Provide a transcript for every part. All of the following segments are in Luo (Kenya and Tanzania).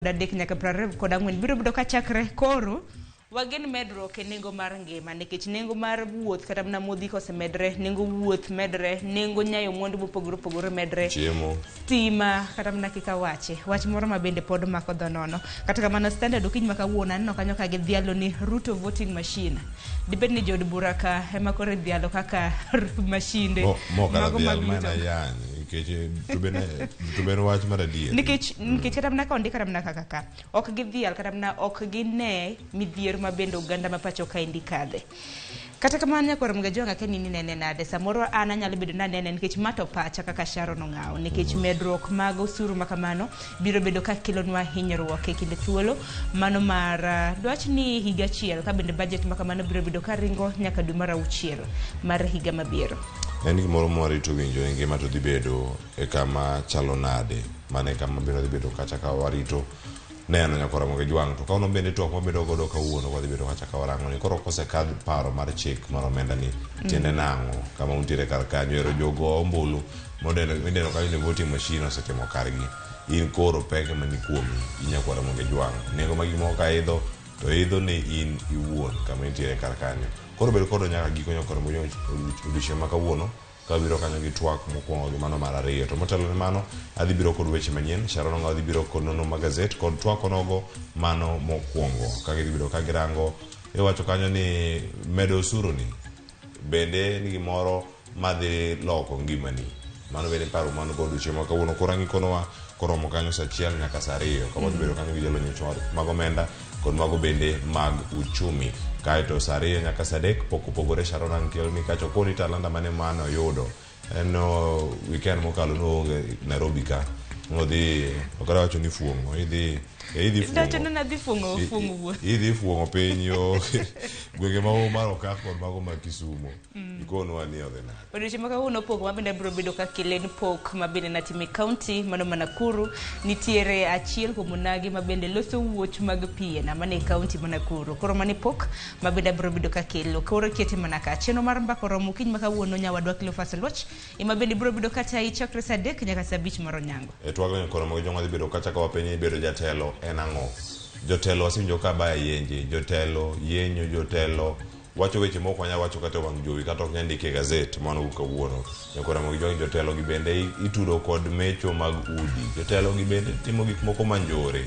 adek nyaka 24 biro bedo kachakre koro wagen medruok e nengo mar ngima nikech nengo mar wuoth kata mana modhi kosemedre, nengo wuoth medre, nengo nyayo mwandu mopogore opogore medre, chiemo, stima kata mana kika wache wach moro ma bende pod mako dho nono. Kata kamano Standard okinyi ma kawuono aneno kanyo ka gidhialo ni Ruto voting machine. Dibed ni jood bura ka ema koro idhialo kaka mashinde mo kata mago dhial mag mana Ruto. yany nikech to ben wach mar adier. Nikech kata mana ka ondik kata mana kaka ka ok gidhial kata mana ok gine midhiero ma bende oganda ma pacho kaendi kadhe. Kata kamano nyakwar Mgajwang' akia ni inene nade, samoro an anyalo bedo ni anene nikech ma to pacha kaka Sharon Ong'awo nikech medruok mag osuru ma kamano biro bedo ka kelonwa hinyruok e kinde thuolo mano mar dwach ni higa achiel ka bende budget ma kamano biro bedo ka ringo nyaka dwe mar auchiel mar higa mabiro. En gimoro mwarito winjo e ngima to dhi bedo e kama chalo nade, mano e kama bende wadhi bedo kacha ka warito neno nyakwar Ramogi Jwang'. To kawuono bende twak wabedo godo kawuono wadhi bedo kacha ka warango ni koro kosekadh paro mar chik mar omenda ni tiende nang'o kama untiere kar kanyo ero jogo ombulu mideno kanyo ni voting machine osetimo kargi in koro pek mani kuomi in nyakwar Ramogi Jwang' nengo mag gik moko ka idho to idho ni in iwuon kama intiere kar kanyo koro bed kodwa nyaka giko nyakwar Ramogi odiochieng' ma kawuono ka wabiro kanyo gi twak mokwongo gi mano mar ariyo. To motelo ne mano, adhi biro kod weche manyien. Sharon Ong'awo dhi biro kod nonro mag gazet kod twak onogo mano mokwongo. Ka gidhi bedo ka girango, iwacho kanyo ni medo osuru ni bende ni gimoro madhi loko ngimani. Mano bende paro man godo chieng' ma kawuono. Koro ang' ikonowa koromo kanyo saa achiel nyaka saa ariyo. Ka wadhi bedo kanyo gi jalony weche mag omenda kod mago bende mag uchumi. Kaeto saa ariyo nyaka saa adek pok opogore Sharon ang' keloni kacha okoni talanta mane mane oyudo. En weekend mokalo noonge Nairobi ka. Nodhi, ok adwa wacho ni fuong'o, idhi idhi Dacho fuong'o. ni nadhi fuong'o fuong'o wuoth. Idhi fuong'o piny yo gwenge mago mar Okak kod mago mag Kisumo. Ikonwa ni odhi nade. Odiochieng' ma kawuono pok ma bende biro bedo ka kelen pok ma bende natimo e kaunti mano ma Nakuru. Nitiere achiel kuom onagi ma bende loso wuoch mag pien mane e kaunti ma Nakuru. Koro mano e pok ma bende abiro bedo ka kelo. Koro kete mana ka. Chenro mar mbaka oromo okinyi ma kawuono nyawadwa Cleophas Oluoch ema bende biro bedo ka tayi chakre saa adek nyaka saa abich mar onyango. E twagni koro mag jong'o dhi bedo kacha ka wapenjo ni bedo jatelo en ang'o. Jotelo wasewinjo ka baya yenje, jotelo yenyo, jotelo wacho weche mok wanyal wacho kata e wang' jowi kata ok nyal ndiki e gazet mano wuok kawuono. Nyakwar Ramogi Jwang' jotelo gi bende itudo kod mecho mag udi. Jotelo gi bende timo gik moko manjore.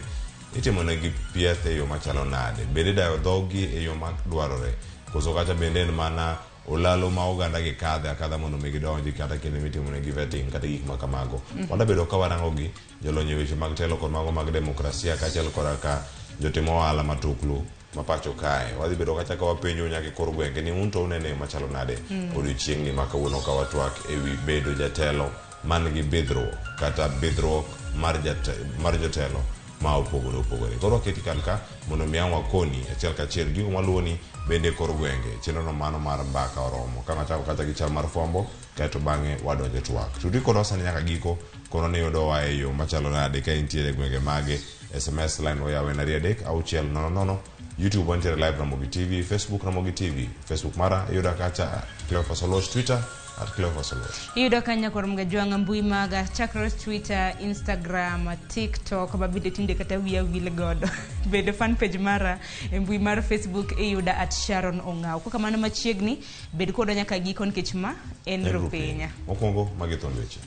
Itimo negi pieth e yo machalo nade? Bende idayo dhoggi e yo madwarore? Koso kacha bende en mana olalo ma oganda gi kadhe akadha mondo mi gidonji kata kinde mitimo negi vetting kata gik ma kamago. Wadabedo ka warango gi jolony e weche mag telo kod mago mag demokrasia kaachiel koda ka jotim ohala matuklu ma pacho kae. Wadhi bedo kacha ka wapenjo nyaka e kor gwenge ni un to unene machalo nade odiochieng'ni ma kawuono ka watwak e wi bedo jatelo man gi bidhruok kata bidhruok mar jotelo ma opogore opogore. Koro waketi kar ka mondo mi ang' wakoni achiel kachiel gigo maluwoni bende e kor gwenge. Chenro no mano mar mbaka oromo. Ka wachako kacha gi chal mar fwambo kaeto bang'e wadonjo e twak. Tudi kodwa sani nyaka giko kono ni yudowa e yo machalo nade ka intiere e gwenge mage. SMS line wayawo en 2 3 6 0 0. YouTube wantiere live Ramogi TV, Facebook Ramogi TV. Facebook mara iyuda kacha Cleophas Oluoch, Twitter at Cleophas Oluoch. Iyudo ka nyakwar Mgajwang' mbui maga chakre Twitter, Instagram, TikTok ma bende tinde kata wiya wil godo. Bende fan page mara e mbui mar Facebook iyuda at Sharon Ong'aw. Kok kamano machiegni, bed kodwa nyaka giko nikech ma en Rupinya. Mokwongo magi thond weche.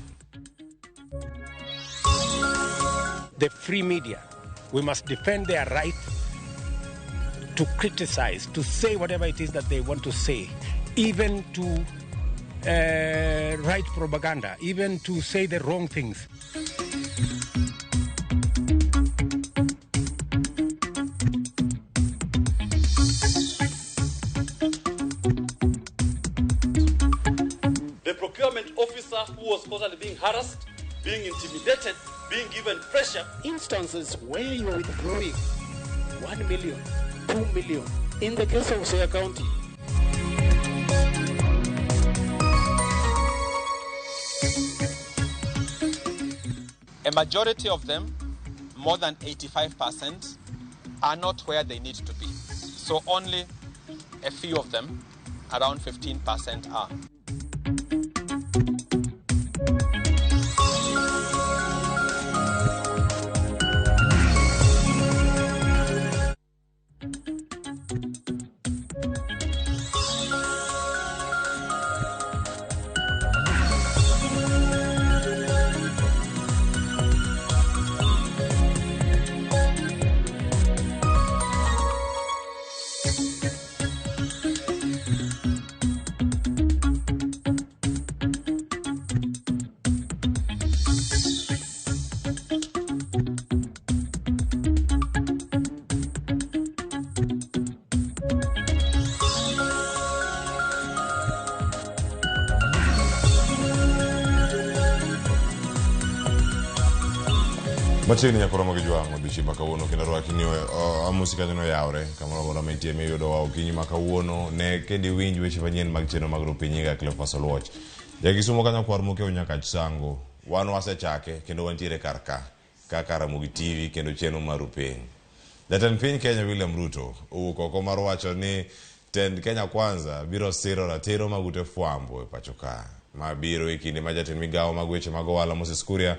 The free media, we must defend their right to criticize, to say whatever it is that they want to say, even to write propaganda, even to say the wrong things. The procurement officer who was constantly being harassed, being intimidated, being given pressure. Instances where you are withdrawing 1 million, 2 million. In the case of Siaya County, A majority of them, more than 85%, are not where they need to be. So only a few of them, around 15%, are. Machiegni nyaka romo gi jwang' odiochieng' ma kawuono kendo rwaki ni amusi kanyo noyawre kamoro amora ma intie miyudowa okinyi ma kawuono ne kendo iwinj weche manyien mag chenro mag Rupinyiga Cleophas Oluoch. Jakisumo kanyo kwar mokew nyaka Chisango. Wan wasechake kendo wantiere kar ka kaka Ramogi TV kendo chenro mar Rupiny. Jatend piny Kenya William Ruto owuok oko mar wacho ni tend Kenya Kwanza biro siro ratiro mag ute fwambo e pacho ka. Ma biro e kinde ma jatend migawo mag weche mag ohala Moses Kuria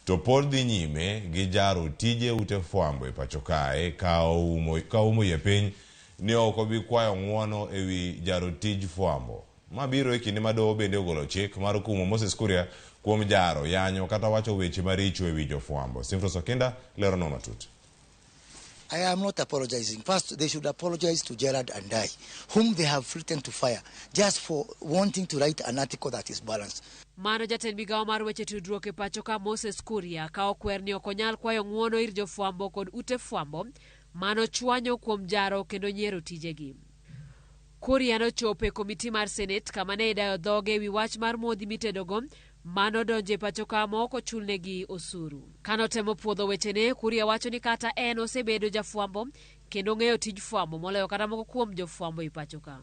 to pod dhi nyime gi jaro tije ute fwambo e pacho kae ka oumo iye piny ni ok obi kwayo ng'uono e wi jaro tij fwambo. Ma biro e kinde ma doho bende ogolo chik mar kumo Moses Kuria kuom jaro, yanyo kata wacho weche maricho e wi jofwambo. Simfros Okinda leronwa matut. I am not apologizing. First, they should apologize to Gerard Andai, whom they have threatened to fire just for wanting to write an article that is balanced. Mano jatend migawo mar weche tudruok e pacho ka Moses Kuria ka okwer ni ok onyal kwayo ng'uono ir jofwambo kod ute fwambo mano chwanyo kuom jaro kendo nyiero tijegi. Kuria nochopo e komiti mar Senate kama ne idayo dhoge ewi wach mar modhi mitedogo mano donjo e pacho ka ma ok ochulnegi osuru. Kanotemo puodho wechene, Kuria wacho ni kata en osebedo jafwambo kendo ong'eyo tij fwambo moloyo kata moko kuom jofwambo e pacho ka.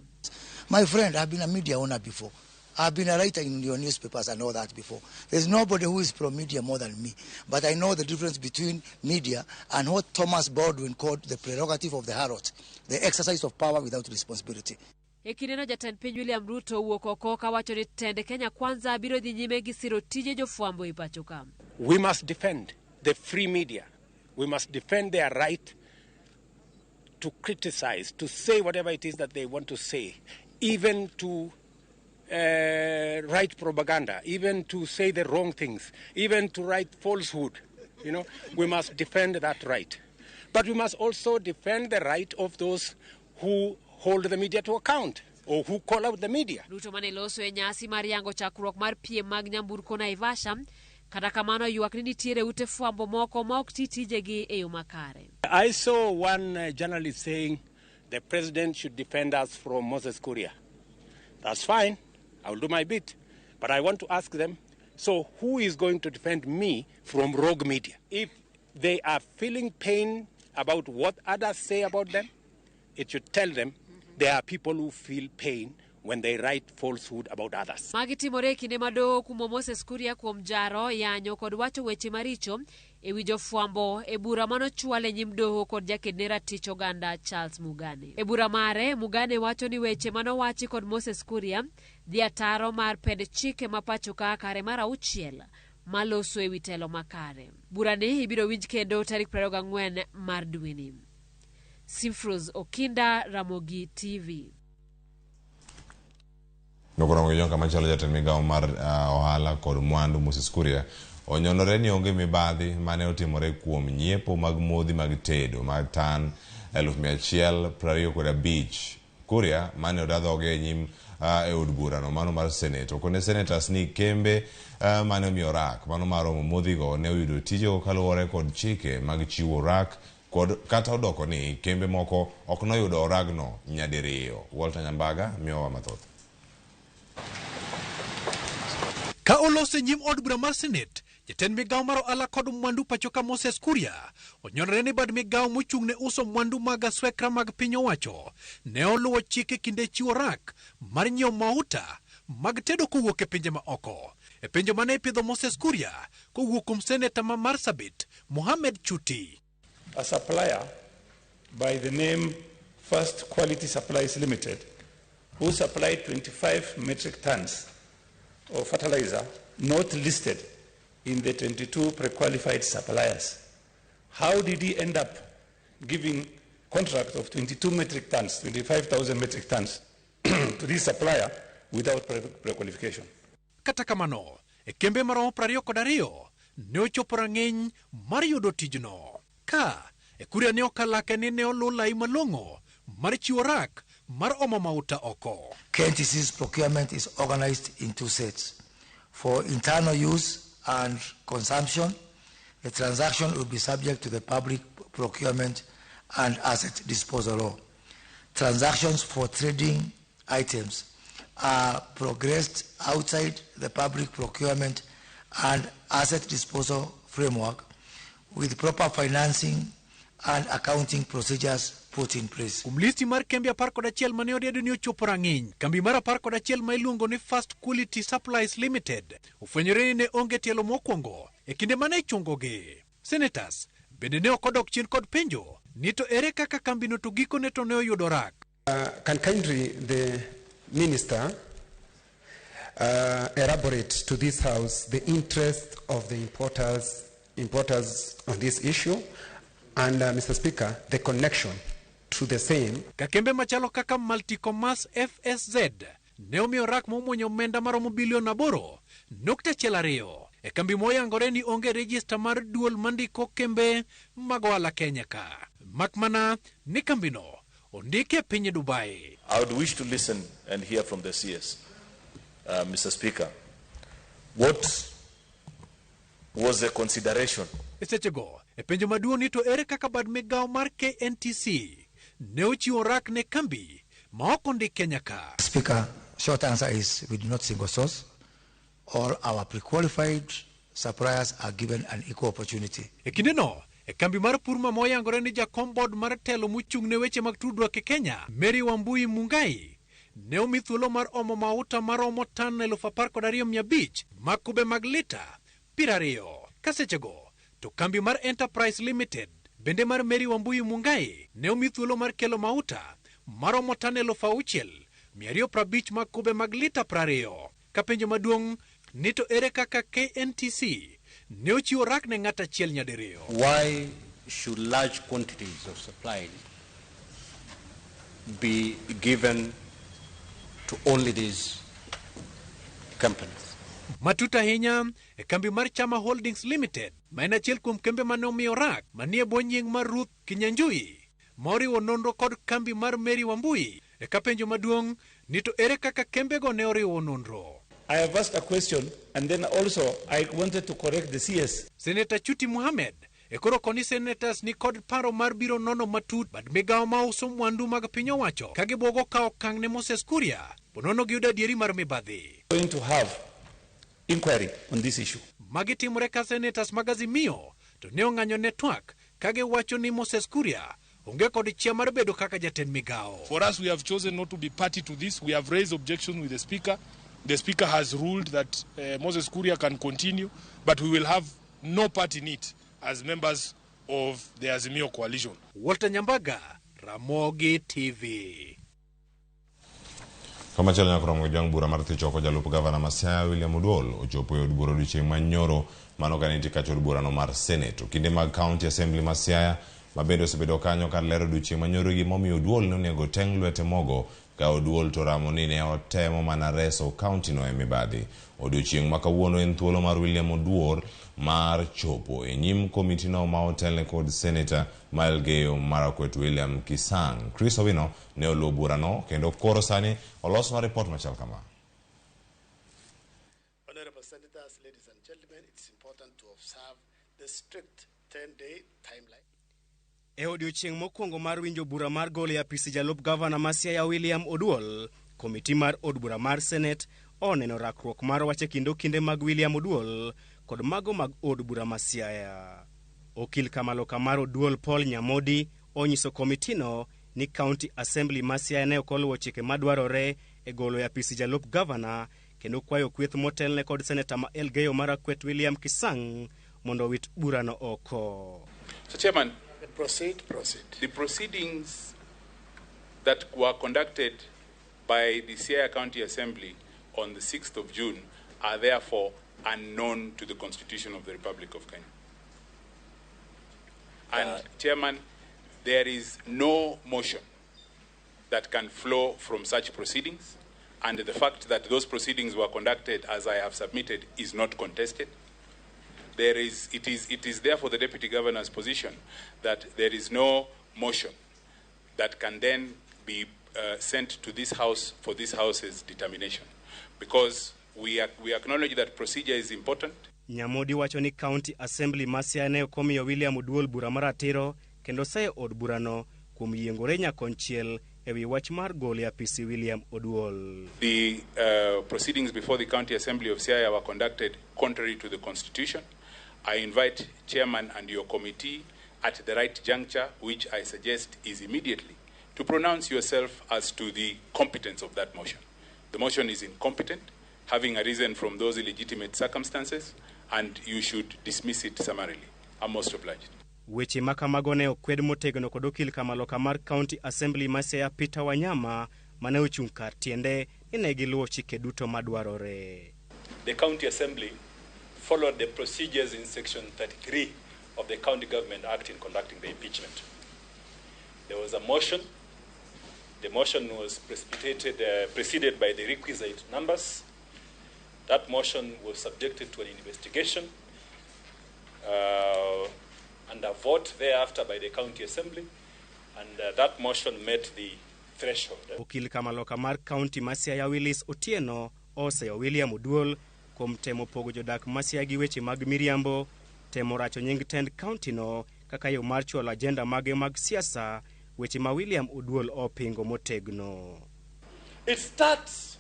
My friend, I've been a media owner before. I've been a writer in your newspapers and all that before. There's nobody who is pro-media more than me. But I know the difference between media and what Thomas Baldwin called the prerogative of the harlot, the exercise of power without responsibility. E kindeno jatend piny William Ruto owuok oko kawacho ni tend Kenya Kwanza biro dhi nyime gi siro tije jofwambo e pacho ka. We must defend the free media. We must defend their right to criticize, to say whatever it is that they want to say, even to write propaganda, even to say the wrong things, even to write falsehood. You know, we must defend that right. But we must also defend the right of those who hold the media to account or who call out the media. Ruto mane loso e nyasi mar yango chakruok mar piem mag nyamburko Naivasha, kata kamano ywak ni nitiere ute fwambo moko ma ok ti tijegi e yo makare. I saw one journalist saying the president should defend us from Moses Kuria. That's fine. I will do my bit. But I want to ask them, so who is going to defend me from rogue media? If they are feeling pain about what others say about them, it should tell them there are people who feel pain when they write falsehood about others. Magi timore e kinde ma doho okumo Moses Kuria kuom jaro, yanyo kod wacho weche maricho e wi jofwambo e bura manochwal e nyim doho kod jaked ne ratich oganda Charles Mugane. E bura mare, Mugane wacho ni weche manowachi kod Moses Kuria dhi ataro mar pend chike ma pacho ka kare mar 6 maloso e wi telo makare. Burani ibiro winj kendo tarik 24 mar dweni. Simfros Okinda, Ramogi TV. Nokoromo gi jonka machalo jatend migawo mar ohala kod mwandu Moses Kuria onyonore ni onge mibadhi mane otimore kuom nyiepo mag modhi mag tedo mag tan 125,000. Kuria mane oda dhoge e nyim e od burano mano mar Senate okone senators ni kembe mane omiyo rak mano mar omo modhigo ne oyudo tijego kaluwore kod chike mag chiwo rak kod kata odoko ni kembe moko ok noyudo oragno nyadiriyo. Walter Nyambaga miyowa mathoth. Ka olose nyim od bura mar Senate, jatend migawo mar ohala kod mwandu pacho ka Moses Kuria onyonore ni bad migawo mochung' ne uso mwandu mag aswekra mag piny owacho ne oluwo chike kinde chiwo rak mar nyiewo mauta mag tedo kowuok e pinje ma oko. E penjo mane ipidho Moses Kuria kowuok kuom seneta ma Marsabit Mohamed Chuti. A supplier by the name First Quality Supplies Limited, who supplied 25 metric tons of fertilizer not listed in the 22 pre-qualified suppliers. How did he end up giving contract of 22 metric tons, 25,000 metric tons to this supplier without pre-qualification? Kata kamano, e kembe maromo 22 ne ochopo rang'iny mar yudo tijno. Ka e Kuria ne okalake ni ne oluw lai malong'o mar chiwo rak mar omo mauta oko. KNTC's procurement is organized in two sets. For internal use and consumption, the transaction will be subject to the public procurement and asset disposal law. Transactions for trading items are progressed outside the public procurement and asset disposal framework with proper financing and accounting procedures put in place. Kuom listi mar kembe 11 mane oriedo ni ochopo rang'iny, kambi mar 11 ma iluongo ni First Quality Supplies Limited ofwenyore ni ne onge tielo mokwongo e kinde mane ichungogi. Senators bende ne ok odok chien kod penjo ni to ere kaka kambino to gikone to ne oyudo rak. Can kindly the minister elaborate to this house the interest of the importers on this issue and, Mr. Speaker, the connection to the same. Ka kembe machalo kaka Multicommerce FSZ ne omiyo rak momuonyo omenda maromo bilion 8.12 e kambi moyangore ni onge rejista mar duol mandiko kembe mag ohala Kenya ka. Mak mana ni kambino ondike e piny Dubai. I would wish to listen and hear from the CS, Mr. Speaker. What was the consideration? E sechego, e penjo maduong' ni to ere kaka bad migawo mar KNTC ne ochiwo rak ne kambi ma ok ondik Kenya ka. Speaker, short answer is we do not single source. All our pre-qualified suppliers are given an equal opportunity. E kindeno, e kambi mar Purma moyangore ni jakom board mar telo mochung' ne weche mag tudruok e Kenya, Mary Wambui Mungai, ne omi thuolo mar omo mauta maromo tan 12,500 mag kube mag lita 20. Ka sechego, to kambi mar Enterprise Limited bende mar Mary Wambui Mungai ne omi thuolo mar kelo mauta maromo tan 6,250 mag kube mag lita 20. Ka penjo maduong' ni to ere kaka KNTC ne ochiwo rak ne ng'at achiel nyadiriyo. Why should large quantities of supply be given to only these companies? Matut ahinya e kambi mar Chama Holdings Limited, ma en achiel kuom kembe mane omiyo rak manie bwo nying mar Ruth Kinyanjui, ma oriwo nonro kod kambi mar Mary Wambui. E ka penjo maduong' ni to ere kaka kembego ne oriwo nonro. I have asked a question and then also I wanted to correct the CS. Senator Chuti Mohammed e koro koni senators ni kod paro mar biro nono matut bad migawo ma uso mwandu mag piny owacho ka gibuogo kawo okang' ne Moses Kuria ponono giyudo adieri mar mibadhi. Going to have inquiry on this issue. Magi timore ka senators mag Azimio to ne ong'anyo ne twak ka giwacho ni Moses Kuria onge kod chia mar bedo kaka jatend migawo. For us, we have chosen not to be party to this. We have raised objections with the Speaker. The Speaker has ruled that Moses Kuria can continue, but we will have no part in it as members of the Azimio coalition. Walter Nyambaga, Ramogi TV. Kamachielo nyaka romo gi jwang' bura mar thicho oko jalup gavana ma Siaya William Oduol ochopo e od bura odiochieng' ma nyoro mano ka nitie kacha od burano mar Senate. Okinde mag County Assembly ma Siaya ma bende osebedo kanyo kar lero odiochieng' ma nyoro gimomiyo Oduol ne onego teng' lwete mogo ka Oduol to ramo ni ne otemo mana reso kaunti no e mibadhi. Odiochieng' ma kawuono en thuolo mar William Oduor mar chopo e nyim komitino ma otelne kod Senator ma Elgeyo Marakwet William Kisang. Chris Owino ne oluwo burano kendo koro sani olosnwa ripot machal kama. Honorable Senators, ladies and gentlemen, it's important to observe the strict 10-day timeline. E odiochieng' mokwongo mar winjo bura mar golo e apisi jalup gavana ma Siaya William Oduol, komiti mar od bura mar Senate oneno rakruok mar wach e kind okinde mag William Oduol kod mago mag od bura ma Siaya. Okil Kamaloka mar Oduol Paul Nyamodi onyiso komitino ni County Assembly ma Siaya ne ok oluwo chike madwarore e golo e apisi jalup gavana kendo kwayo kweth motelne kod seneta ma Elgeyo Marakwet William Kisang mondo owit burano oko. So, Chairman, Proceed. The proceedings that were conducted by the Siaya County Assembly on the 6th of June are therefore unknown to the Constitution of the Republic of Kenya. And, Chairman, there is no motion that can flow from such proceedings, and the fact that those proceedings were conducted as I have submitted is not contested. It is therefore the Deputy Governor's position that there is no motion that can then be sent to this House for this House's determination, because we acknowledge that procedure is important. Nyamodi wacho ni County Assembly ma Siaya ne ok omiyo William Oduol bura maratiro kendo seyo od burano kuom yiengore nyakonchiel e wi wach mar golo e apisi William Oduol. The proceedings before the County Assembly of Siaya were conducted contrary to the Constitution, I invite Chairman and your committee at the right juncture, which I suggest is immediately, to pronounce yourself as to the competence of that motion. The motion is incompetent, having arisen from those illegitimate circumstances, and you should dismiss it summarily. I'm most obliged. Weche ma kamago ne okwed motegno kod okil kamaloka mar County Assembly ma Siaya Peter Wanyama mane ochung' kar tiende ni ne giluwo chike duto madwarore. The County Assembly followed the procedures in Section 33 of the County Government Act in conducting the impeachment. There was a motion. The motion was preceded by the requisite numbers. That motion was subjected to an investigation and a vote thereafter by the County Assembly, and that motion met the threshold. Okil kamaloka mar County ma Siaya Willis Otieno oseyo William Oduol kuom temo pogo jodak ma Siaya gi weche mag miriambo, temo racho nying tend county no kaka yo mar chwalo agenda mage mag siasa, weche ma William Oduol opingo motegno. It starts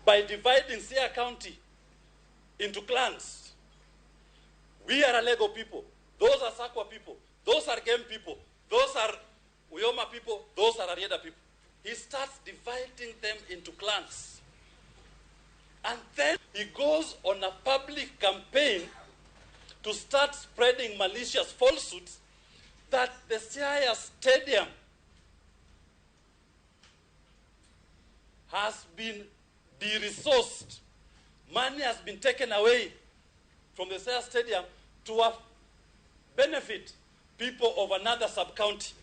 by dividing Siaya County into clans. We are Alego people. Those are Sakwa people. Those are Gem people. Those are Uyoma people. Those are Arieda people. He starts dividing them into clans. And then he goes on a public campaign to start spreading malicious falsehoods that the Siaya Stadium has been de-resourced. Money has been taken away from the Siaya Stadium to benefit people of another sub-county,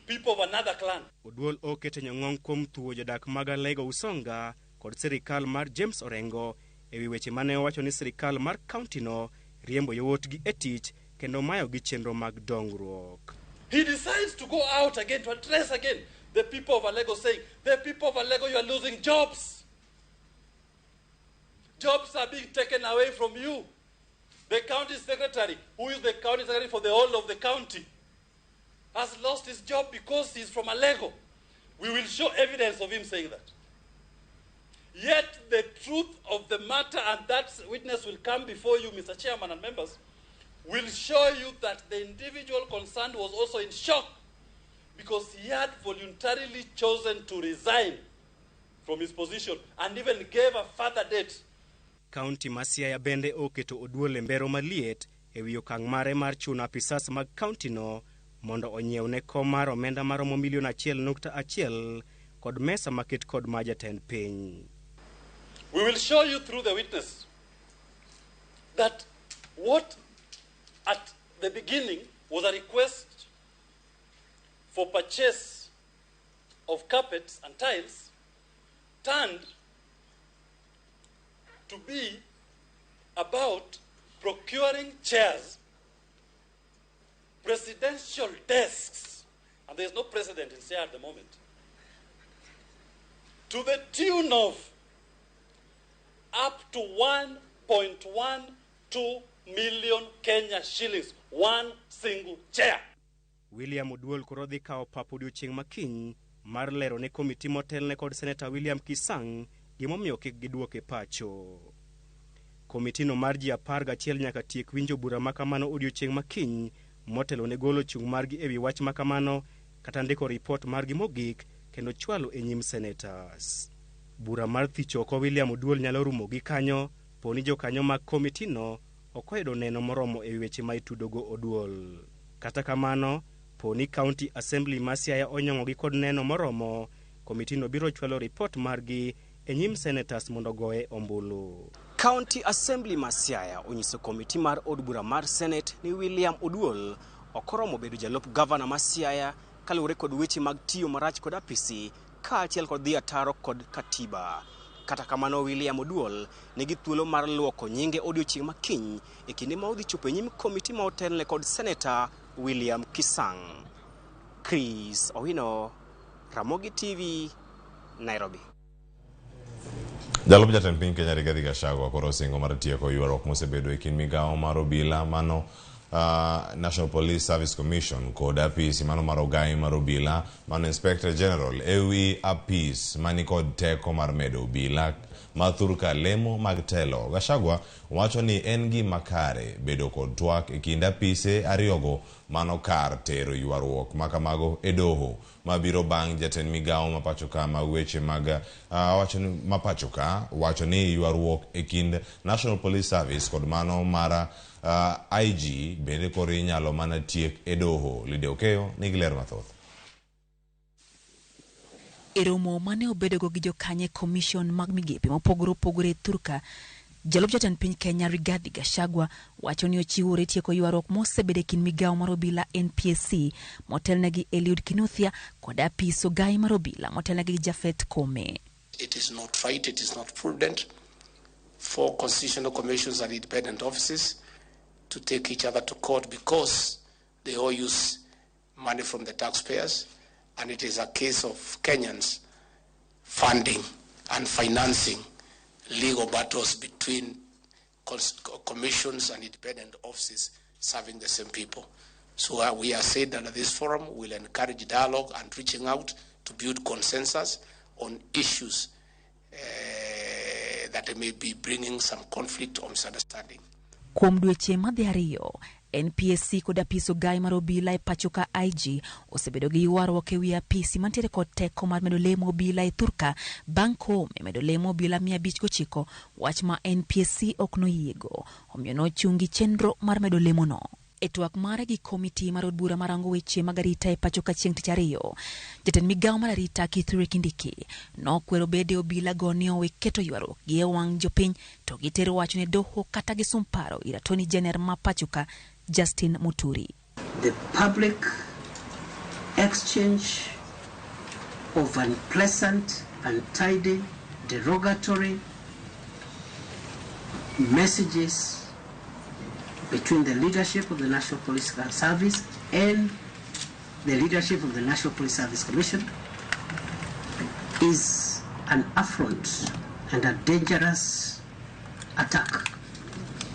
people of another clan. Oduol okete nyong'ong kuom thuwo jodak mag Alego Usonga kod sirikal mar James Orengo ewi weche mane owacho ni sirikal mar county no riembo yowuotgi e tich kendo mayogi chenro mag dongruok. He decides to go out again to address again the people of Alego, saying, the people of Alego, you are losing jobs. Jobs are being taken away from you. The county secretary, who is the county secretary for the whole of the county, has lost his job because he's from Alego. We will show evidence of him saying that. Yet the truth of the matter, and that witness will come before you, Mr. Chairman and members, will show you that the individual concerned was also in shock because he had voluntarily chosen to resign from his position and even gave a further date. County ma Siaya bende oketo Oduol e mbero maliet ewi okang' mare mar chuno apisas mag county no mondo onyiewne kom mar omenda maromo milion 1.1 kod mesa maket kod ma jatend piny. We will show you through the witness that what at the beginning was a request for purchase of carpets and tiles turned to be about procuring chairs, presidential desks, and there is no president in Siaya at the moment, to the tune of up to 1.12 million Kenya shillings, one single chair. William Oduol koro dhi kawo pap odiochieng' makiny mar lero ne komiti motelne kod Seneta William Kisang gimomiyo kik giduoke pacho. Komitino mar ji 11 nyaka tiek winjo bura makamano odiochieng' makiny motelo ne golo chung' margi ewi wach makamano kata ndiko ripot margi mogik kendo chwalo e nyim senators. Bura mar thich oko William Oduol nyalo rumo gi kanyo poni jokanyo mag komitino ok oyudo neno moromo ewi weche ma itudogo Oduol. Kata kamano, poni County Assembly ma Siaya onyong'ogi kod neno moromo, komitino biro chwalo ripot margi e nyim senators mondo goye ombulu. County Assembly ma Siaya onyiso komiti mar od bura mar Senate ni William Oduol ok oromo bedo jalup gavana ma Siaya kaluwore kod weche mag tiyo marach kod apisi kaachiel kod dhi ataro kod katiba. Kata kamano, William Oduol nigi thuolo mar luoko nyinge odiochieng' makiny e kinde ma odhi chopo e nyim komiti ma otelne kod Seneta William Kisang. Chris Owino, Ramogi TV, Nairobi. Jalup jatend piny Kenya Rigathi Gachagua koro osingo mar tieko ywaruok mosebedo e kind migawo mar obila mano National Police Service Commission kod apis mano mar ogai mar obila mano Inspector General ewi apis mani kod teko mar medo obila ma thurka lemo mag telo. Gachagua wacho ni en gima kare bedo kod twak e kind apise ariyogo mano kar tero ywaruok makamago e doho mabiro bang' jatend migawo ma pachoka mag weche mag wacho ni ma pachoka wacho ni ywaruok e kind National Police Service kod mano mar IG bende koro inyalo mana tiek e doho. Lydia Okeyo nigi ler mathoth. E romo mane obedogo gi jokanye commission mag migepe mopogore opogore e thurka, jalup jatend piny Kenya Rigathi Gachagua wacho ni ochiwore tieko ywaruok mosebedo e kind migawo mar obila NPSC motelnegi Eliud Kinuthia kod apis ogai mar obila motelnegi gi Japhet Koome. It is not right, it is not prudent for constitutional commissions and independent offices to take each other to court because they all use money from the taxpayers, and it is a case of Kenyans funding and financing legal battles between commissions and independent offices serving the same people. So we are saying that this forum will encourage dialogue and reaching out to build consensus on issues that may be bringing some conflict or misunderstanding. Kuom dweche madhi ariyo, NPSC kod apis ogai mar obila e pacho ka IG osebedo gi ywaruok ewi apisi mantiere kod teko mar medo lemo obila e thurka bang' Koome medo lemo obila 509, wach ma NPSC ok noyiego, omiyo nochungi chenro mar medo lemono. E twak mare gi komiti mar od bura marango weche mag arita e pacho ka chieng' tich ariyo, jatend migawo mar arita Kithure Kindiki nokwero bede obila go ni owe keto ywaruok gi e wang' jopiny to gitero wach ne doho kata gisum paro ir Attorney General ma pacho ka Justin Muturi. The public exchange of unpleasant, untidy, derogatory messages between the leadership of the National Police Service and the leadership of the National Police Service Commission is an affront and a dangerous attack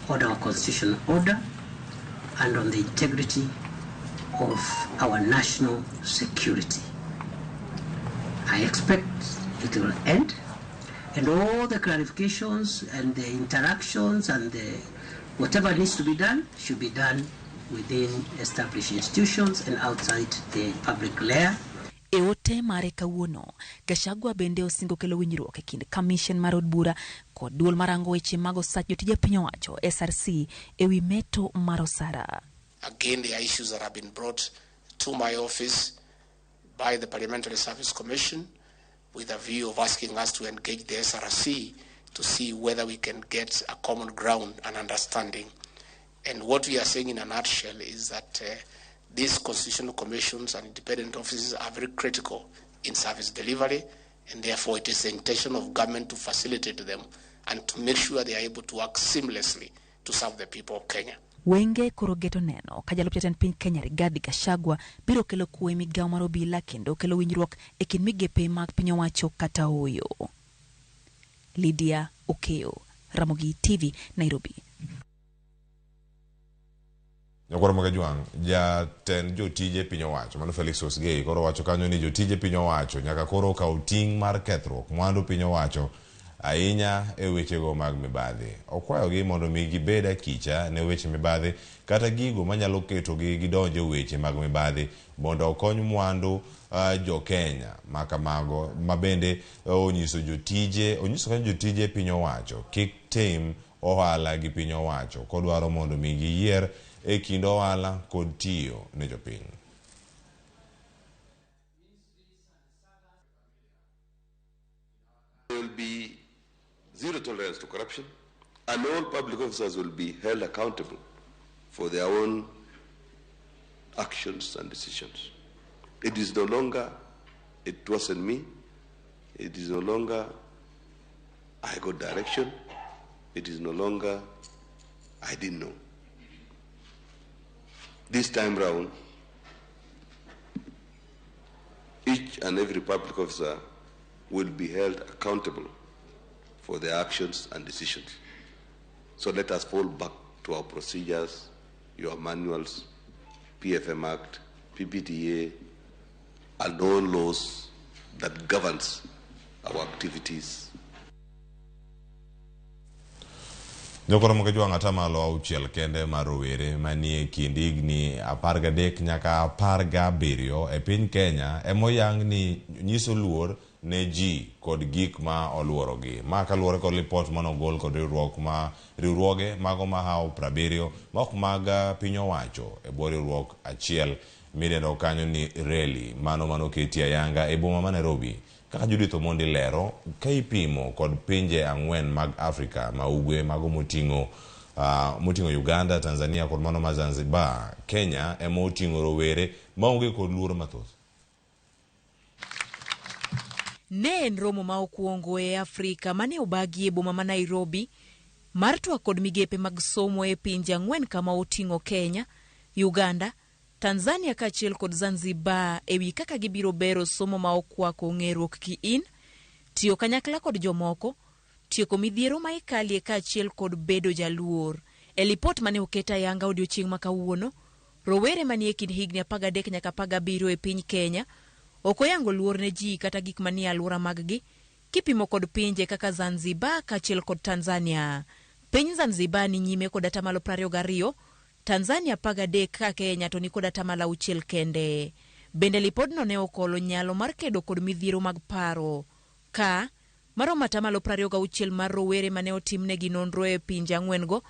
on our constitutional order and on the integrity of our national security. I expect it will end, and all the clarifications and the interactions and the whatever needs to be done should be done within established institutions and outside the public layer. E ote mare kawuono, Gachagua bende osingo kelo winjruok e kind commission mar od bura kod duol marango weche mag osach jotije piny owacho SRC ewi meto mar osara. Again, there are issues that have been brought to my office by the Parliamentary Service Commission with a view of asking us to engage the SRC to see whether we can get a common ground and understanding. And what we are saying in a nutshell is that these constitutional commissions and independent offices are very critical in service delivery, and therefore it is the intention of government to facilitate them and to make sure they are able to work seamlessly to serve the people of Kenya. Wenge koro geto neno ka jalup jatend piny Kenya Rigathi Gachagua biro kelo kwe e migawo mar obila kendo kelo winjruok e kind migepe mag piny owacho kata ooyo. Lydia Okeyo, Ramogi TV, Nairobi. Nyakwar Magajwang', jatend jotije piny owacho mano Felix Osgei koro wacho kanyo ni jotije piny owacho nyaka koro kaw ting' mar kethruok mwandu piny owacho ahinya e wechego mag mibadhi. Okwayogi mondo mi gibed akicha ne weche mibadhi kata gigo manyalo ketogi gidonj e weche mag mibadhi mondo okony mwandu jo Kenya makamago mabende onyiso jotije onyiso kanyo jotije piny owacho kik tim ohala gi piny owacho kodwaro mondo mi giyier e kind ohala kod tiyo ne jopiny. There will be zero tolerance to corruption, and all public officers will be held accountable for their own actions and decisions. It is no longer, it wasn't me, it is no longer, I got direction, it is no longer, I didn't know. This time round, each and every public officer will be held accountable for their actions and decisions. So let us fall back to our procedures your manuals, PFM Act, PPTA, and all laws that governs our activities. Jokoro moko jwang' atamalo 6 kende mar rowere manie kind higni 13 nyaka 17 e piny Kenya emoyang ni nyiso luor ne ji kod gik ma oluorogi. Ma kaluwore kod lipot manogol kod riwruok ma riwruoge mago mahawo 70 ma ok mag piny owacho e bwo riwruok achiel midendo kanyo ni Reli, mano manoketi ayanga e boma ma Nairobi. Kaka Judith Omondi lero, ka ipimo kod pinje 4 mag Afrika ma ugwe mago moting'o Uganda, Tanzania kod mano ma Zanzibar, Kenya ema oting'o rowere maonge kod luor mathoth. Ne en romo ma okwongo e Afrika mane obagi e boma ma Nairobi mar twak kod migepe mag somo e pinje 4 kama oting'o Kenya, Uganda, Tanzania kaachiel kod Zanzibar ewi kaka gibiro bero somo ma okwako ng'eruok kiin, tiyo kanyakla kod jomoko, tieko midhiero ma ikalie kaachiel kod bedo jaluor. E lipot mane oket ayanga odiochieng' ma kawuono, rowere manie kind higni 13 nyaka 17 e piny Kenya ok oyango luor ne ji kata gik manie alwora maggi kipimo kod pinje kaka Zanzibar kaachiel kod Tanzania. Piny Zanzibar ni nyime kod atamalo 22, Tanzania 13 ka Kenya to ni kod atamalo 6 kende. Bende lipodno ne okolo nyalo mar kedo kod midhiero mag paro ka maromo atamalo 26 mar rowere mane otimnegi nonro e pinje 4 go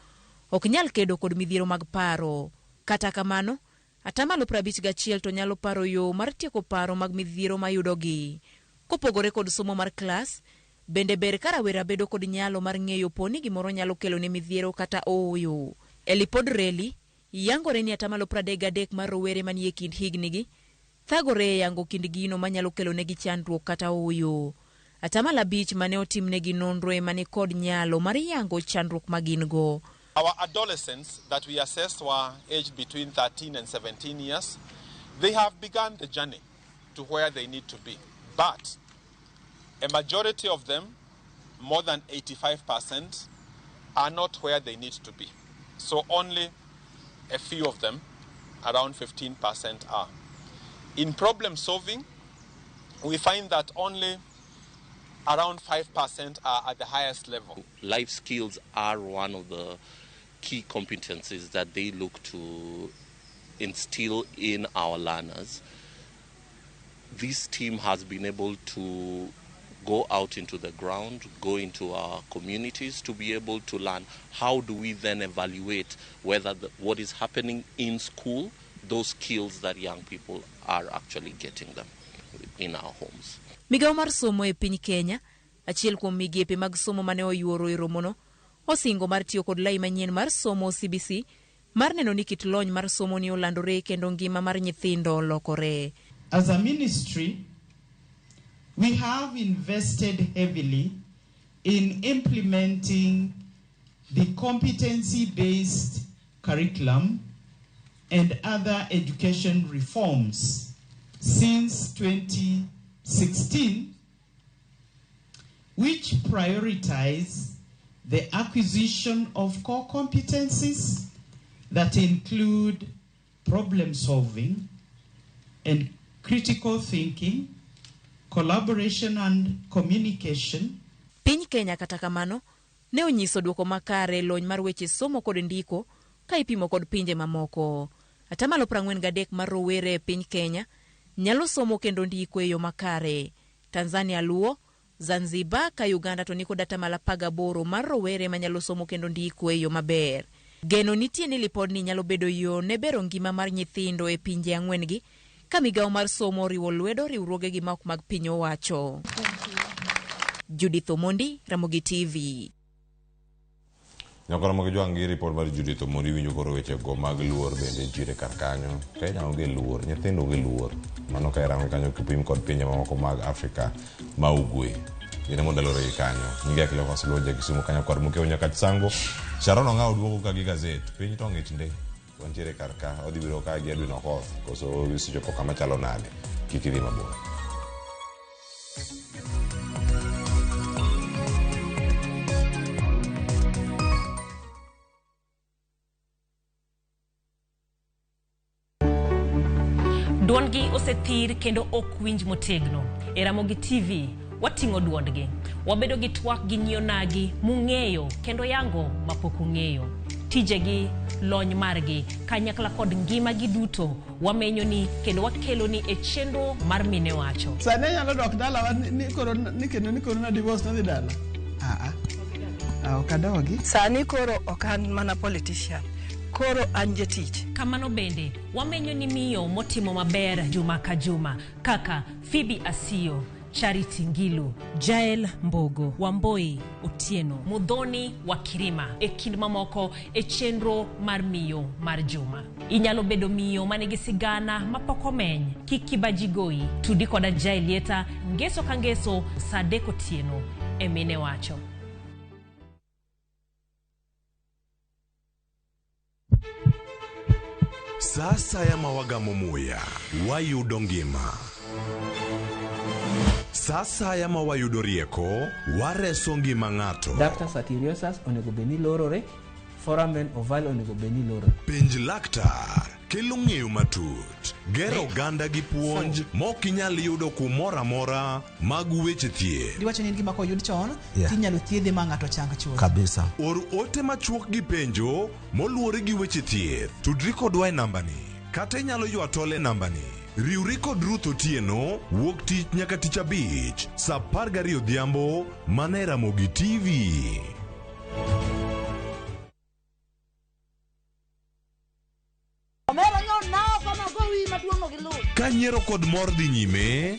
ok nyal kedo kod midhiero mag paro. Kata kamano, atamalo 51 to nyalo paro yo mar tieko paro mag midhiero mayudogi. Kopogore kod somo mar klas, bende ber ka rawera bedo kod nyalo mar ng'eyo poni gimoro nyalo kelone midhiero kata ooyo. E lipod Reli, yangore ni atamalo 33 mar rowere manie kind hignigi thagore e yango kind gino manyalo kelonegi chandruok kata ooyo. Atamalo 5 mane otimnegi nonro ema ni kod nyalo mar yango chandruok ma gin go. Our adolescents that we assessed were aged between 13 and 17 years. They have begun the journey to where they need to be. But a majority of them, more than 85%, are not where they need to be. So only a few of them, around 15%, are. In problem solving, we find that only around 5% are at the highest level. Life skills are one of the key competencies that they look to instill in our learners. This team has been able to go out into the ground, go into our communities to be able to learn how do we then evaluate whether what is happening in school, those skills that young people are actually getting them in our homes. Migawo mar somo e piny Kenya, achiel kuom migepe mag somo mane oyuoro e romono, osingo mar tiyo kod lai manyien mar somo CBC mar neno ni kit lony mar somo ni olandore kendo ngima mar nyithindo olokore. As a ministry, we have invested heavily in implementing the competency-based curriculum and other education reforms since 2016, which prioritize the acquisition of core competencies that include problem solving and critical thinking, collaboration and communication. Piny Kenya kata kamano ne onyiso duoko makare lony mar weche somo kod ndiko ka ipimo kod pinje mamoko. Atamalo 43 mar rowere e piny Kenya nyalo somo kendo ndiko e yo makare. Tanzania luwo, Zanzibar ka Uganda to nikod atamalo 18 mar rowere manyalo somo kendo ndiko e yo maber. Geno nitie ni lipodni nyalo bedo yo ne bero ngima mar nyithindo e pinje 4 gi ka migawo mar somo oriwo lwedo riwruogegi ma ok mag piny owacho. Judith Omondi, Ramogi TV. Nyakoro mag jwang' gi ripot mar Judith Omondi winjo koro weche go mag luor bende nitiere kar kanyo. Kenya onge luor, nyithindo onge luor. Mano ka irango kanyo kipim kod pinje mamoko mag Afrika ma ugwe. Gine mondo lore gi kanyo. Nyinge Akilo Koslo Kisumu kanyo kod Mokeo nyaka Sango. Sharon Ong'aw duogo ka gi gazet. Piny to ng'ich ndi. Wantiere kar ka, odhi biro ka gi Edwin Okoth, koso osechopo kama chalo nade. Kik idhi mabor. Duondgi osethir kendo ok winj motegno. E Ramogi TV, wating'o duondgi. Wabedo gi twak gi nyionagi mung'eyo kendo yango mapok ung'eyo. Tijegi, lony margi, kanyakla kod ngimagi duto wamenyoni kendo wakeloni e chenro mar Mine Wacho. Sani anyalo dok dalawa ni koro ni kendo ni koro na divorce nadhi dala. Ah ah. Ok adogi. Sani koro ok an mana politician. Koro an jatich. Kamano bende, wamenyo ni miyo motimo maber juma ka juma kaka Phoebe Asiyo, Charity Ngilu, Jael Mbogo, Wamboi Otieno, Muthoni wa Kirima e kind mamoko e chenro mar miyo mar juma. Inyalo bedo miyo manigi sigana mapok omeny. Kik kibaji goyi. Tudi koda Jael Lieta ngeso ka ngeso saa 3 otieno e Mine Wacho. Sa asaya ma wagamo muya, wayudo ngima. Sa asaya ma wayudo rieko, wareso ngima ng'ato. Ductus arteriosus onego bed ni lorore, foramen ovale onego bed ni lorore. Penj laktar kelo ng'eyo matut, gero oganda gi puonj mok inyal yudo kumoro amora mag weche thieth. Diwacho ni en gima koyud chon, Yeah. tinyalo thiedhe ma ng'ato chang chuth. Kabisa. Or ote machuok gi penjo moluwore gi weche thieth. Tudri kodwa e nambani kata inyalo ywa tol e nambani. Riwri kod Ruth Otieno wuok tich nyaka tich abich saa 12 odhiambo mana e Ramogi TV. Omera nyo nao kama gowi maduong' no gi luth. Ka nyiero kod mor dhi nyime,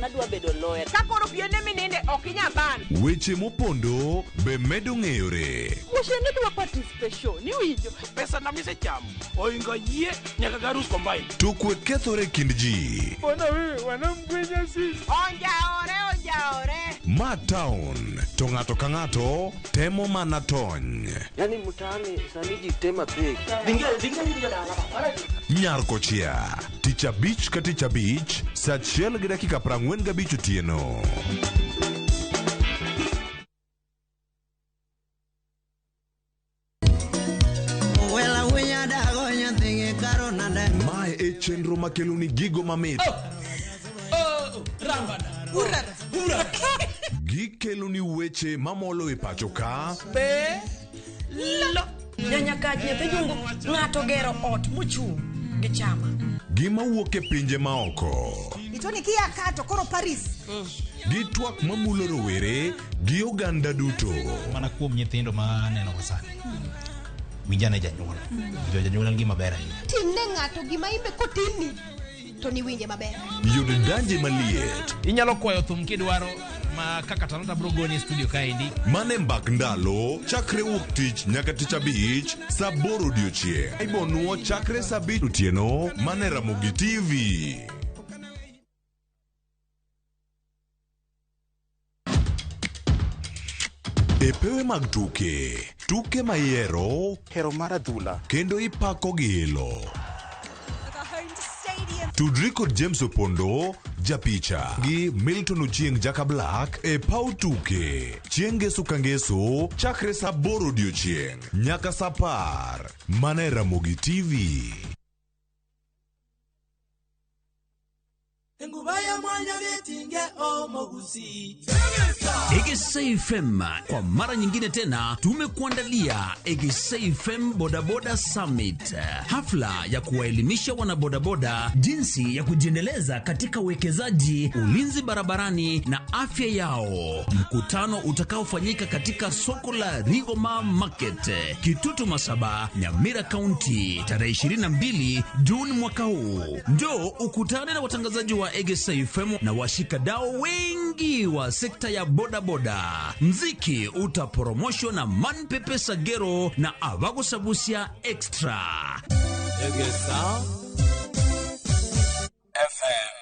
Nadwa bedo lawyer. Ka koro piende mininde ok inyal ban. weche mopondo be medo ng'eyore. Wuoche ne dwa participation, iwinjo? Pesa na misechamo oingo yie nyaka garus combine. To kwe kethore e kind ji. Bwana wewe wanamgwenya sisi. Onjaore, onjaore. Ma town to ng'ato ka ng'ato temo mana tony. Yaani mtaani sani ji tema pek. Nyar kochia tich abich ka tich abich saa 1:45 otieno. Wela winya dago nyathigi karo nade. Mae e chenro makelo ni gigo mamit. Gikelo ni weche mamolo e pacho ka Be lo nyanyakach nyathi jungu ng'ato gero ot mochung' gi chama. Gima wuok e pinje maoko. Itoni kia kato koro Paris. Gi twak mamulo rowere gi oganda duto. Mana kuom nyithindo ma aneno go sani. Winjane janyuol. Winjo janyuol en gima ber ahinya. Timne ng'ato gima imbe kotimni to niwinje maber. Yud danje maliet. Inyalo kwayo thum kidwaro ma kaka Talanta bro goni e studio kaendi. Mane mbak ndalo chakre wuok tich nyaka tich abich saa 8 odiochieng'. Ibonuo chakre saa 5 otieno mane Ramogi TV. E pewe mag tuke, tuke ma ihero, hero mar adhula, kendo ipako gi ilo. Tudri kod James Opondo, japicha, gi Milton Ochieng' Jaka Black e paw tuke. Chieng' ngeso ka ngeso, chakre saa 8 odiochieng' nyaka saa 10. Mana e Ramogi TV. Egesa FM kwa mara nyingine tena tumekuandalia Egesa FM Bodaboda Summit, hafla ya kuwaelimisha wanabodaboda jinsi ya kujiendeleza katika uwekezaji, ulinzi barabarani na afya yao. Mkutano utakaofanyika katika soko la Rigoma Market, Kitutu Masaba, Nyamira County, tarehe 22 Juni mwaka huu. Njoo ukutane na watangazaji wa Egesa FM na washikadau wengi wa sekta ya bodaboda. Mziki utaporomoshwa na Manpepe Sagero na Avago Sabusia Extra. Egesa FM.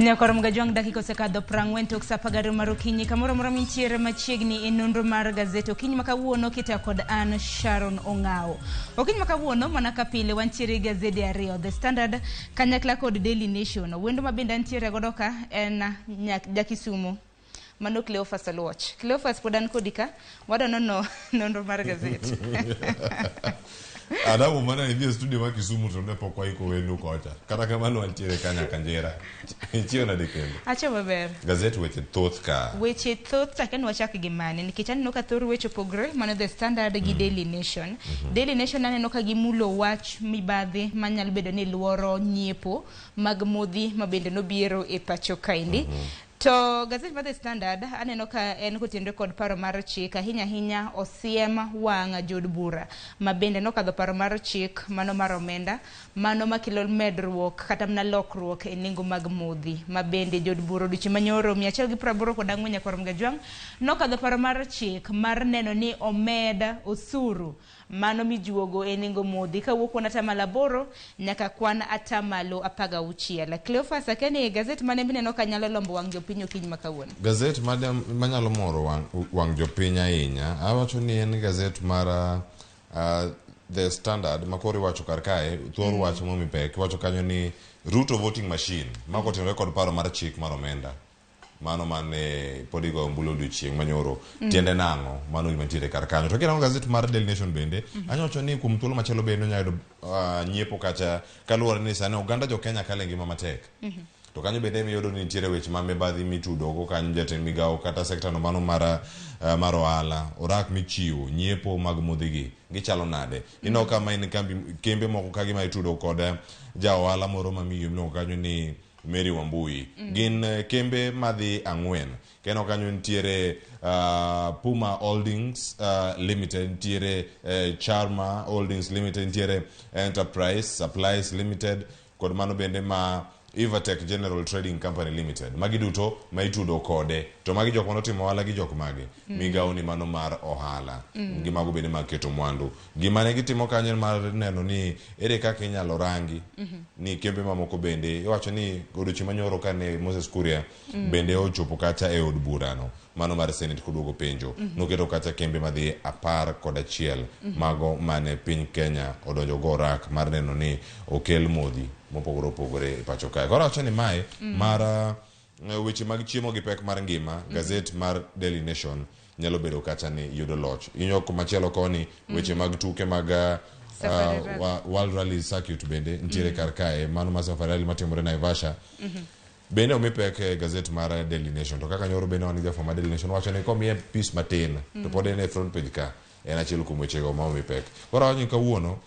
Nyakoro Mgajwang' dakika osekadho 40 tok sa 12 mar okinyi kamoro amora mintiere machiegni e nonro mar gazet okinyi ma kawuono kita kod an Sharon Ong'awo. Okinyi ma kawuono mana ka pile wantiere gi gazede ariyo The Standard kanyakla kod Daily Nation. Wendo ma bende antiere godo ka en Jakisumo mano Cleophas Oluoch. Cleophas pod an kodi ka wadwa nono nonro mar gazet. Adamu mana idhi e studio ma Kisumu to ne pok waiko wendo kocha. Kata kamano wantiere ka nyaka njera. Ichiew nade kendo? Achiew maber. Gazet weche thoth ka. Weche thoth to akia ni wachak gi mane nikech aneno ka thor weche opogre mano The Standard gi Daily Nation. Daily Nation aneno ka gimulo wach mibadhi manyalo bedo ni luoro nyiepo mag modhi ma bende nobiero e pacho kaendi. To gazet mar The Standard aneno ka en kotenore kod paro mar chik ahinya ahinya osiem wang' jood bura ma bende nokadho paro mar chik mano mar omenda mano makelo medruok kata mana lokruok e nengo mag modhi ma bende jood bura odiochieng' manyoro 184 nyakwar Mgajwang' nokadho paro mar chik mar neno ni omed osuru Mano mijuogo e nengo modhi kawuok kuon atamalo 8 nyaka kwan atamalo 16. Cleophas, akia ni gazet mane mineno ka nyalo lombo wang' jopiny okinyi ma kawuono? Gazet manyalo moro wang' jopiny ahinya, awacho ni en gazet mar The Standard ma koro iwacho kar kae, thor wach momi pek, iwacho kanyo ni Ruto voting machine, ma kotenore kod paro mar chik mar omenda. Mano mane pod igoyo ombulu odiochieng' manyoro tiende nang'o? Mano gima nitiere kar kanyo. To kirango gazet mar Daily Nation bende, anyalo wacho ni kuom thuolo machielo bende onyalo yudo nyiepo kacha kaluwore ni sani oganda jo Kenya kalo e ngima matek. To kanyo bende ema iyudo ni nitiere weche ma mibadhi mitudo go kanyo jatend migawo kata sekta no mano mar mar ohala, orak michiwo, nyiepo mag modhi gi gichalo nade? Ineno ka ma en kambi kembe moko ka gima itudo kod ja ohala moro ma miyo miluongo kanyo ni Mary Wambui. Gin kembe madhi ang'wen. Kendo kanyo nitiere Puma Holdings Limited, nitiere Charma Holdings Limited, nitiere Enterprise Supplies Limited, kod mano bende ma Evertech General Trading Company Limited. Magi duto ma itudo kode. To magi jok manotimo ohala gi jok mage. Migawo ni mano mar ohala. Gi mago bende mag keto mwandu. Gima ne gitimo kanyo en mar neno ni ere kaka inyalo rangi ni kembe mamoko bende iwacho ni odiochieng' manyoro kane Moses Kuria bende ochopo kacha e od burano mano mar Senate koduogo penjo noketo kacha kembe madhi 11 mago mane piny Kenya odonjo go orak mar neno ni okel modhi mopogore opogore e pacho kae. Koro awacho ni mae mar weche mag chiemo gi pek mar ngima, gazet mar Daily Nation nyalo bedo kacha ni yudo loch. Inyo kumachielo koni weche mag tuke mag Safari Rally. World Rally Circuit bende nitiere kar kae, mano mar Safari Rally matimore Naivasha. Bende omi pek e gazet mar Daily Nation. To kaka nyoro bende wan gi jafwambo mar Daily Nation wacho ni komiye pis matin to pod en e front page ka en achiel kuom wechego ma omi pek. Koro awacho ni kawuono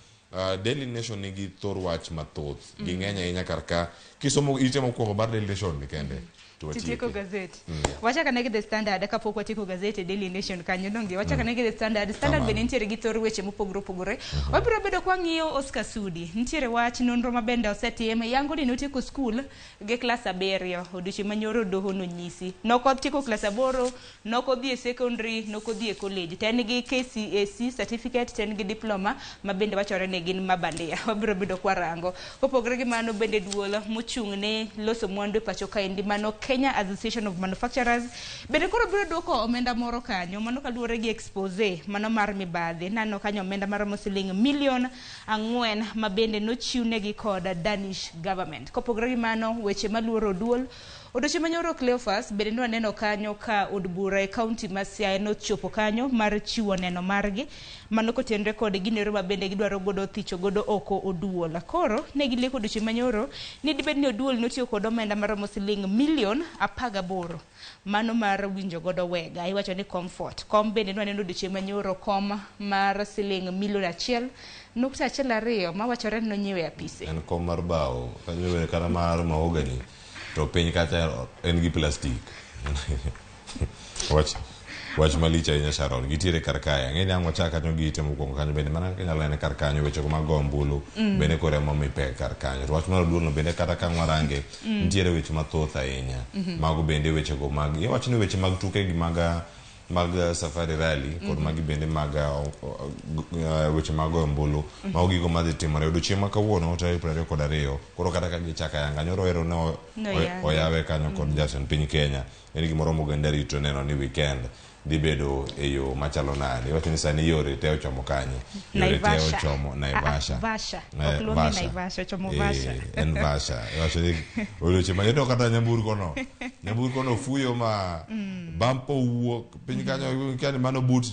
Daily Nation nigi thor wach mathoth. Ging'eny ahinya kar ka. Kisomo ite mokwongo mar Daily Nation ni kende to Titieko watieke. gazet. Wachak ane gi The Standard kapok watieko gazet e Daily Nation kanyo donge. Wachak ane gi The Standard. Standard Kamano. bende nitiere gi thor weche mopogore opogore. Wabiro bedo kwa ng'iyo Oscar Sudi. Nitiere wach nonro ma bende osetim yango ni notieko skul gi klas 7 odiochieng' manyoro doho nonyisi. Nokotieko klas 8, nokodhi e secondary, nokodhi e college. To en gi KCSE certificate, to en gi diploma ma bende wachore ni gin mabandia. Wabiro bedo kwarango. Kopogore gi mano bende duol mochung' ne loso mwandu e pacho kaendi mano Kenya Association of Manufacturers bende koro biro duoko omenda moro kanyo mano kaluwore gi expose mano mar mibadhi. Naneno kanyo omenda maromo siling milion 4 ma bende nochiwnegi kod Danish government. Kopogore gi mano weche maluoro duol odiochieng' manyoro Cleophas bende nwaneno kanyo ka od bura e kaunti ma Siaya nochopo kanyo mar chiwo neno margi mano kotenore kod ginero ma bende gidwaro godo thicho godo oko oduol. Koro ne gileko odiochieng' manyoro ni dibed ni oduol notiyo kod omenda maromo siling milion 18 mano mar winjo godo wega. Iwacho ni comfort. Kom bende nwaneno odiochieng' manyoro kom mar siling milion 1.12 mawachore ni nonyiew e apise. En kom mar bao, kanyo bende kata mar mahogany to piny kacha en gi plastic. Wach malich ahinya Sharon, gitiere kar kae. Ang'e ni ang' wachak kanyo gi ite mokwongo kanyo bende mana kaka inyalo nene kar kanyo weche go mag go ombulu bende koro ema omi pek kar kanyo. To wach mar oduol no bende kata ka ang' warange nitiere weche mathoth ahinya. Mago bende weche go mag iwacho ni weche mag tuke gi mag mag Safari Rally kod magi bende mag weche mag goyo ombulu. Mago gigo madhi timore odiochieng' ma kawuono tarik 22. Koro kata ka gichako ayanga nyoro ero ne Noyange. oyawe kanyo kod jatend piny Kenya. En gimoro moganda rito neno ni weekend dhi bedo e yo machalo nade. Iwacho ni sani yore te ochomo kanye? Yore te Naivasha. ochomo Naivasha. Ah, ah, Vasha. Eh, Ok luonge Vasha. Naivasha, ochomo Eh, Vasha. en Vasha. Iwacho ni odiochieng' ma iyudo kata nyamburko no. Nyamburko no fuyo ma bampo wuok piny kanyo kia ni mano but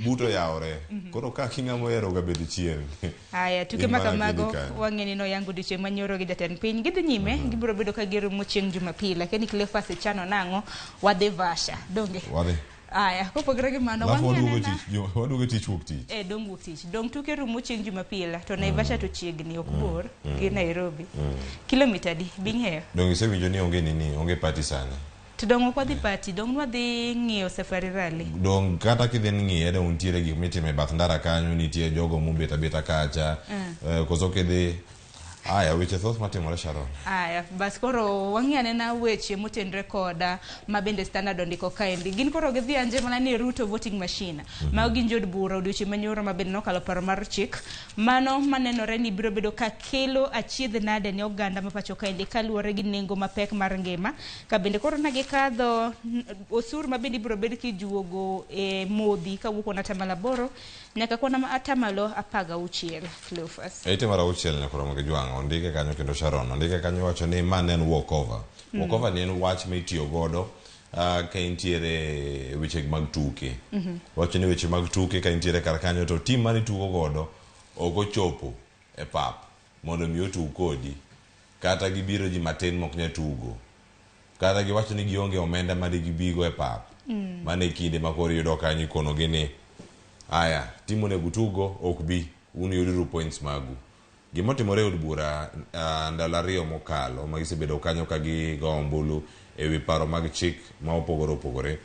but oyawore. Koro ka king'ama ohero ga bedo chien. Aya, tuke In ma mana kamago kidhi kanyo. wang'e ni noyango odiochieng' manyoro gi jatend piny. Gidhi nyime, gibiro bedo ka giromo chieng' Jumapil. Lakini Cleophas ichano nang'o? Wadhi Vasha. Donge? Wadhi. Aya, kopogore gi mano, Alafu wang'i waduogo anena tich, waduogo tich wuok tich. Eh, dong wuok tich. Dong tuke rumo chieng' Jumapil to Naivasha to chiegni ok bor gi Nairobi. Kilomita adi? Bing'eyo? Dong isewinjo ni onge nini, onge party sani. To dong ok wadhi party, dong nwadhi ng'iyo Safari Rally. Dong kata kidhi ng'iye dong nitiere gik mitimo e bath ndara kanyo, nitie jogo mobet abeta kacha. Koso kidhi aya weche thoth matimore Sharon. Aya, bas koro wang'i anena weche motenre koda ma bende Standard ondiko kaendi. Gin koro gidhi anje mana ni Ruto voting machine. Mago gin jood bura odiochieng' manyoro ma bende nokalo paro mar chik. Mano manenore ni biro bedo ka kelo achiedh nade ne oganda ma pacho kaendi kaluwore gi nengo mapek mar ngima. Ka bende koro na gikadho osuru ma bende ibiro bed kijuogo e modhi kawuok kuom atamalo 8 nyaka kwan ma atamalo 16. Cleophas. Ite mar auchiel nyaka romo gi jwang' ondike kanyo kendo Sharon ondike kanyo wacho ni ma ne en walkover. Walkover ni en wach mitiyo godo ka intiere weche mag tuke. Wacho ni weche mag tuke ka intiere kar kanyo to tim mane itugo godo ok ochopo e pap mondo mi otug kodi kata gibiro ji matin mok nyal tugo kata giwacho ni gionge omenda mane gibigo e pap. Mano e kinde ma koro iyudo kanyo ikonogi ni aya tim onego utugo ok bi un yuduru points magu. Gima otimore e od bura ndalo 2 mokalo ma gisebedo kanyo ka gigo ombulu e wi paro mag chik ma opogore opogore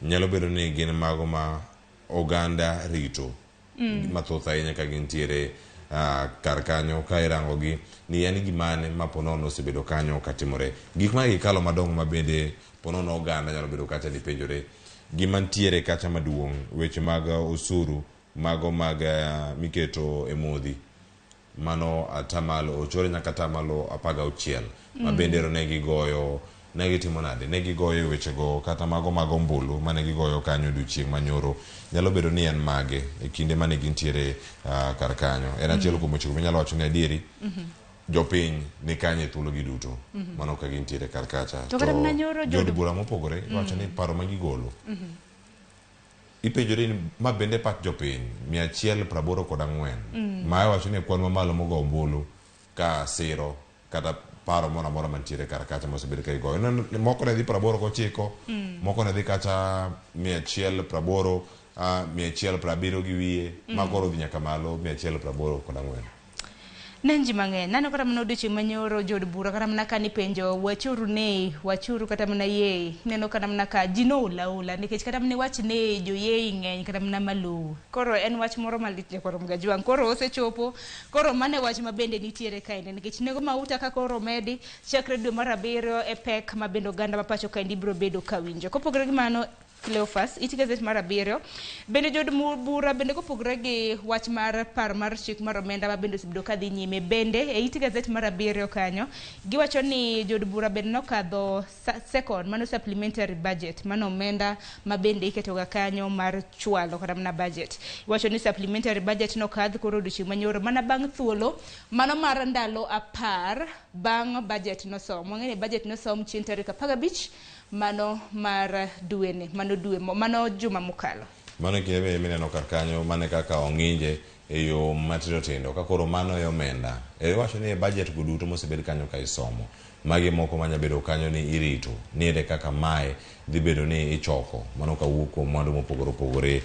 nyalo bedo ni gin mago ma oganda rito mathoth ahinya ka gintiere kar kanyo ka irango gi ni en gimane ma ponono osebedo kanyo katimore. Gik ma gikalo madongo ma bende ponono oganda nyalo bedo kacha ni penjore gima ntiere kacha maduong' weche mag osuru mago mag miketo e modhi mano atamalo ochore nyaka atamalo 16 ma bende ero ne gigoyo ne gitimo nade ne gigoyo wechego kata mago mag ombulu mane gigoyo kanyo odiochieng' manyoro nyalo bedo ni en mage e kinde mane gintiere kar kanyo en achiel kuom wechego minyalo wacho ni adieri jopiny ni kanye thuolo gi duto mano ka gintiere kar kacha To kata mana nyoro jood bura mopogore iwacho ni paro ma gigolo ipenjore ni ma bende pach jopiny 184 ma iwacho ni kwan mamalo mogo ombulu ka siro kata paro moro amora mantiere kar kacha mosebedo ka igoyo. Moko ne dhi 89, moko ne dhi kacha 180, 170 gi wiye, ma koro dhi nyaka malo 184. Ne ji mang'eny nano kata mana odiochieng' manyoro jood bura kata mana ka nipenjo wachuru nei wachuru kata mana yei neno kata mana ka ji nool aola nikech kata mana iwach nei jo yei ng'eny kata mana maluwo koro en wach moro malit nyakwar Mgajwang' koro osechopo koro mano e wach ma bende nitiere kaendi nikech nengo mauta ka koro omedi chakre dwe mar 7 e pek ma bende oganda ma pacho kaendi biro bedo ka winjo. Kopogore gi mano Cleophas, it gazet mar 7 bende jood bura bende kopogore gi wach mar paro mar chik mar omenda ma bende osebedo ka dhi nyime bende e it gazet mar 7 kanyo giwacho ni jood bura bende nokadho second mano supplementary budget mano omenda ma bende iketoga kanyo mar chwalo kata mana budget. Iwacho ni supplementary budget nokadh koro odiochieng' manyoro mana bang' thuolo mano mar ndalo 10 bang' budget nosom. Wang'e ni budget nosom chieng' tarik 15 mano mar dweni mano dwe mano juma mokalo. Mano kinde bende mineno kar kanyo mane kaka ong'inje e yo matindo tindo ka koro mano e omenda. Iwacho ni e budget go duto mosebed kanyo ka isomo magi moko manya bedo kanyo ni irito ni ere kaka mae dhi bedo ni ichoko mano kawuok kuom mwandu mopogore opogore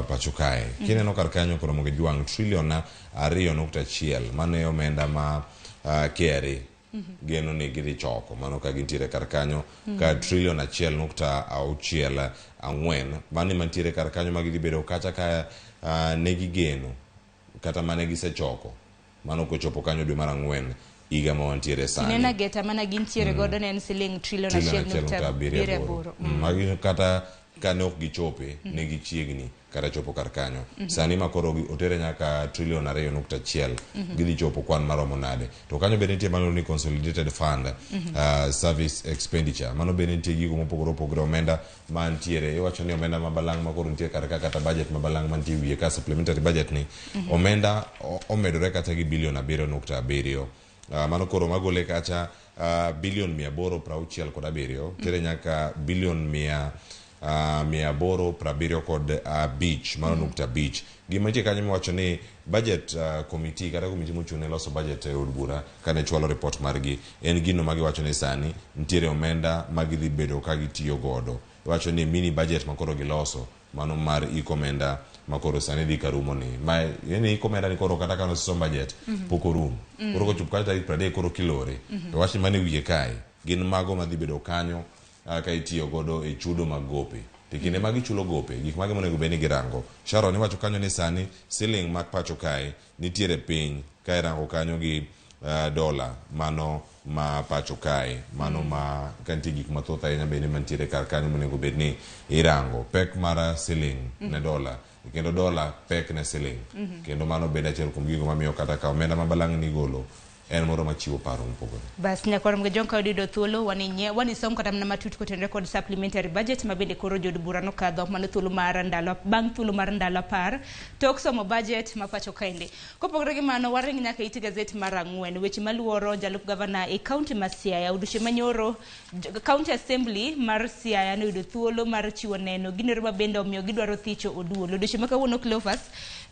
pacho kae. Kineno kar kanyo koro mondo gijwang' trilion 2.1 mano e omenda ma KRA geno ni gidhi choko mano ka gintiere kar kanyo ka trilion 1.64 mano mantiere kar kanyo ma gidhi bedo kacha ka ne gigeno kata mane gisechoko mano kochopo kanyo dwe mar 4 higa ma wantiere sani. Nena geta mana gintiere godo ne en siling trilion 1.78. Magi kata Kane ok gichope, ne gichiegni kata chopo kar kanyo. Sani ma koro otere nyaka trilion 2.1, gidhi chopo kwan maromo nade? To kanyo bende nitie mano ni consolidated fund service expenditure. Mano bende nitie gigo mopogore opogore, omenda mantiere. Iwacho ni omenda ma balang' ma koro nitie kar ka, kata budget ma balang' mantie wiye ka, supplementary budget ni, omenda omedore kata gi bilion 7.7. Mano koro magole kacha bilion 867 tere nyaka bilion 875, mano nukta abich. Gima nitie kanyo miwacho ni budget committee, kata committee mochung' ne loso budget e od bura, kane chwalo report margi, en gino ma giwacho ni sani nitiere omenda ma gidhi bedo ka gitiyo godo. Iwacho ni mini budget ma koro giloso, mano mar iko omenda ma koro sani dhi karumo ni ma yani iko omenda ni koro kata ka nosesom budget pok orumo. Koro kochopo kacha tarik 30 koro kilore. To wach mane wiye kae gin mago madhi bedo kanyo ka itiyo godo e chudo mag gope. To kinde ma gichulo gope, gik mage monego bed ni girango? Sharon, iwacho kanyo ni sani siling mag pacho kae nitiere piny ka irango kanyo gi dola mano ma pacho kae, mano ma ka nitie gik mathoth ahinya bende mantiere kar kanyo monego bed ni irango pek mar siling ne dola, kendo dola pek ne siling. Kendo mano bende achiel kuom gigo mamiyo kata ka omenda ma balang' nigolo en moro machiwo paro mopogore. Bas nyakwar Mgejong, ka oyudo thuolo wani wanisom kata mana matut kotenore kod supplementary budget ma bende koro jood bura nokadho mano thuolo mar ndalo bang' thuolo mar ndalo 10 tok somo budget ma pacho kaende. Kopogore gi mano, waring nyaka it gazet mar 4, weche maluoro jalup gavana e kaunti ma Siaya. Odiochieng' manyoro County Assembly mar Siaya noyudo thuolo mar chiwo neno ginero ma bende omiyo gidwaro thicho Oduol. Odiochieng' ma kawuono, Cleophas,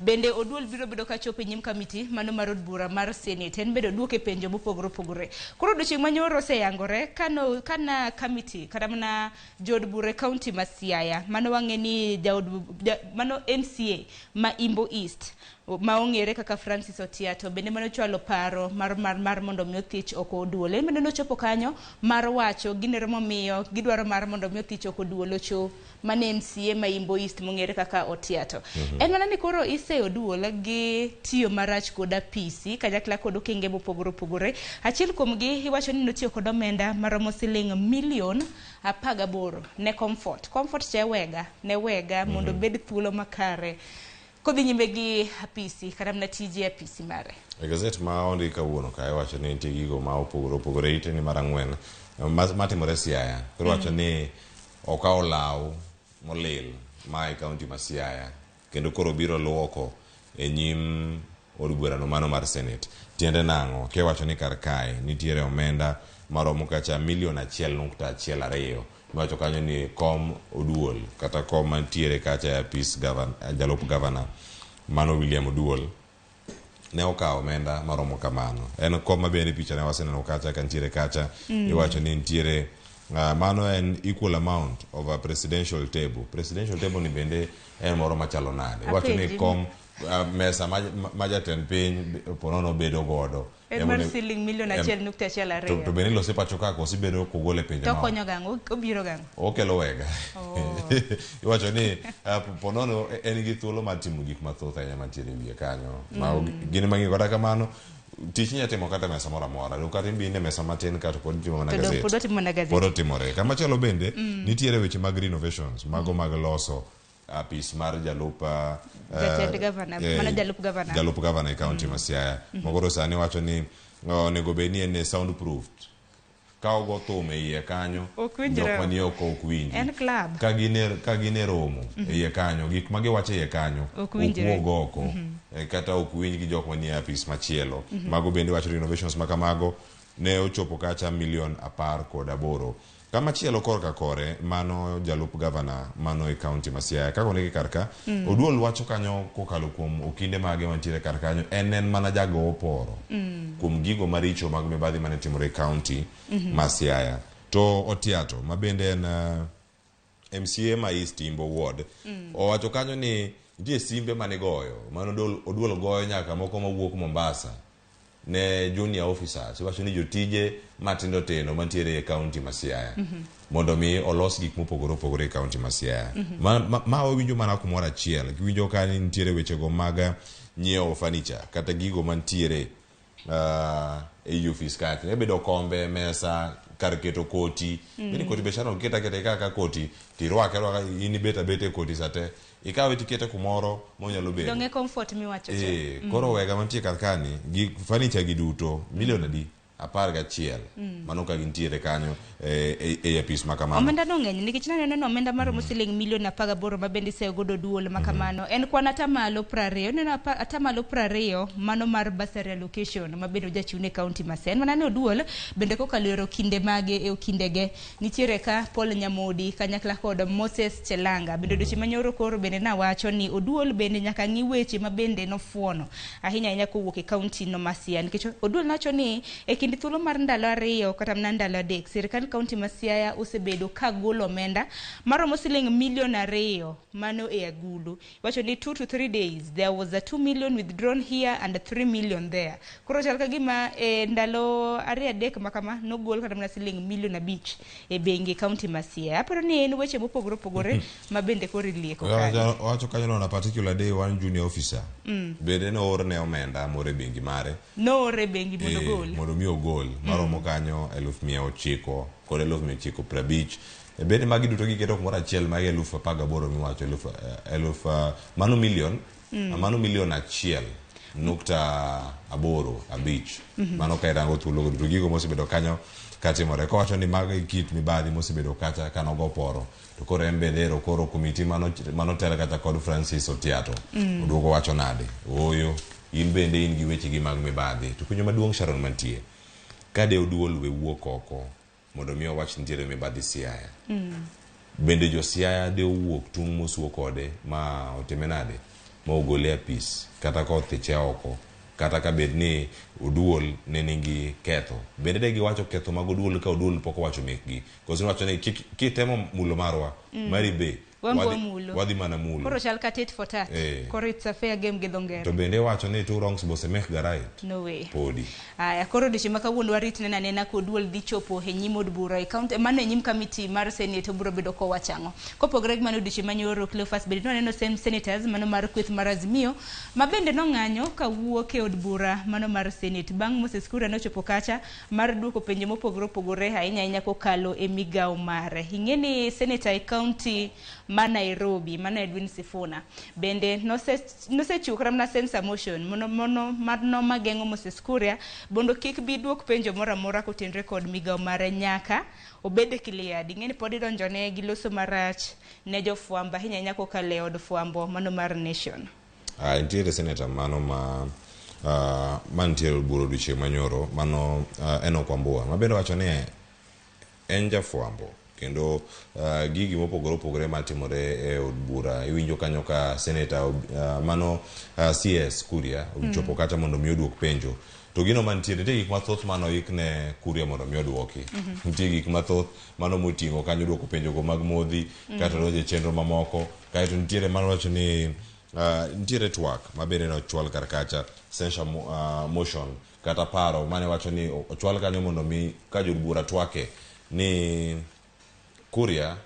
bende Oduol biro bedo kachopo e nyim kamiti mano mar od bura mar Senate. En bende oduoke penjo mopogore opogore. Koro odiochieng' manyoro oseyangore kano kana kamiti kata mana jood bura e kaunti ma Siaya, mano wang'e ni jaod mano MCA ma Imbo East ma ong'ere kaka Francis Otiato bende mano chwalo paro mar mondo mi othich oko Oduol. En bende nochopo kanyo mar wacho ginero momiyo gidwaro mar mondo mi othich oko Oduol ocho mane MCA ma Imbo East mong'ere kaka Otiato. En mana ni koro iseyo Oduol gi tiyo marach kod apisi kanyakla kod okenge mopogore opogore. Achiel kuomgi iwacho ni notiyo kod omenda maromo siling milion 18 ne Comfort. Comfort cha wega, ne wega mondo obed thuolo makare kodhi nyime gi apisi kata mana tije apisi mare. E gazet ma ondik kawuono kae wacho ni nitie gigo ma opogore opogore, ite ni mar 4 matimore Siaya. Koro wacho ni okawo law molil ma e kaunti ma Siaya kendo koro biro luoko e nyim od burano mano mar Senate. Tiende nang'o? Kiwacho ni kar kae nitiere omenda maromo kacha milion 1.12. Iwacho kanyo ni kom Oduol kata kom mantiere kacha e apis jalup gavana mano William Oduol ne okawo omenda maromo kamano. En kom ma bende picha ne waseneno kacha ka nitiere kacha. Iwacho ni nitiere mano en equal amount of a presidential table. Presidential table ni bende en moro machalo nade? Iwacho ni kom mesa ma jatend piny ponono bedo godo. En mar siling milion 1.12. To bende ilose pacho ka koso ibedo kogole pinje To konyo gang'o? Obiro gang'o? Okelo wega. Iwacho ni ponono en gi thuolo mar timo gik mathoth ahinya mantiere e wiye kanyo. Ma gin mang'eny kata kamano tich inyalo timo kata mesa moro amora. Dong kata in e mesa matin ka to pod itimo mana gazet. Pod otimo mana gazet. Pod otimore. Kamachielo bende nitiere weche mag renovations, mago mag loso apis mar jalup jatend gavana, mano jalup gavana. Jalup gavana e kaunti ma Siaya. Mogoro sani wacho ni onego bed ni en soundproofed. Ka ogo thum e iye kanyo, jok manie oko ok winji. En club. Ka gin e romo e iye kanyo, gik ma giwacho e iye kanyo ok wuog oko. Kata ok winj gi jok manie apis machielo. Mago bende wacho renovations ma kamago ne ochopo kacha milion 18. Kamachielo korka kore, mano jalup gavana mano e kaunti ma Siaya. Kaka ondiki kar ka, Oduol wacho kanyo kokalo kuom okinde mage mantiere kar kanyo, en mana jago oporo kuom gigo maricho mag mibadhi mane timore e kaunti ma Siaya. To Otiato, ma bende en MCA ma East Imbo Ward, owacho kanyo ni nitie simbe mane goyo, mano Oduol goyo nyaka moko mawuok Mombasa ne junior officers, iwacho ni jotije matindo tindo mantiere e kaunti ma Siaya mondo mi olos gik mopogore opogore e kaunti ma Siaya. Ma wawinjo mana kumoro achiel, giwinjo ka nitiere wechego mag nyiewo furniture kata gigo mantiere e ofis kacha, ibedo kombe, mesa, kar keto koti. Bende koti be Sharon keta keta kaka koti tirwake rwaka in ibet abeta e koti sate ikawe tikete kumoro monyalo bedo. Donge comfort miwacho cha. Koro wega mantie kar kani gi furniture gi duto milion adi 11 mano ka gintiere kanyo e apis ma kamano. Omenda no ng'eny nikech naneno ni omenda maromo siling milion 18 ma bende iseyo godo duol ma kamano en kwan atamalo 20 ineno atamalo 20 mano mar bursary allocation ma bende ojachiw ne county ma Siaya. En mana ni oduol bende kokalo ero kinde mage e okindege nitiere ka Paul Nyamodi kanyakla kod Moses Chelanga bende odiochieng' manyoro koro bende nawacho ni oduol bende nyaka ng'i weche ma bende nofuono ahinya ahinya kowuok e county no ma Siaya nikech oduol nowacho ni e kind thuolo mar ndalo 2 kata mana ndalo 3 sirkand county ma Siaya osebedo ka golo omenda maromo siling milion 2 mano e agulu. Wacho ni 2 to 3 days there was a 2 million withdrawn here and 3 million there. Koro chal ka gima e ndalo 2 3 makama nogol kata mana siling milion 5 e bengi county ma Siaya. Aparo ni en weche mopogore opogore ma bende koro ilieko kanyo. Owacho kanyo on a particular day one junior officer bende noorne omenda moro e bengi mare. Noore e bengi mondo ogol. Mondo mi ogol maromo kanyo 900,000 kod 950,000. Bende magi duto giketo kumoro achiel magi 18,000 miwacho eluf mano milion mano milion 1.85 mano ka irango thuolo duto gigo mosebedo kanyo katimore. Kowacho ni mago e kit mibadhi mosebedo kacha kanogo poro to koro en bende ero koro komiti mano tel kata kod Francis Otiato oduogo wacho nade ooyo in bende in gi weche gi mag mibadhi. To penjo maduong' Sharon mantie kade oduol we wuok oko mondo mi owach nitiere mibadhi Siaya. Bende jo Siaya de owuok tung' mosuo kode ma otime nade ma ogole apis kata ka othiche oko kata ka bed ni oduol ne nigi ketho. Bende de giwacho ketho mag oduol ka oduol pok owacho mekgi. Koso niwacho ni kitemo mulo marwa mari be wadhi mana mulo. Koro chal ka tit for tat. Koro it's a fair game gi dho ngere. To bende wacho ni two wrongs bose make the right. No way. Podi. Aya koro odiochieng' ma kawuono warit neno anena ka oduol dhi chopo e nyim od bura e county mano e nyim committee mar Senate obiro bedo kowacho ang'o. Kopogore gi mano odiochieng' manyoro Cleophas bende nwaneno same senators mano mar kweth mar Azimio ma bende nong'anyo kawuok e od bura mano mar Senate bang' Moses Kuria nochopo kacha mar duoko penjo mopogore opogore ahinya ahinya kokalo e migawo mare. Ing'e ni senator e county ma Nairobi mano Edwin Sifuna bende nosechiwo kata mana censure motion mono mageng'o Moses Kuria mondo kik bi duok penjo moro amora kotenore kod migawo mare nyaka obed cleared. Ing'e ni pod idonjone gi loso marach ne jofwambo ahinya ahinya kokalo e od fwambo mano mar Nation. Nitiere senator mano ma mantiere bura odiochieng' manyoro mano Enoch Wambua ma bende wacho ni en jafwambo kendo gigi mopogore opogore matimore e od bura iwinjo kanyo ka senator mano CS Kuria ochopo kacha mondo mi oduok penjo. To gino mantiere nitie gik mathoth mano oik ne Kuria mondo mi oduoki. Nitie gik mathoth mano moting'o kanyo duoko penjo go mag modhi kata donjo e chenro mamoko. Kaeto nitiere mano wacho ni nitiere twak ma bende nochwal kar kacha censure motion kata paro mane wacho ni ochwal kanyo mondo mi ka jod bura twake ni Kuria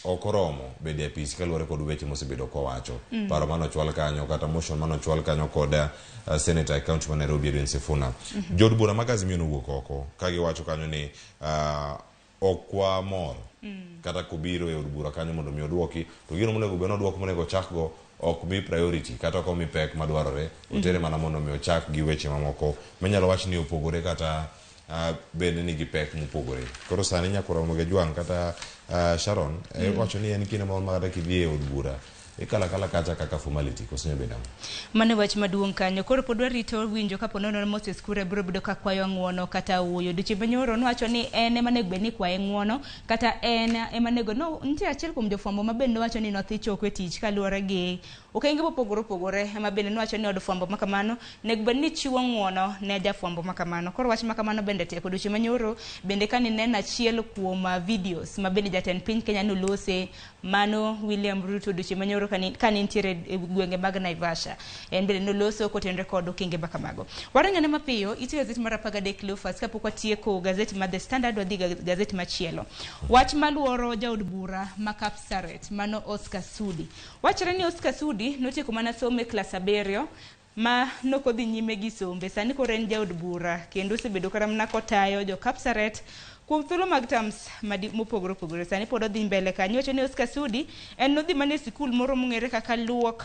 ok oromo bedo e apis kaluwore kod weche mosebedo kowacho. Paro mane ochwal kanyo kata motion mane ochwal kanyo kod senator e county ma Nairobi Edwin Sifuna. Jod bura mag Azimio nowuok oko ka giwacho kanyo ni ok wamor kata kobiro e od bura kanyo mondo mi oduoki to gino monego bed ni oduok monego ochakgo ok mi priority kata ok omi pek madwarore otere mana mondo mi ochak gi weche mamoko minyalo wach ni opogore kata bende nigi pek mopogore. Koro sani nyakoro Ramogi Ajwang' kata Sharon wacho ni en kinde moro ma kata kidhi e od bura ikalo akala kacha kaka formality koso nyalo bedo ang'o? Mano e wach maduong' kanyo. Koro pod warito winjo kapo nono Moses Kuria biro bedo ka kwayo ng'uono kata wuoyo. Odiochieng' manyoro nowacho ni en ema onego bed ni ikwaye ng'uono kata en ema onego no nitie achiel kuom jofwambo ma bende nowacho ni nodhi choko e tich kaluwore gi okenge mopogore opogore ema bende nowacho ni od fwambo makamano onego bed ni chiwo ng'uono ne jafwambo makamano. Koro wach makamano bende tek. Odiochieng' manyoro bende kanineno achiel kuom videos ma bende jatend piny Kenya nolose mano William Ruto odiochieng' manyoro kane nitiere e gwenge mag Naivasha. En bende noloso kotenore kod okenge makamago. Waringane mapiyo, ite gazet mar 13 Cleophas kapok watieko gazet mar The Standard wadhi gazet machielo. Wach maluoro jaod bura ma Kapsaret mano Oscar Sudi. Wachore ni Oscar Sudi notieko mana somo e klas 7 ma nokodhi nyime gi sombe. Sani koro en jaod bura kendo osebedo kata mana kotayo jo Kapsaret Kuom thuolo mag terms mopogore opogore sani pod odhi mbele kanyo. Iwacho ni Oscar Sudi en nodhi mana e sikul moro mong'ere kaka Luok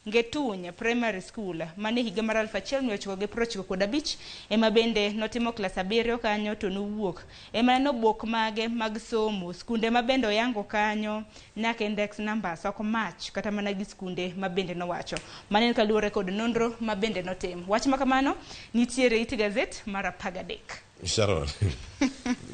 Ngetuny Primary School mane higa mar 1995 ema bende notimo klas 7 kanyo to nowuok. Ema nobok mage mag somo, skunde ma bende oyango kanyo nyaka index numbers ok match kata mana gi skunde ma bende nowacho. Mano en kaluwore kod nonro ma bende notim. Wach ma kamano nitiere it gazet mar 13. Sharon,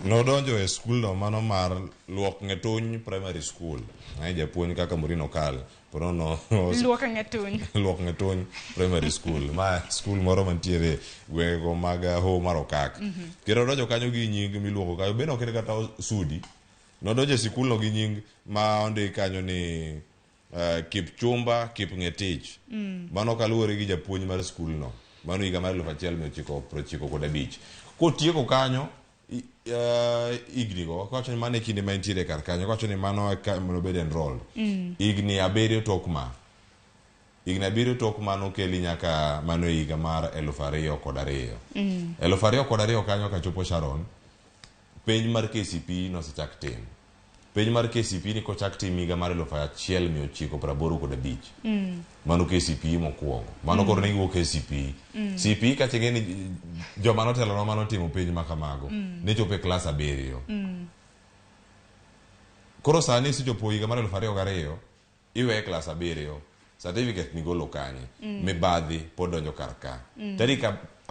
nodonjo e skulno mano mar Luok Ngetuny Primary School. Ai japuonj kaka Murino Kal. Ponono Luok Ngetuny. Luok Ngetuny Primary School. Ma skul moro mantiere gwengego mag Hoho mar Okak. Kendo odonjo kanyo gi nying miluongo kanyo. Bende ok en kata Sudi. Nodonjo e sikulno gi nying ma ondik kanyo ni Kipchumba Kipng'etich. Mano kaluwore gi japuonj mar skulno. Mano higa mar 1995. Kotieko kanyo higni go kowacho ni mano e kinde ma entiere kar kanyo kowacho ni mano e nobed enrolled. Higni 7 tok ma. Higni 7 tok ma nokeli nyaka mano e higa mar 2002. 2002 kanyo kachopo Sharon, penj mar KCPE nosechak tim. Penj mar KCPE ni kochak tim higa mar 1985. Mano KCPE mokwongo. Mano koro ne giwuok KCPE. CPE kacha ing'e ni joma notelonwa manotimo penj ma kamago ne chopo e klas 7. Koro sani isechopo higa mar 2002, iweye klas 7, certificate nigolo kanye? Mibadhi pod donjo kar ka. Tarik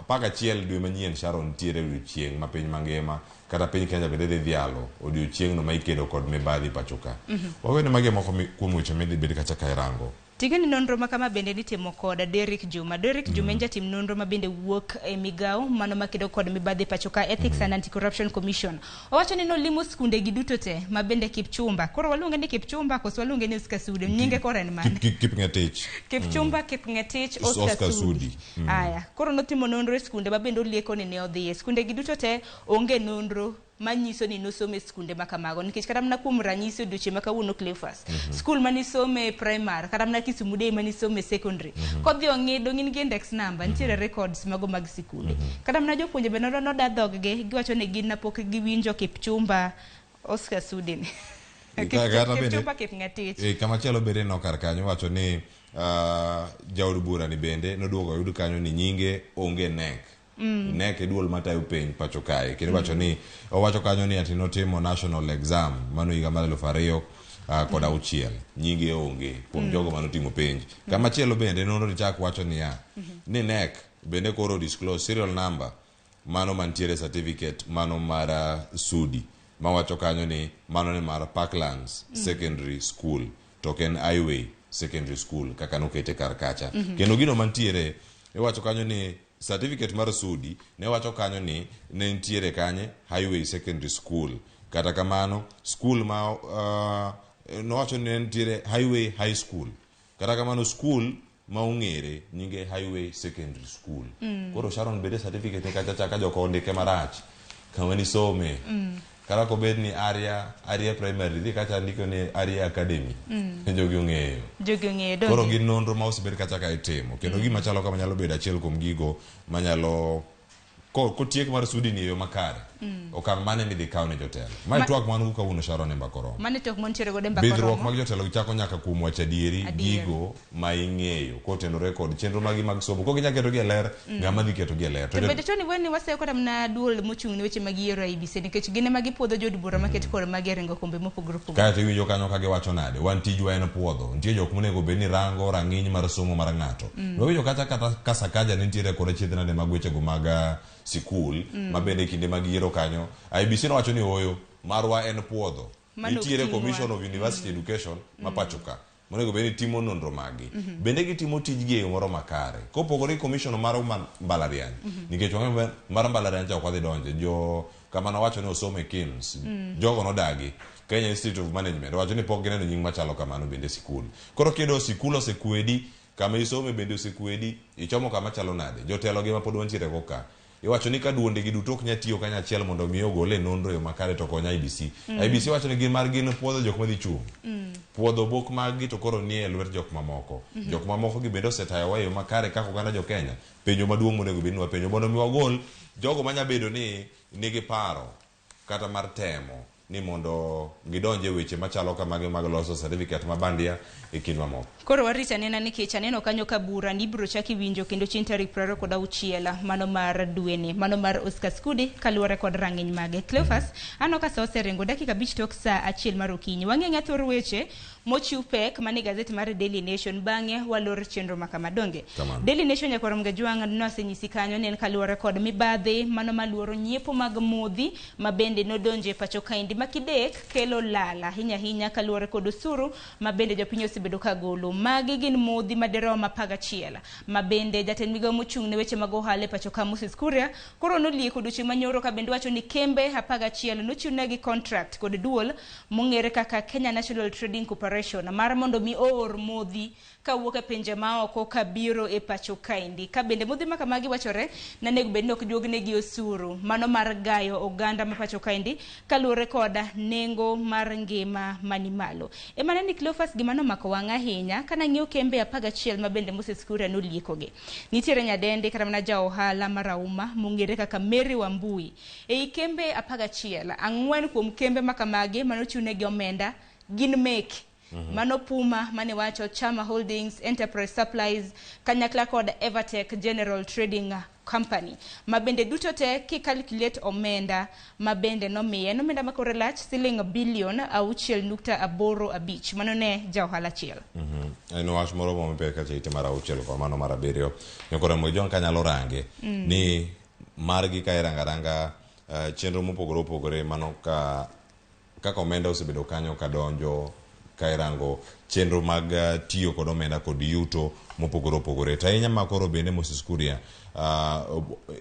11 dwe manyien Sharon nitiere odiochieng' ma piny mangima kata piny Kenya bende dhi dhialo odiochieng'no ma ikedo kod mibadhi pacho ka. Wawene magi moko kuom weche midhi bed kacha ka irango. Ting'eni nonro ma kama bende nitimo kod Derrick Juma. Derrick Juma en jatim nonro ma bende wuok e migawo mano makedo kod mibadhi pacho ka Ethics and Anti-Corruption Commission. Owacho ni nolimo skunde gi duto te ma bende Kipchumba. Koro waluonge ni Kipchumba koso waluonge ni Oscar Sudi? Nyinge koro en mane? Kipng'etich. Kipchumba, Kipng'etich, Oscar Oscar Sudi. Sudi. Aya, koro notimo nonro e skunde ma bende olieko ni ne odhiye. Skunde gi duto te onge nonro manyiso ni nosome e skunde ma kamago, nikech kata mana kuom ranyisi odiochieng' ma kawuono Cleophas, skul manisome primary kata mana Kisumu Day manisome secondary, kodhi ong'i dong' in gi index number, nitiere records mago mag sikunde. Kata mana jopuonje bende noda dhog-gi, giwacho ni gin napok giwinjo Kipchumba Oscar Sudi ni. Kipchumba Kipng'etich. Kamachielo bende no kar kanyo wacho ni jaod bura ni bende noduogo oyud kanyo ni nyinge onge NEC. NEC e duol matayo penj pacho kae. Kendo wacho ni owacho kanyo ni ati notimo national exam mano higa mar 2006. Nyinge onge kuom jogo manotimo penj. Kamachielo bende nonro chak wacho niya ni NEC bende koro disclose serial number mano mantiere certificate mano mar Sudi mawacho kanyo ni mano ne mar Parklands Secondary School to ok en Highway Secondary School kaka nokete kar kacha. Kendo gino mantiere iwacho kanyo ni certificate mar Sudi ne wacho kanyo ni ne nitiere kanye Highway Secondary School. Kata kamano school ma nowacho ni ne nitiere Highway High School. Kata kamano school ma ong'ere nyinge Highway Secondary School. Koro Sharon bende certificate kacha cha ka joko ondike marach kama nisome. Kata kobed ni Aria Primary dhi kacha ndiko ni Aria Academy. Jogi ong'eyo. Jogi ong'eyo donge. Koro gin nonro ma osebed kacha ka itimo. Kendo gima chalo kama nyalo bedo achiel kuom gigo manyalo kotiek mar Sudi ni e yo makare. Okang' mane midhi kaw ne jotelo. Mae twak man go kawuono Sharon e Mbaka Oromo. Mane twak mantiere godo e Mbaka Bidhruok Oromo. mag jotelo chako nyaka kuom wacho adieri gigo ma ing'eyo kotenore kod chenro magi mag somo. Kok inyal ketogi e ler, ng'ama dhi ketogi e ler. To bende to ni weni waseyo kata mana duol mochung' ne weche mag yiero IEBC nikech gin ema gipuodho jood bura maket kod magi e ringo kombe mopogore opogore. Kaeto iwinjo kanyo ka giwacho nade, wan tijwa en puodho. Nitie jok monego bed ni rango rang'iny mar somo mar ng'ato. Wawinjo kata ka Sakaja ne nitiere kod achiedh nade mag wechego mag sikul, ma bende kinde mag yiero kanyo IEBC nowacho ni ooyo, marwa en puodho. Nitiere Commission of University Education ma pacho ka monego bed ni timo nonro maggi. Bende gitimo tijgi e yo moro makare. Kopogore gi commission mar mbalariany, nikech wang'eyo mar mbalariany cha ok wadhi donje. Jo kama nowacho ni osomo e KIMS, jogo nodagi. Kenya Institute of Management owacho ni pok gineno nying machalo kamano bende sikul. Koro kiyudo sikul osekwedi, kama isome bende osekwedi, ichomo kama chalo nade? Jotelo gi ma pod wantiere go ka. Iwacho ni ka duonde gi duto ok nyal tiyo kanyachiel mondo mi ogol e nonro e yo makare to kony IEBC. IEBC wacho ni gin mar gin puodho jok madhi chung'. Puodho bok mag gi to koro nie lwet jok mamoko. Jok mamoko gi bende osetayowa e yo makare kaka oganda jo Kenya. Penjo maduong' monego bed ni wapenjo mondo mi wagol jogo manya bedo ni nigi paro kata mar temo ni mondo gidonj e weche machalo kamagi mag loso certificate ma bandia e kind mamoko. Koro warito anena nikech aneno kanyo ka bura ni ibiro chak iwinjo kendo chieng' tarik 26 mano mar dweni, mano mar Oscar Sudi kaluwore kod rang'iny mage. Cleophas, aneno ka sa oseringo dakika 5 tok sa 1 mar okinyi. Wang'e thor weche mochiw pek mane gazet mar Daily Nation, bang'e walor chenro makama donge. Kamano. Daily Nation nyakwar Mgajwang' nosenyisi kanyo ni en kaluwore kod mibadhi mano maluoro nyiepo mag modhi ma bende nodonje pacho kaendi makidek kelo lal ahinya ahinya kaluwore kod osuru ma bende jopiny osebedo ka golo. Magi gin modhi madirom 11 ma bende jatend migawo mochung' ne weche mag ohala e pacho ka Moses Kuria koro nolieko odiochieng' manyoro ka bende wacho ni kembe 11 nochiwnegi contract kod duol mong'ere kaka Kenya National Trading Corporation mar mondo mi oor modhi kawuok e pinje maoko kabiro e pacho kaendi. Ka bende modhi ma kamagi wachore nanego bed ni ok juognegi osuru mano mar gayo oganda ma pacho kaendi kaluwore kod nengo mar ngima mani malo. Ema neni Cleophas gima nomako wang'a ahinya kanang'iyo kembe 11 ma bende Moses Kuria noliekogi. Nitiere nyadendi kata mana ja ohala marahuma mong'ere kaka Mary Wambui. Ei kembe 11, 4 kuom kembe makamagi manochiwnegi omenda gin meke. Mano Puma mane wacho Chama Holdings, Enterprise Supplies kanyakla kod Evertech General Trading Company ma bende duto te kikalculate omenda ma bende nomiye en omenda makore lach siling bilion 6.85 mano ne ja ohala achiel. En wach moro momipek kacha ite mar 6 kod mano mar 7 nyakora Mgajwang' kanyalo range ni margi ka irango aranga chenro mopogore opogore mano ka kaka omenda osebedo kanyo kadonjo ka irango chenro mag tiyo kod omenda kod yuto mopogore opogore. To ahinya ma koro bende Moses Kuria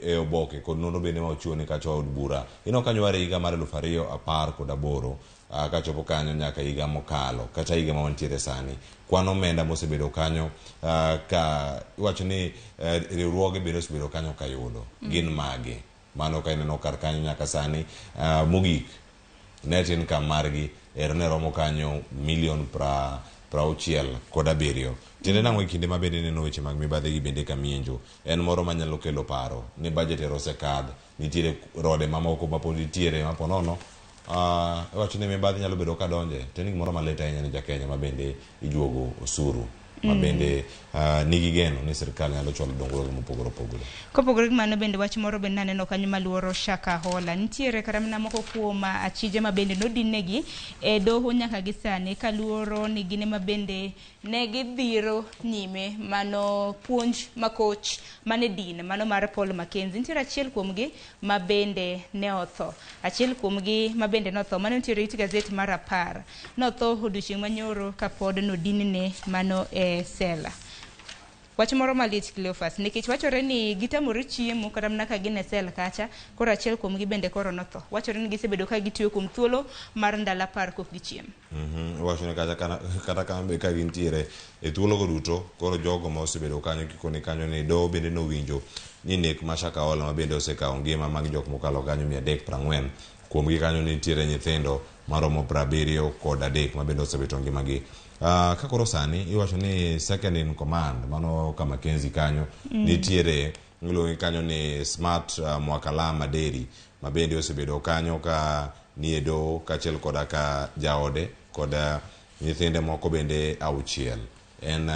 e oboke kod nonro bende ma ochiwo ni kacha od bura. Ineno kanyo ware higa mar 2018 kachopo kanyo nyaka higa mokalo kata higa ma wantiere sani. Kwan omenda mosebedo kanyo ka iwacho ni riwruoge bende osebedo kanyo kayudo. Gin mage? Mano ka ineno kar kanyo nyaka sani mogik net income margi ero ne romo kanyo milion 67. Tiende nang'o e kinde ma bende ineno weche mag mibadhi gi bende kamienjo en moro manyalo kelo paro ni budget ero osekadh, nitiere rode mamoko ma pod nitiere ma ponono iwacho ni mibadhi nyalo bedo kadonje to en gimoro malit ahinya ne jakenya ma bende ijuogo osuru ma bende nigi geno ni sirikal nyalo chwalo dongruoge mopogore opogore. Kopogore gi mano bende wach moro bende naneno kanyo maluoro Shakahola. Nitiere kata mana moko kuom achije ma bende nodin-negi e doho nyaka gi sani kaluoro ni gin ema bende ne gidhiro nyime mano puonj ma koch mane din mano mar Paul Mackenzie. Nitiere achiel kuomgi ma bende ne otho. Achiel kuomgi ma bende notho mano nitiere it gazet mar 10. Notho odiochieng' manyoro kapod nodinne mano e sela. Wach moro malich Cleophas nikech wachore ni gitamore chiemo kata mana ka gin e sel kacha, koro achiel kuomgi bende koro notho. Wachore ni gisebedo ka gitiyo kuom thuolo mar ndalo 10 kok gichiem. Iwacho ni kata kambe ka gintiere e thuologo duto, koro jogo ma osebedo kanyo kikoni kanyo ni doho bende nowinjo ni nek ma Shakahola ma bende osekawo ngima mag jok mokalo kanyo 340 kuomgi kanyo nitiere nyithindo maromo 73 ma bende osewito ngimagi. Ka koro sani iwacho ni second in command mano ka Mackenzie kanyo nitiere iluonge kanyo ni Smart Mwakala Maderi ma bende osebedo kanyo ka nie doho kaachiel koda ka jaode kod nyithinde moko bende 6. En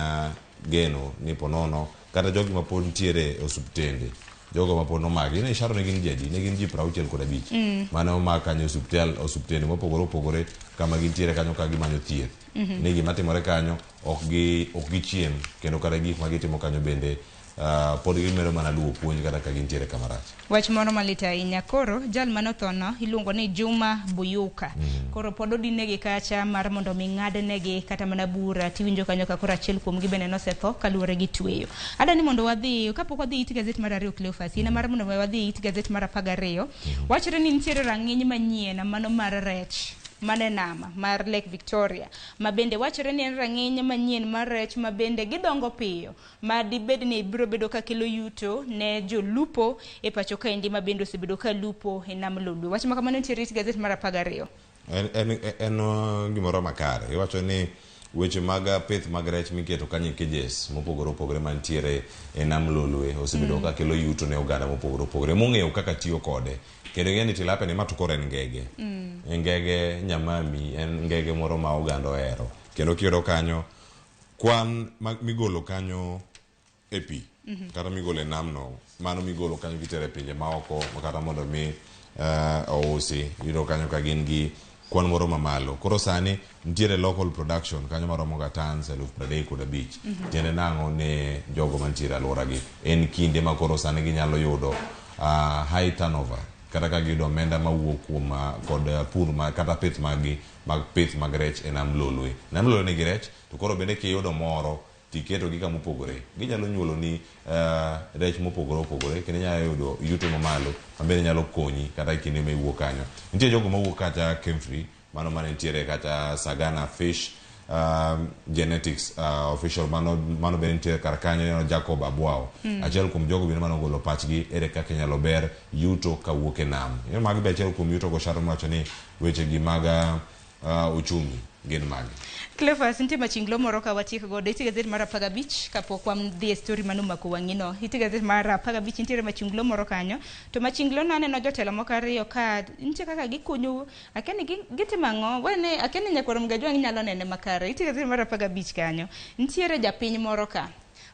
geno ni ponono kata jogi ma pod nitiere e osuptende jogo ma pod nomaki ne isharo ne gin ji adi? Ne gin ji 65 mane omak kanyo osuptende mopogore opogore kama gintiere kanyo ka gimanyo thieth. Ni gima timore kanyo ok gichiem kendo kata gik ma gitimo kanyo bende pod gimedo mana luwo puonj kata ka gintiere kama rach. Wach moro malit ahinya. Koro jal manothono iluongo ni Juma Buyuka. Koro pod odinegi kacha mar mondo mi ng'adnegi kata mana bura. Tiwinjo kanyo ka koro achiel kuomgi bende nosetho kaluwore gi tweyo. Adwa ni mondo wadhi kapok wadhi it gazet mar 2 Cleophas, in mar mondo wadhi it gazet mar 12. Wachore ni nitiere rang'iny manyien mano mar rech mane nama mar Lake Victoria ma bende wachore ni en rang'iny manyien mar rech ma bende gidongo piyo ma dibed ni biro bedo ka kelo yuto ne jolupo e pacho kaendi ma bende osebedo ka lupo e nam Lolwe. Wach ma kamano nitiere it gazet mar 12. En gimoro makare. Iwacho ni Weche mag pith mag rech miketo kanyo e cages mopogore opogore mantiere e nam Lolwe osebedo ka kelo yuto ne oganda mopogore opogore mong'eyo kaka tiyo kode. Kendo ing'e ni tilapia ni ma to koro en ngege. Ngege nyamami en ngege moro ma oganda ohero. Kendo kiyudo kanyo kwan migolo kanyo e pi kata migolo e namno mano migolo kanyo kitero e pinje maoko kata mondo mi ousi iyudo kanyo ka gin gi kwan moro mamalo. Koro sani nitiere local production kanyo maromo ga tons 35,000. Tiende nang'o ne jogo mantiere e alworagi? En kinde ma koro sani ginyalo yudo high turnover kata ka giyudo omenda mawuok kuom kod pur ma, kata pith maggi mag pith mag rech e nam Lolwe. Nam Lolwe nigi rech to koro bende kiyudo moro tiketogi kama opogore ginyalo nyuoloni rech mopogore opogore kendo inyalo yudo yuto mamalo mabende nyalo konyi kata e kinde ma iwuok kanyo. Nitie jogo mawuok kata Kemfri mano mane nitiere kata Sagana Fish Genetics official mano bende nitiere kar kanyo ineno Jacob Abwao. Achiel kuom jogo bende mane ogolo pachgi ere kaka inyalo ber yuto kawuok e nam. Ineno magi be achiel kuom yuto go Sharon wacho ni weche gi mag uchumi gin magi. Cleophas, nitie machinglo moro ka watiek godo. Ite gazet mar 15 kapok wadhi e story manomako wang'i no. Ite gazet mar 15 nitiere machunglo moro kanyo. To machinglo no aneno jotelo moko ariyo ka nitie kaka gikunyo, akia ni gitimo ang'o. Wene akia ni nyakwar Mgajwang' inyalo nene makare. Ite gazet mar 15 kanyo. Nitiere japiny moro ka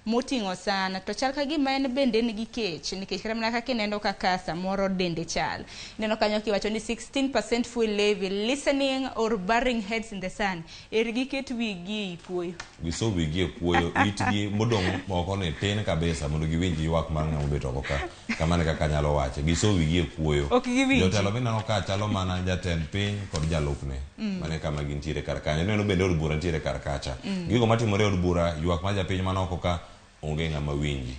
moting'o sana to chal ka gima en bende en gi kech nikech kata mana kaka ineno kaka samoro dende chal. Ineno kanyo kiwacho ni 16% fuel levy, listening or burying heads in the sand. Eri giket wigi ei kuoyo. Giso wigi e kuoyo, itgi modong' oko ni tin kabisa mondo giwinj ywak mar ng'ama obet oko ka. Kamano e kaka anyalo wache. Giso wigi e kuoyo. Ok giwinji. Jotelo mineno ka chalo mana jatend piny kod jalupne. Mano e kama gintiere kar kanyo. Ineno bende od bura nitiere kar kacha. Gigo matimore e od bura, ywak mar japiny man oko ka onge ng'ama winji.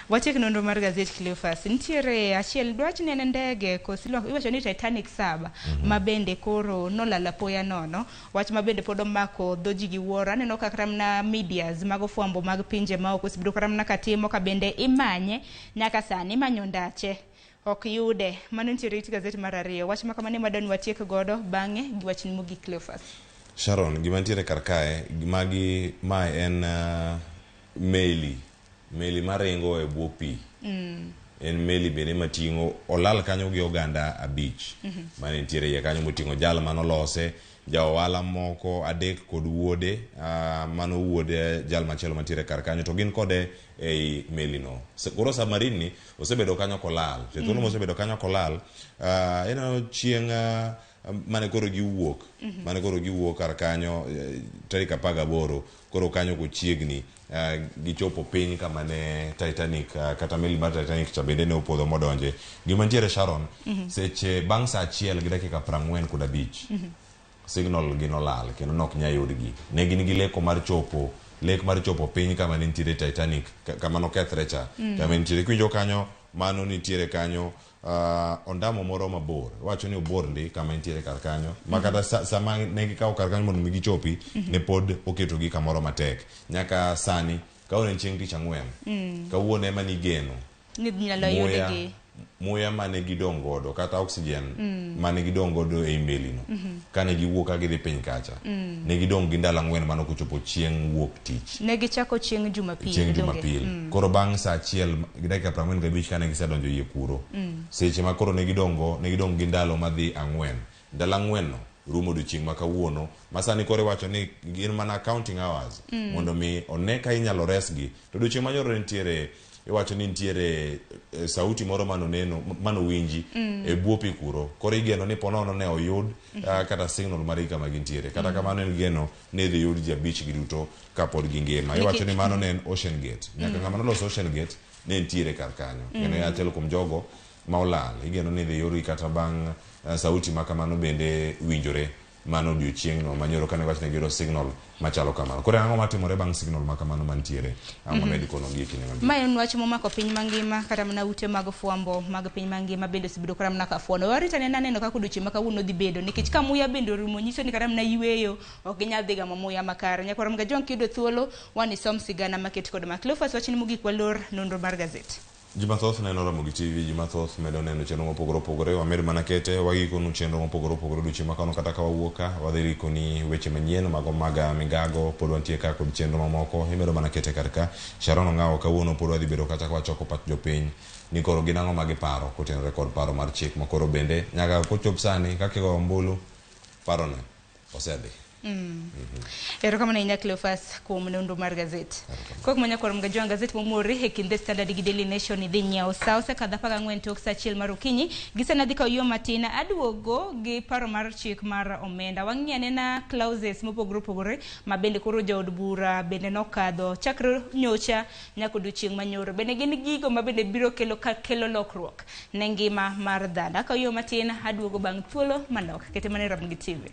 Watiek nonro mar gazet Cleophas. Nitiere achiel dwach ni en ndege koso iwacho ni Titanic 7 ma bende koro nolal apoya nono. Wach ma bende pod omako dho ji gi wuoro. Aneno ka kata mana medias mag fwambo mag pinje ma oko osebedo kata mana katimo ka bende imanye nyaka sani imanyo ndache. Ok yude. Mano nitiere it gazet mar 2. Wach ma kamano ema dwan watiek godo bang'e gi wachni mogik Cleophas. Sharon, gima nitiere kar kae, magi mae en meli. Meli maringo e bwo pi. En meli bende mating'o olal kanyo gi oganda 5. Mane nitiere iye kanyo moting'o jal manolose, ja ohala moko 3 kod wuode, mano wuode jal machielo mantiere kar kanyo to gin kode ei meli no. Koro submarine ni osebedo kanyo kolal. To thuolo mosebedo kanyo kolal, ineno chieng' mane koro giwuok. Mane koro giwuok kar kanyo tarik 18 koro kanyo kochiegni gichopo piny kama ne Titanic kata meli mar Titanic cha bende ne opodho modonje. Gima nitiere Sharon, seche bang' saa 1:45 signal gi nolal kendo nok nyal yudgi. Ne gin gi leko mar chopo lek mar chopo piny kama ne nitiere Titanic kama nokethre cha. Kama nitiere kiwinjo kanyo mano nitiere kanyo ondamo moro mabor. Wacho ni obor ndi kama nitiere kar kanyo. Ma kata sama ne gikawo kar kanyo mondo mi gichopi ne pod oketogi kamoro matek. Nyaka sani kawuono en chieng' tich ang'wen. Kawuono ema nigeno. Ni nyalo yudgi. Muya mane gidong' godo kata oxygen mane gidong' godo ei meli no. Kane giwuok ka gidhi piny kacha. Ne gidong' gi ndalo 4 mano kochopo chieng' wuok tich. Ne gichako chieng' Jumapil. Chieng' Jumapil. Koro bang' saa 1:45 kane gisedonjo iye kuro. Seche ma koro ne gidong' go, ne gidong' gi ndalo madhi 4. Ndalo 4 no rumo odiochieng' ma kawuono. Ma sani koro iwacho ni gin mana counting hours mondo mi one ka inyalo resgi. To odiochieng' manyoro nitiere iwacho ni nitiere sauti moro manoneno manowinji e bwo pi kuro. Koro igeno ni ponono ne oyud kata signal margi kama gintiere. Kata kamano en geno ni idhi yud ji 5 gi duto kapod gingima. Iwacho ni mano ne en Ocean Gate. Nyaka ng'ama noloso Ocean Gate ne nitiere kar kanyo. Kendo en achiel kuom jogo ma olal. Igeno ni idhi yudgi kata bang' sauti ma kamano bende winjore mano odiochieng'no manyoro kane wach ne giyudo signal machalo kamano. Koro ang'o matimore bang' signal ma kamano mantiere? Ang'o mamed kono gi e kinde mabiro? Ma en wach momako piny mangima kata mana ute mag fwambo mag piny mangima bende osebedo kata mana ka fwando. Warito anena neno kaka odiochieng' ma kawuono dhi bedo nikech ka muya bende orumo nyiso ni kata mana yweyo ok ginyal dhi gamo muya makare. Nyakwar Mgajwang' kiyudo thuolo wan isom sigana maket kod ma. Cleophas wachni mogik walor nonro mar gazet. Ji mathoth neno Ramogi TV, ji mathoth medo neno chenro mopogore opogore. Wamed mana kete, wagikonu chenro mopogore opogore odiochieng' ma kawuono kata ka wawuok ka, wadhi rikoni weche manyien mago mag migago, pod wantie ka kod chenro mamoko, imedo mana kete kar ka. Sharon Ong'awo kawuono pod wadhi bedo kacha ka wachoko pach jopiny ni koro gin ang'o ma giparo kotenore kod paro mar chik ma koro bende nyaka kochop sani kaka igoyo ombulu, parono osedhi. Erokamano ahinya Cleophas kuom nonro mar gazet. Kok manya kuom gajuang gazet momori e kind The Standard gi Daily Nation idhi nyiewo sa osekadho 14 tok sa achiel mar okinyi. Gisani adhi kawo yo matin aduogo gi paro mar chik mar omenda. Wang'i anena clauses mopogore opogore ma bende koro jood bura bende nokadho chakre nyocha nyaka odiochieng' manyoro. Bende gin gigo ma bende biro kelo ka kelo lokruok ne ngima mar dhano. Akawo yo matin aduogo bang' thuolo manok. Kete mana e Ramogi TV.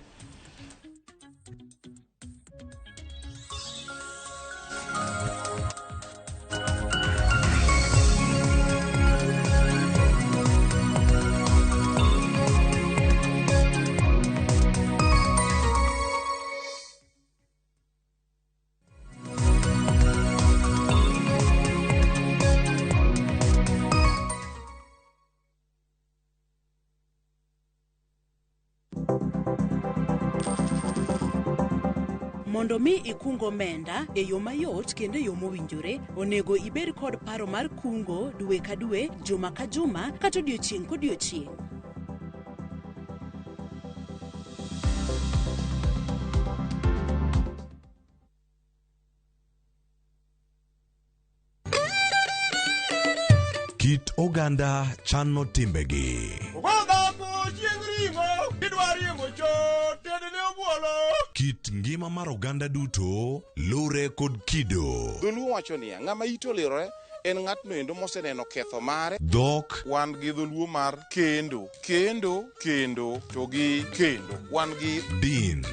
Mondo mi ikung omenda e yo mayot kendo e yo mowinjore, onego ibed kod paro mar kungo dwe ka dwe, juma ka juma, kata odiochieng' kodiochieng'. Kit oganda chano timbegi. Kit ngima mar oganda duto lure kod kido. Dholuo wacho niya, ng'ama ite olirore en ng'atno endo moseneno ketho mare. Dhok. Wan gi dholuo mar kendo, kendo, kendo, to gi kendo. Wan gi din.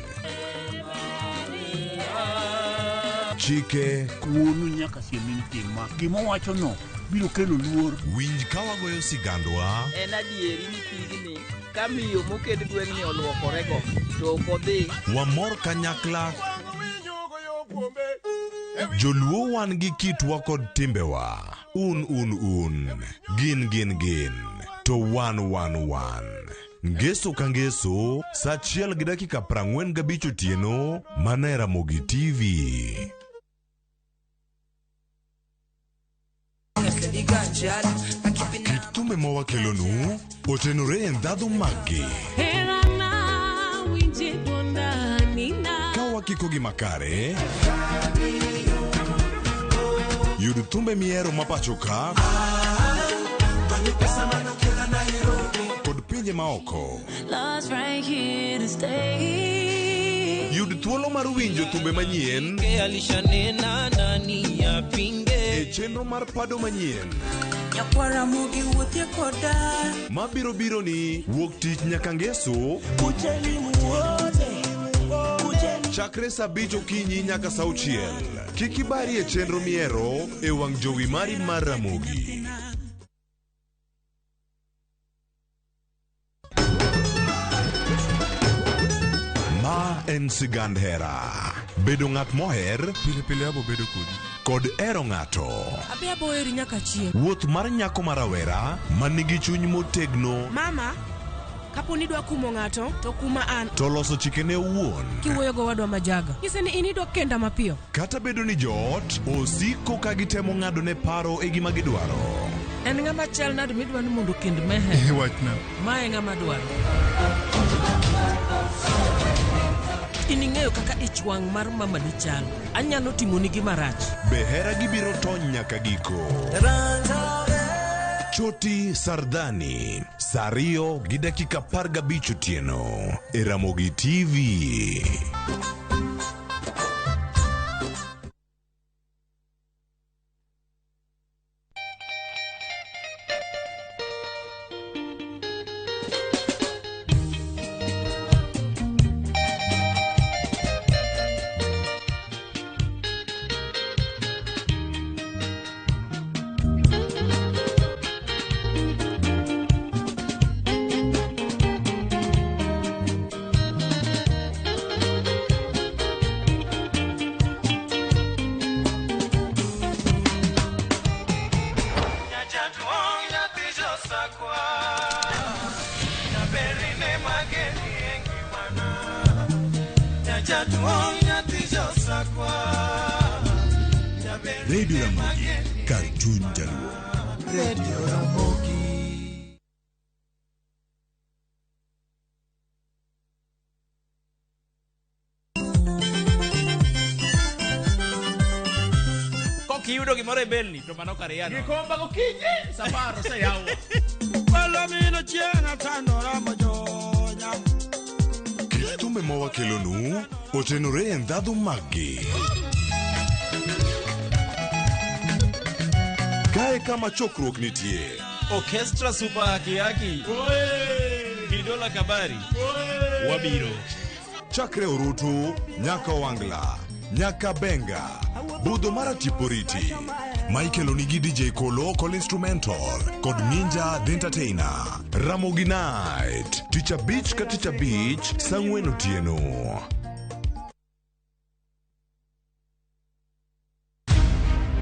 Chike. Wuonu nyaka siem ni tim ma. Gima owachono biro kelo luor. Winj ka wagoyo sigandwa. En adieri ni pigni ka miyo moked gweng'ni oluokorego to ok odhi. Wamor kanyakla. Joluo wan gi kitwa kod timbewa. Un un un. Gin gin gin. To wan wan wan. Ngeso ka ngeso, sa 1:45 otieno, mana e Ramogi TV. Kit thumbe ma wakelonu otenore e ndhadhu maggi. Ka wakiko gi makare, yud thumbe mihero ma pacho ka kod pinje maoko. Yud thuolo mar winjo thumbe manyien e chenro mar pado manyien mabiro biro ni wuok tich nyaka ngeso chakre saa 5 okinyi nyaka saa 6. Kik ibari e chenro mihero e wang' jowi mari mar Ramogi. Ma en sigand hera. Bedo ng'at moher pile pile abo bedo kodi kod hero ng'ato. Abi abo heri nyaka chieng'. Wuoth mar nyako ma rawera manigi chuny motegno. Mama, kapo ni idwa kumo ng'ato to kuma an. To loso chikene owuon. Kiwuoyo go wadwa majaga. Nyise ni in idwa kenda mapiyo. Kata bedo ni joot osiko ka gitemo ng'ado ne paro e gima gidwaro. En ng'ama chal nade midwa ni mondo kend mehe? Wachna. Ma e ng'ama dwaro. In ing'eyo kaka ich wang' mar mama ni chal. Anyalo timoni gima rach. Be hera gi biro tony nyaka giko. Choti Sardani, saa 2:15 otieno e Ramogi TV. Jaduong' nyathi josakwa. Jaber Radio Ramogi, kar chuny jaluo. Radio Ramogi. Kokiyudo gimoro e belni to mano kar yano. Gikomba gokinyi safar oseyaw. Palomino chieng' atandora mojonya. Kit thumbe ma wakelonu otenore e ndhadhu maggi. Kae kama chokruok nitie. Orchestra Super Haki Haki. Kidola Kabari. Wabiro. Chakre orutu nyaka Wangla, nyaka Benga, budho mar Atiporiti. Michael onigi DJ Kolo kod instrumental kod Ninja the Entertainer. Ramogi Night, tich abich ka tich abich, saa ang'wen otieno.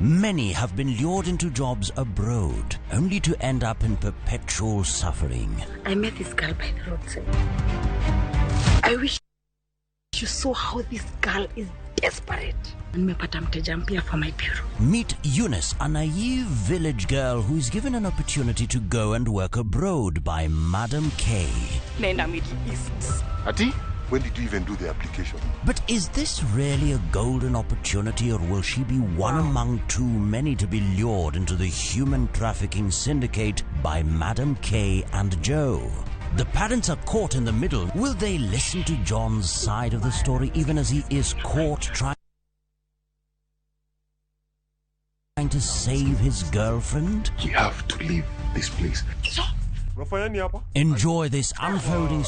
Many have been lured into jobs abroad, only to end up in perpetual suffering. I met this girl by the roadside. I wish you saw how this girl is desperate. Nimepata mteja mpya for my bureau. Meet Eunice, a naive village girl who is given an opportunity to go and work abroad by Madam K. Naenda Middle East. Ati, when did you even do the application? But is this really a golden opportunity, or will she be one among too many to be lured into the human trafficking syndicate by Madam K and Joe? The parents are caught in the middle. Will they listen to John's side of the story even as he is caught trying to save his girlfriend? We have to leave this place. Unafanya nini hapa? Enjoy this unfolding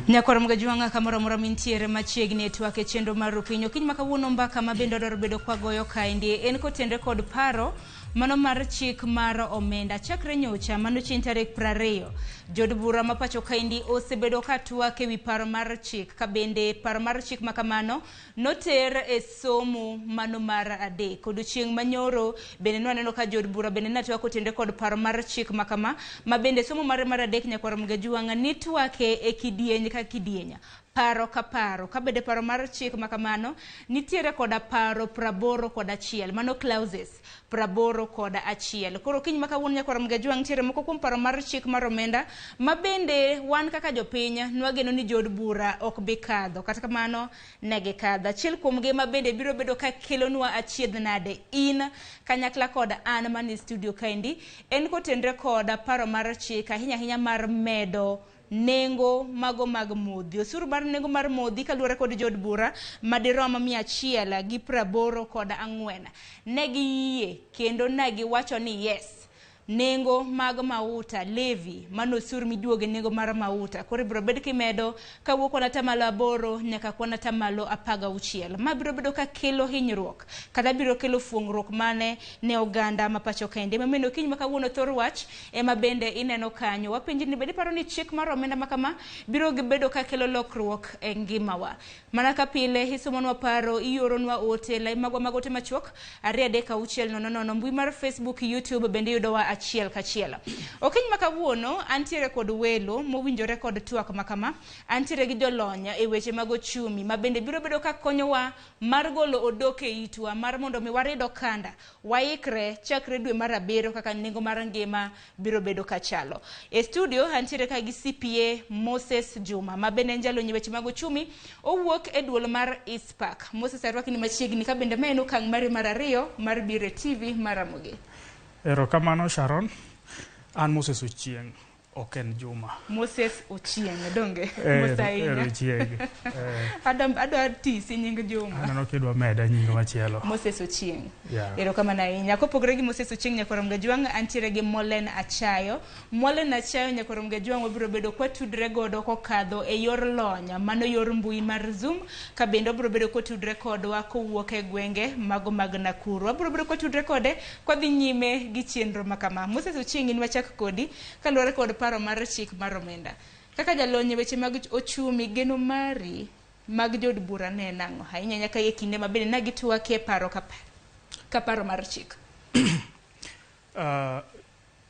Nyakwar Mgajwang'a kamoro amora mintiere machiegni e twak e chenro mar Okinyi. Okinyi ma kawuono mbaka ma bende wadwaro bedo kwagoyo kaendi en kotenre kod paro mano mar chik mar omenda. Chakre nyocha mano chieng' tarik 20, jood bura ma pacho kaendi osebedo ka twak ewi paro mar chik, ka bende paro mar chik ma kamano noter e somo mano mar 3. Odiochieng' manyoro bende nwaneno ka jood bura bende ne twak kotenre kod paro mar chik ma kama, ma bende somo mare mar 3 Nyakwar Mgajwang'a nitwake e kidieny ka kidieny, paro ka paro. Ka bende paro mar chik ma kamano nitiere koda paro 81, mano clauses 81. Koro okinyi ma kawuono Nyakwar Mgajwang' nitiere moko kuom paro mar chik mar omenda ma bende wan kaka jopiny nwageno ni jood bura ok bi kadho, kata kamano ne gikadho. Achiel kuomgi ma bende biro bedo ka kelonwa achiedh nade in kanyakla kod an mani studio kaendi en kotenre kod paro mar chik ahinya ahinya mar medo nengo mago mag modhi. Osuru mar nengo mar modhi kaluwore kod jood bura madirom 184 ne giyie kendo ne giwacho ni yes, nengo mag mauta levy mano osuru miduogo e nengo mar mauta koro ibiro bed kimedo kawuok kuon 8% nyaka kuon 16%. Ma biro bedo ka kelo hinyruok kata biro kelo fuong'ruok mane ne oganda ma pacho kaendi. Emomiyo okinyi ma kawuono thor wach ema bende ineno kanyo. Wapenji ni bende iparo ni chik mar omenda ma kama biro bedo ka kelo lokruok e ngimawa. Mana ka pile isomonwa paro, ioronwa ote, lai magwa mag ote machuok 2 3 6 0 0, mbui mar Facebook, YouTube bende yudowa achiel kachiel. Okinyi ma kawuono antiere kod welo mowinjore kod twak ma kama. Antiere gi jolony e weche mag ochumi ma bende biro bedo ka konyowa mar golo odok e itwa mar mondo mi warid okanda waikre chakre dwe mar 7 kaka nengo mar ngima biro bedo ka chalo. E studio antiere ka gi CPA Moses Juma ma bende en jalony e weche mag ochumi, owuok e duol mar ISPAC. Moses, arwaki ni machiegni ka bende ma en okang' mari mar 2 mar biro e TV mar Ramogi. Erokamano Sharon, an Moses Ochieng', ok en Juma. Moses Ochieng', donge? Mos ahinya. Ochieng'. Adwa tisi nying Juma. Aneno kidwa meda nying machielo. Moses Ochieng'. Yeah. Erokamano ahinya. Kopogore gi Moses Ochieng' Nyakwar Mgajwang', antiere gi Molen Achayo. Molen Achayo Nyakwar Mgajwang' wabiro bedo kwatudre godo kokadho e yor lony, mano yor mbui mar Zoom, ka bende obiro bedo kotudre kodwa kowuok e gwenge mago mag Nakuru. Wabiro bedo kwatudre kode kwadhi nyime gi chenro ma kama. Moses Ochieng', in wachak kodi kaluwore kod paro mar chik mar omenda. Kaka jalony e weche mag ochumi, geno mari mag jood bura ne en ang'o ahinya nyaka e kinde ma bende ne gitwak e paro ka paro mar chik?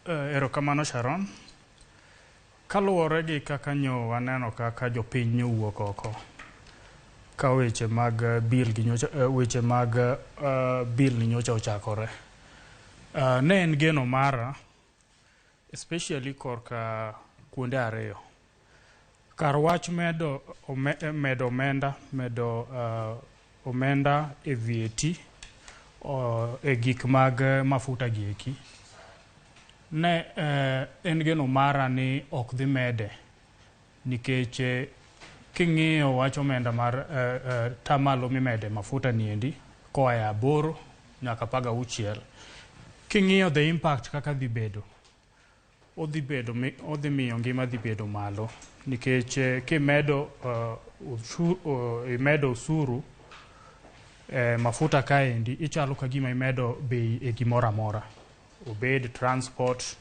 Erokamano Sharon. Kaluwore gi kaka nyo waneno kaka jopiny nyowuok oko ka weche mag bill gi nyocha, weche mag bill ni nyocha ochakore. Ne en geno mara especially korka kuonde ariyo. Kar wach medo medo omenda, medo omenda e VAT e gik mag mafuta gi eki. Ne en geno mara ni ok dhi mede nikech king'iyo wach omenda mar tamalo mimede mafuta niendi koa e 8 nyaka 16, king'iyo the impact kaka dhi bedo, odhi bedo odhi miyo ngima dhi bedo malo nikech kimedo imedo osuru mafuta kaendi ichalo ka gima imedo bei e gimoro amora, obed transport,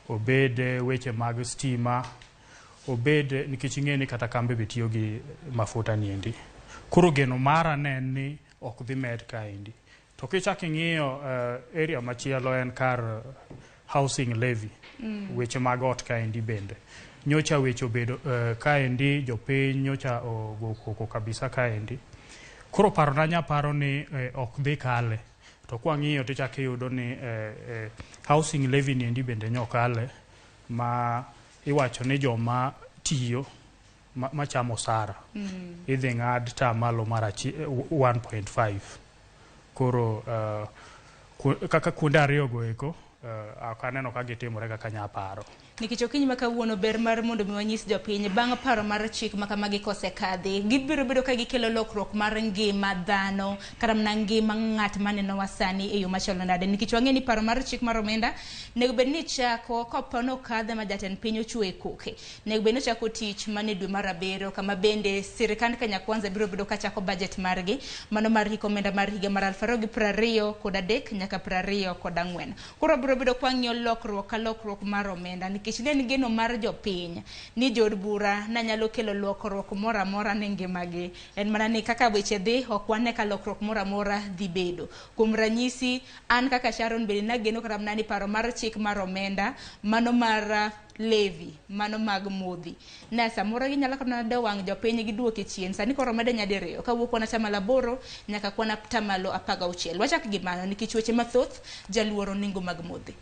obed weche mag stima, obed nikech ing'e ni kata kambe be tiyo gi mafuta niendi. Koro geno mara ne en ni ok dhi med kaendi. To kichak ing'iyo area machielo en kar housing levy, weche mag ot kaendi bende. Nyocha weche obedo kaendi jopiny nyocha ogo koko kabisa kaendi. Koro parona nyaparo ni ok dhi kale. To kwang'iyo tichak iyudo ni housing levy niendi bende nyokale ma iwacho ni joma tiyo machamo osara idhi ng'ad tamalo mar 1.5. Koro kaka kuonde ariyo go eko ok aneno ka gitimore kaka nyaparo. Nikech okinyi ma kawuono ber mar mondo mi wanyis jopiny bang' paro mar chik ma kamagi kosekadhi, gibiro bedo ka gikelo lokruok mar ngima dhano kata mana ngima ng'at manenowa sani e yo machalo nade. Nikech wang'e ni paro mar chik mar omenda nego bed ni chako kopo nokadhe ma jatend piny ochwe e koke. Nego bed ni ochako tich mana e dwe mar 7 kama bende sirikand Kenya Kwanza biro bedo ka chako budget margi mano mar hik omenda mar higa mar 2023 nyaka 24. Koro biro bedo kwang'iyo lokruok ka lokruok mar omenda nikech ne en geno mar jopiny ni jood bura ne nyalo kelo lokruok moro amora ne ngimagi. En mana ni kaka weche dhi ok wane ka lokruok moro amora dhi bedo. Kuom ranyisi an kaka Sharon bende nageno kata mana ni paro mar chik mar omenda mano mar levy mano mag modhi na samoro ginyalo kata mana dewo wang' jopiny giduoke chien. Sani koro omede nyadiriyo kawuok kwan atamalo 8 nyaka kwan atamalo 16. Wachak gi mano nikech weche mathoth jaluoro nengo mag modhi.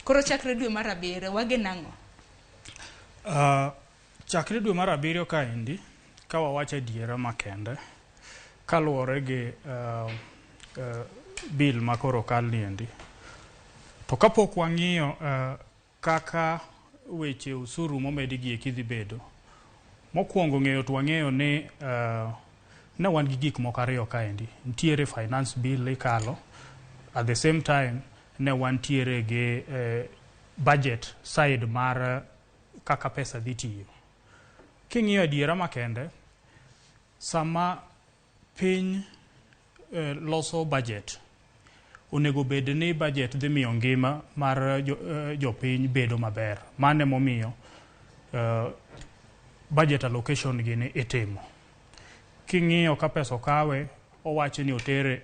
Koro chakre dwe mar 7 wageno ang'o? Chakre dwe mar 7 kaendi ka wawacho adiera makende kaluwore gi bill ma koro kal niendi, to kapok wang'iyo kaka weche osuru momedi gi eki dhi bedo, mokwongo ng'eyo to wang'eyo ni ne wan gi gik moko ariyo kaendi. Nitiere finance bill ikalo, at the same time ne wantiere gi budget side mar kaka pesa dhi tiyo. King'iyo adiera makende, sama piny loso budget, onego bed ni budget dhi miyo ngima mar jopiny bedo maber. Mano emomiyo budget allocation gini itimo. King'iyo ka pesa okawe, owacho ni otere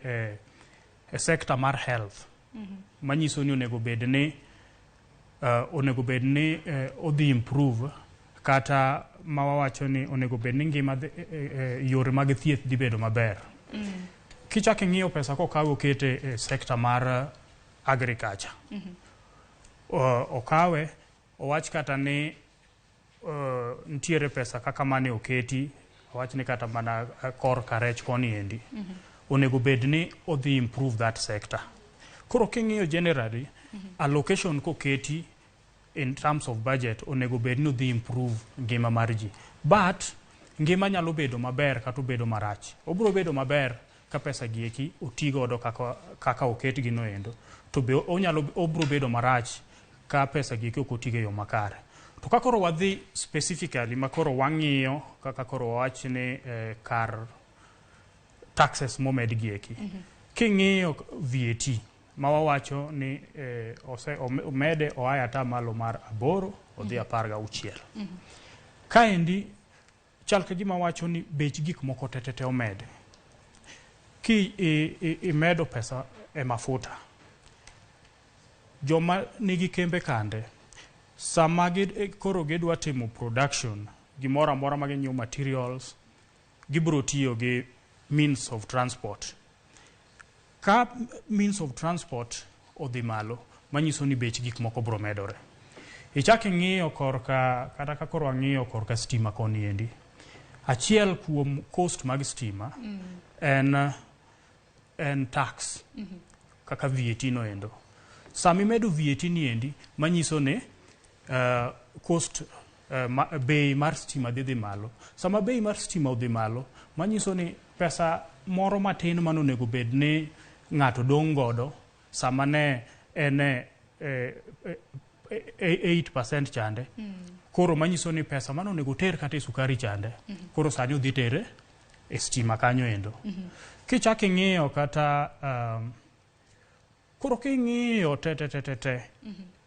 e sector mar health, manyiso ni onego bed ni odhi improve kata ma wawacho ni onego bed ni ngima yore mag thieth dhi bedo maber. Kichak ing'iyo pesa kokawe okete e sector mar agriculture, okawe owach kata ni nitiere pesa kaka mane oketi, owach ni kata mana kor ka rech koni endi, onego bed ni odhi improve that sector. Koro king'iyo generally, allocation koketi in terms of budget onego bed ni odhi improve ngima mar ji. But ngima nyalo bedo maber kata obedo marach. Obiro bedo maber ka pesa gi eki oti godo kaka oketgi no endo. To be obiro bedo marach ka pesa gi eki ok otigo e yo makare. To ka koro wadhi specifically ma koro wang'iyo kaka koro wawach ni kar taxes momed gi eki. King'iyo VAT ma wawacho ni omede oa e atamalo mar 8 odhi 16. Kaendi Chal ka gima wacho ni bech gik moko tetete omed. Ki imedo pesa e mafuta, joma nigi kembe kande, sama koro gidwa timo production, gimoro amora ma ginyiewo materials, gibiro tiyo gi means of transport. Ka means of transport odhi malo, manyiso ni bech gik moko biro medore. Ichak ing'iyo korka, kata ka koro ang'iyo korka stima koni endi. Achiel kuom cost mag stima en tax kaka VAT no endo. Sama imedo VAT ni endi, manyiso ni cost bei mar stima dhi malo. Sama bei mar stima odhi malo, manyiso ni pesa moro matin manonego bed ni ng'ato dong' godo sama ne en 8% chande. Koro manyiso ni pesa manonego ter kata e sukari chande, koro sani odhi tere e stima kanyo endo. Kichak ing'iyo kata koro king'iyo te te te te te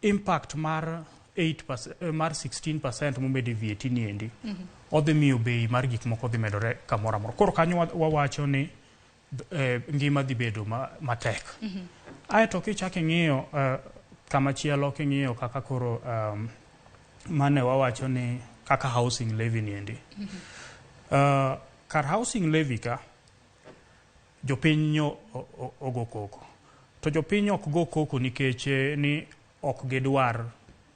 impact mar 8%, mar 16% momed e VAT ni endi, odhi miyo bei mar gik moko dhi medore kamoro amora. Koro kanyo wawacho ni ngima dhi bedo matek. Aeto kichak ing'iyo kamachielo, king'iyo kaka koro mane wawacho ni kaka housing levy ni endi. Kar housing levy ka jopiny nyo ogo koko. To jopiny ok go koko nikech ni ok gidwar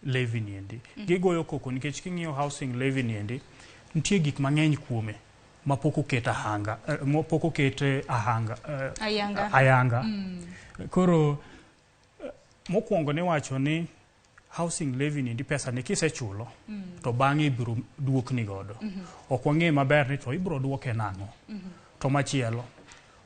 levy ni endi. Gigoyo koko nikech king'iyo housing levy ni endi, nitie gik mang'eny kuome mapok oket ahanga, mapok oket ahanga, ayanga. Ayanga. Koro mokwongo niwacho ni housing levy ni endi pesa ni kisechulo to bang'e ibiro duokni godo. Ok wang'e maber ni to ibiro duoke nang'o. To machielo,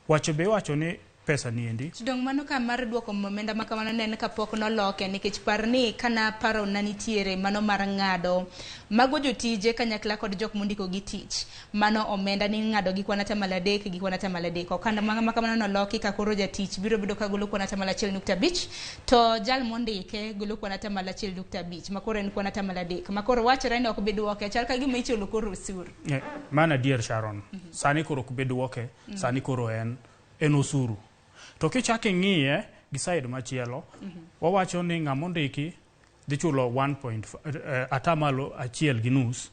wacho be iwacho ni pesa ni endi To dong mano ka mar duoko omenda ma kamano ne en kapok noloke, nikech par ni kana paro na nitiere mano mar ng'ado mago jotije kanyakla kod jok mondiko gi tich, mano omenda ni ng'ado gi kwan 3% gi kwan 3%. Okanda ma kamano noloki ka koro jatich biro bedo ka golo kwan 1.5%, to jal mondike golo kwan 1.5%, ma koro en kwan 3%, ma koro wachore ni ok bi duoke, chal ka gima ichulo koro osuru. Mano adier Sharon. Sani koro ok bi duoke, sani koro en osuru. To kichak ing'iye gi side machielo, wawacho ni ng'ama ondiki dhi chulo 1.5%,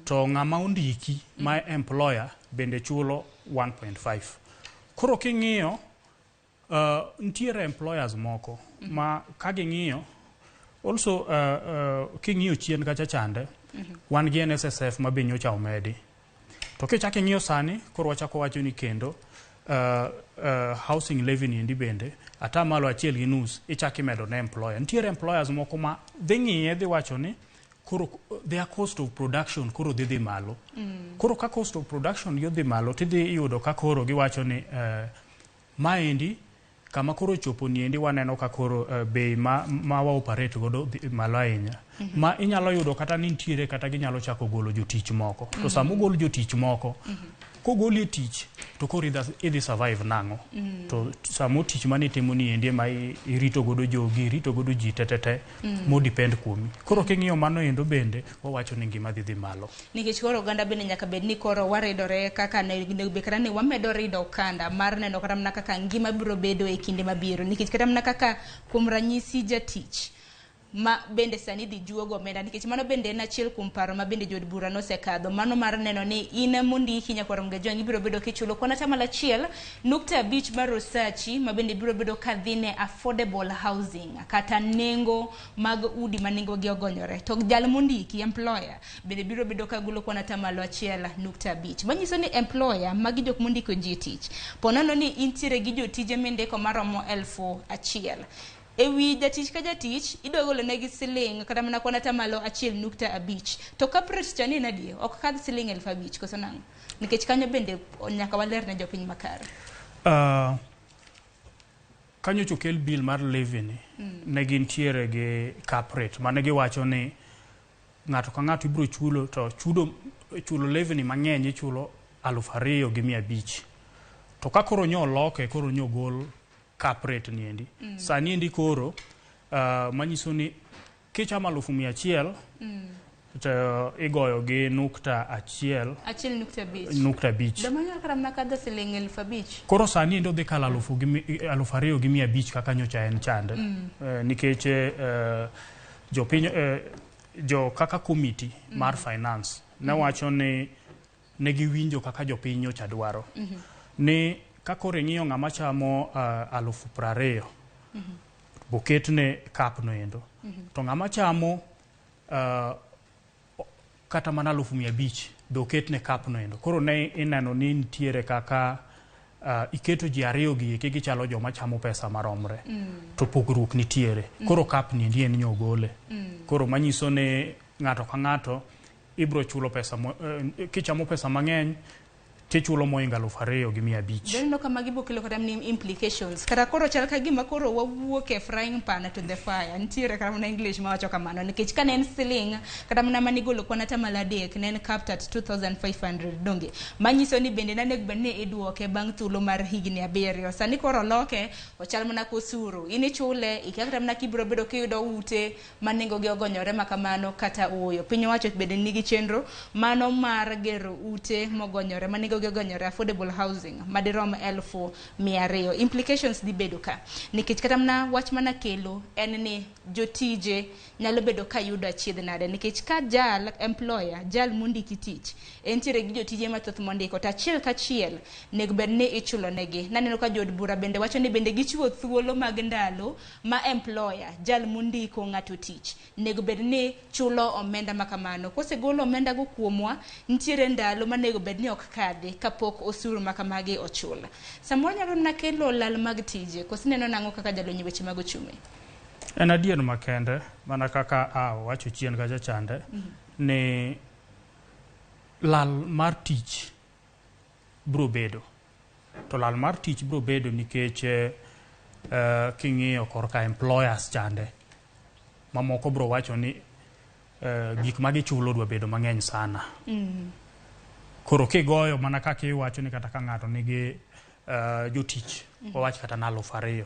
to ng'ama ondiki ma employer bende chulo 1.5. Koro king'iyo, nitiere employers moko ma ka ging'iyo also, king'iyo chien kacha chande, wan gi NSSF ma be nyocha omedi. To kichak ing'iyo sani, koro wachako wacho ni kendo housing levy ni endi bende 1.5% ichak imedo ne employer. Nitiere employers moko ma dhi ng'iye dhi wacho ni koro their cost of production koro dhi malo. Koro ka cost of production gi odhi malo, tidhi yudo ka koro giwacho ni maendi kama koro chopo ni endi waneno ka koro bei ma wa operate godo dhi malo ahinya. Ma inyalo yudo kata ni nitiere kata ginyalo chako golo jotich moko. To sama ogol jotich moko, kogoli e tich to koro idhi survive nang'o? To samo tich manitimo ni endi ema irito godo jogi, irito godo ji tetete, mo depend kuomi. Koro king'iyo mano endo bende wawacho ni ngima dhi malo. Nikech koro oganda bende nyaka bed ni koro waridore kaka onego bed kata ni wamedo rido okanda mar neno kata mana kaka ngima biro bedo e kinde mabiro. Nikech kata mana kaka kuom ranyisi jatich ma bende sani dhi juogo omenda, nikech mano bende en achiel kuom paro ma bende jood bura nosekadho, mano mar neno ni in mondiki nyakwar Mgajwang' ibiro bedo kichulo kwan 1.5% mar osachi ma bende biro bedo ka dhi ne affordable housing kata nengo mag udi ma nengo gi ogonyore. To jal mondiki employer bende biro bedo ka golo kwan 1.5%, manyiso ni employer magi jok mondiko ji e tich, po nono ni intiere gi jotije mindiko maromo 1,000, ewi jatich ka jatich idwa golo negi siling kata mana kwan 1.5%, to ka rate cha ni en adier ok kadh siling 5,000 koso nang'o? Nikech kanyo bende nyaka waler ne jopiny makare. Kanyo okel bill mar levy ni, ne gintiere gi cap rate mane giwacho ni ng'ato ka ng'ato ibiro chulo, to chulo levy ni mang'eny ichulo 2,500. To ka koro nyo oloke, koro nyo gol cap rate ni endi. Sani endi koro manyiso ni kichamo 100,000, to igoyo gi nukta achiel 1.5. nukta abich. Doma nyalo kata mana kadho siling 5,000. Koro sani endi odhi kalo 2,500 kaka nyocha en chande. Nikech jopiny jo kaka committee mar finance ne wacho ni ne giwinjo kaka jopiny nyocha dwaro. Ni ka koro ing'iyo ng'ama chamo 20,000 boketne cap no endo. To ng'ama chamo kata mana 500,000 be oketne cap no endo. Koro ne ineno ni nitiere kaka iketo ji ariyo gi eki gichalo joma chamo pesa maromre. To pogruok nitiere. Koro cap ni endi en nyogole. Koro manyiso ni ng'ato ka ng'ato ibro chulo pesa kichamo pesa mang'eny tichulo moingo 2,500. Doneno kama gibo kelo kata mana implications. Kata koro chal ka gima koro wawuok e frying pan to the fire. Nitiere kata mana English mawacho kamano. Nikech ka ne en siling, kata mana manigolo kwan atamalo 3, ne en capped at 2,500 donge. Manyiso ni bende nanego bed ni iduoke bang' thuolo mar higni 7. Sani koro oloke, ochal mana kosuru. In ichule, ikia kata mana kibiro bedo kiyudo ute ma nengogi ogonyore ma kamano kata ooyo. Piny owacho bende nigi chenro mano mar gero ute mogonyore ma nengogi ogonyore, affordable housing madirom 200,000. Implications dhi bedo ka nikech kata mana wach mana kelo en ni jotije nyalo bedo ka yudo achiedh nade, nikech ka jal employer, jal mondiki tich entiere gi jotije mathoth mondiko to achiel kachiel nego bed ni ichulo negi. Naneno ka jood bura bende wacho ni bende gichiwo thuolo mag ndalo ma employer, jal mondiko ng'ato tich, nego bed ni chulo omenda ma kamano. Kosegolo omenda go kuomwa, nitiere ndalo manego bed ni ok kadhi kapok osuru ma kamagi ochul. Samoro nyalo mana kelo lal mag tije. Koso ineno nang'o kaka jalony e weche mag ochumi? En adier makende mana kaka awacho chien kacha chande ni lal mar tich biro bedo. To lal mar tich biro bedo nikech king'iyo korka employers chande mamoko biro wacho ni gik ma gichulo dwa bedo mang'eny sana. Koro kigoyo mana kaka iwacho ni kata ka ng'ato nigi jotich wawach kata na 2,000.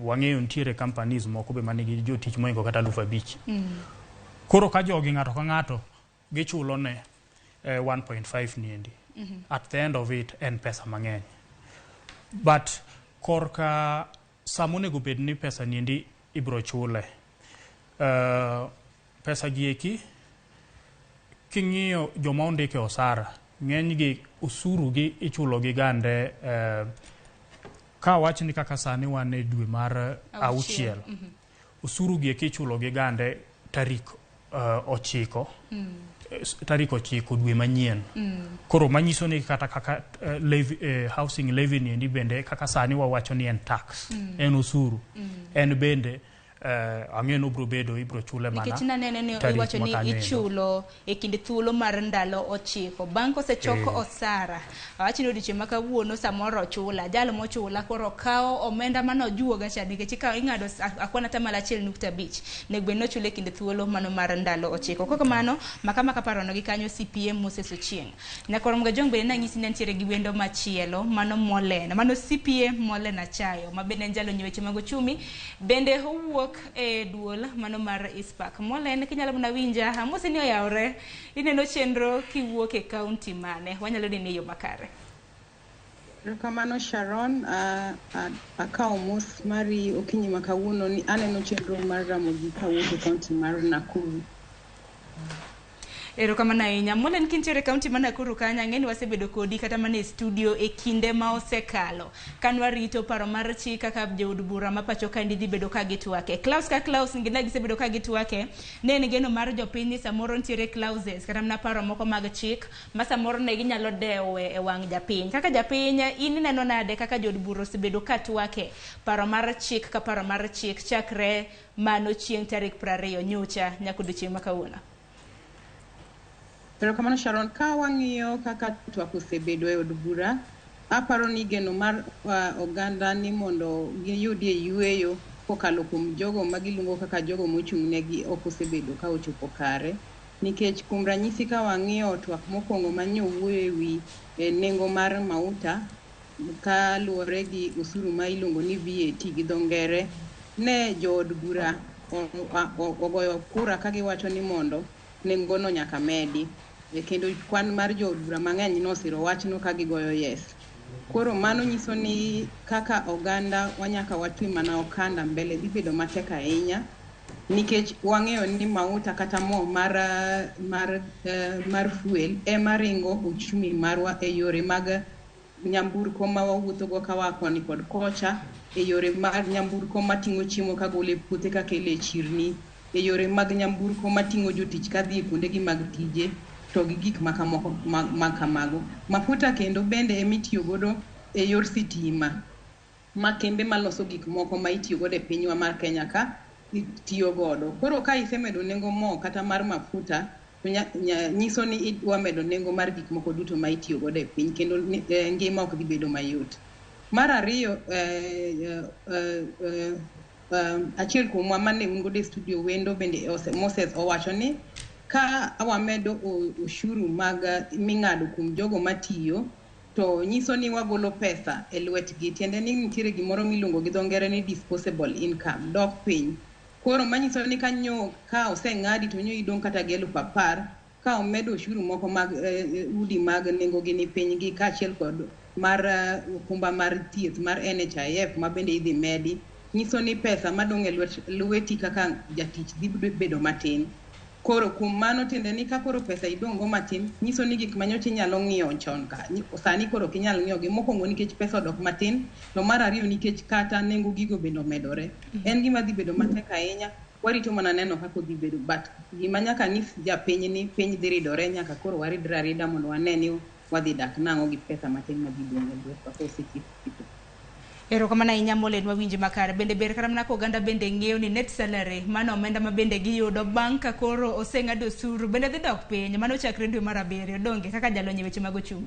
Wang'eyo nitiere companies moko be manigi jotich moingo kata 5,000. Koro ka jogi ng'ato ka ng'ato gichulo ne 1.5 niendi. At the end of it en pesa mang'eny. But korka sama onego bed ni pesa niendi ibro chule. Pesa gi eki king'iyo joma ondike osara ng'eny gi osuru gi ichulo gi gande ka wach ni kaka sani wan e dwe mar auchiel. Osuru gi eki ichulo gi gande tarik 9. Tarik 9 dwe manyien. Koro manyiso ni kata kaka levy, housing levy ni endi bende kaka sani wawacho ni en tax, en osuru. En bende ang'e ni obiro bedo ibiro chule mana nikech nanene ni tarik iwacho ni makanyo endo. ichulo e kind thuolo mar ndalo 9 bang' kosechok osara. Awach ni odiochieng' ma kawuono samoro ochula, jal mochula koro kawo omenda manojuoga cha nikech ikawo ing'ado akwan atamalo 1.5 nego bed ni ochule e kind thuolo mano mar ndalo 9. Kok kamano maka parono gi kanyo CPM Moses Ochieng. Nyakoro Mgajwang' bende nanyisi ni nitiere gi wendo machielo mano Molen, mano CPM Molen Achayo ma bende en jalony e weche mag ochumi, bende owuok e duol mano mar ISPAC. Molen, kinyalo mana winja, amosi ni oyawre, ineno chenro kiwuok e kaunti mane? Wanyalo nene e yo makare. Erokamano Sharon, akawo mos mari okinyi ma kawuono ni aneno chenro mar Ramogi kawuok e kaunti mar Nakuru. Erokamano ahinya. Molen, kintiere e kaunti ma Nakuru kanyo, ang'e ni wasebedo kodi kata mana e studio e kinde ma osekalo. Kan warito paro mar chik kaka jood bura ma pacho kaendi dhi bedo ka gitwake. Klaus ka Klaus ngina gisebedo ka gitwake, ne en geno mar jopiny ni samoro nitiere clauses kata mana paro moko mag chik ma samoro ne ginyalo dewe e wang' japiny. Kaka japiny, in ineno nade kaka jood bura osebedo ka twake paro mar chik ka paro mar chik chakre mano chieng' tarik 20 nyocha nyaka odiochieng' ma kawuono? Erokamano Sharon, ka wang'iyo kaka twak osebedo e od bura, aparo ni geno mar oganda ni mondo giyudie yueyo kokalo kuom jogo ma giluongo kaka jogo mochung' negi ok osebedo ka ochopo kare. Nikech kuom ranyisi ka wang'iyo twak mokwongo manyo wuoyo e wi nengo mar mauta kaluwore gi osuru ma iluongo ni VAT gi dho ngere, ne jood bura ogoyo kura ka giwacho ni mondo nengono nyaka medi. Kendo kwan mar jood bura mang'eny nosiro wachno ka gigoyo yes. Koro mano nyiso ni kaka oganda wanyaka watwe mana okanda mbele dhi bedo matek ahinya nikech wang'eyo ni mauta kata mo mar, mar, mar fuel ema ringo uchumi marwa e yore mag nyamburko ma wawuothogo ka waa koni kod kocha, e yore mag nyamburko mating'o chiemo kagolo e puothe kakelo e chirni, e yore mag nyamburko mating'o jotich kadhi e kuondegi mag tije to gi gik makamoko ma kamago. Mafuta kendo bende emitiyo godo e yor sitima ma kembe maloso gik moko ma itiyo godo e pinywa mar Kenya ka tiyo godo. Koro ka isemedo nengo mo kata mar mafuta to nyiso ni idwa medo nengo mar gik moko duto ma itiyo godo e piny kendo ngima ok dhi bedo mayot. Mar ariyo, achiel kuomwa mane un godo e studio wendo bende Moses owacho ni ka wamedo ushuru mag ming'ado kuom jogo matiyo to nyiso ni wagolo pesa e lwetgi, tiende ni nitiere gimoro miluongo gi dho ngere ni disposable income dok piny. Koro manyiso ni ka oseng'adi to nyo idong' kata gi 10,000 ka omedo ushuru moko mag udi mag nengogi ni piny gi kaachiel kod mar okumba mar thieth mar NHIF ma bende idhi medi, nyiso ni pesa madong' e lweti kaka jatich dhi bedo matin. Koro kuom mano tiende ni ka koro pesa idong' go matin, nyiso ni gik manyocha inyalo ng'iewo chon ka sani koro ok inyal ng'iewo gi. Mokwongo nikech pesa odok matin, to mar ariyo nikech kata nengo gigo bende omedore. En gima dhi bedo matek ahinya, warito mana neno kaka odhi bedo, but gima nyaka nyis japiny ni piny dhi ridore, nyaka koro waridre arida mondo wane ni wadhi dak nang'o gi pesa matin madhi dong' e lwetwa kosetiek. Erokamano ahinya Molen, wawinji makare. Bende ber kata mana ka oganda bende ng'eyo ni net salary, mano omenda ma bende giyudo bang' ka koro oseng'ad osuru, bende dhi dok piny, mano chakre dwe mar 7, donge kaka jalony e weche mag ochumi?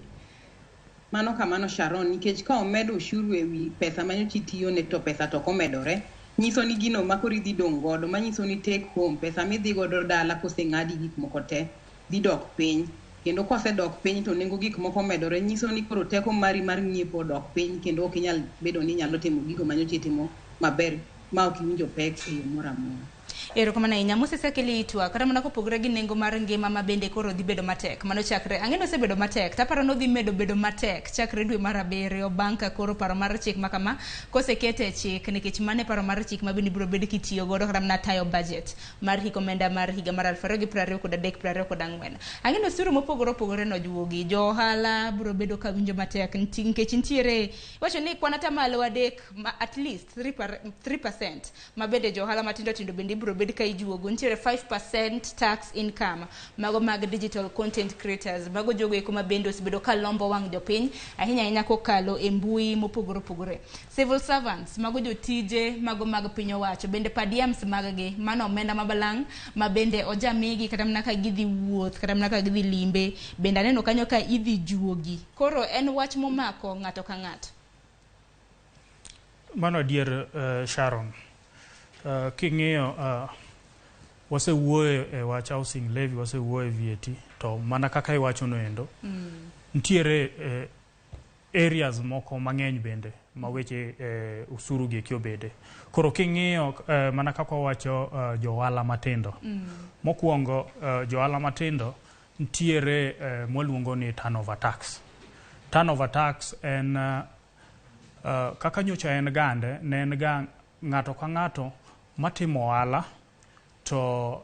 Mano kamano Sharon, nikech ka omed ushuru ewi pesa manyocha itiyone to pesa to ok omedore, nyiso ni gino ma koro idhi dong' godo, manyiso ni take home, pesa midhi godo dala koseng'adi gik moko te, dhi dok piny. Kendo kosedok piny to nengo gik moko omedore, nyiso ni koro teko mari mar ng'iepo odok piny kendo ok inyal bedo ni inyalo timo gigo manyocha itimo maber ma ok iwinjo pek e yo moro amora. Erokamano ahinya. Moses Akili itwa, kata mana kopogore gi nengo mar ngima ma bende koro dhi bedo matek, mano chakre, ang'e ni osebedo matek, taparo ni odhi medo bedo matek chakre dwe mar 7 bang' ka koro paro mar chik ma kama kosekete e chik, nikech mano e paro mar chik ma bende ibiro bed kitiyo godo kata mana tayo budget mar hik omenda mar higa mar 2023 24. Ang'e ni osuru mopogore opogore nojuogi, jo ohala biro bedo ka winjo matek nikech nitiere, iwacho ni kwan atamalo 3 at least 3% ma bende jo ohala matindo tindo bende ibiro bed ka ijuogo. Nitiere 5% tax income mago mag digital content creators, mago jogo eko ma bende osebedo ka lombo wang' jopiny ahinya ahinya kokalo e mbui mopogore opogore. Civil servants, mago jotije mago mag piny owacho, bende per diems mag gi, mano omenda mabalang' ma bende ojamigi kata mana ka gidhi wuoth kata mana ka gidhi limbe, bende aneno kanyo ka idhi juogi. Koro en wach momako ng'ato ka ng'ato. Mano adier, Sharon. King'iyo wasewuoyo e wach housing levy, wasewuoyo e VAT, to mana kaka iwacho no endo, nitiere areas moko mang'eny bende ma weche usuru gi eki obede. Koro king'iyo mana kaka wawacho jo ohala matindo. Mokwongo jo ohala matindo nitiere mwaluongo ni turnover tax. Turnover tax en kaka nyocha en gande, ne en ga ng'ato ka ng'ato matimo ohala to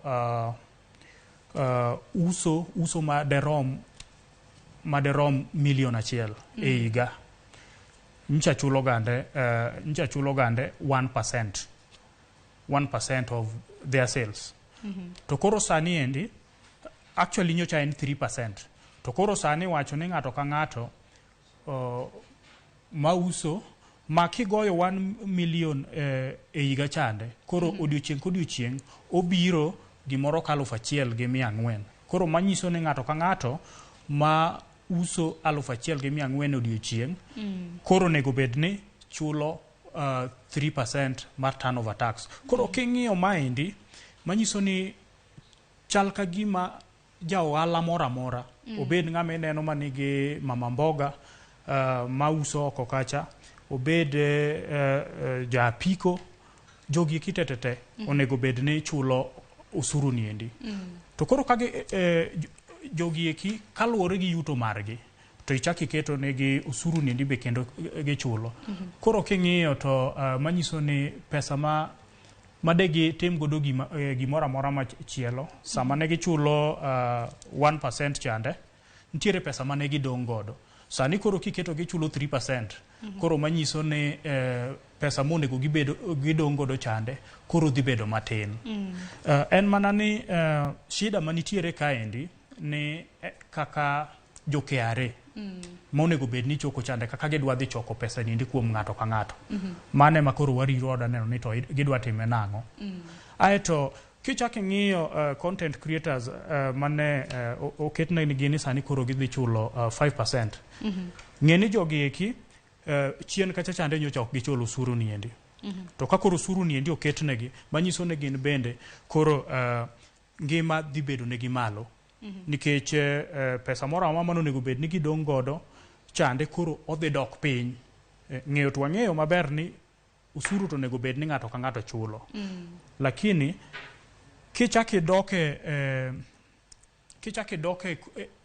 uso maderom 1 million e higa. Ncha chulo gande 1% 1% of their sales. To koro sani endi actually nyocha en 3%. To koro sani wacho ni ng'ato ka ng'ato mauso ma kigoyo 1 million e higa chande, koro odiochieng' kodiochieng' obiro gimoro ka 1,400. Koro manyiso ni ng'ato ka ng'ato ma uso 1,400 odiochieng' koro onego bed ni chulo 3% mar turnover tax. Koro king'iyo maendi, manyiso ni chal ka gima ja ohala moro amora, obed ng'ama ineno manigi mama mboga mauso oko kacha, obed ja apiko, jogi eki te onego bed ni chulo osuru ni endi. To koro ka gi, eh, jogi eki kaluwore gi yuto margi to ichak iketo negi osuru niendi be kendo gichulo. Koro king'iyo to manyiso ni pesa ma made gitim godo gima, gimoro amora machielo sama ne gichulo 1% chande nitiere pesa mane gidong' godo. Sani koro kiketo gichulo 3%, koro manyiso ni pesa monego gibedo gidong' godo chande koro dhi bedo matin. En mana ni shida manitiere kaendi ni kaka jo KRA monego bed ni choko chande kaka gidwa dhi choko pesa niendi kuom ng'ato ka ng'ato. Mano ema koro warito wadwa neno ni to gidwa time nang'o. Aeto kichak ing'iyo content creators mane oketnegi ni sani koro gidhi chulo 5%. Ng'e ni jogi eki chien kacha chande nyocha ok gichul osuru niendi. To ka koro osuru niendi oketnegi, manyiso ni gin bende koro ngima dhi bedo negi malo. Nikech pesa moro amora mane onego bed ni gidong' godo chande koro odhi dok piny. Ng'eyo to wang'eyo maber ni osuru to onego bed ni ng'ato ka ng'ato chulo. Lakini kichak idok e kichak idok e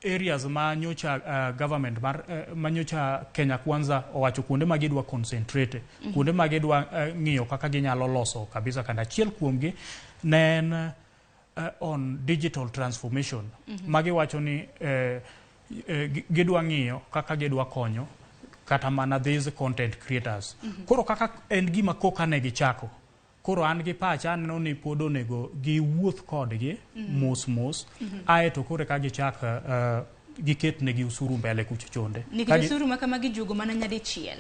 areas ma nyocha government mar ma nyocha Kenya Kwanza owacho kuonde ma gidwa concentrate, kuonde ma gidwa ng'iyo kaka ginyalo loso kabisa kendo achiel kuomgi ne en on digital transformation ma giwacho ni gidwa ng'iyo kaka gidwa konyo kata mana these content creators. Koro kaka en gima koka ne gichako koro an gi pacha aneno ni pod onego giwuoth kodgi mos mos aeto koro eka gichak giket negi osuru mbele kucho chonde. Nikech osuru ma kamagi ijuogo mana nyadichiel.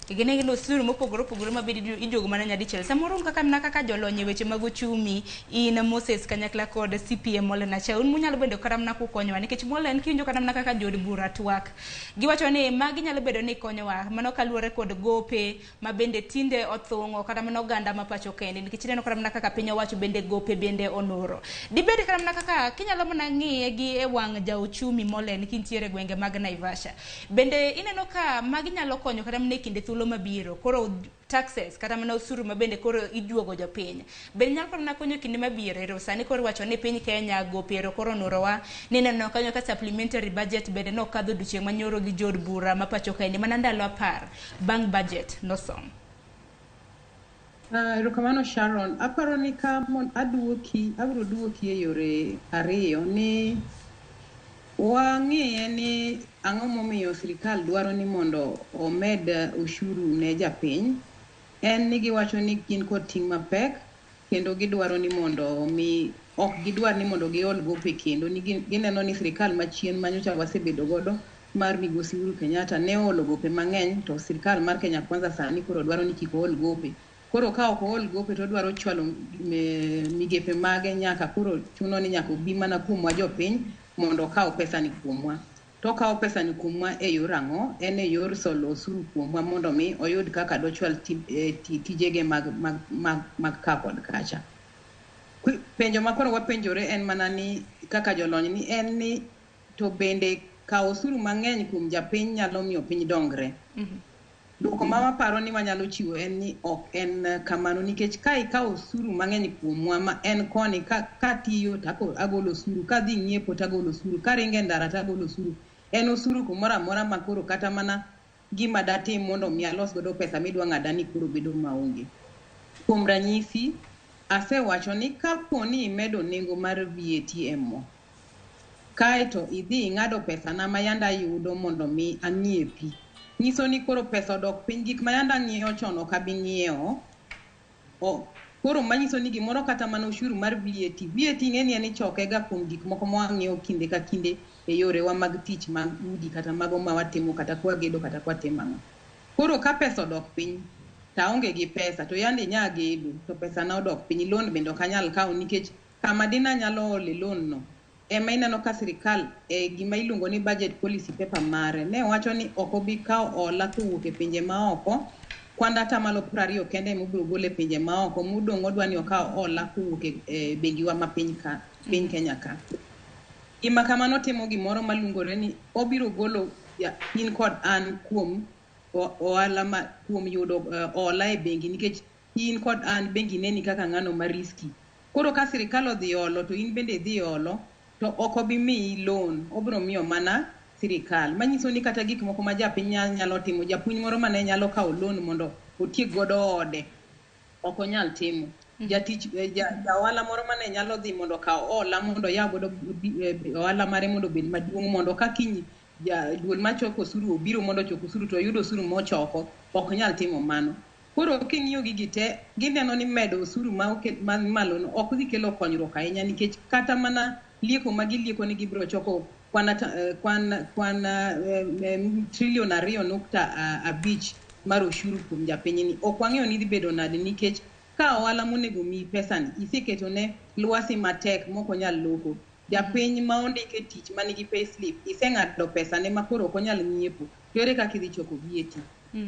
Gin gin osuru mopogore opogore ma bende ijuogo mana nyadichiel. Samoro un kaka mana kaka jolony e weche mag uchumi, in Moses kanyakla kod CPM Molen Acha, un munyalo bedo kata mana kukonyowa nikech Molen kiwinjo kata mana kaka jood bura twak. Giwacho ni magi nyalo bedo ni konyowa mano kaluwore kod gope ma bende tinde othung'o kata mana oganda ma pacho kende nikech ineno kata mana kaka piny owacho bende gope bende onoro. Dibed kata mana kaka kinyalo mana ng'iye gi e wang' jauchumi Molen kintiere e gwenge mag Naivasha. Bende ineno ka magi nyalo konyo kata mana e kinde thuolo mabiro koro taxes kata mana osuru ma bende koro ijuogo jopiny. Bende nyalo kata mana konyo kinde mabiro ero sani koro iwacho ni piny Kenya gope ero koro onurowa ni ineno kanyo ka supplementary budget bende nokadho odiochieng' manyoro gi jood bura ma pacho kaendi mana ndalo 10 bang' budget nosom. Erokamano Sharon. Aparo ni ka aduoki, abiro duoki e yore ariyo ni wang'iye ni ang'o momiyo sirikal dwaro ni mondo omed ushuru ne japiny. En ni giwacho ni gin kod ting' mapek kendo gidwaro ni mondo mi ok gidwar ni mondo giol gope kendo ni gineno ni sirikal machien manyocha wasebedo godo mar migosi Uhuru Kenyatta ne oolo gope mang'eny to sirikal mar Kenya Kwanza sani koro dwaro ni kik ool gope. Koro ka ok ool gope to odwaro chwalo migepe mage nyaka koro chuno ni nyaka obi mana kuomwa jopiny mondo okaw pesa ni kuomwa. To okawo pesa ni kuomwa e yor ang'o? En e yor solo osuru kuomwa mondo mi oyud kaka dochwal tijege mag ka kod kacha. Penjo ma koro wapenjore en mana ni kaka jolony ni en ni to bende kawo osuru mang'eny kuom japiny nyalo miyo piny dongre. Duoko ma waparo ni wanyalo chiwo en ni ok en kamano nikech ka ikawo osuru mang'eny kuomwa ma en koni katiyo to agolo osuru, kadhi ng'iepo to agolo osuru, karingo e ndara to agolo osuru. En osuru kumoro amora ma koro kata mana gima datim mondo mi alos godo pesa midwa ng'ada ni koro bedo maonge. Kuom ranyisi, asewacho ni kapo ni imedo nengo mar VAT e mo, kaeto idhi ing'ado pesana ma yande ayudo mondo mi ang'iepi, nyiso ni koro pesa odok piny, gik ma yande ang'iewo chon ok abi ng'iewo. Koro manyiso ni gimoro kata mana ushuru mar VAT. VAT ing'e ni en ichoke ga kuom gik moko ma wang'iewo kinde ka kinde e yorewa mag tich mag udi kata mago ma watimo kata kwagedo kata kwatimo ang'o. Koro ka pesa odok piny, to aonge gi pesa, to yande inya gedo, to pesa na odok piny, loan bende ok anyal kawo nikech kama dine anyalo ole loan no, ema ineno ka sirikal e gima iluongo ni budget policy paper mare ne wacho ni ok obi kawo hola kowuok e pinje maoko, kwand atamalo 20 kende ema obiro golo e pinje maoko, modong' odwa ni okaw hola kowuok e bengiwa ma piny ka, piny Kenya ka. Gima kamano timo gimoro maluongore ni obiro golo in kod an kuom ohala ma kuom yudo hola e bengi nikech in kod an bengi neni kaka ng'ano ma risky. Koro ka sirikal odhi olo to in bende idhi olo, to ok obi miyi loan, obiro miyo mana sirikal. Manyiso ni kata gik moko ma japiny nyalo timo, japuonj moro mane nyalo kawo loan mondo otiek godo ode, ok onyal timo. Jatich ja ohala moro mane nyalo dhi mondo okaw hola mondo oyaw godo ohala mare mondo obed maduong' mondo ka kiny duol machoko osuru obiro mondo ochok osuru to oyud osuru mochoko, ok nyal timo mano. Koro king'iyo gigi te, gineno ni medo osuru ma oket man malo no ok dhi kelo konyruok ahinya nikech kata mana lieko ma gilieko ni gibiro choko kwan kwan trilion 2.5 mar oshuru kuom japinyni, ok wang'eyo ni dhi bedo nade nikech ka ohala monego miyi pesani iseketo ne lwasi matek mok onyal loko. Japiny ma ondik e tich manigi payslip iseng'ado pesane ma koro ok onyal ng'iepo, to ere kaka idhi choko VAT?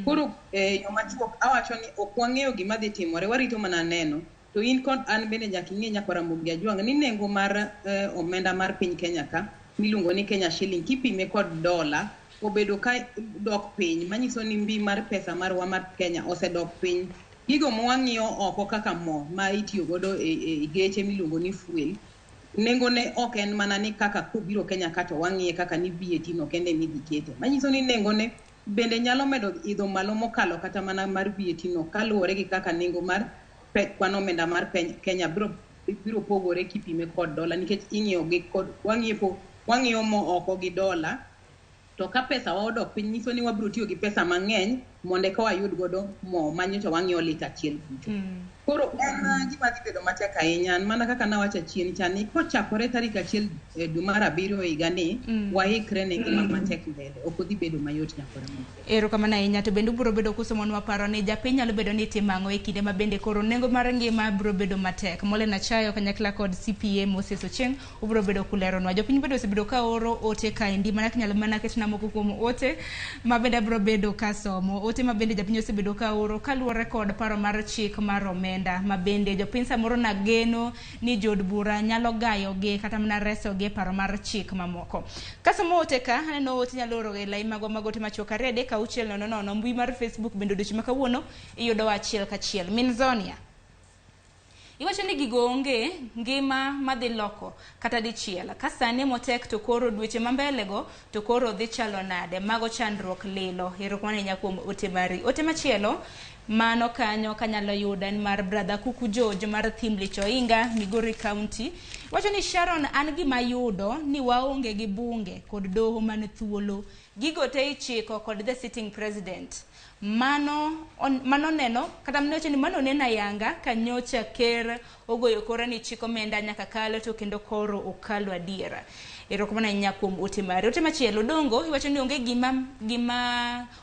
Koro e yo machuok awacho ni ok wang'eyo gima dhi timore, warito mana neno. To in kod an bende nyaka ing'e nyakwar Ramogi Ajwang' ni nengo mar omenda mar piny Kenya ka miluongo ni Kenya shilling kipime kod dola obedo ka dok piny, manyiso ni mbi mar pesa marwa mar Kenya osedok piny. Gigo mwang'iyo oko kaka mo ma itiyo godo e geche miluongo ni fuel, nengo ne ok en mana ni kaka kobiro Kenya ka to wang'iye kaka ni VAT no kende midhi kete. Manyiso ni nengo ne bende nyalo medo idho malo mokalo kata mana mar VAT no kaluwore gi kaka nengo mar kwan omenda mar Kenya biro pogore kipime kod dola nikech ing'iyo gi kod wang'iepo wang'iyo mo oko gi dola, to ka pesa wa odok piny nyiso ni wabiro tiyo gi pesa mang'eny mondo eka wayud godo mo manyocha wang'iewo lita achiel kucho. Koro en gima dhi bedo matek ahinya mana kaka nawacho chien cha ni kochakore tarik 1 dwe mar 7 higani waikre ne ngima matek mbele, ok odhi bedo mayot nyakwar Ramogi. Erokamano ahinya. To bende ubiro bedo kusomonwa paro ni japiny nyalo bedo ni timo ang'o e kinde ma bende koro nengo mar ngima biro bedo matek. Mollen Achayo kanyakla kod CPA Moses Ochieng ubiro bedo kuleronwa. Jopiny bende osebedo ka oro ote kaendi, mana kinyalo mana ketna moko kuom ote ma bende abiro bedo kasomo. Ote ma bende japiny osebedo ka oro kaluwore kod paro mar chik mar omenda ma bende jopiny samoro nageno ni jood bura nyalo gayogi kata mana resogi e paro mar chik mamoko. Kasomo ote ka, aneno ote nyalo oro e lai magwa mag ote machuok 2 3 6 0 0. Mbui mar Facebook bende odiochieng' ma kawuono iyudowa achiel kachiel. Minzonia, iwacho ni gigo onge ngima madhi loko kata dichiel. Ka sani motek to koro dweche ma mbele go to koro dhi chalo nade? Mago chandruok lilo. Erokamano ahinya kuom ote mari. Ote machielo mano kanyo kanyalo yudo en mar brother Kuku George mar Thimlich Oinga, Migori County. Wacho ni Sharon, an gima yudo ni waonge gi bunge kod doho man thuolo. Gigo te ichiko kod the sitting president. Mano neno kata mane wacho ni mano neno ayanga ka nyocha ker ogoyo kore ni chik omenda nyaka kalo to kendo koro okalo adiera. Erokamano ahinya kuom ote mari. Ote machielo Odongo iwacho ni onge gima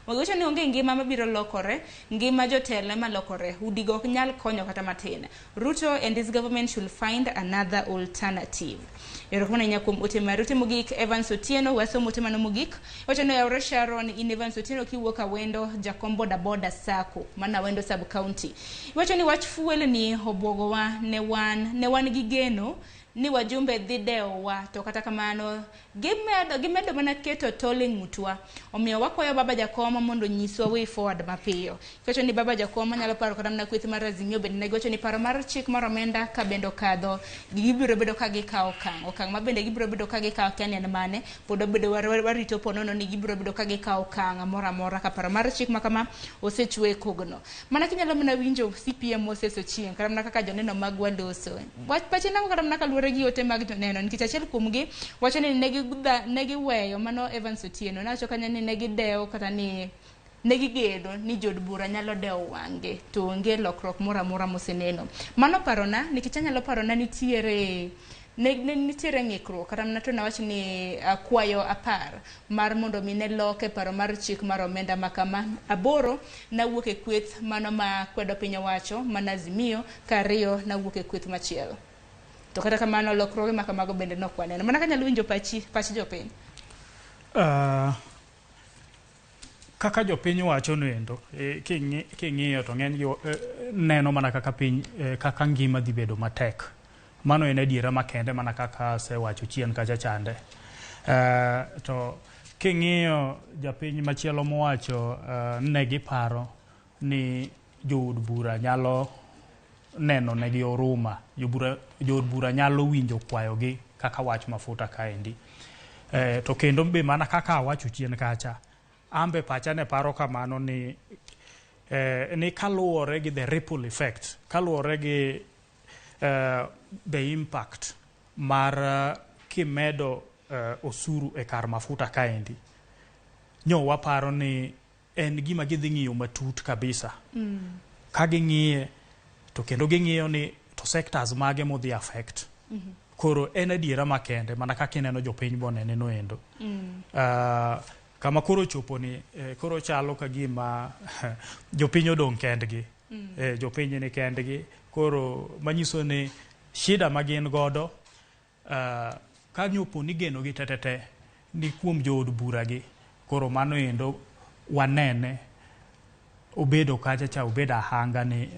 iwacho ni onge ngima mabiro lokore, ngima jotelo ema lokore, udigo ok nyal konyo kata matin. Ruto and his government should find another alternative. Erokamano ahinya kuom ote mari. Ote mogik Evans Otieno, wasomo ote mano mogik. Wacho ni oyawore Sharon in Evans Otieno kiwuok Awendo, jakom boda boda Sacco, mana Awendo sub county. Iwacho ni wach fuel ni obwogowa ne wan gi geno ni wajumbe dhi dewowa, to kata kamano gimedo mana keto tol e ng'utwa. Omiyo wakwayo baba jakom mondo onyiswa way forward mapiyo. Iwacho ni baba jakom nyalo paro kata mana kweth mar Azimio bende ne giwacho ni paro mar chik mar omenda ka bende okadho, gibiro bedo ka gikawo okang'. Okang' ma bende gibiro bedo ka gikawo kia ni en mane, pod wabedo warito ponono ni gibiro bedo ka gikawo okang' moro amora ka paro mar chik ma kama osechwe kogno. Mana kinyalo mana winjo CPA Moses Ochieng' kata mana kaka joneno magwa loso. Wach pache nang'o kata mana kaluwore gi ote mag joneno, nikech achiel kuomgi wacho ni ne giweyo mano Evans Otieno nawacho kanyo ni ne gidewo kata ni ne gigedo ni jood bura nyalo dewo wang'gi to onge lokruok moro amora moseneno. Mano parona nikech anyalo parona nitiere ne nitiere ng'ikruok kata mana to nawach ni kwayo 10 mar mondo mi ne loke paro mar chik mar omenda ma kama. 8 nawuok e kweth mano ma kwedo piny owacho mana Azimio, ka 2 nawuok e kweth machielo. To kata kamano lokruoge ma kamago bende nok waneno. Mana kanyalo winjo pach jopiny. Kaka jopiny wacho noendo, king'iyo to ng'eny gi neno mana kaka piny kaka ngima dhi bedo matek. Mano en adiera makende mana kaka asewacho chien kacha chande. To king'iyo japiny machielo mowacho ne giparo ni jood bura nyalo neno negi oruma, jood bura nyalo winjo kwayogi kaka wach mafuta kaendi. To kendo be mana kaka awacho chien kacha, ambe pacha ne paro kamano ni ni kaluwore gi the ripple effect, kaluwore gi the impact mar kimedo osuru e kar mafuta kaendi, nyo waparo ni en gima gidhi ng'iyo matut kabisa. Ka ging'iye to kendo ging'iyo ni to sectors mage modhi affect. Koro en adiera makende mana kaka ineno jopiny bonene no endo. Kama koro chopo ni koro chalo ka gima jopiny odong' kendgi. Jopiny ni kendgi, koro manyiso ni shida ma gin godo ka nyopo ni geno gi tetete ni kuom jood bura gi, koro mano endo wanene obedo kacha cha obedo ahanga ni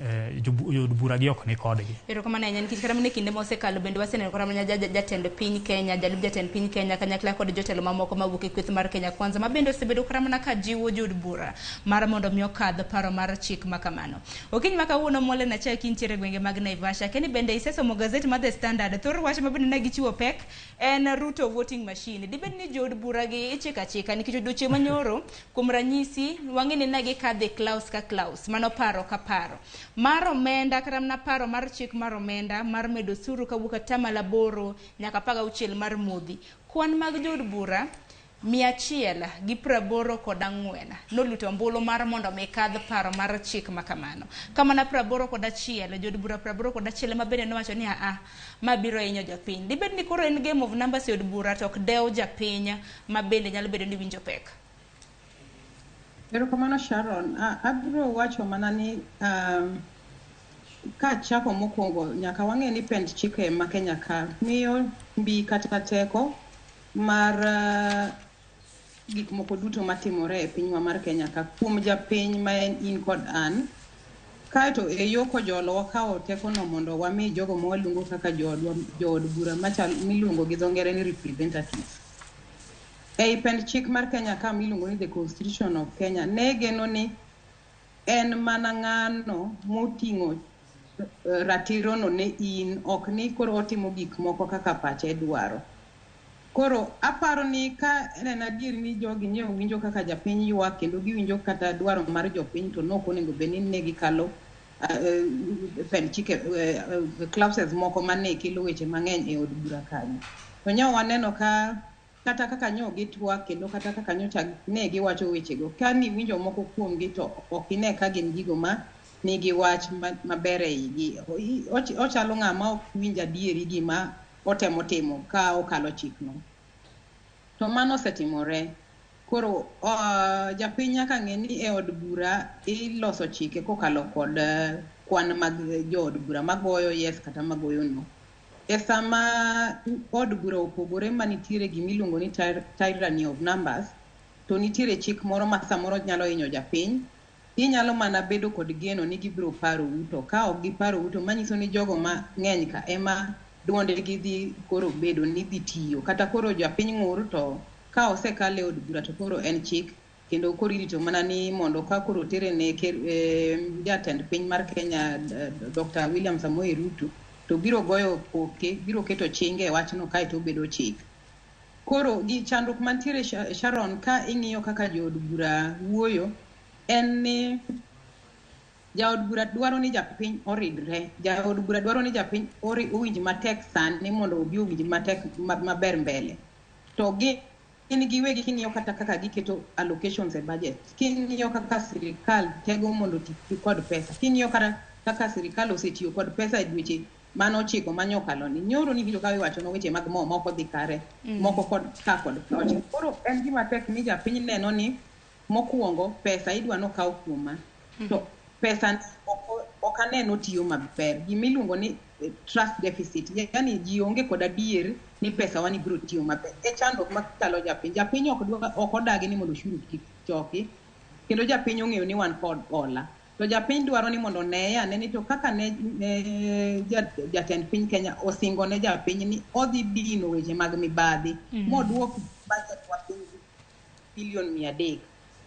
jood bura gi ok ni kodgi. Erokamano ahinya nikech kata mana e kinde mosekalo bende waseneno kata mana jatend piny Kenya, jalup jatend piny Kenya kanyakla kod jotelo mamoko mawuok e kweth mar Kenya Kwanza ma bende osebedo kata mana ka jiwo jood bura mar mondo mi okadh paro mar chik ma kamano. Okinyi ma kawuono Mole Nachai kintiere e gwenge mag Naivasha, keni bende isesomo gazet mar The Standard, thor wach ma bende ne gichiwo pek en Ruto voting machine. Dibed ni jood bura gi ichiko achika nikech odiochieng' manyoro kuom ranyisi wang'e ni ne gikadhe Klaus ka Klaus, mano paro ka paro mar omenda kata mana paro mar chik mar omenda mar medo osuru kawuok atamalo 8 nyaka 16 mar modhi. Kwan mag jood bura 184 noluto ombulu mar mondo mi kadh paro mar chik ma kamano. Kamana 81, jood bura 81 ma bende nowacho ni aa, ma biro hinyo jopiny. Dibed ni koro en game of numbers e od bura to ok dew japiny ma bende nyalo bedo ni winjo pek. Erokamano Sharon. Abiro wacho mana ni kachako mokwongo nyaka wang'e ni pend chike ma Kenya ka miyo mbi kata teko mar gik moko duto matimore e pinywa mar Kenya ka kuom japiny ma en in kod an. Kaeto e yo kojolo wakawo tekono mondo wami jogo ma waluongo kaka jood bura machal miluongo gi dho ngere ni representatives. Ei pend chik mar Kenya ka miluongo ni the Constitution of Kenya ne geno ni en mana ng'ano moting'o ratirono ne in, ok ni koro otimo gik moko kaka pache dwaro. Koro aparo ni ka en adier ni jogi ne winjo kaka japiny ywak kendo giwinjo kata dwaro mar jopiny, to nok onego bed ni ne gikalo pend chike clauses moko mane kelo weche mang'eny e od bura kanyo. To nyo waneno ka kata kaka nyo gitwak kendo kata kaka nyocha ne giwacho wechego, ka niwinjo moko kuomgi to ok ine ka gin gigo ma nigi wach maber e igi. Ochalo ng'ama ok winj adieri gima otemo timo ka okalo chikno. To mano osetimore. Koro japiny nyaka ng'e ni e od bura iloso chike kokalo kod kwan mag jood bura magoyo yes kata magoyo no. E sama od bura opogore manitiere gimiluongo ni tyranny of numbers, to nitiere chik moro ma samoro nyalo hinyo japiny, inyalo mana bedo kod geno ni gibiro parou, to ka ok giparou to manyiso ni jogo mang'eny ka ema duondegi dhi koro bedo ni dhi tiyo. Kata koro japiny ng'ur to ka osekal e od bura to koro en chik, kendo koro irito mana ni mondo ka koro tere ne jatend piny mar Kenya Dr. William Samoei Ruto to biro goyo koke, biro keto chinge e wachno kaeto obedo chik. Koro gi chandruok mantiere Sharon ka ing'iyo kaka jood bura wuoyo en ni jaod bura dwaro ni japiny oridre, jaod bura dwaro ni japiny owinj matek sani mondo obi owinj matek maber mbele. To gin giwegi king'iyo kata kaka giketo allocations e budget, king'iyo kaka sirikal tego mondo oti kod pesa, king'iyo kata kaka sirikal osetiyo kod pesa e dweche mano ochiko manyokalo ni nyoro ni winjo ka iwacho no weche mag mo moko dhi kare, moko kod ka kod kocha. Koro en gima tek ni japiny neno ni mokwongo pesa idwa nokaw kuoma, to pesa ok aneno tiyo maber. Gimiluongo ni trust deficit, yani ji onge kod adier ni pesa wani biro tiyo maber. E chandruok makalo japiny, japiny ok odagi ni mondo osuru kik choki, kendo japiny ong'eyo ni wan kod hola. To japiny dwaro ni mondo oneye ane ni to kaka ne jatend piny Kenya osingo ne japiny ni odhi dino weche mag mibadhi, moduok budget wa piny bilion 300.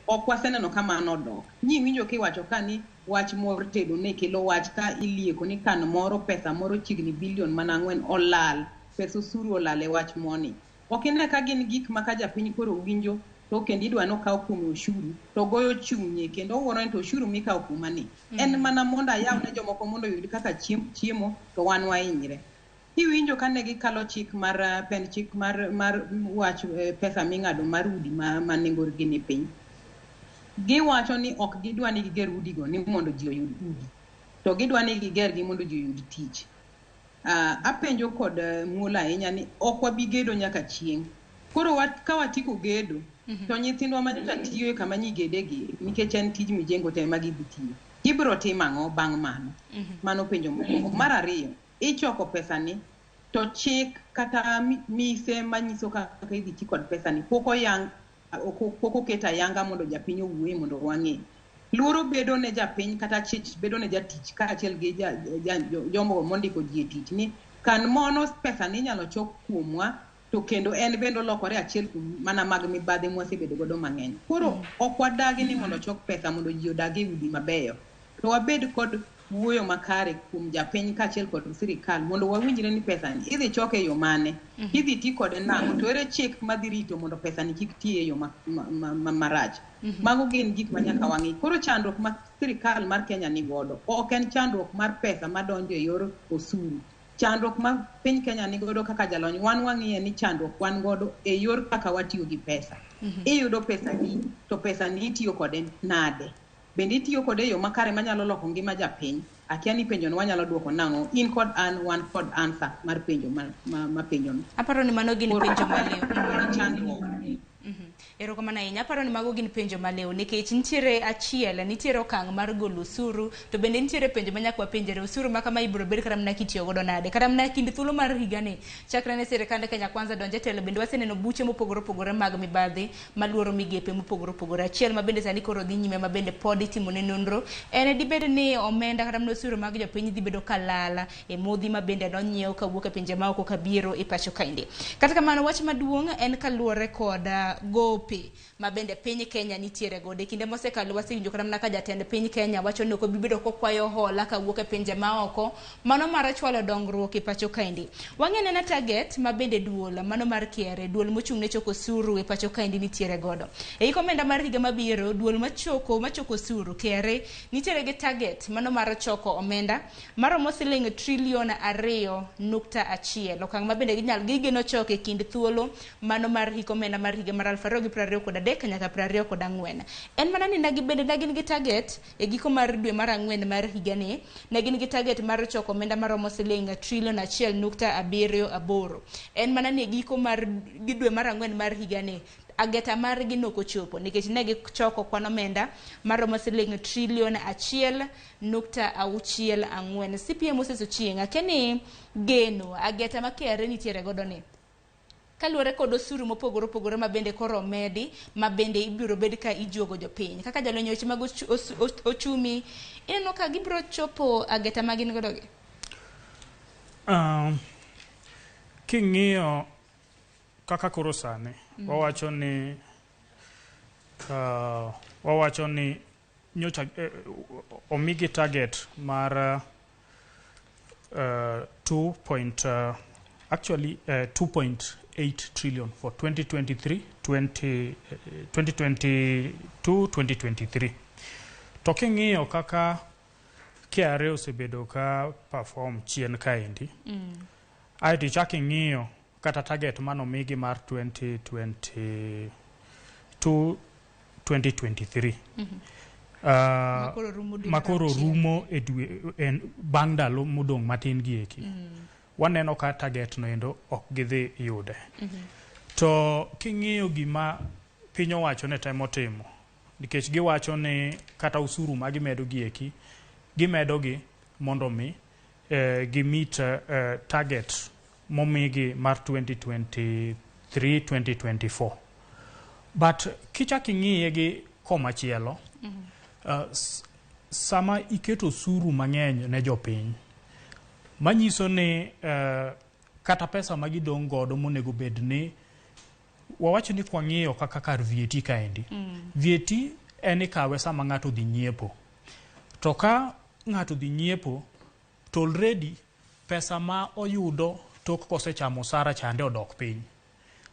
Ok waseneno ka mano odok. Nyiwinjo kiwacho ka ni wach mor tedo ne kelo wach ka ilieko ni kan moro pesa moro chiegni bilion mana 4 olal, pesa osuru olal e wach moni. Ok ine ka gin gik ma ka japiny koro winjo to kendo idwa nokaw kuome osuru to goyo chunye kendo owuoro ni to osuru mikawo kuoma ni en mana mondo ayaw ne jomoko mondo oyud kaka chiemo to wan wahinyre. Iwinjo ka ne gikalo chik mar pend chik mar wach pesa ming'ado mar udi ma nengogi ni piny. Giwacho ni ok gidwa ni giger udigo ni mondo ji oyud udi, to gidwa ni gigergi mondo ji oyud tich. Apenjo kod muolo ahinya ni ok wabi gedo nyaka chieng'. Koro ka watieko gedo, to nyithindwa ma nyocha tiyo e kama nyigedegi, nikech en tij mijengo to ema gidhi tiyo, gibiro timo ang'o bang' mano? Mano penjo mokwongo. Mar ariyo, ichoko pesani to chik kata mise manyiso kaka idhi ti kod pesani pok oyang, pok oket ayanga mondo japiny owuoye mondo wang'e. Luoro bedo ne japiny kata chich bedo ne jatich kaachiel gi jomo mondiko ji e tich ni kan mono pesani inyalo chok kuomwa to kendo en bende olokore achiel kuom mana mag mibadhi mwasebedo godo mang'eny. Koro ok wadagi ni mondo chok pesa mondo ji odag e udi mabeyo, to wabed kod wuoyo makare kuom japiny kaachiel kod sirikal mondo wawinjre ni pesa ni idhi choke e yo mane, idhi ti kode nang'o, to ere chik madhi rito mondo pesa ni kik ti e yo marach. Mago gin gik ma nyaka wang'i. Koro chandruok ma sirikal mar Kenya ni godo ok en chandruok mar pesa madonjo e yor osuru. Chandruok ma piny Kenya ni godo kaka jalony wan wang'iye ni chandruok wan godo e yor kaka watiyo gi pesa. Iyudo pesa ni to pesa ni itiyo kode nade? Bende itiyo kode e yo makare manyalo loko ngima japiny? Akia ni penjono wanyalo duoko nang'o? In kod an wan kod answer mar penjo ma penjono. Aparo ni mano gin penjo maliw. Chandruok. Erokamano ahinya. Aparo ni mago gin penjo maliw nikech nitiere achiel, nitiere okang' mar golo osuru, to bende nitiere penjo ma nyaka wapenjre. Osuru ma kama ibiro bed kata mana kitiyo godo nade? Kata mana kind thuolo mar higani, chakre ne sirikand Kenya Kwanza donje telo, bende waseneno buche mopogore opogore mag mibadhi maluoro migepe mopogore opogore. Achiel ma bende sani koro dhi nyime ma bende pod itimo ne nonro en dibed ni omenda kata mana osuru mag jopiny dhi bedo kalala e modhi ma bende nonyiew kawuok e pinje maoko kabiro e pacho kaendi. Kata kamano wach maduong' en kaluwore kod gope ma bende piny Kenya nitiere godo. E kinde mosekalo wasewinjo kata mana ka jatend piny Kenya wacho ni ok obi bedo kokwayo hola kawuok e pinje maoko, mano mar chwalo dongruok e pacho kaendi. Wang'e nena target ma bende duol mano mar KRA, duol mochung' ne choko osuru e pacho kaendi nitiere godo. E hik omenda mar higa mabiro, duol machoko osuru KRA nitiere gi target mano mar choko omenda maromo siling trilion 2.1, okang' ma bende gigeno choko e kind thuolo mano mar hik omenda mar higa mar 2023 nyaka 24. En mana ni bende ne gin gi target e giko mar dwe mar 4 mar higani, ne gin gi target mar choko omenda maromo siling trilion 1.78. En mana ni e giko mar dwe mar 4 mar higani ageta margi nokochopo nikech ne gichoko kwan omenda maromo siling trilion 1.64. CPM Moses Ochieng', akia ni geno ageta ma KRA nitiere godo ni kaluwore kod osuru mopogore opogore ma bende koro omedi ma bende ibiro bed ka ijuogo jopiny. Kaka jalony weche mag ochumi, ineno ka gibiro chopo ageta ma gin godo gi? King'iyo kaka koro sani, wawacho ni nyocha omigi target mar 2.8 trillion for 2023 2022 2023. To king'iyo kaka KRA osebedo ka perform chien kaendi, aeto ichak ing'iyo kata target manomigi mar 2022 2023 makoro rumo e dwe bang' ndalo modong' matin gi eki, waneno ka target no endo ok gidhi yude. To king'iyo gima piny owacho ne temo timo, nikech giwacho ni kata osuru ma gimedo gi eki, gimedo gi mondo mi gi meet target momigi mar 2023 2024. But kichak ing'iye gi komachielo, sama iketo osuru mang'eny ne jopiny, manyiso ni kata pesa ma gidong' godo monego bed ni Wawach ni kwang'iyo kaka kar VAT kaendi. VAT en ikawe sama ng'ato dhi nyiepo. To ka ng'ato dhi nyiepo to already pesa ma oyudo tok kosechamo osara chande odok piny.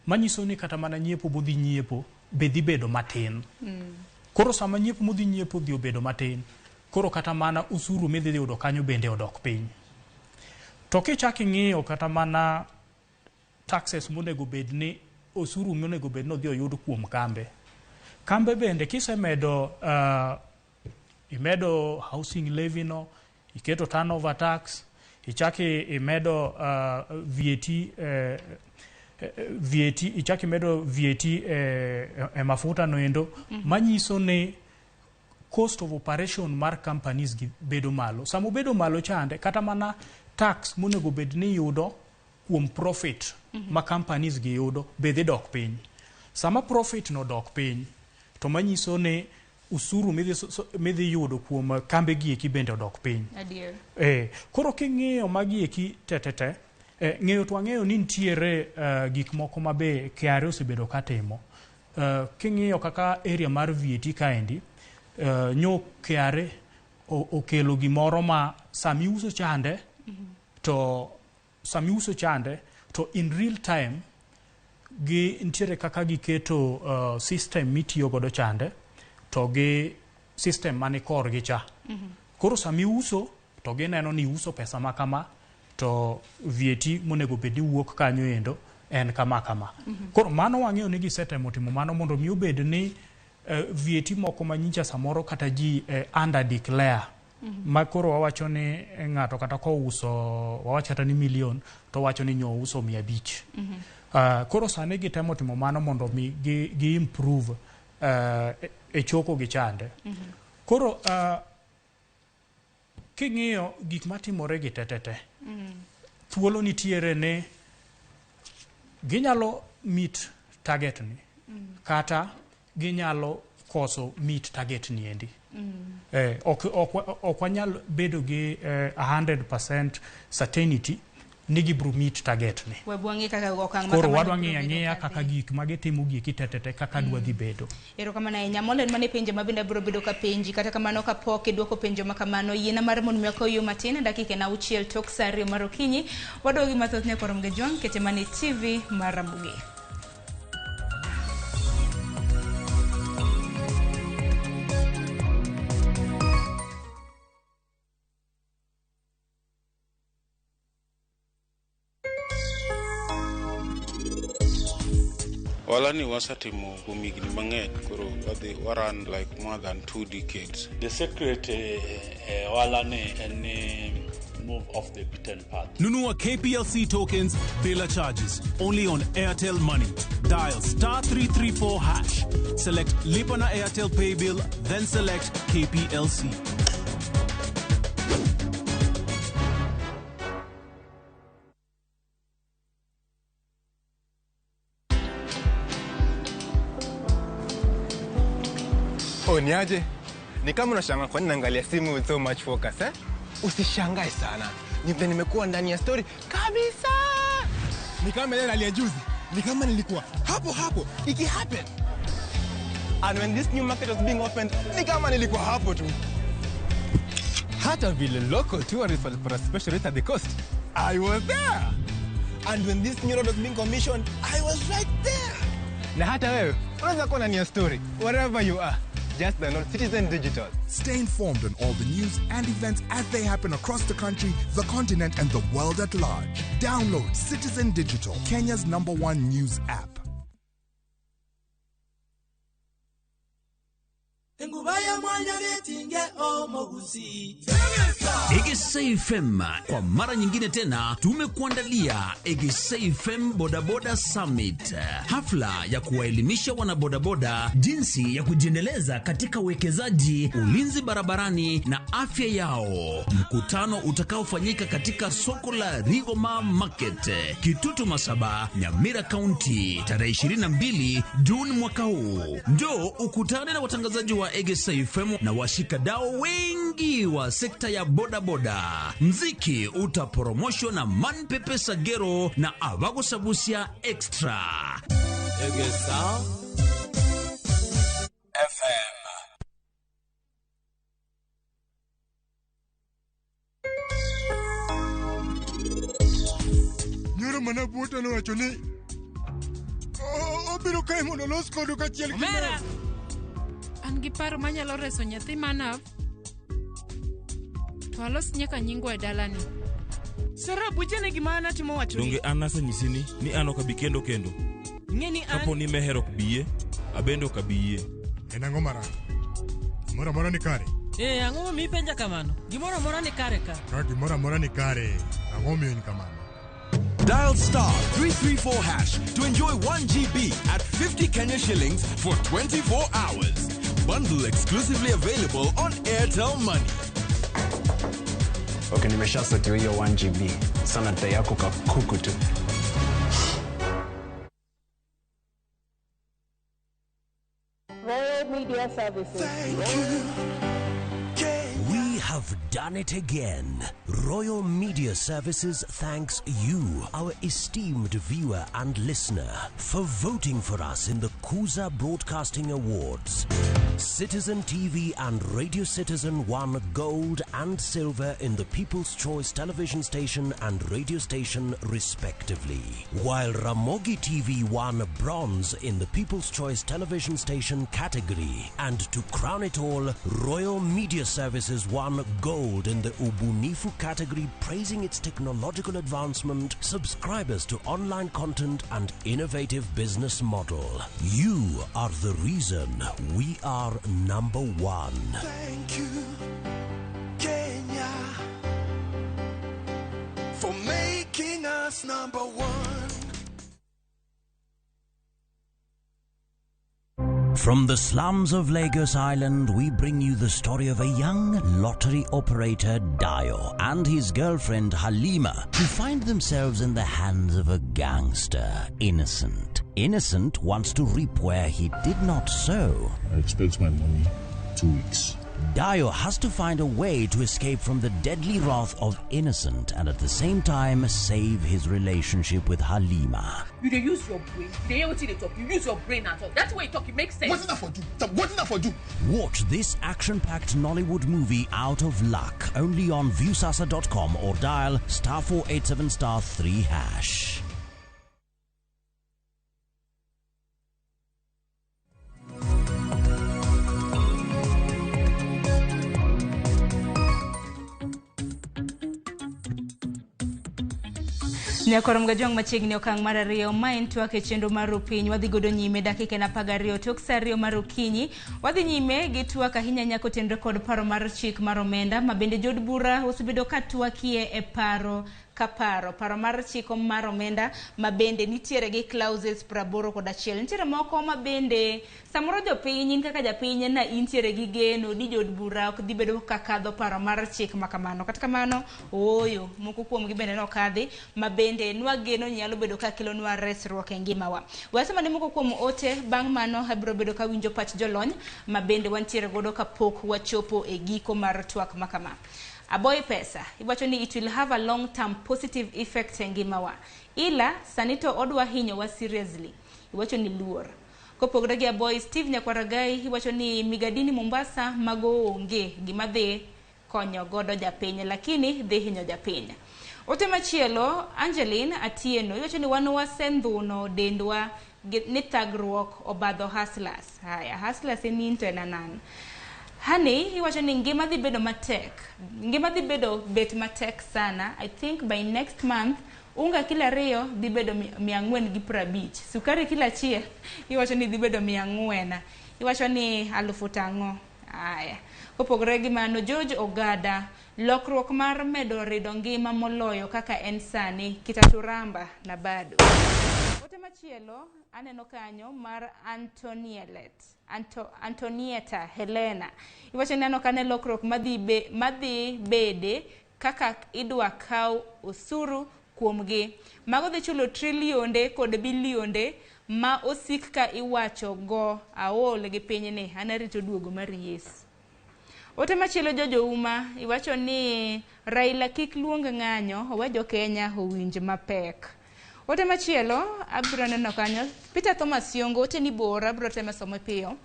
Manyiso ni kata mana nyiepo modhi nyiepo be dhi bedo matin. Koro sama nyiepo modhi nyiepo dhi obedo matin, koro kata mana usuru midhi yudo kanyo bende odok piny. To kichak ing'iyo kata mana taxes monego bed ni osuru monego bed ni odhi oyud kuom kambe. Kambe bende kisemedo imedo housing levy no, iketo turnover tax, ichak imedo VAT VAT ichak imedo VAT e mafuta noendo. Manyiso ni cost of operation mar companies gi bedo malo. Sama obedo malo chande, kata mana tax monego bed ni yudo kuom profit ma companies gi yudo be dhi dok piny. Sama profit no dok piny, to manyiso ni usuru midhi yudo kuom kambe gi eki bende odok piny. Adier. Koro king'iyo magi eki te, ng'eyo to wang'eyo ni nitiere gik moko ma be KRA osebedo katimo. King'iyo kaka area mar VAT kaendi, nyo KRA okelo gimoro ma sami uso chande to sami uso chande to in real time gi nitiere kaka giketo system mitiyo godo chande to gi system mani korgi cha. Koro sami uso to gineno ni uso pesa ma kama to VAT monego bed ni wuok kanyo endo en kama kama. Koro mano wang'eyo ni gisetemo timo mano mondo mi obed ni VAT moko manyicha samoro kata ji under declare. Ma koro wawacho ni ng'ato kata kouso wawach kata ni milion to wacho ni nyo uso 500. Koro sani gitemo timo mano mondo mi gi improve e choko gi chande. Koro king'iyo gik matimore gi tetete, thuolo nitiere ni ginyalo meet target ni kata ginyalo koso meet target ni endi. Ok wanyal bedo gi 100% certainty ni gibiro meet target ni. Wabwang'i kaka okang' ma Koro kamano wadwa biro ng'iyo bedo ang'iya ka kaka dhi. gik magitimo gieki tetete kaka dwa dhi bedo. Erokamano ahinya. Molen mane penjo ma bende abiro bedo ka penji. Kata kamano kapok idwoko penjo ma kamano, yiena mar mondo mi akaw yo matin e dakika en 6 tok sa 2 mar okinyi. Waduogi mathoth nyaka warom gi Jwang' kete mane TV mar Ramogi. Ohala ni wasetimo kuom higni mang'eny, koro wadhi waran like more than 2 decades. The secret ohala ni en ni move off the beaten path. Nunua KPLC tokens bila charges only on Airtel Money. Dial star 334 hash. Select Lipa na Airtel Pay Bill, then select KPLC. Oh, niaje? Ni kama unashangaa kwa nini naangalia simu with so much focus, eh? Usishangae sana. Ni vile nimekuwa ndani ya story kabisa. Ni kama ile rally ya juzi. Ni kama nilikuwa hapo hapo iki happen. And when this new market was being opened, ni kama nilikuwa hapo tu. Hata vile local tourists walipata special rate at the coast, I was there. And when this new road was being commissioned, I was right there. Na hata wewe unaweza kuwa ndani ya story wherever you are. Just download Citizen Digital. Stay informed on all the news and events as they happen across the country, the continent, and the world at large. Download Citizen Digital, Kenya's #1 news app. Egesa FM kwa mara nyingine tena tumekuandalia Egesa FM Bodaboda Summit, hafla ya kuwaelimisha wanabodaboda jinsi ya kujiendeleza katika uwekezaji, ulinzi barabarani na afya yao. Mkutano utakaofanyika katika soko la Rigoma Market, Kitutu Masaba, Nyamira County, tarehe 22 Juni mwaka huu. Njoo ukutane na watangazaji wa Egesa FM na washikadau wengi wa sekta ya bodaboda. Mziki utaporomoshwa na Manpepe Sagero na Avago Sabusia Extra. Egesa FM. Nyoro mana buota nowacho ni obiro kae mondo olos kodu kachiel gi Omera! An gi paro manyalo reso nyathi manav to alos nyaka nyingwa e dalani. Sarah, buchane gima an atimo wacho ni. Donge an asenyisi ni ni an ok abi kendo kendo? Ing'e ni an Kapo ni Meher ok bi yie, abende ok abi yie. En ang'o marach? Gimoro amora ni kare? Eh, ang'o momiyo ipenja kamano? Gimoro amora ni kare ka. Ka gimoro amora ni kare, ang'o momiyo in kamano? Dial star 334 hash to enjoy 1 GB at 50 Kenya shillings for 24 hours. Bundle exclusively available on Airtel Money. Okay, nimeshasetiwa hiyo 1 GB. Sana dai yako kakuku tu. Royal Media Services. We have done it again. Royal Media Services thanks you, our esteemed viewer and listener, for voting for us in the Kuza Broadcasting Awards. Citizen TV and Radio Citizen won gold and silver in the People's Choice television station and radio station, respectively, while Ramogi TV won bronze in the People's Choice television station category. And to crown it all, Royal Media Services won gold in the Ubunifu category, praising its technological advancement, subscribers to online content, and innovative business model. You are the reason we are number one. Thank you, Kenya, for making us number one. From the slums of Lagos Island, we bring you the story of a young lottery operator, Dio, and his girlfriend, Halima, who find themselves in the hands of a gangster, Innocent. Innocent wants to reap where he did not sow. I expect my money 2 weeks. Dio has to find a way to escape from the deadly wrath of Innocent and at the same time save his relationship with Halima. You dey use your brain. You dey hear wetin you dey talk. You use your brain at all. That's way you talk, it makes sense. Wetin that for do? Wetin that for do? Watch this action-packed Nollywood movie Out of Luck only on Viusasa.com or dial *487 *3#. Nyakoro mgajwang' machiegni okang' mar ariyo ma en twak e chenro mar Rupiny. Wadhi godo nyime dakika en 12 tok saa 2 mar okinyi. Wadhi nyime gi twak ahinya nyaka otenre kod paro mar chik mar omenda ma bende jood bura osebedo ka twakie e paro ka paro. Paro mar chik mar omenda ma bende nitiere gi clauses 81. Nitiere moko ma bende samoro jopiny in kaka japiny na intiere gi geno ni jood bura ok dhi bedo ka kadho paro mar chik ma kamano. Kata kamano ooyo moko kuomgi bende nokadhi ma bende nwageno nyalo bedo ka kelonwa resruok e ngimawa. Wasema ni moko kuom ote bang' mano abiro bedo ka winjo pach jolony ma bende wantiere godo kapok wachopo e giko mar twak ma kama. Aboy pesa iwacho ni it will have a long term positive effect e ngimawa, ila sani to odwa hinyowa seriously. Iwacho ni luor. Kopogore gi Aboy, Steve Nyakwaragai iwacho ni migadini Mombasa mago onge gima dhi konyo godo japiny, lakini dhi hinyo japiny. Ote machielo Angeline Atieno iwacho ni wan wasendhuno dendwa ni thagruok obadho hustlers. Haya, hustlers en in to en anan. Honey iwacho ni ngima dhi bedo matek. Ngima dhi bedo bet matek sana. I think by next month unga kila ariyo dhi bedo 450. Sukari kila achiel iwacho ni dhi bedo 400. Iwacho ni 5,000. Aya. Kopogore gi mano George Ogada, lokruok mar medo rido ngima moloyo kaka en sani kitaturamba na bado. Ote machielo aneno kanyo mar Antonietta Helena. Iwacho ni aneno kane lokruok madhi bede kaka idwa kaw osuru kuomgi. Mago dhi chulo trilionde kod bilionde ma osik ka iwacho go aol gi pinyni. An arito duogo mar Yesu. Ote machielo Jojo Uma iwacho ni Raila kik luong ng'anyo, owe jo Kenya owinj mapek. Ote machielo abiro neno kanyo Peter Thomas Yongo, ote ni bor, abiro teme some piyo.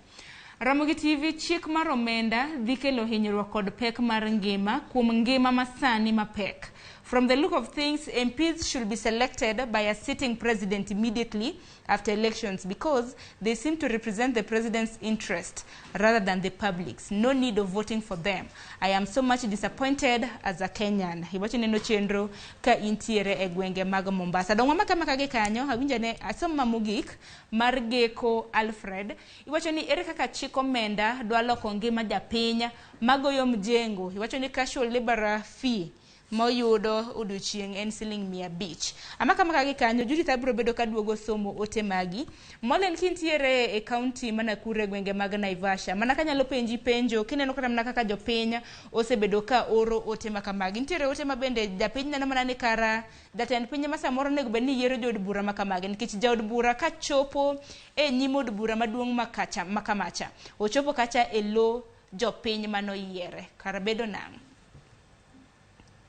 Ramogi TV, chik mar omenda dhi kelo hinyruok kod pek mar ngima kuom ngima masani mapek. From the look of things, MPs should be selected by a sitting president immediately after elections because they seem to represent the president's interest rather than the public's. No need of voting for them. I am so much disappointed as a Kenyan. Iwacho neno chenro ka intiere e gwenge mag Mombasa. Dong' wamaka maka gi kanyo, awinjo ne asoma mogik mar Geko Alfred. Iwacho ni ere kaka chik omenda dwa loko ngima japiny magoyo mjengo. Iwacho ni casual laborer fee moyudo odiochieng' en siling 500. Amaka maka gi kanyo, Judith abiro bedo kaduogo somo ote magi. Molen kintiere e kaunti ma Nakuru e gwenge mag Naivasha, mana kanyalo penji penjo, kineno kata mana kaka jopiny osebedo ka oro ote ma kamagi. Nitiere ote ma bende japiny neno mana ni kara jatend piny ma samoro onego bed ni yiero jood bura ma kamagi, nikech jaod bura kachopo e nyim od bura maduong' makacha makamacha, ochopo kacha e lo jopiny manoyiere. Kara bedo nang'o?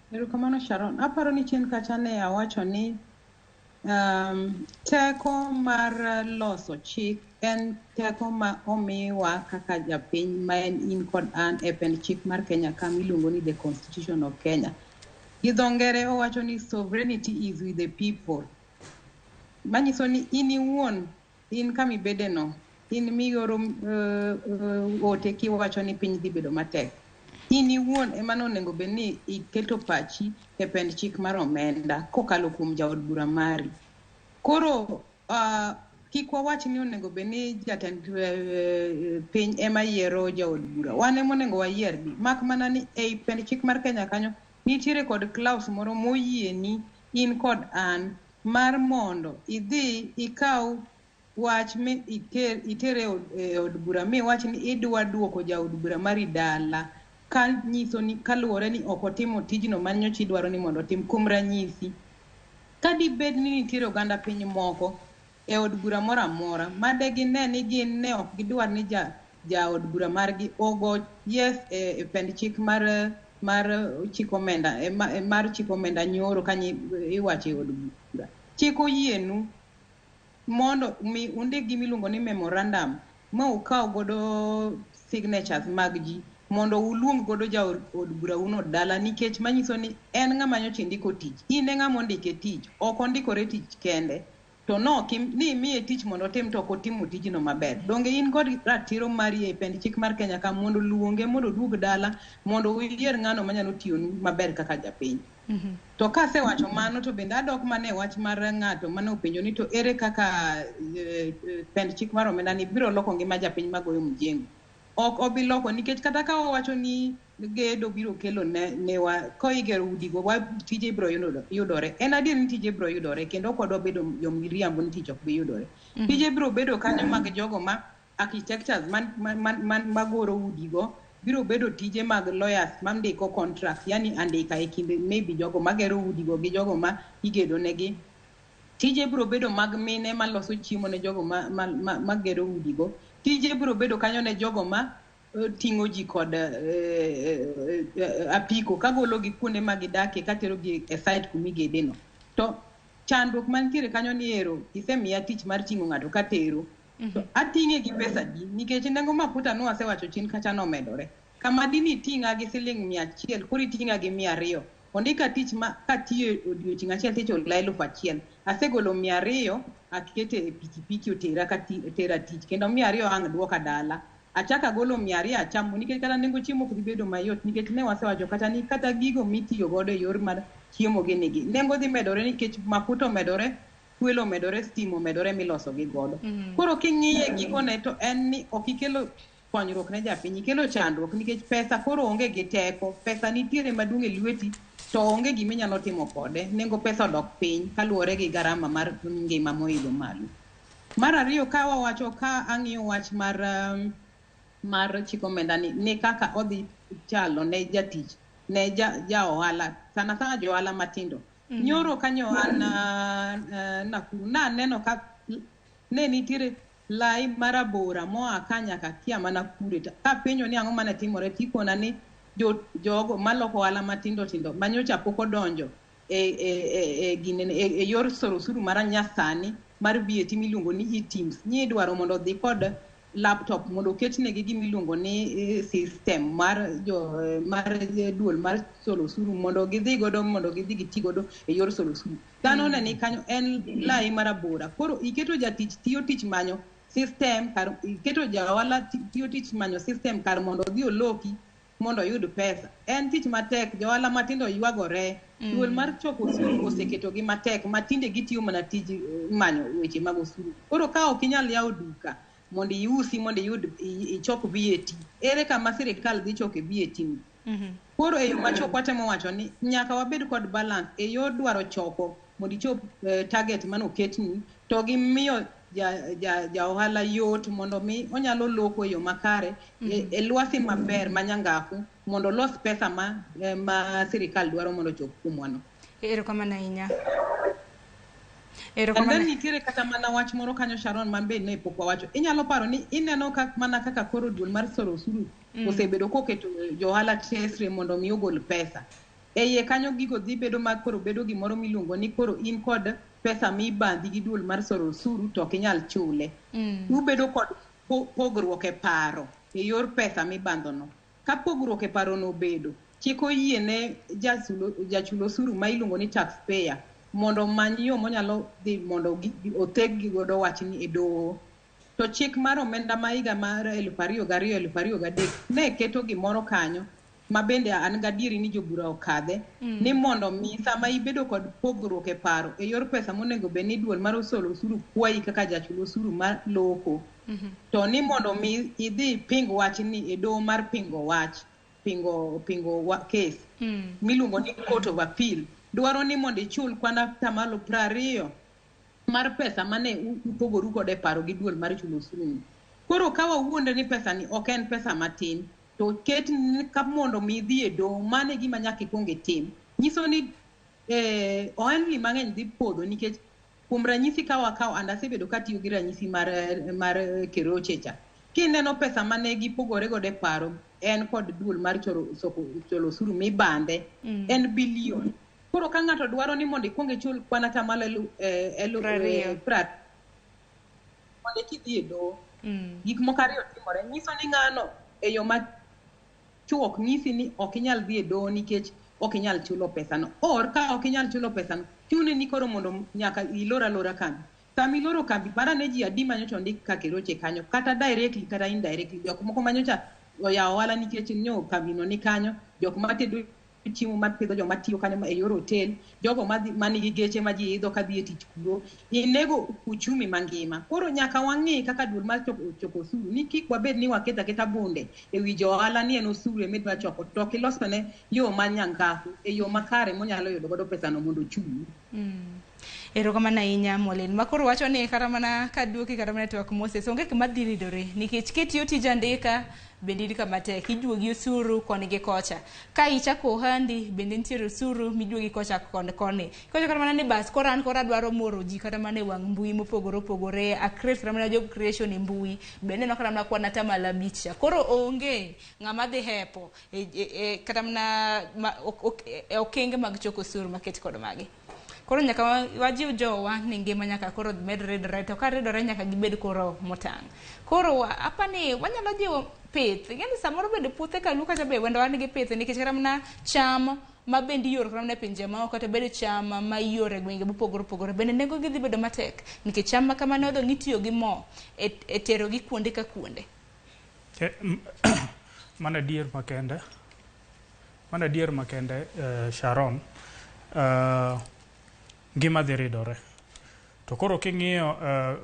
Erokamano Sharon. Aparo ni chien kacha ne awacho ni teko mar loso chik en teko ma omiwa kaka japiny ma en in kod an e pend chik mar Kenya kama iluongo ni the Constitution of Kenya. Gi dho ngere owacho ni sovereignty is with the people. Manyiso ni in iwuon, in kama ibede no, in mioro ote kiwacho ni piny dhi bedo matek. In iwuon ema nonego bed ni iketo pachi e pend chik mar omenda kokalo kuom jaod bura mari. Koro kik wawach ni onego bed ni jatend piny ema yiero jaod bura. Wan ema onego wayiergi. Mak mana ni ei pend chik mar Kenya kanyo nitiere kod clause moro moyieni in kod an mar mondo idhi ikaw wach mi itere e od bura miwach ni idwa duoko jaod bura mari dala. Ka nyiso ni kaluwore ni ok otimo tijno ma nyocha idwaro ni mondo otim. Kuom ranyisi, ka dibed ni nitiere oganda piny moko e od bura moro amora ma de gine ni gin ne ok gidwar ni jaod bura margi ogo yes e pend chik mar chik omenda mar chik omenda nyoro kanyo iwacho e od bura. Chik oyienu mondo mi undik gima iluongo ni memorandum ma ukaw godo signatures mag ji mondo uluong godo jaod bura uno dala, nikech manyiso ni en ng'ama nyocha indiko tich, in e ng'ama ondike tich, ok ondikore tich kende to no ni imiye tich mondo otim to ok otimo tijno maber. Donge in kod ratiro mari e pend chik mar Kenya ka mondo luonge mondo oduog dala mondo uyier ng'ano manyalo tiyonu maber kaka japiny. To kasewacho mano to bende adok mana e wach mar ng'ato mane openjo ni to ere kaka pend chik mar omenda ni biro loko ngima japiny magoyo mjengo. Ok obi loko nikech kata ka wawacho ni gedo biro kelo newa koigero udigo tije biro yudore. En adier ni tije biro yudore kendo ok wadwa bedo jomiriambo ni tich ok bi yudore. Tije biro bedo kanyo mag jogo ma architectures magoro udigo, biro bedo tije mag lawyers mandiko contracts, yani andika e kind maybe jogo magero udigo gi jogo ma igedo negi. Tije biro bedo mag mine maloso chiemo ne jogo magero udigo. Tije biro bedo kanyo ne jogo ma ting'o ji kod apiko kagolo gi kuonde ma gidakie katero gi e site kumigede no. To chandruok mantiere kanyo ni ero isemiya tich mar ting'o ng'ato katero. To ating'e gi pesa di nikech nengo mafuta nwasewacho chien kacha nomedore. Kama dini ting'a gi siling 100 koro iting'a gi 200. Ondika tich ma katiyo odiochieng' achiel tichula 1000. Asegolo 200 akete e pikipiki otera tera tich kendo 200 ang' duoka dala. Achako agolo 200 achamo nikech kata nengo chiemo ok dhi bedo mayot nikech ne wasewacho kata ni kata gigo mitiyo godo e yor mar chiemo gini gi nengo dhi medore nikech mafuta omedore, fuel omedore, stima omedore miloso gi godo. Koro king'iye gikone to en ni ok ikelo konyruok ne japiny, ikelo chandruok nikech pesa koro onge gi teko, pesa nitiere maduong' e lweti to onge gima inyalo timo kode, nengo pesa odok piny kaluwore gi garama mar ngima moidho malo. Mar ariyo ka wawacho ka ang'iyo wach mar chik omenda ni kaka odhi chalo ne jatich, ne ja ohala, sana sana jo ohala matindo. Nyoro kanyo an Nakuru naneno ka ne nitiere lai marabora moa ka nyaka kia mana kure. Kapenjo ni ang'o mane timore tikona ni jogo maloko ohala matindo tindo manyocha pok odonjo e yor soro osuru mar nyasani mar VAT miluongo ni eTIMS. Ni idwaro mondo odhi kod laptop mondo oketnegi gima iluongo ni system mar duol mar solo osuru mondo gidhi godo mondo gidhi giti godo e yor solo osuru. Dhano ne ni kanyo en lai marabora. Koro iketo jatich tiyo tich manyo system kar iketo ja ohala tiyo tich manyo system kar mondo odhi oloki mondo oyud pesa. En tich matek, johala matindo ywagore. Duol mar choko osuru oseketogi matek ma tinde gitiyo mana tij manyo weche mag osuru. Koro ka ok inyal yawo duka mondo iusi mondo iyud ichok VAT, ere kama sirikal dhi choke VAT ni? Koro e yo machuok watemo wacho ni nyaka wabed kod balance e yor dwaro choko mondo ichop target manoketni to gi miyo ja ohala yot mondo mi onyalo loko e yo makare e lwasi maber manyangafu mondo olos pesa ma sirikal dwaro mondo ochop kuomwano. Erokamano ahinya. And then nitiere kata mana wach moro kanyo Sharon man be ne pok wawacho. Inyalo paro ni ineno mana kaka koro duol mar soro osuru osebedo koketo johala tesre mondo mi ogol pesa. E iye kanyo gigo dhi bedo ma koro bedo gimoro miluongo ni koro in kod pesa mibandhi gi duol mar soro osuru to ok inyal chule. Ubedo kod pogruok e paro e yor pesa mibandhono. Ka pogruok e parono obedo, chik oyie ne jachul osuru ma iluongo ni taxpayer mondo omany yo monyalo dhi mondo otheg godo wachni e doho. To chik mar omenda ma higa mar 2002 2023 ne keto gimoro kanyo ma bende an gadieri ni jobura okadhe ni mondo mi sama ibedo kod pogruok e paro e yor pesa monego bed ni duol mar solo osuru kwayi kaka jachul osuru mar loko to ni mondo mi idhi ping wachni e doho mar pingo wach pingo case miluongo ni Court of Appeal dwaro ni mondo ichul kwan atamalo 20 mar pesa mane upogoru godo e paro gi duol mar chulo osuru. Koro ka wawuondre ni pesa ni ok en pesa matin to ket ka mondo mi idhi e doho mano e gima nyaka ikuong itim. Nyiso ni ohelni mang'eny dhi podho nikech kuom ranyisi ka wakawo and asebedo katiyo gi ranyisi mar Keroche cha. Kineno pesa mane gipogore godo e paro en kod duol mar chulo osuru mibande en bilion. Koro ka ng'ato dwaro ni mondo ikuong ichul kwan atamalo 20 mondo kidhi e doho gik moko ariyo timore. Nyiso ni ng'ano e yo machuok nyisi ni ok inyal dhi e doho nikech ok inyal chulo pesano. Or ka ok inyal chulo pesano chuni ni koro mondo nyaka ilor alora kambi. Sama iloro kambi para ne ji adi manyocha ondik ka Keroche kanyo kata directly kata indirectly. Jok moko manyocha oyawo ohala nikech nyo kambino ni kanyo, jok matedo chiemo mapidho joma tiyo kanyo e yor hotel, jogo manigi geche ma ji idho kadhi e tich kuro, inego uchumi mangima. Koro nyaka wang'i kaka duol mar choko osuru ni kik wabed ni waketo aketa bunde e wi jo ohala ni en osuru emidwa choko to ok ilosone yo manyangafu e yo makare monyalo yudo godo pesano mondo ochul. Erokamano ahinya Molin. Makoro wacho ni kata mana kaduoki kata mana twak Moses onge gima dhi ridore nikech kitiyo tij andika bende in kama tek ijuogi osuru koni gi kocha. Ka ichako ohandi bende nitiere osuru mijuogi kocha koni koni. Kocha kata mana ni bas koro an koro adwaro moro ji kata mana e wang' mbui mopogore opogore a create kata mana job creation e mbui bende neno kata mana kwan atamalo 5 cha. Koro onge ng'ama dhi hepo kata mana okenge mag choko osuru maket kod magi. Koro nyaka wajiw jowa ni ngima nyaka koro med ridore to ka ridore nyaka gibed koro motang'. Koro apani wanyalo jiwo pith. Ing'eni samoro bende puothe kaluo kacha be wendo wan gi pith nikech kata mana cham ma bende ioro kata mana e pinje maoko kata bende cham ma ioro e gwenge mopogore opogore bende nengo gi dhi bedo matek nikech cham ma kamano dong' itiyo gi mo e tero gi kuonde ka kuonde. Mano adier makende. Mano adier makende Sharon. Ngima dhi ridore. To koro king'iyo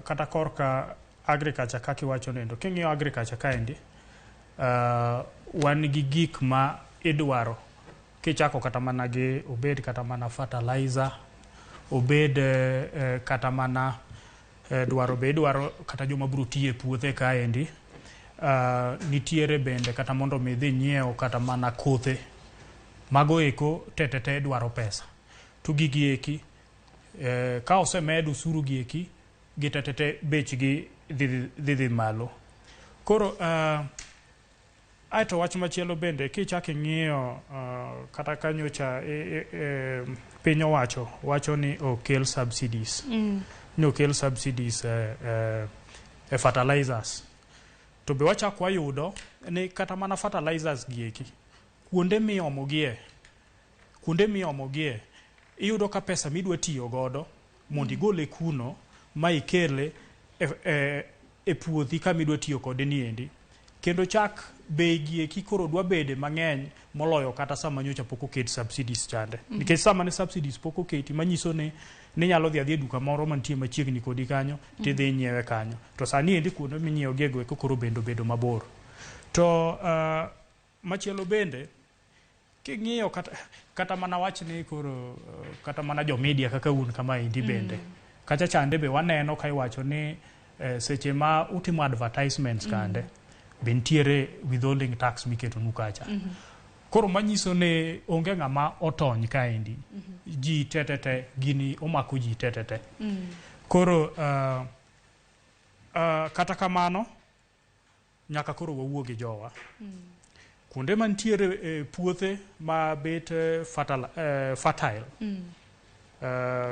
kata korka agriculture kaka iwacho nendo, king'iyo agriculture kaendi, wan gi gik ma idwaro kichako kata mana gi obed kata mana fertilizer, obed kata mana dwaro be idwaro kata joma biro tiyo e puothe kaendi. Nitiere bende kata mondo mi idhi nyiew kata mana kothe. Mago eko tetete dwaro pesa. To gigi eki ka osemed osuru gi eki gitetete bechgi dhi malo. Koro Aeto wach machielo bende kichak ing'iyo kata ka nyocha piny owacho wacho ni okel subsidies. Ni okel subsidies e fertilizers. To be wachak wayudo ni kata mana fertilizers gi eki kuonde miomogie iyudo ka pesa midwa tiyo godo mondo igole kuno ma ikele e puothi kama idwa tiyo kode niendi. Kendo chak bei gi eki koro dwa bede mang'eny moloyo kata sama nyocha pok oket subsidies chande. Nikech sama ne subsidies pok oketi manyiso ni ninyalo dhi adhiya e duka moro mantie machiegni kodi kanyo tidhi inyiewe kanyo. To sani endi kuonde minyiewo giego eko koro bende obedo mabor. To machielo bende king'iyo kata mana wach ni koro kata mana jo media kaka un kama endi bende. Kacha chande be waneno ka iwacho ni seche ma utimo advertisements kande be nitiere withholding tax miketonu kacha. Koro manyiso ni onge ng'ama otony kaendi. Ji tetete gini omako ji tetete. Koro kata kamano nyaka koro wawuo gi jowa. Kuonde mantiere puothe ma bet fertile.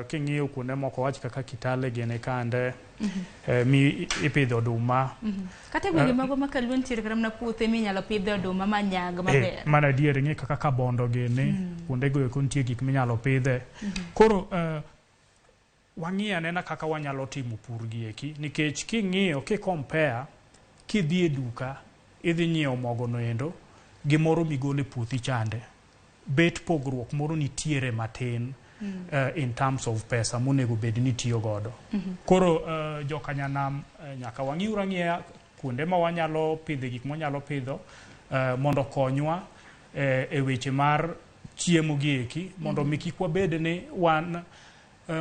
King'iyo kuonde moko wach kaka Kitale gini kande mi ipidho oduma. Kata gwenge mago ma Kaluo nitiere kata mana puothe minyalo pidhe oduma manyag maber. Mana adier ing'e kaka Kabondo gini kuonde go eko nitie gik minyalo pidhe. Koro wang'i anena kaka wanyalo timo pur gi eki nikech king'iyo ki compare kidhi e duka idhi nyiewo mogo no endo gi moro migolo e puothi chande bet pogruok moro nitiere matin. In terms of pesa monego bed ni tiyo godo. Koro jokanyanam nyaka wang'iuru ang'iya kuonde ma wanyalo pidhe gik mwanyalo pidho mondo konywa e weche mar chiemo gi eki mondo mi kik wabed ni wan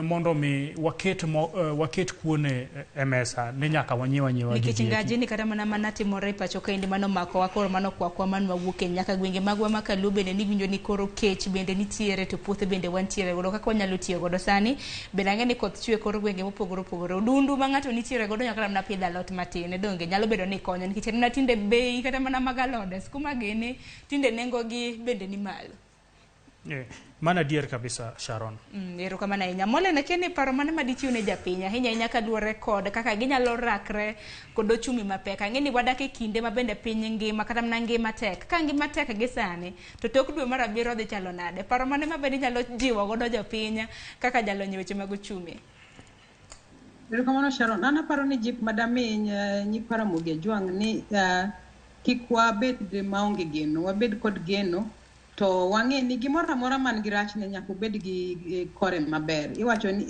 mondo mi waket kuone e mesa ni nyaka wanyiew anyiewa gigi. Nikech ngaji ni kata mana timore e pacho kaendi mano makowa koro mano kwakwa mano wawuok e nyaka gwenge magwa ma Kaluo bende ni winjo ni koro kech bende nitiere to puothe bende wantiere godo kaka wanyalo tiyo godo sani bende ang'e ni koth chwe koro gwenge mopogore opogore odundu ma ng'ato nitiere godo nyaka mana pidho alot matin donge nyalo bedo ni konyo nikech en tinde bei kata mana mag alode skuma gini tinde nengo gi bende ni malo. Mana adier kabisa Sharon. Erokamano ahinya. Mollen akia ni paro mane madichiw ne japiny ahinya ahinya kaluwore kod kaka ginyalo rakre kod ochumi mapek. Ang'e ni wadak e kinde ma bende piny ngima kata mana ngima tek. Ka ngima tek gi sani to tok dwe mar abiriyo dhi chalo nade? Paro mane ma bende inyalo jiwo godo jopiny kaka jalony e weche mag ochumi? Erokamano Sharon. An aparo ni jip madami nyikwa Ramogi Ajwang' ni kik wabed maonge geno, wabed kod geno. To wang'e ni gimoro amora man gi rachne nyaka obed gi kore maber. Iwacho ni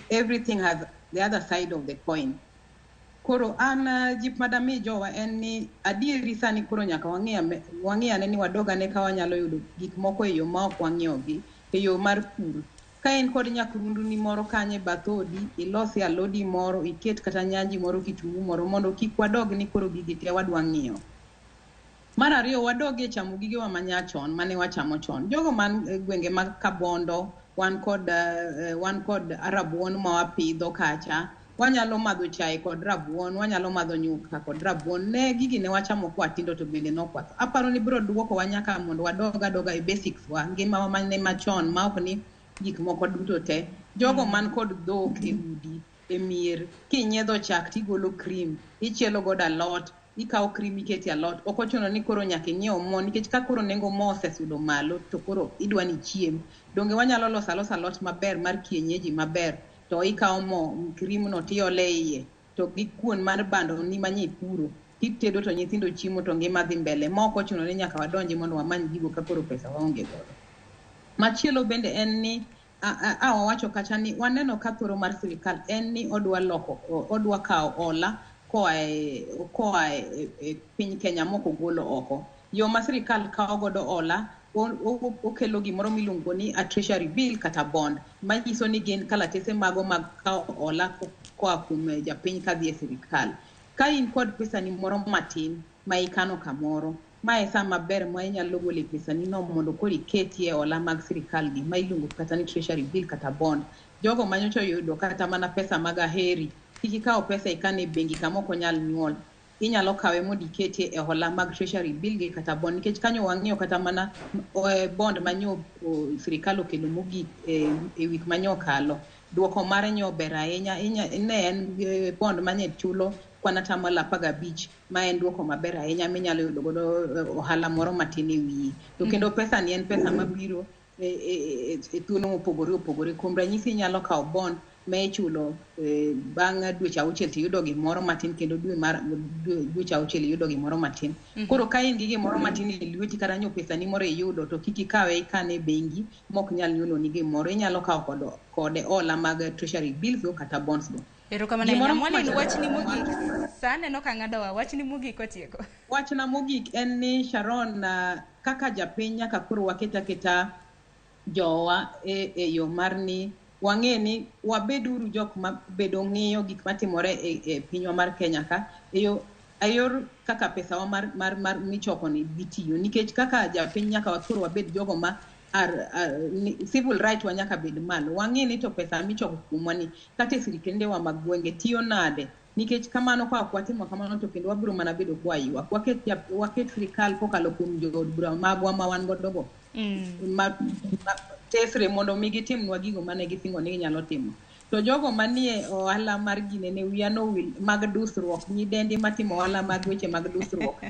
everything has the other side of the coin. Koro an jip madami jowa en ni adieri sani koro nyaka wang'i ane ni wadog ane ka wanyalo yudo gik moko e yo ma ok wang'iyogi, e yo mar pur. Ka in kod nyakrundu ni moro kanyo e bath odi, ilosi alodi moro, iket kata nyanji moro, kitungu moro, mondo kik wadog ni koro gigi te wadwa ng'iyo. Mar ariyo, wadog e chamo gigewa manyachon mane wachamo chon. Jogo man gwenge mag Kabondo, wan kod rabuon ma wapidho kacha. Wanyalo madho chae kod rabuon, wanyalo madho nyuka kod rabuon. Ne gigi ne wachamo kwa tindo to bende nokwatho. Aparo ni biro duokowa nyaka mondo wadog adoga e basics wa, ngimawa mane machon ma ok ni gik moko duto te. Jogo man kod dhok e udi, e mier, kinyiedho chak tigolo cream, ichielo godo alot, ikawo cream ikete alot. Ok ochuno ni koro nyaka inyiew mo, nikech ka koro nengo mo osesudo malo to koro idwa ni ichiem. Donge wanyalo loso alosa alot maber mar kienyeji maber, to ikawo mo cream no tiole iye, to gi kuon mar bando ni manye ipuro, titedo to nyithindo chiemo to ngima dhi mbele. Ma ok ochuno ni nyaka wadonji mondo wamany gigo ka koro pesa waonge godo. Machielo bende en ni wawacho kacha ni waneno ka thoro mar sirikal en ni odwa kawo hola koa e piny Kenya mok ogolo oko. Yo ma sirikal kawo godo hola okelo gimoro miluongo ni a treasury bill kata bond, manyiso ni gin kalatese mago mag kawo hola koa kuom japiny kadhi e sirikal. Ka in kod pesani moro matin ma ikano kamoro, ma e sa maber ma inyalo golo pesani no mondo koro iketie hola mag sirikal gi ma iluongo kata ni treasury bill kata bond. Jogo manyocha oyudo kata mana pesa mag aheri, kik ikaw pesa ikan e bengi kama ok onyal nyuol. Inyalo kawe mondo ikete e hola mag treasury bill gi kata bond, nikech kanyo wang'iyo kata mana bond manyo sirikal okelo mogik e wik manyo okalo, duoko mare nyo ber ahinya. Ne en bond manye chulo kwan atamalo 15, ma en duoko maber ahinya minyalo yudo godo ohala moro matin e wiye. To kendo pesa ni en pesa mabiro e thuolo mopogore opogore. Kuom ranyisi, inyalo kawo bond ma ichulo bang' dweche 6 tiyudo gimoro matin, kendo dwe mar dweche 6 iyudo gimoro matin. Koro ka in gi gimoro matin e lweti, kata nyo pesa ni moro iyudo, to kik ikawe ikane e bengi mok nyal nyuoloni gimoro. Inyalo kawo kode hola mag treasury bills go kata bonds go. Erokamano ahinya. Mwalimu, wachni mogik. Sa aneno ka ng'adowa, wachni mogik otieko. Wachna mogik en ni Sharon, kaka japiny nyaka koro waket aketa jowa e yo mar ni wang'e ni wabeduru jok ma bedo ng'iyo gik matimore e pinywa mar Kenya ka e yor kaka pesawa mar michoko ni dhi tiyo, nikech kaka japiny nyaka koro wabed jogo ma civil right wa nyaka bed malo. Wang'e ni to pesa michoko kuomwa ni kata e sirikendewa mag gwenge tiyo nade, nikech kamano ka ok watimo kamano to kendo wabiro mana bedo kwa ywak. Waket sirikal kokalo kuom jood bura magwa ma wan godo go ma tesre mondo mi gitimnwa gigo mane gisingo ni ginyalo timo. To jogo manie ohala mar ginene wiya nowil mag dusruok, nyidendi matimo ohala mag weche mag dusruok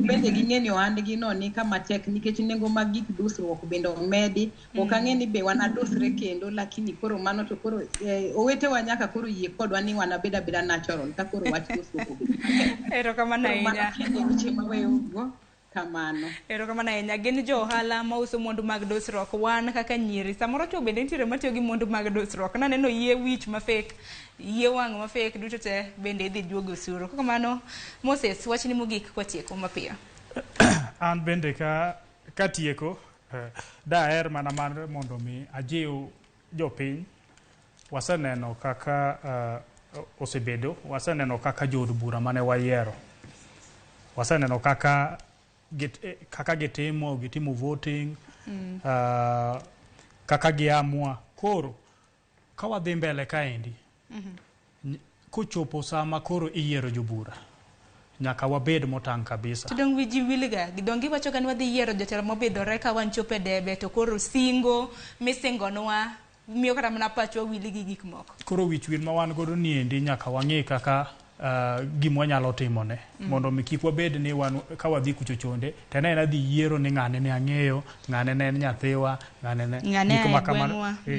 bende ging'e ni ohandgi no ni kama tek, nikech nengo mag gik dusruok bende omedi. Ok ang'e ni be wanadusre kendo, lakini koro mano to koro owetewa nyaka koro yie kodwa ni wanabed abeda natural ka koro wach dusruok obedo. Erokamano ahinya. Weche maweyogo kamano. Erokamano ahinya. Gin jo ohala mauso mwandu mag dusruok. Wan kaka nyiri samoro chwo bende nitiere matiyo gi mwandu mag dusruok. Naneno yie wich ma fake, yie wang' ma fake duto te bende idhi juog osuru. Kamano Moses, wachni mogik kwatieko mapiyo. An bende ka tieko daher mana mar mondo mi ajiw jopiny. Waseneno kaka osebedo, waseneno kaka jood bura mane wayiero, waseneno kaka gitimo voting, kaka giamua. Koro ka wadhi mbele kaendi, kochopo sama koro iyiero jobura, nyaka wabed motang' kabisa. To dong' wiji wilga, dong' giwacho ga ni wadhi yiero jotelo mobidhore ka wanchopo e debe, to koro singo misingonwa miyo kata mana pachwa wil gi gik moko. Koro wich wil ma wan godo niendi nyaka wang'e kaka gima wanyalo timone, mondo mi kik wabed ni wan ka wadhi kucho chonde to en adhi yiero ni ng'ane ne ang'eyo, ng'ane ne en nyathiwa, ng'ane ne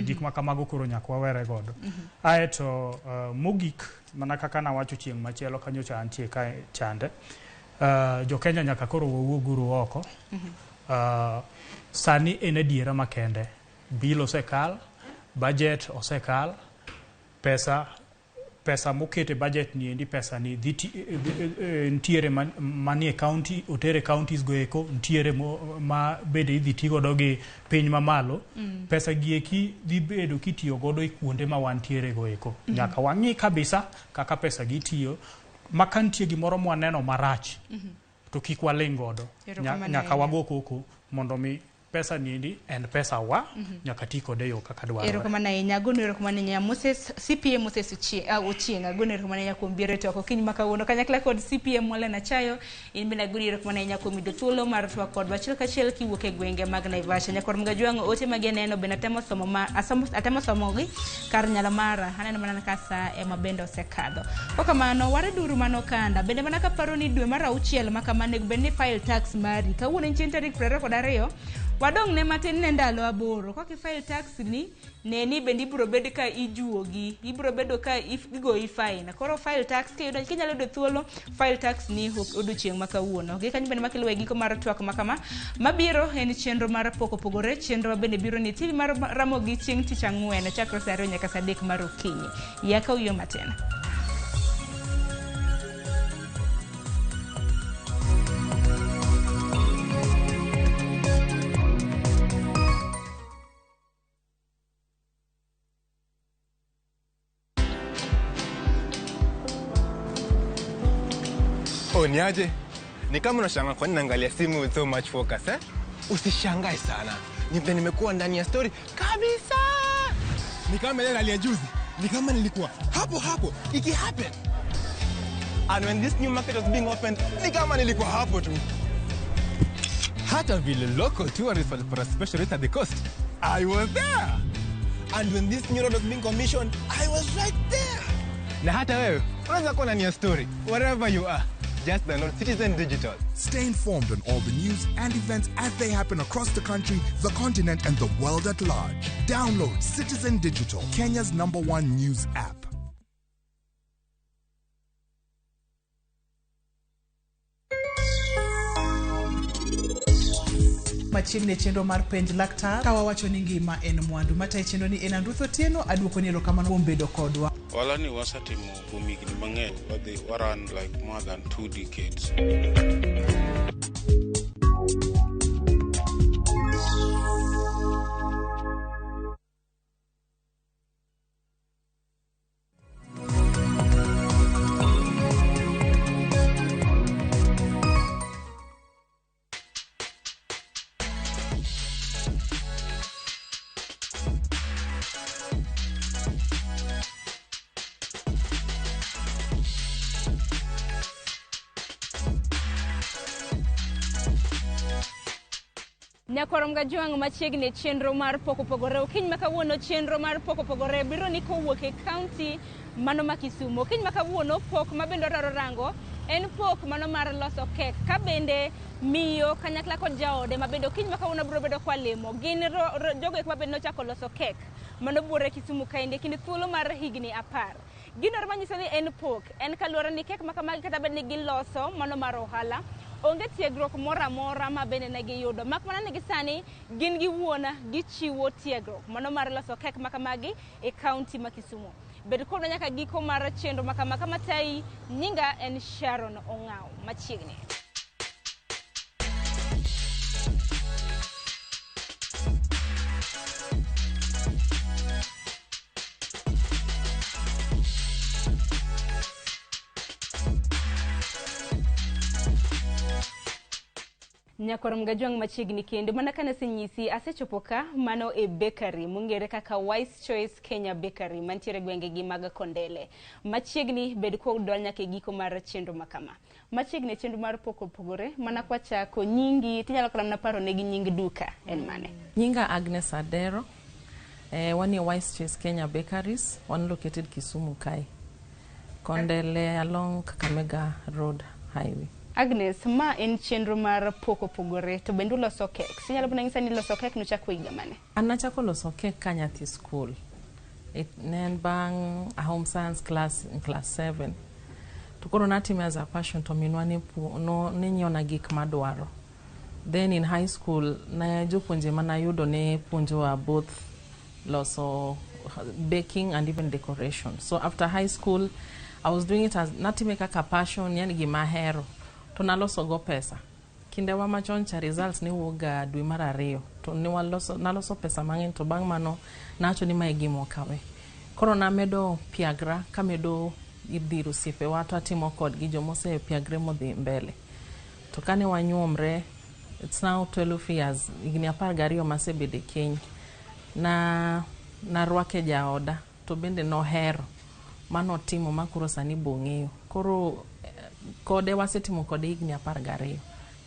gik ma kamago koro nyaka wawere godo. Aeto mogik, mana kaka nawacho chieng' machielo kanyocha antie ka chande, jo Kenya nyaka koro wawuog oko. Sani en adiera makende, bill osekal, budget osekal, pesa mokete budget ni endi, pesa ni dhi ntiere manie county, otere counties go eko, ntiere ma bende idhi ti godo gi piny mamalo. Pesa gi eki dhi bedo kitiyo godo e kuonde ma wantiere go eko. Nyaka wang'i kabisa kaka pesa gi tiyo, ma ka nitie gimoro mwaneno marach to kik waling' godo, nyaka wago koko mondo mi pesa niendi en pesa wa, nyaka ti kode yo kaka dwarore. Erokamano ahinya. Agono erokamano ahinya Moses, CPA Moses Ochieng'. Agono erokamano ahinya kuom biro e twak okinyi ma kawuono kanyakla kod CPA Molen Achayo. In bende agono erokamano ahinya kuom yudo thuolo mar twak kodwa achiel kachiel kiwuok e gwenge mag Naivasha. Nyakwar Mgajwang', ote magi aneno bende atemo somo atemo somogi kar nyalo mara. Aneno mana ka sa ema bende osekadho. Kokamano wareduru mano kanda. Bende mana kaparo ni dwe mar 6 ma kama onego bed ni file tax mari. Kawuono en chieng' tarik 22, wadong' ne matin ne ndalo 8. Kok ifile tax ni, ne ni bende ibiro bedo ka ijuogi, ibiro bedo ka igoyi fine. Koro file tax kiyudo, kinyalo yudo thuolo, file tax ni odiochieng' ma kawuono. Gi kanyo bende makelo e giko mar twak ma kama. Mabiro en chenro mar pok opogore, chenro bende biro ni TV mar Ramogi chieng' tich ang'wen chakre saa 2 nyaka saa 3 mar okinyi. Yaka uyo matin. Niaje? Ni kama unashangaa kwa nini naangalia simu with so much focus, eh? Usishangae sana. Ni vile nimekuwa ndani ya story kabisa. Ni kama ile hali ya juzi. Ni kama nilikuwa hapo hapo iki happen. And when this new market was being opened, ni kama nilikuwa hapo tu. Hata vile local tourists walipata special rate at the coast, I was there. And when this new road was being commissioned, I was right there. Na hata wewe, unaweza kuwa ndani ya story, wherever you are. Just download Citizen Digital. Stay informed on all the news and events as they happen across the country, the continent, and the world at large. Download Citizen Digital, Kenya's number one news app. Machiegni e chenro mar penj laktar ka wawacho ni ngima en mwandu matayo chenro ni en Anruth Otieno aduoko ni erokamano kuom bedo kodwa. Ohala ni wasetimo kuom higni mang'eny, wadhi waran like more than 2 decades. Nyakwaro Mgajwang' machiegni e chenro mar pok opogore. Okinyi ma kawuono chenro mar pok opogore biro ni kowuok e kaunti mano ma Kisumu. Okinyi ma kawuono pok ma bende wadwaro rango en pok mano mar loso kek ka bende miyo kanyakla kod jaode ma bende okinyi ma kawuono biro bedo kwalemo gin jogo eko ma bende nochako loso kek mano buore Kisumu kaendi e kind thuolo mar higni 10. Gino manyiso ni en pok en kaluwore ni kek ma kamagi kata bed ni giloso mano mar ohala onge tiegruok moro amora ma bende ne giyudo mak mana ni gisani gin giwuon gichiwo tiegruok mano mar loso kek ma kamagi e kaunti ma Kisumu. Bed kodwa nyaka giko mar chenro ma kama kama tai nyinga en Sharon Ong'aw machiegni. Nyakwar Mgajwang' machiegni kendo mana kane asenyisi asechopo ka mano e bakery mong'ere kaka Wise Choice Kenya Bakery mantiere gwenge gi mag Kondele. Machiegni bed kodwa nyaka e giko mar chenro ma kama. Machiegni e chenro mar pok opogore mana kwachako nyingi tinyalo kata mana paro negi nying duka en mane? Nyinga Agnes Adero. Wan e Wise Choice Kenya Bakeries, wan located Kisumu kae. Kondele along Kakamega Road Highway. Agnes, ma en chenro mar pok opogore to bende uloso cakes. Inyalo mana nyisa ni loso kek nuchako higa mane? An nachako loso kek ka nyathi school. Ne en bang' a home science class in class 7. To koro natime as a passion to minwa ne nyiewona gik madwaro. Then in high school ne jopuonje manayudo ne puonjowa both loso baking and even decoration. So after high school I was doing it as natime kaka passion, yani gima ahero. To naloso go pesa. Kindewa machon cha results ne wuok ga dwe mar 2 to ne waloso naloso pesa mang'eny to bang' mano nawacho ni mae gima ok awe. Koro namedo piagra kamedo dhi ir osiepewa to atimo kodgi jomosepiagre modhi mbele. To kane wanyuomre, it's now 12 years, higni 12 masebedo e keny. Na narwake jaoda to bende nohero manotimo ma koro sani bong'eyo. Koro kode wasetimo kode higni 12.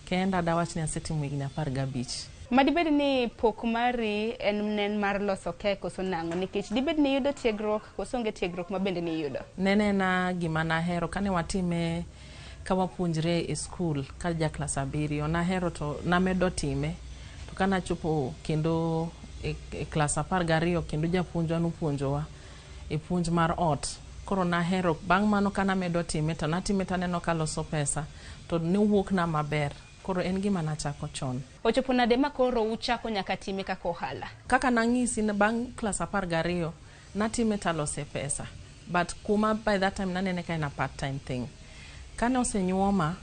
Kenda dawach ni asetimo higni 15. Ma dibed ni pok mari en nen mar loso kek koso nang'o? Nikech dibed ni iyudo tiegruok koso onge tiegruok ma bende niyudo? Nene en gima nahero kane watime ka wapuonjre e skul ka ja klas 7 nahero to namedo time. To kanachopo kendo e klas 12 kendo japuonjwa nopuonjowa e puonj mar ot. Koro nahero bang' mano kanamedo time to natime taneno kaloso pesa to nowuok na maber. Koro en gima nachako chon. Ochopo nade ma koro uchako nyaka time kaka ohala? Kaka nang'isi ni bang' klas 12 natime talose pesa. But kuma by that time nanene ka en a part time thing. Kane osenyuoma,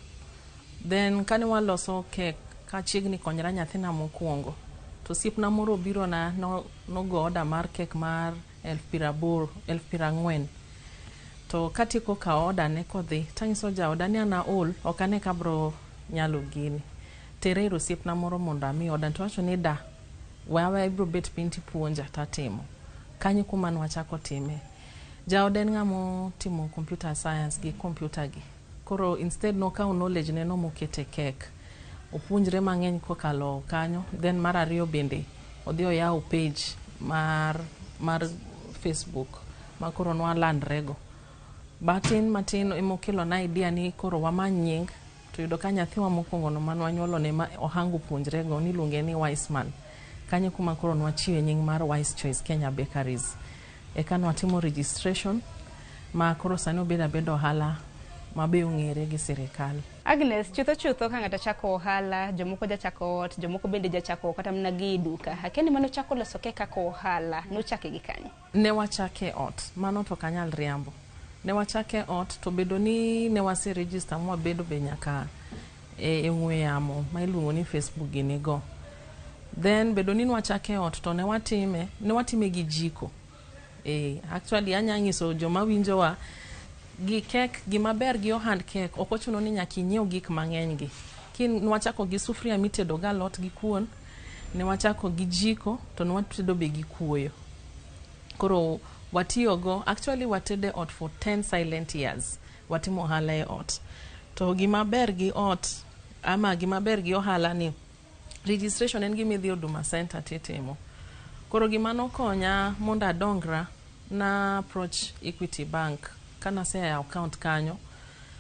then kane waloso kek kachiegni konyra nyathina mokwongo, to osiepna moro obiro na nogo order mar kek mar 80,000, 40,000. To katieko kawo order ne kodhi, tanyiso jaoda ni an aol, ok ane ka abro nyalo gini. Tere ir osiepna moro mondo ami order. To owacho ni da, we aweya ibro bet piny tipuonja tatimo. Kanyo kuma nwachako time. Jaoda en ng'ama otimo computer science gi computer gi. Koro instead nokawo knowledge ne no mokete kek. Opuonjre mang'eny kokalo kanyo. Then mar ariyo bende odhi oyawo page mar Facebook ma koro nwalandrego. Matin matin emokelo na idea ni koro wamany nying to yudo ka nyathiwa mokwongo no mane wanyuolo ne ma ohango puonjrego niluonge ni Wiseman. Kanyo kuma koro nwachiwe nying mar Wise Choice Kenya Bakeries. Eka nwatimo registration ma koro sani obedo abeda ohala ma be ong'ere gi sirikal. Agnes, chutho chutho ka ng'ato chako ohala, jomoko jachako ot, jomoko bende jachako kata mana gi duka. Akia ni mano chako loso kek kaka ohala, nuchake gi kanye? Ne wachake ot, mano to ok anyal riambo. Ne wachake ot to bedo ni ne wase register mwabedo be nyaka e ong'we yamo ma iluongo ni Facebook gini go. Then bedo ni nwachake ot to ne watime gi jiko. Actually anya nyiso joma winjowa gi kek, gima ber gi ohand kek ok ochuno ni nyaka inyiew gik mang'eny gi. Nwachako gi sufuria mitedo go alot gi kuon, ne wachako gi jiko to ne watedo be gi kuoyo. Koro watiyogo, actually watedo e ot for 10 silent years. Watimo ohala e ot. To gima ber gi ot ama gima ber gi ohala ni registration en gima idhi Huduma Center titimo. Koro gima nokonya mondo adongra na approach Equity Bank kanaseyawo account kanyo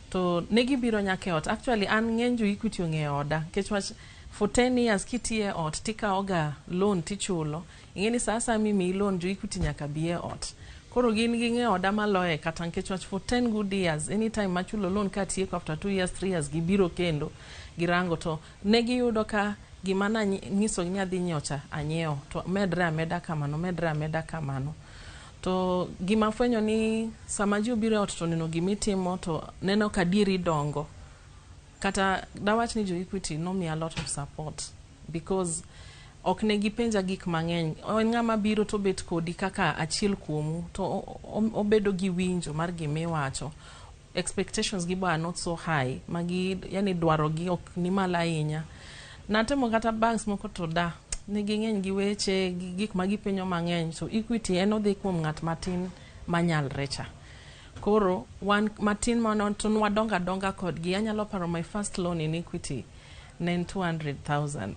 to ne gibiro nyaka e ot. Actually an ng'eny jo Equity ong'eyo oda nikech wach for 10 years kitiyo e ot tikawo ga loan tichulo. Ing'e ni sa asaya mimiyi loan jo Equity nyaka bi e ot. Koro gin ging'eyo oda maloye kata nikech wach for 10 good years anytime machulo loan katieko after 2 years 3 years gibiro kendo girango to ne giyudo ka gima nanyisogi ni adhi nyiewo cha anyiewo to medre ameda kamano medre ameda kamano. To gima afwenyo ni sama ji obiro e ot to oneno gimitimo to neno ka adieri dongo. Kata dawach ni jo Equity nomiya a lot of support because ok ne gipenja gik mang'eny. En ng'ama biro to bet kodi kaka achiel kuomu to obedo gi winjo mar gimiwacho. Expectations gi be are not so high magi yani dwaro gi ok ni malo ahinya. Natemo kata banks moko to da ne ging'eny gi weche gi gik ma gipenjo mang'eny so Equity en odhi kuom ng'at matin manyalre cha. Koro wan matin mano to nwadongo adonga kodgi. Anyalo paro my first loan in Equity ne en 200,000.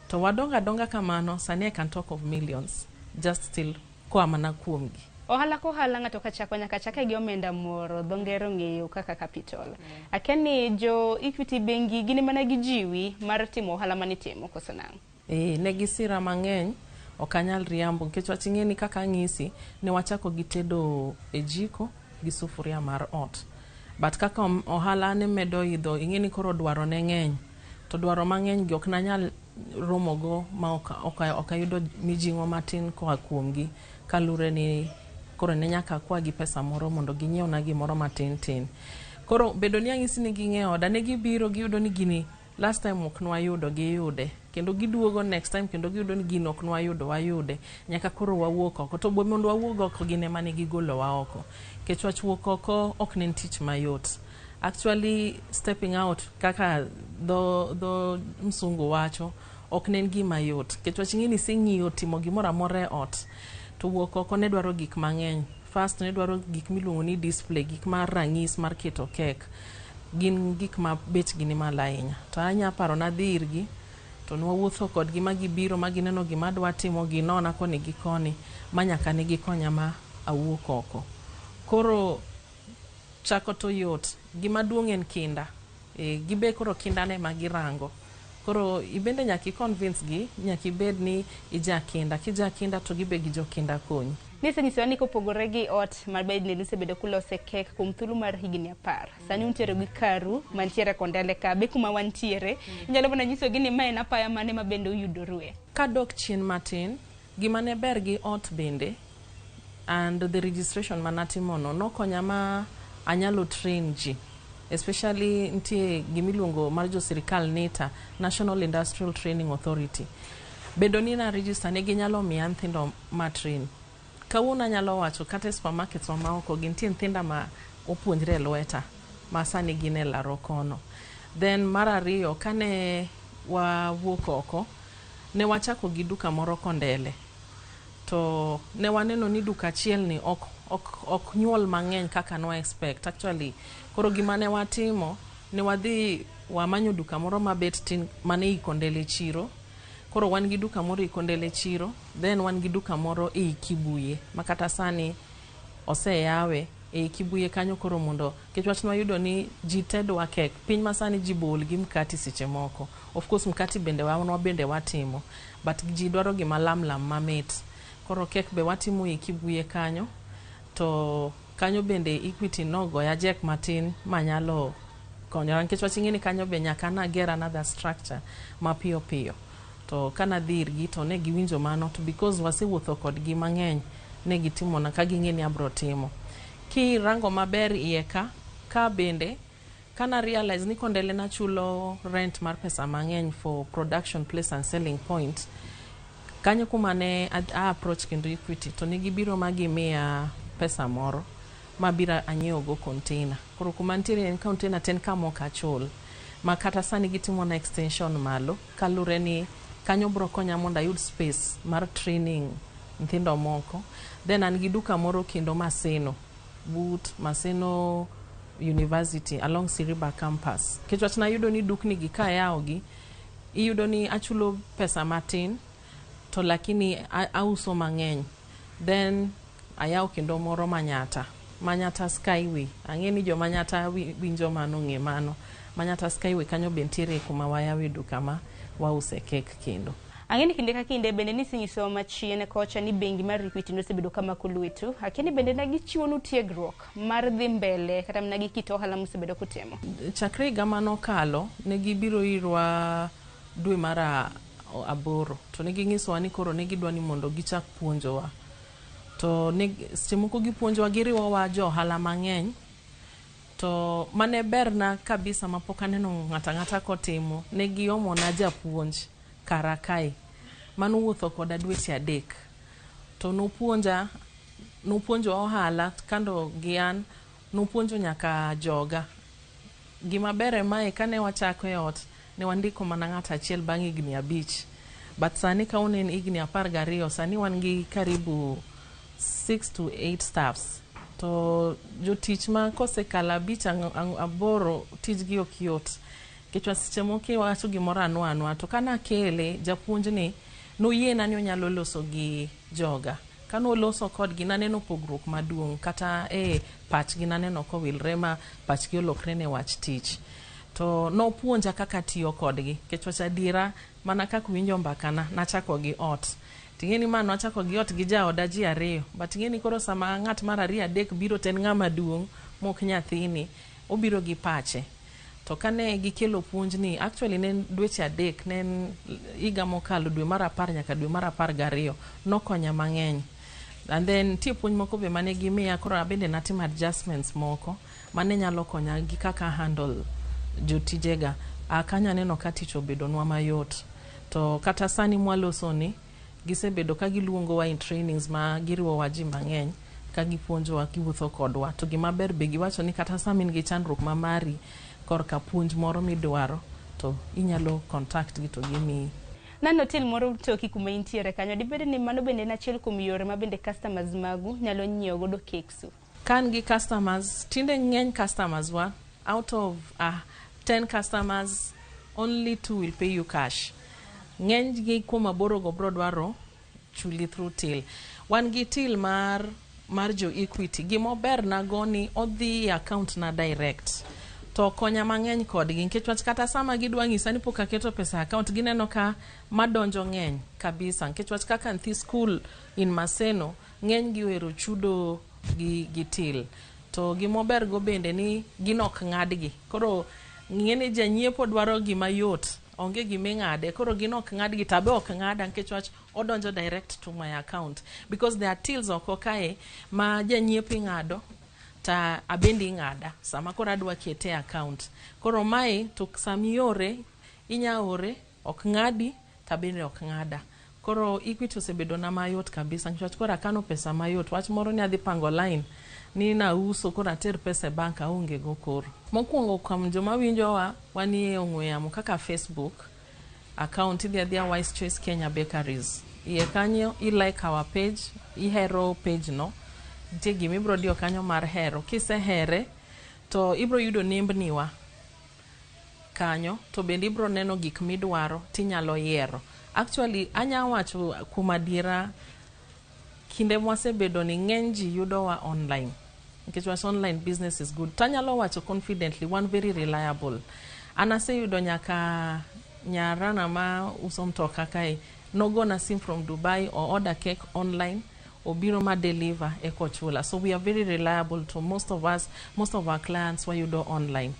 To wadongo adonga kamano sani I can talk of millions just still koa mana kuomgi. Ohala ka ohala ng'ato kachako nyaka chake gi omenda moro, dho ngere ong'eyo kaka capital. Akia ni jo Equity bengi gin mana gi jiwi mar timo ohala manitimo koso nang'o? Ne gisira mang'eny, ok anyal riambo nikech wach ing'e ni kaka ang'isi ne wachako gi tedo e jiko gi sufuria mar ot. But kaka ohala ne medo idho ing'e ni koro dwaro ne ng'eny. To dwaro mang'eny gi ok nanyal romogo ma ok ayudo mijing'o matin koa kuomgi kalure ni koro ne nyaka akwagi pesa moro mondo ginyiewna gimoro matin tin. Koro bedo ni ang'isi ni ging'e oda ne gibiro giyudo ni gini last time ok nwayudo giyude kendo giduogo next time kendo giyudo ni gino ok nwayudo wayude nyaka koro wawuok oko to mondo wawuog oko gin ema ne gigolowa oko nikech wach wuok oko ok ne en tich mayot. Actually stepping out kaka dho msungu wacho ok ne en gima yot nikech wach ing'e ni iseng'iyo timo gimoro amora e ot to wuok oko ne dwaro gik mang'eny. First ne dwaro gik miluongo ni display, gik mar rang'is mar keto kek. Gin gik ma bechgi ni malo ahinya. To anya paro nadhi irgi to nwawuotho kodgi ma gibiro ma gineno gima adwa timo ginona koni gi koni ma nyaka ne gikonya ma awuok oko. Koro chako to yot, gima duong' en kinda. Gibe koro kinda ne ema girango. Koro ibende nyaka i convince gi, nyaka ibed ni ijakinda. Kijakinda to gibe gijokinda konyi. Nisenyisowa ni kopogore gi ot mabende nusebedo kulose kek kuom thuolo mar higni 10. Sani untiere gi karu mantiere Kondele ka be kuma wantiere. Inyalo mana nyisogi ni ma en apaya mane ma bende uyudorue. Kadok chien matin, gima ne ber gi ot bende and the registration manatimo no nokonya ma anyalo train ji. Especially nitie gimiluongo mar jo sirikal NITA, National Industrial Training Authority. Bedo ni na register ne ginyalo miya nyithindo ma train. Kawuono anyalo wacho kata e supermarkets wa maoko gi nitie nyithinda ma opuonjre e lweta ma sani gin e laro kono. Then mar ariyo kane wawuok oko ne wachako gi duka moro Kondele. To ne waneno ni duka achiel ni ok nyuol mang'eny kaka nwa expect actually. Koro gima ne watimo, ne wadhi wamanyo duka moro mabet tin mane ei Kondele chiro. Koro wan gi duka moro ei Kondele chiro, then wan gi duka moro ei Kibuye ma kata sani oseyawe ei Kibuye kanyo. Koro mondo nikech wach nwayudo ni ji te dwa kek, piny masani ji bool gi mkati seche moko. Of course mkati bende wan bende watimo, but ji dwaro gima lam lam mamit. Koro kek be watimo ei Kibuye kanyo. To kanyo bende Equity nogoya jek matin manyalo konyora, nikech wach ing'e ni kanyo be nyaka nager another structure mapiyo piyo. To kanadhi irgi to ne giwinjo mano, to because wasewuotho kodgi mang'eny, ne gitimona ka ging'e ni abro timo. Kirango maber iye ka bende kana realize ni Kondele nachulo rent mar pesa mang'eny for production place and selling point kanyo, kuma ne a approach kendo Equity to ne gibiro ma gimiya pesa moro mabiro anyiewogo container. Koro kuma nitiere en container to en kama ok achul, ma kata sani gitimona extension malo, kalure ni kanyo bro konya mondo ayud space mar training nyithindo moko. Then an gi duka moro kendo Maseno, but Maseno University along Siriba campus, nikech wach nayudo ni dukni gi kayawogi, iyudo ni achulo pesa matin to lakini auso mang'eny. Then ayawo kendo moro Manyata, Manyata Skyway. Ang'e ni joma Manyata winjo mano, ng'e mano Manyata Skyway. Kanyo be nitiere kuma wayawe duka ma wause kek kendo. Ang'e ni kinde ka kinde bende nisenyisowa machien kocha ni bengi mar Equity nosebedo kamako lwetu. Akia ni bende ne gichiwonu tiegruok mar dhi mbele kata mana gi kit ohala musebedo kutimo. Chakre higa manokalo, ne gibiro irwa dwe mar 8, to ne ging'isowa ni koro ne gidwa ni mondo gichak puonjowa. To ne seche moko gipuonjowa, giriwowa jo ohala mang'eny. To mane berna kabisa mapok aneno ng'ato ang'ata kotimo, ne giomona japuonj kara kae manowuotho koda dweche 3, to nopuonja, nopuonjowa ohala kando gi an nopuonjo nyaka joga. Gima ber e mae, kane wachako e ot ne wandiko mana ng'ato achiel bang' higni 5, but sani ka unen higni 12, sani wan gi karibu 6 to 8 staffs. To jotich ma kosekalo 5, 8, tijgi ok yot, nikech seche moko iwacho gimoro anwa anwa. To kanakele japuonjni, noyiena ni onyalo loso gi joga. Kanoloso kodgi, naneno pogruok maduong' kata e pachgi, naneno kowilre ma pachgi olokre ne wach tich. To nopuonja kaka tiyo kodgi, nikech wach adiera mana kaka winjo mbakana, nachako gi ot. Ting'e ni ma nwachako gi ot gi jaoda ji ariyo, but ing'e ni koro sama ng'at mar 2, 3 biro, to en ng'ama duong' mok nyathini, obiro gi pache. To kane gikelo puonj ni, actually ne en dweche 3, ne en higa mokalo dwe mar 10 nyaka dwe mar 12, nokonya mang'eny. And then nitie puonj moko be mane gimiya, koro abende natimo adjustments moko mane nyalo konya gi kaka handle jotijega. A kanyo aneno ka tich obedonwa mayot. To kata sani mwaloso ni, gisebedo ka giluongowa in trainings ma giriwowa ji mang'eny, ka gipuonjowa, giwuotho kodwa. To gima ber be, giwacho ni kata sama in gi chandruok ma mari korka puonj moro midwaro, to inyalo contact gi to gimiyi. Nano till moro toki kuma intiere kanyo, dibed ni mano bende en achiel kuom yore ma bende customers magu nyalo nyiewo godo keksu? Ka an gi customers, tinde ng'eny customers wa, out of 10 customers, only 2 will pay you cash. Ng'eny gi kuom 8 go bro dwaro chuli through till. Wan gi till mar jo Equity. Gimober nago ni odhi e account na direct. To konya mang'eny kodgi, nikech wach kata sama gidwa ng'isa ni pok aketo pesa e account, gineno ka madonjo ng'eny kabisa, nikech wach kaka nyithi school in Maseno ng'eny gi ohero chudo gi till. To gimober go bende ni gin ok ng'adgi. Koro ng'e ni janyiepo dwaro gima yot, onge gima ing'ade. Koro gin ok ng'adgi, tabe ok ng'ada, nikech wach odonjo direct to my account, because there are tills oko kae ma janyiepo ing'ado ta abende ing'ada sama koro adwa kete e account. Koro mae to samiore inya ore ok ng'adi, tabende ok ng'ada. Koro Equity osebedo na mayot kabisa, nikech koro akano pesa mayot. Wach moro ni adhi pango line ni nauso koro ater pesa e bank, aonge go. Koro mokwongo kuom joma winjowa, wanie ong'we yamo kaka Facebook account, idhi adhiya Wise Choice Kenya Bakeries, iye kanyo i like our page, ihero page no. Nitie gima ibiro diyo kanyo mar hero. Kisehere to ibiro yudo nembniwa kanyo to bende ibiro neno gik midwaro tinyalo yiero. Actually anya wacho kuom adiera kinde mwasebedo ni ng'eny ji yudowa online nikech wach online business is good. Tanyalo wacho confidently wan very reliable. An aseyudo nyaka nyarana ma uso mtoka kae nogona sim from Dubai o order cake online obiro ma deliver ekochula. So we are very reliable to most of us, most of our clients wayudo online.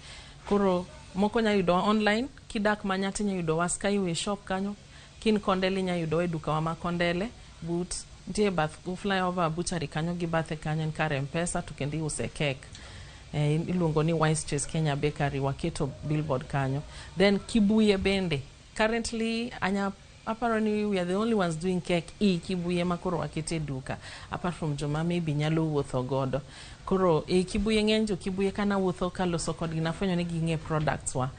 Koro moko nya yudo online, kidak Manyata inya yudo wa Skyway shop kanyo, kin Kondele inya yudo e duka wa ma Kondele but nitie bath flyover butchery kanyo gi bathe kanyo en kar M-Pesa to kendo iuse cake. Iluongo ni Wise Chase Kenya Bakery, waketo billboard kanyo. Then Kibuye bende, currently anya aparo ni we are the only ones doing cake i Kibuye ma koro wakete duka apart from joma maybe nyalo wuotho godo. Koro e Kibuye ng'eny jo Kibuye kana wuotho kaloso kodgi nafwenyo ni ging'e products wa.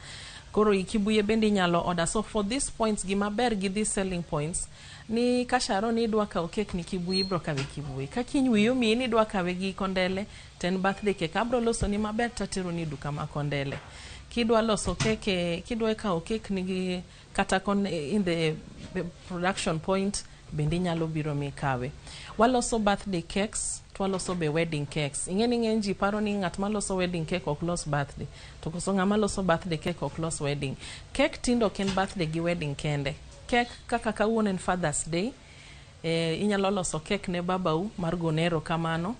Koro i Kibuye bende inyalo order. So for these points gima ber gi these selling points ni ka Sharon idwa kawo cake ni Kibuye ibro kawe Kibuye. Ka kiny wiyi omiyi ni idwa kawe gi Kondele to en birthday cake abro loso ni maber tatero ni e duka ma Kondele. Kidwa loso cake kidwa kawo cake ni gi kata kon in the production point bende inyalo biro mikawe. Waloso birthday cakes to waloso be wedding cakes. Ing'e ni ng'eny ji paro ni ng'at maloso wedding cake ok los birthday. To koso ng'ama loso birthday cake ok los wedding. Cake tindo ok en birthday gi wedding kende. Cake kaka kawuono en Father's Day, inyalo loso cake ne babau mar gone erokamano.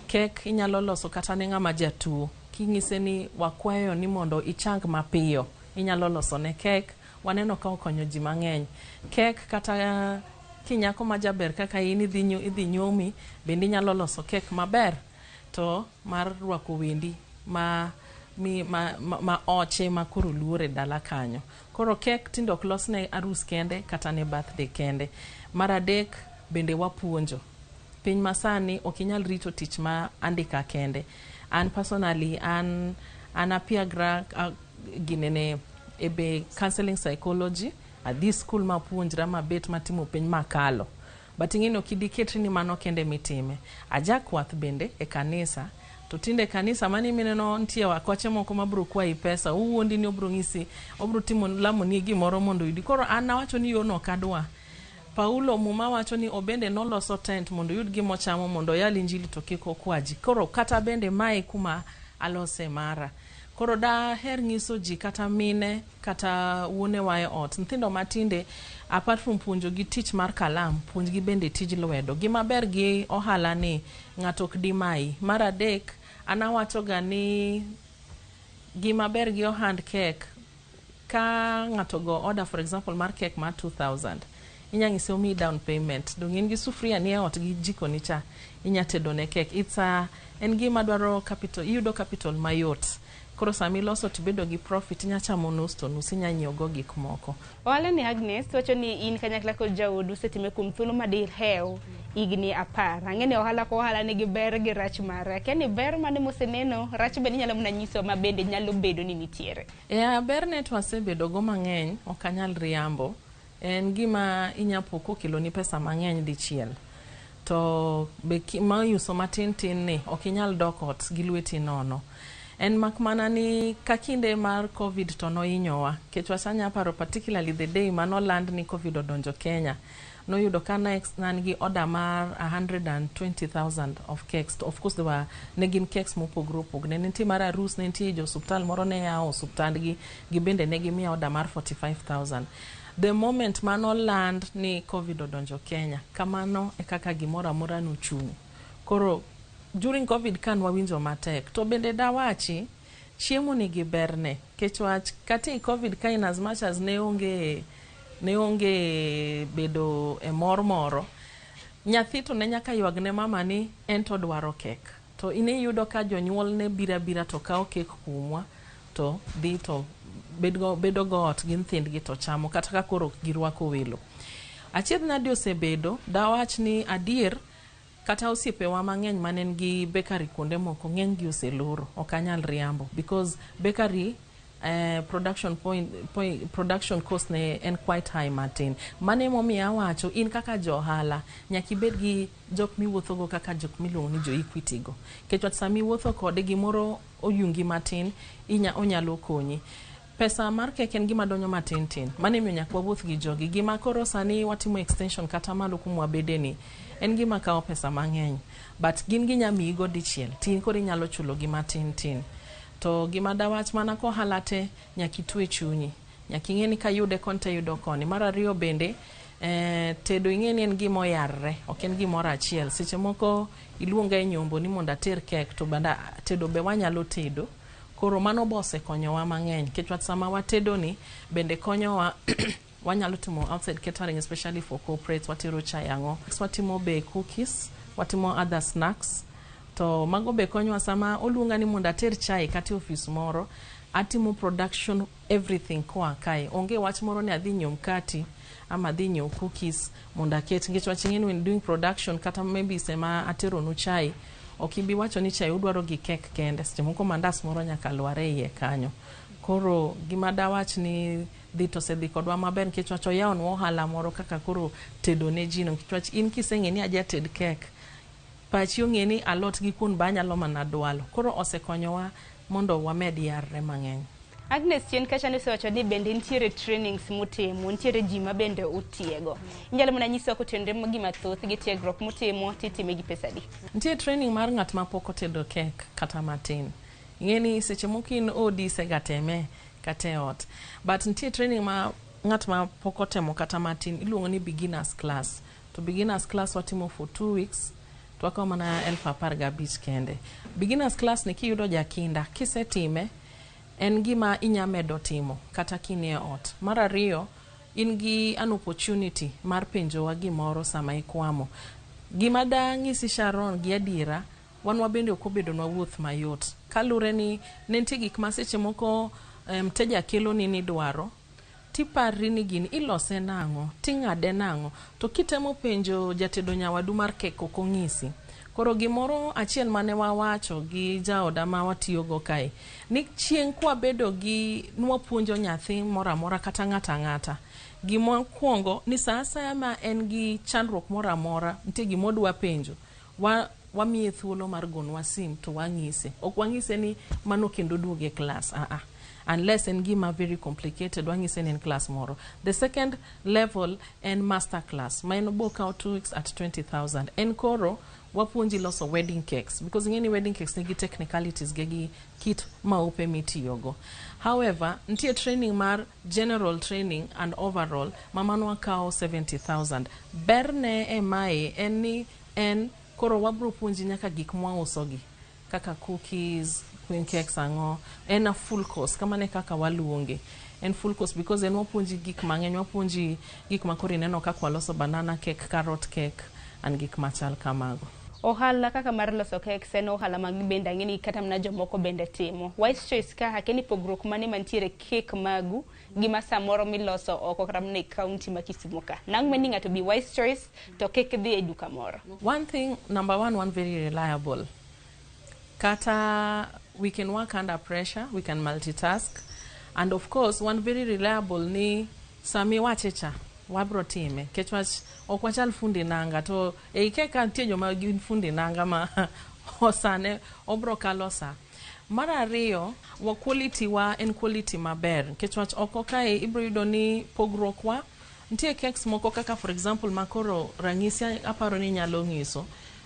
Cake inyalo loso kata ne ng'ama jatuo. King'ise ni wakwayo ni mondo ichang mapiyo, inyalo loso ne cake. Waneno ka okonyo ji mang'eny. Cake kata kinyako ma jaber kaka in idhi nyuomi, bende inyalo loso cake maber to mar rwako wendi ma mi, ma, ma, ma oche ma koro luor e dala kanyo. Koro cake tinde ok los ne arus kende kata ne birthday kende. Mar adek bende wapuonjo. Piny masani ok inyal rito tich ma andika kende. An personally an apiagra ginene e be counseling psychology, adhi school mapuonjra mabet matimo penj makalo. But ing'e ni ok idiketri ni mano kende mitime. Ajakwath bende e kanisa. To tinde kanisa mani mineno nitie wakwache moko mabro kwayi pesa, owuondi ni obro ng'isi, obro timo lamoni gimoro mondo oyudi. Koro an nawacho ni yono ok adwa. Paulo Muma wacho ni obende noloso tent mondo oyud gima ochamo mondo oyal injili to kik okwa ji. Koro kata bende mae kuma alose mara. Koro daher ng'iso ji kata mine kata wuonewa e ot, nyithindo matinde apart from puonjo gi tich mar kalam, puonjgi bende tij lwedo. Gima ber gi ohala ni ng'ato ok dimayi. Mar adek, an awacho ga ni gima ber gi ohand cake, ka ng'ato go order for example mar cake mar 2000, inya ng'ise omiyi down payment. Dong in gi sufuria ni e ot gi jiko ni cha, inya tedo ne cake. It's a, en gima dwaro capital, iyudo capital mayot. Koro sama iloso tibedo gi profit, inya chamo nus to nus inya nyiewo go gik moko. Ohala ni Agnes wacho ni in kanyakla kod jaodu usetime kuom thuolo madihew higni 10. Ang'e ni ohala ka ohala nigi ber gi rach mare. Akia ni ber mane moseneno, rach bende inyalo mana nyiso ma bende nyalo bedo ni nitiere. E berne to asebedo go mang'eny, ok anyal riambo. En gima inya po kokeloni pesa mang'eny dichiel. To be ma iuso matin tin ni ok inyal dok ot gi lweti nono. En mak mana ni ka kinde mar COVID to nohinyowa. Nikech wach anya paro particularly the day manoland ni COVID odonjo Kenya. Noyudo ka na an gi order mar 120,000 of cakes. To of course they were ne gin cakes mopogore opogore. Ne nitie mar arus, ne nitie jo osuptal moro ne yawo osuptandgi, gibende ne gimiya order mar 45,000. The moment manoland ni COVID odonjo Kenya, kamano e kaka gimoro amora nochung'. Koro during COVID kan wawinjo matek. To bende dawachi, chiemo nigi berne. Nikech wach kata e COVID ka in as much as ne onge bedo e mor moro, nyathi to ne nyaka ywag ne mama ni en to odwaro kek. To in iyudo ka jonyuol ne biro abira to kawo kek kuomwa to dhi to bedo go ot gi nyithindgi to chamo kata ka koro ok girwako welo. Achiedh nade osebedo, dawach ni adier kata osiepewa mang'eny mane nigi bakery kuonde moko ng'eny gi oseloro, ok anyal riambo because bakery Production point, point, production cost ne en quite high matin. Mano emomiyo awacho in kaka jo ohala nyaka ibed gi jok miwuothogo kaka jok miluongo ni jo Equity go, nikech wach sama iwuotho kode gimoro oyungi matin onyalo konyi. Pesa mar kek en gima donyo matin tin. Mano emomiyo nyaka wawuoth gi jogi. Gima koro sani watimo extension kata malo kuma wabede ni en gima kawo pesa mang'eny, but gin ginya miyi go dichiel tin koro inyalo chulo gi matin tin. To gima dawach mana kohala te, nyaka itwe chunyi, nyaka ing'e ni kayude koni tayudo koni. Mar ariyo bende, tedo ing'e ni en gima oyarre, ok en gimoro achiel. Seche moko iluonga e nyombo ni mondo ater kek, to bende tedo be wanyalo tedo. Koro mano be osekonyowa mang'eny, nikech wach sama watedo ni bende konyowa wanyalo timo outside catering, especially for corporates. Watero chai, ang'o, watimo be cookies, watimo other snacks. To mago be konyowa. Sama oluonga ni mondo ater chai kata e ofis moro, atimo production everything koa kae. Onge wach moro ni adhi nyiewo mkati ama adhi nyiewo cookies mondo aket, nikech wach ing'e ni when doing production, kata maybe sema ateronu chai, ok ibi wacho ni chai udwaro gi kek kende. Seche moko mandas moro nyaka lwar e iye kanyo. Koro gima dawach ni dhi to osedhi kodwa maber, nikech wach oyawonwa ohala moro kaka koro tedo ne ji no, nikech wach in kiseng'e ni aja ted kek, pachi ong'e ni alot gi kuon be anyalo mana dwalo. Koro osekonyowa mondo wamed yarre mang'eny. Agnes, chien kacha nisewacho ni bende nitiere trainings mutimo, nitiere ji ma bende utiego. Inyalo mana nyisowa kotenore gi mathoth gi tiegruok mutimo, titime gi pesa adi? Nitie training mar ng'at ma pok otedo kek kata matin. Ing'e ni seche moko in odi isegateme kata e ot, but nitie training ma ng'at ma pok otemo kata matin, iluongo ni beginners class. To beginners class watimo for 2 weeks, to wakawo mana 15,000 kende. Beginners class ni kiyudo jakinda kisetime, en gima inya medo timo kata kinie ot. Mar ariyo, in gi an opportunity mar penjowa gimoro sama ikwamo. Gima dang'isi Sharon, gi adiera, wan wabende ok obedonwa wuoth mayot, kaluwre ni ne nitie gik ma seche moko mteja keloni ni dwaro, tiparri ni gini ilose nang'o, ting'ade nang'o, to kitemo penjo jatedo nyawadu mar kek ok ong'isi. Koro gimoro achiel mane wawacho gi jaoda ma watiyogo kae ni chieng' kwabedo gi nwapuonjo nyathi moro amora kata ng'ato ang'ata, gimokwongo ni sa asaya ma en gi chandruok moro amora, nitie gimodwa penjo, wamiye thuolo mar gonwa sim to wang'ise. Ok wang'ise ni mano kendo duog e klas, aa, unless en gima very complicated, wang'ise ni en class moro. The second level en master class, ma en bo kawo 2 weeks at 20,000. En koro wapuonji loso wedding cakes, because ing'e ni wedding cakes nigi technicalities ge gi kit maupe mitiyogo. However, nitie training mar general training and overall ma mano wakawo 70,000. Berne e mae en ni en koro wabro puonji nyaka gik mwausogi kaka cookies, queen cakes, ang'o. En a full course, kamano e kaka waluonge. En full course because en wapuonji gik mang'eny, wapuonji gik ma koro ineno kaka waloso banana cake, carrot cake and gik machal kamago. Ohala kaka mar loso cakes en ohala ma bende ang'e ni kata mana jomoko bende timo. Wise Choice ka akia ni pogruok mane mantiere cake magu gi ma samoro miloso oko kata mana e county ma Kisumu ka. Nang' ni ng'ato bi Wise Choice to kik dhi e duka moro. One thing, number one, one very reliable. Kata we can work under pressure, we can multitask, and of course, one very reliable ni sami wache cha wabro time. Kech wach ok wachal fundi nanga, to ei keka nitie joma gin fundi nanga ma osane obro kalo sa. Mar ariyo, wa quality wa en quality maber. Nikech wach oko kae ibro yudo ni pogruok wa nitie cakes moko kaka, for example, makoro ranyisi aparo ni nyalo ng'iso,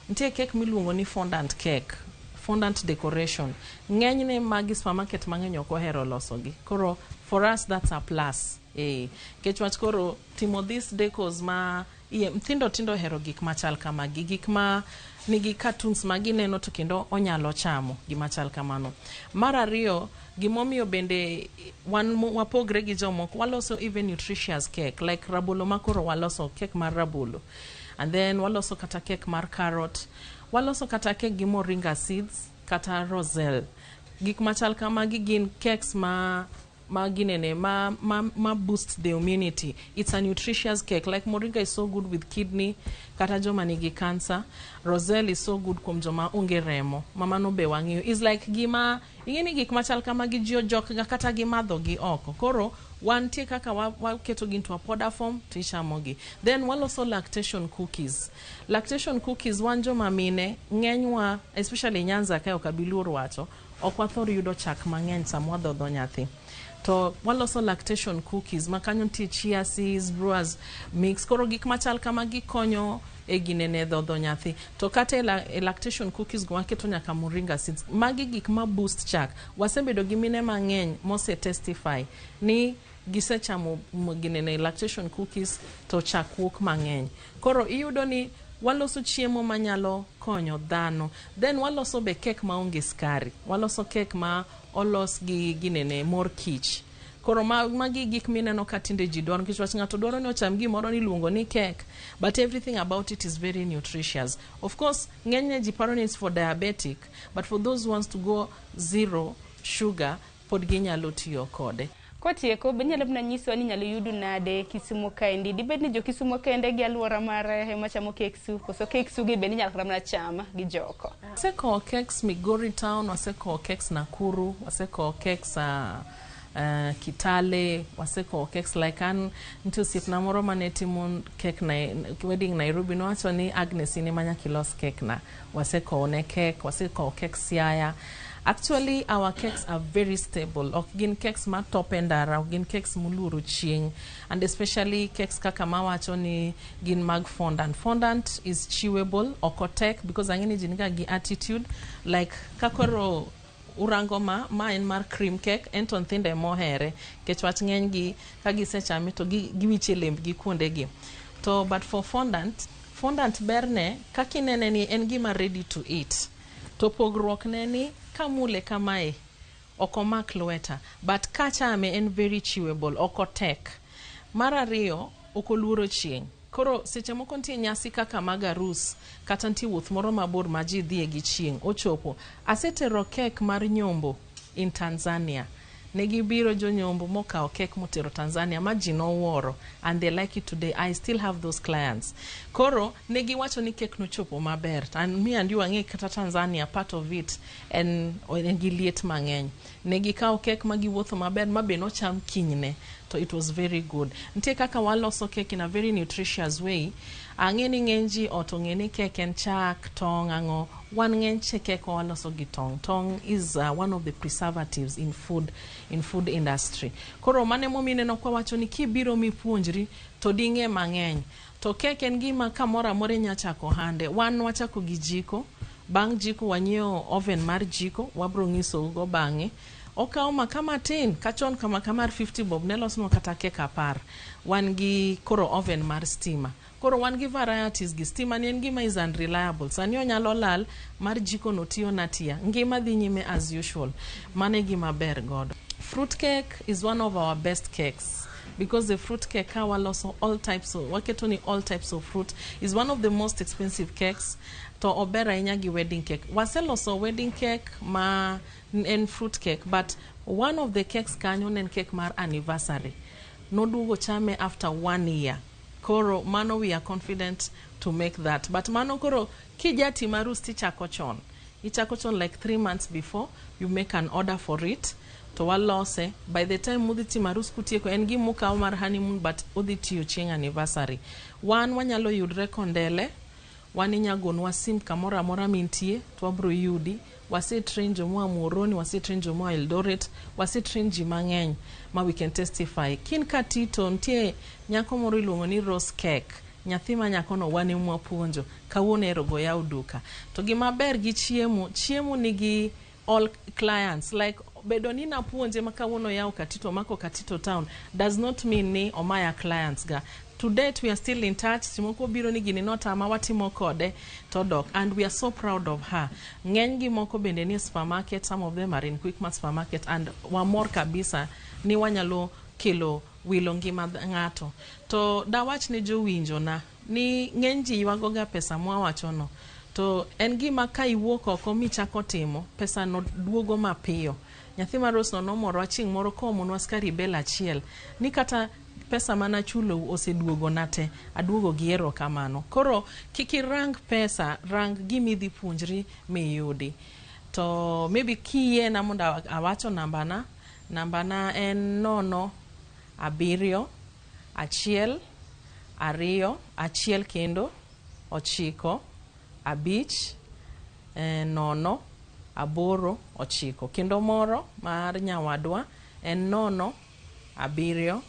nitie cake miluongo ni fondant cake, fondant decoration. Ng'enyne magi supermarket mang'eny ok ohero losogi. Koro for us that's a plus, nikech wach koro timo these decors ma iye nyithindo tindo ohero gik machal kamagi, gik ma nigi cartoons ma gineno to kendo onyalo chamo gima chal kamano. Mar ariyo, gimomiyo bende wan wapogre gi jomoko, waloso even nutritious cake like rabolo ma koro waloso cake mar rabolo, and then waloso kata cake mar carrot, waloso kata cake gi moringa seeds kata roselle. Gik machal kamagi gin cakes ma Ma ginene ma boost the immunity. It's a nutritious cake. Like moringa is so good with kidney, kata joma nigi cancer. Roselle is so good kuom joma onge remo. Mamano be wang'iyo. Is like gima ing'eni gik machal kama gi ji ojok ga kata gimadho gi oko. Koro wantie kaka waketo gi into a powder form to ichamo gi. Then waloso lactation cookies. Lactation cookies, wan joma mine ng'enywa, especially Nyanza kae, ok abi luor wacho, ok wathor yudo chak mang'eny sama wadhodho nyathi. To waloso lactation cookies ma kanyo nitie chia seeds, brewers mix. Koro gik machal kama gikonyo e ginene dhodho nyathi. To kata e lactation cookies go waketo nyaka moringa seeds. Magi gik ma boost chak. Wasebedo gi mine mang'eny mose testify ni gisechamo ginene lactation cookies to chak wuok mang'eny. Koro iyudo ni waloso chiemo manyalo konyo dhano. Then waloso be cake maonge skari. Waloso cake ma olos gi ginene mor kich. Koro magi gik mineno ka tinde ji dwaro, nikech wach ng'ato dwaro ni ocham gimoro niluongo ni cake, but everything about it is very nutritious. Of course, ng'enyne ji paro ni it's for diabetic, but for those who wants to go zero sugar, pod ginyalo tiyo kode. Kotieko, be inyalo mana nyisowa ni inyalo yudu nade Kisumo kaendi? Dibed ni jo Kisumo kende gi alwora mare ema chamo keksu, koso keksu gi bende inyalo kata mana cham gi joko? Wasekowo cakes Migori town, wasekowo cakes Nakuru, wasekowo cakes Kitale, wasekowo cakes. Like an nitie osiepna moro mane timo cake na, wedding Nairobi, nowacho ni, "Agnes, in ema nyaka ilos cake na." Wasekowo ne cake, wasekowo cake Siaya. Actually, our cakes are very stable. Ok gin cakes ma top e ndara, ok gin cakes moluoro chieng', and especially cakes kaka mawacho ni gin mag fondant. Fondant is chewable, ok otek, because ang'e ni ji niga gi attitude like kakoro urango ma en mar cream cake, en to nyithindo ema ohere nikech wach ng'eny gi ka gisechame to giwicho e lembgi kuondegi. To but for fondant, fondant berne kaka inene ni en gima ready to eat. To pogruok ne ni kamule kamae ok omak lweta, but kachame en very chewable, ok otek. Mar ariyo, ok oluoro chieng'. Koro seche moko nitie nyasi kaka mag arus, kata nitie wuoth moro mabor ma ji dhiye gi chieng', ochopo. Asetero kek mar nyombo in Tanzania. Ne gibiro jonyombo mokawo kek motero Tanzania ma ji nowuoro, and they like it today. I still have those clients. Koro ne giwacho ni kek nochopo maber. And me and you ang'e kata Tanzania, part of it en gi liet mang'eny. Ne gikawo kek ma giwuotho maber ma be nocham kinyne, to it was very good. Nitie kaka waloso kek in a very nutritious way. Ang'e ni ng'eny ji ot ong'e ni kek en chak, tong', ang'o. Wan ng'eny kek waloso gi tong'. Tong' is one of the preservatives in food industry. Koro mano emomiyo ineno kwa wacho ni kibiro mipuonjri to ding'e mang'eny. To kek en gima kamoro amora inya chako ohande. Wan wachako gi jiko. Bang' jiko wanyiewo oven mar jiko, wabro nyisou go bang'e. Okawo maka matin, kachon ka maka mar 50 bob ne losnwa kata kek 10. Wan gi koro oven mar stima. Koro wan gi varieties gi. Stima ni en gima is unreliable. Sani onyalo lal, mar jiko no tiyo na tiya. Ngima dhi nyime as usual. Mano e gima ber godo. Fruit cake is one of our best cakes, because the fruit cake ka waloso all types of, waketo ni all types of fruit, is one of the most expensive cakes, to ober ahinya gi wedding cake. Waseloso wedding cake ma en fruit cake, but one of the cakes kanyo ne en cake mar anniversary. Noduogo chame after one year. Koro mano we are confident to make that. But mano koro kijatimo arus tichako chon. Ichako chon, like 3 months before, you make an order for it, to walose. By the time mudhi timo arus kutieko, en gima ukawo mar honeymoon, but udhi tiyo chieng' anniversary. Wan wanyalo yudre Kondele. Wan inya gonwa sim kamoro amora mintie to wabro yudi. Wase train jomoa Muhoroni, wase train jomoa Eldoret, wase train ji mang'eny ma we can testify. Kin Katito nitie nyako moro iluongo ni Rose Cake. Nyathi ma nyakono wan ema wapuonjo. Kawuono ero go yaw duka. To gima ber gi chiemo, chiemo nigi all clients. Like bedo ni napuonje ma kawuono yaw Katito, mako Katito town, does not mean ni omaya clients ga. To date we are still in touch. Seche biro ni gini notama, watimo kode to dok, and we are so proud of her. Ng'eny gi moko bende ni e supermarket, some of them are in Quickmart supermarket, and wamor kabisa ni wanyalo kelo wilo ngima ng'ato. To dawach ne jowinjo na ni ng'eny ji ywago ga pesa mwawacho no, to en gima ka iwuok oko michako timo, pesa no duogo mapiyo. Nyathi ma Rose no nomorowa chieng' moro koomonwa skari bel achiel ni kata pesa mana chulou oseduogona te, aduogo gi erokamano. Koro kik irang pesa, rang gima idhi puonjri miyudi. To maybe kiyiena mondo awacho nambana, nambana en 0 7 1 2 1 kendo 9 5 0 8 9. Kendo moro mar nyawadwa en 0 7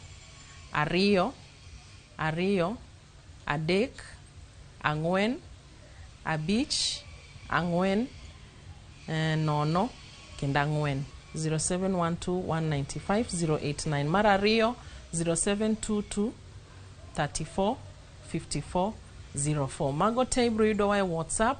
2 2 3 4 5 4 0 kendo 4. 0712 195 089. Mar ariyo 0722 34 54 04. Mago te ibiro yudowa e WhatsApp.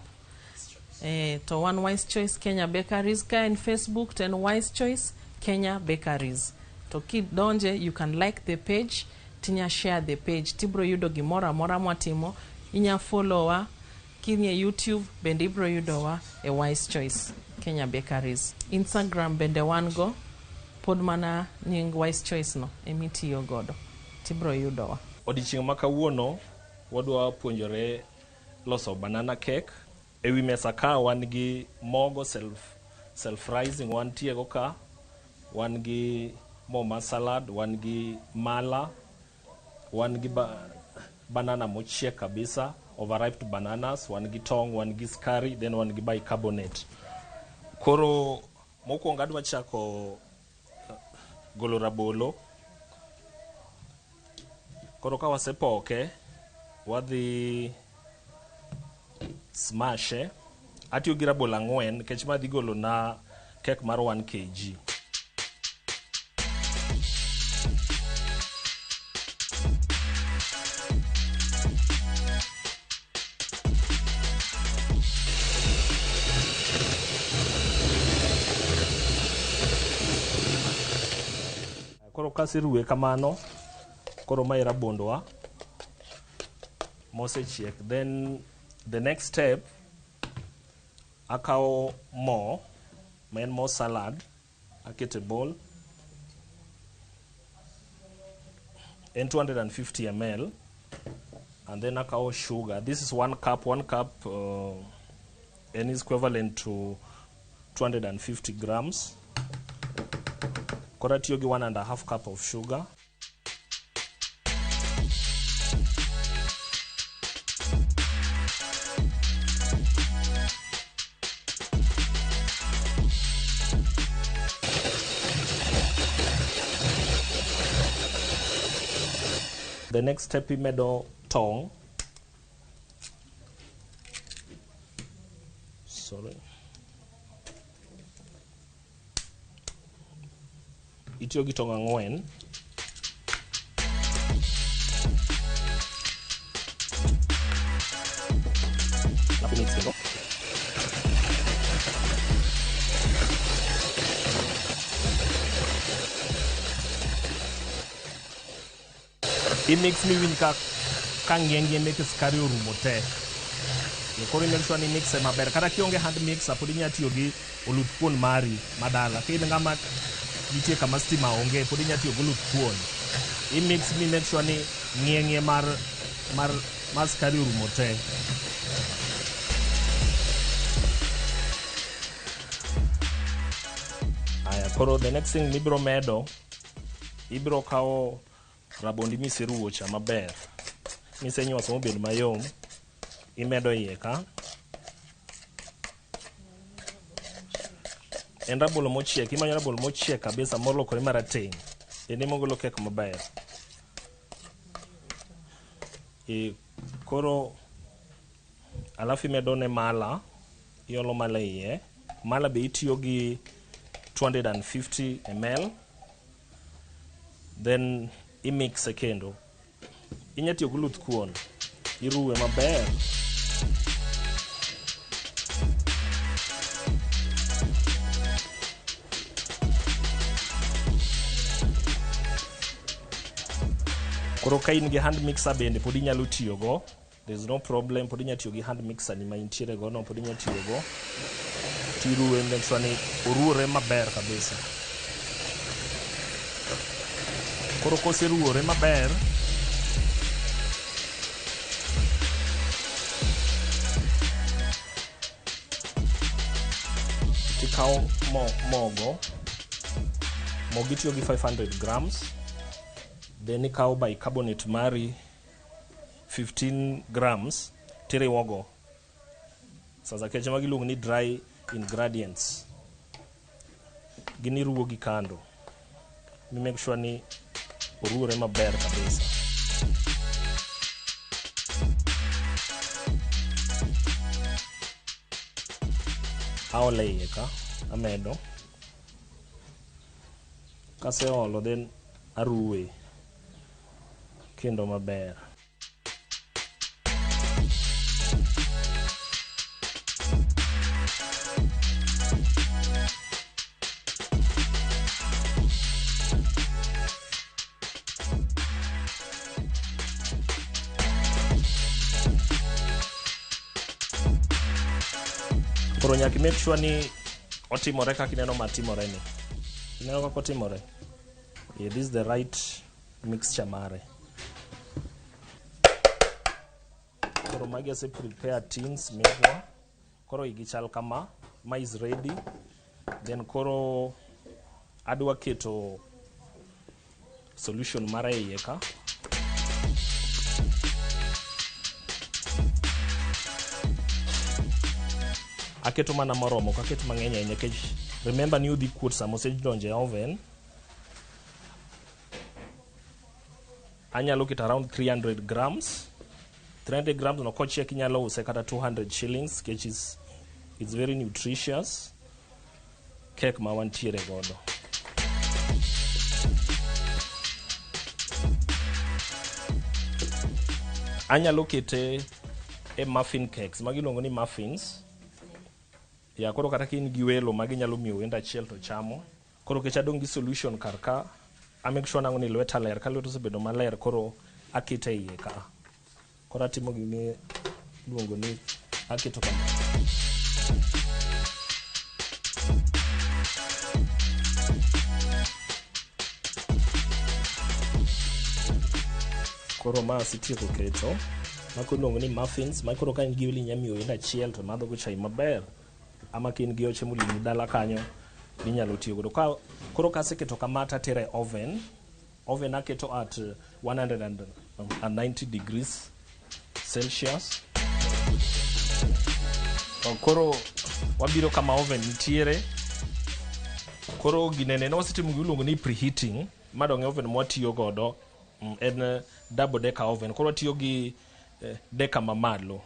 To wan Wise Choice Kenya Bakeries. Ka en Facebook to en Wise Choice Kenya Bakeries. To kidonje, you can like the page, tinya share the page, tibiro yudo gimoro amora mwatimo. Inya follow wa kinie YouTube bende ibiro yudowa e Wise Choice Kenya Bakeries. Instagram bende wan go, pod mana nying Wise Choice no emitiyo godo, tibiro yudowa. Odiochieng' ma kawuono wadwa puonjore loso banana cake. Ewi mesa ka wan gi mogo self rising wantie go ka, wan gi mo mar salad, wan gi mala, wan gi banana mochiek kabisa, overripe bananas, wan gi tong', wan gi skari, then wan gi bicarbonate. Koro mokwongo adwa chako golo rabolo. Koro ka wasepoke, wadhi smashe. Atiyo gi rabolo 4 nikech ma dhi golo na kek mar 1 kg. Koro kaseruwe kamano, koro mae rabondwa mosechiek. Then the next step, akawo mo, ma en mo salad, akete bowl. En 250 ml. And then akawo sugar. This is 1 cup. 1 cup and is equivalent to 250 grams. Koro atiyo gi 1.5 cup of sugar. The next step, imedo tong'. Sorry. Itiyo gi tong' 4. Alafu mix kendo. Imix miwinj ka ng'ie mek sukari orumo te. Koro i make sure ni mixe maber. Kata kionge hand mixer pod inyalo tiyo gi oluth kuon mari madala. Ka in ng'ama nitie kama stima onge pod inyalo tiyo gi oluth kuon. I mix mi make sure ni ng'ie mar sukari orumo te. Aya, koro the next thing mibiro medo, ibiro kawo rabondi miseruwo cha maber, misenywaso mobedo mayom, imedo iye ka. En rabolo mochiek, imanyo rabolo mochiek kabisa molokore marateng', en ema ogolo kek maber. Koro alafu imedo ne mala, iolo mala iye. Mala be itiyo gi 250 ml. Then imixe kendo. Inya tiyo gi oluth kuon, iruwe maber. Koro ka in gi hand mixer bende pod inyalo tiyogo. There's no problem, pod inyalo tiyo gi hand mixer ni ma intiere go no, pod inyalo tiyogo. Tiruwe, make sure ni oruwore maber kabisa. Koro koseruwore maber, tikawo mogo. Mogo itiyo gi 500 grams. Then ikawo bicarbonate mari 15 grams tiriwogo. Sasa keche magi iluongo ni dry ingredients. Gin iruwo gi kando. Mi make sure ni oruwore maber kabisa. Aole iye ka, amedo. Kaseolo then aruwe kendo maber. Koro nyaka make sure ni otimore kaka ineno matimore ni. Ineno kaka otimore? Yeah, this is the right mixture mare. Koro magi ase prepare tins megwa. Koro igi chal kama, ma is ready. Then koro adwa keto solution mara e iye ka. Aketo mana moromo, ok aket mang'eny ahinya nikech remember ni odhi kuot sama osedonjo e oven. Anyalo keto around 300 grams. 300 grams no kochiek inyalo use kata 200 shillings nikech it's very nutritious cake ma wantiere godo. Anyalo kete e muffin cakes, magi iluongo ni muffins. Ya koro kata ka in gi welo magi nyalo miyo wendo achiel to chamo. Koro kech adong' gi solution kar ka, a make sure nang'o ni lweta ler. Ka lweta osebedo maler koro akete iye ka. Koro atimo gima iluongo ni aketo kama. Koro ma asetieko keto. Mako iluongo ni muffins. Ma koro ka in gi welo inyalo miyo wendo achiel to madho go chai maber. Ama ka in gi oche molimi dala kanyo inyalo tiyo godo. Koro kaseketo kama to atere e oven. Oven aketo at 190 degrees Celsius. Koro wabiro kama oven nitiere. Koro ginene ne wasetimo gima iluongo ni preheating. Ma dong' e oven mwatiyo godo. En double decker oven. Koro watiyo gi decker mamalo.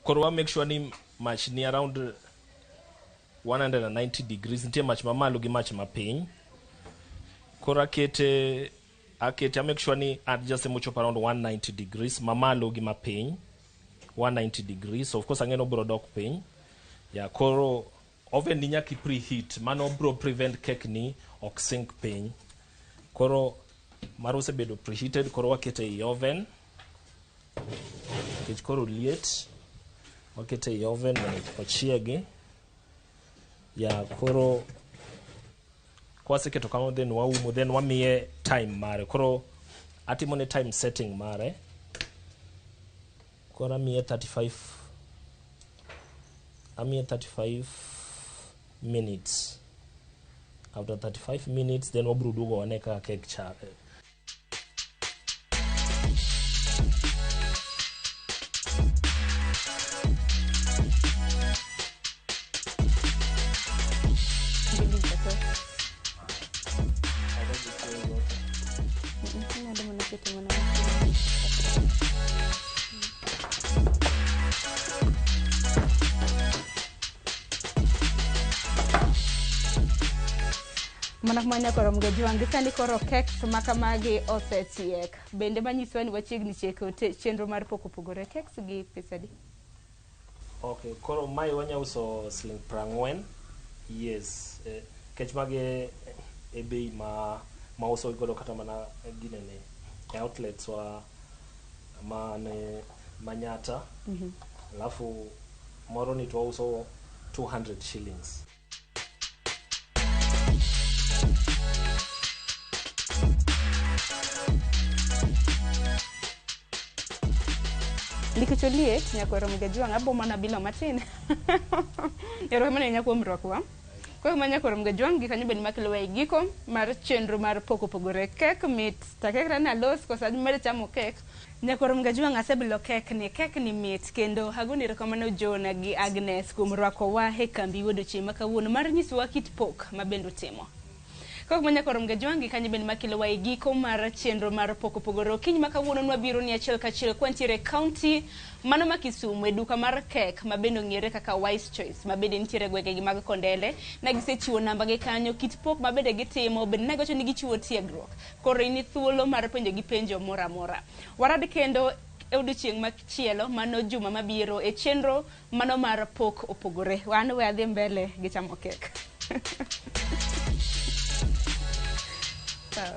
Koro wa make sure ni mach ni around 190 degrees. Nitie mach mamalo gi mach mapiny. Koro akete I make sure ni adjust mochopo around 190 degrees, mamalo gi mapiny 190 degrees. So of course ang'e ni obiro dok piny. Ya koro oven ni nyaka i preheat, mano biro prevent cake ni ok sink piny. Koro mar osebedo preheated, koro wakete ei oven. Nikech koro liet, wakete ei oven mondo ochiegi. Ya koro kwaseketo kamano then waumo, then wamiye time mare. Koro atimo ne time setting mare. Koro amiye 35, amiye 35 minutes. After 35 minutes then wabiro duogo wane kaka cake chal. Mana kumanya koro mgejuang' gi sani koro cakes makamagi osechiek. Bende manyisowa ni wachiegni tieko chenro mar pok opogore. Cakes gi pesa adi? Okay, koro mae wanya uso siling 40. Yes, kech magi e bei ma uso godo kata mana ginene e outlets wa mane Manyata. Alafu moro ni to wauso 200 shillings. Nikech oliet nyakwaro Mgajwang' abo mana bilo matin. Erokamano ahinya kuom rwakowa. Koro ma nyakwaro Mgajwang' gi kanyo bende makelowa e giko mar chenro mar pok opogore. Kek mit takekra ni alos koso amed chamo kek. Nyakwaro Mgajwang' asebilo kek ni, kek ni mit kendo agoni erokamano Jona gi Agnes kuom rwakowa e kambi odiochieng' ma kawuono mar nyisowa kit pok ma bende utimo. Kok ma nyakwaro Mgajwang' gi kanyo bende makelowa e giko mar chenro mar pok opogore. Okinyi ma kawuono nwabiro ni achiel kachiel kwantiere e kaunti mano ma Kisumu e duka mar kek ma bende ong'ere kaka Wise Choice ma bende nitiere e gwengegi mag Kondele. Ne gisechiwo namba gi kanyo, kit pok ma bende gitimo, bende ne giwacho ni gichiwo tiegruok. Koro in thuolo mar penjo gi penjo moro amora. Warad kendo e odiochieng' machielo mano juma mabiro e chenro mano mar pok opogore. Wan we adhi mbele gi chamo kek. Sawa.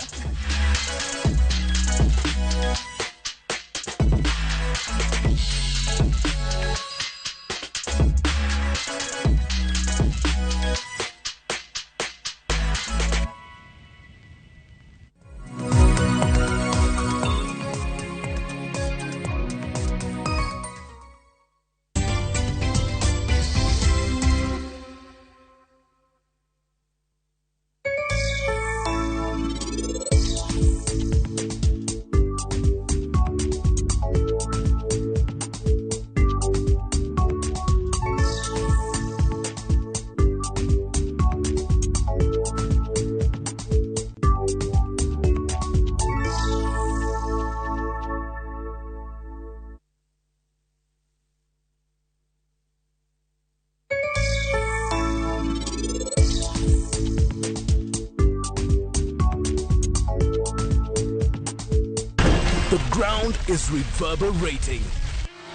The ground is reverberating.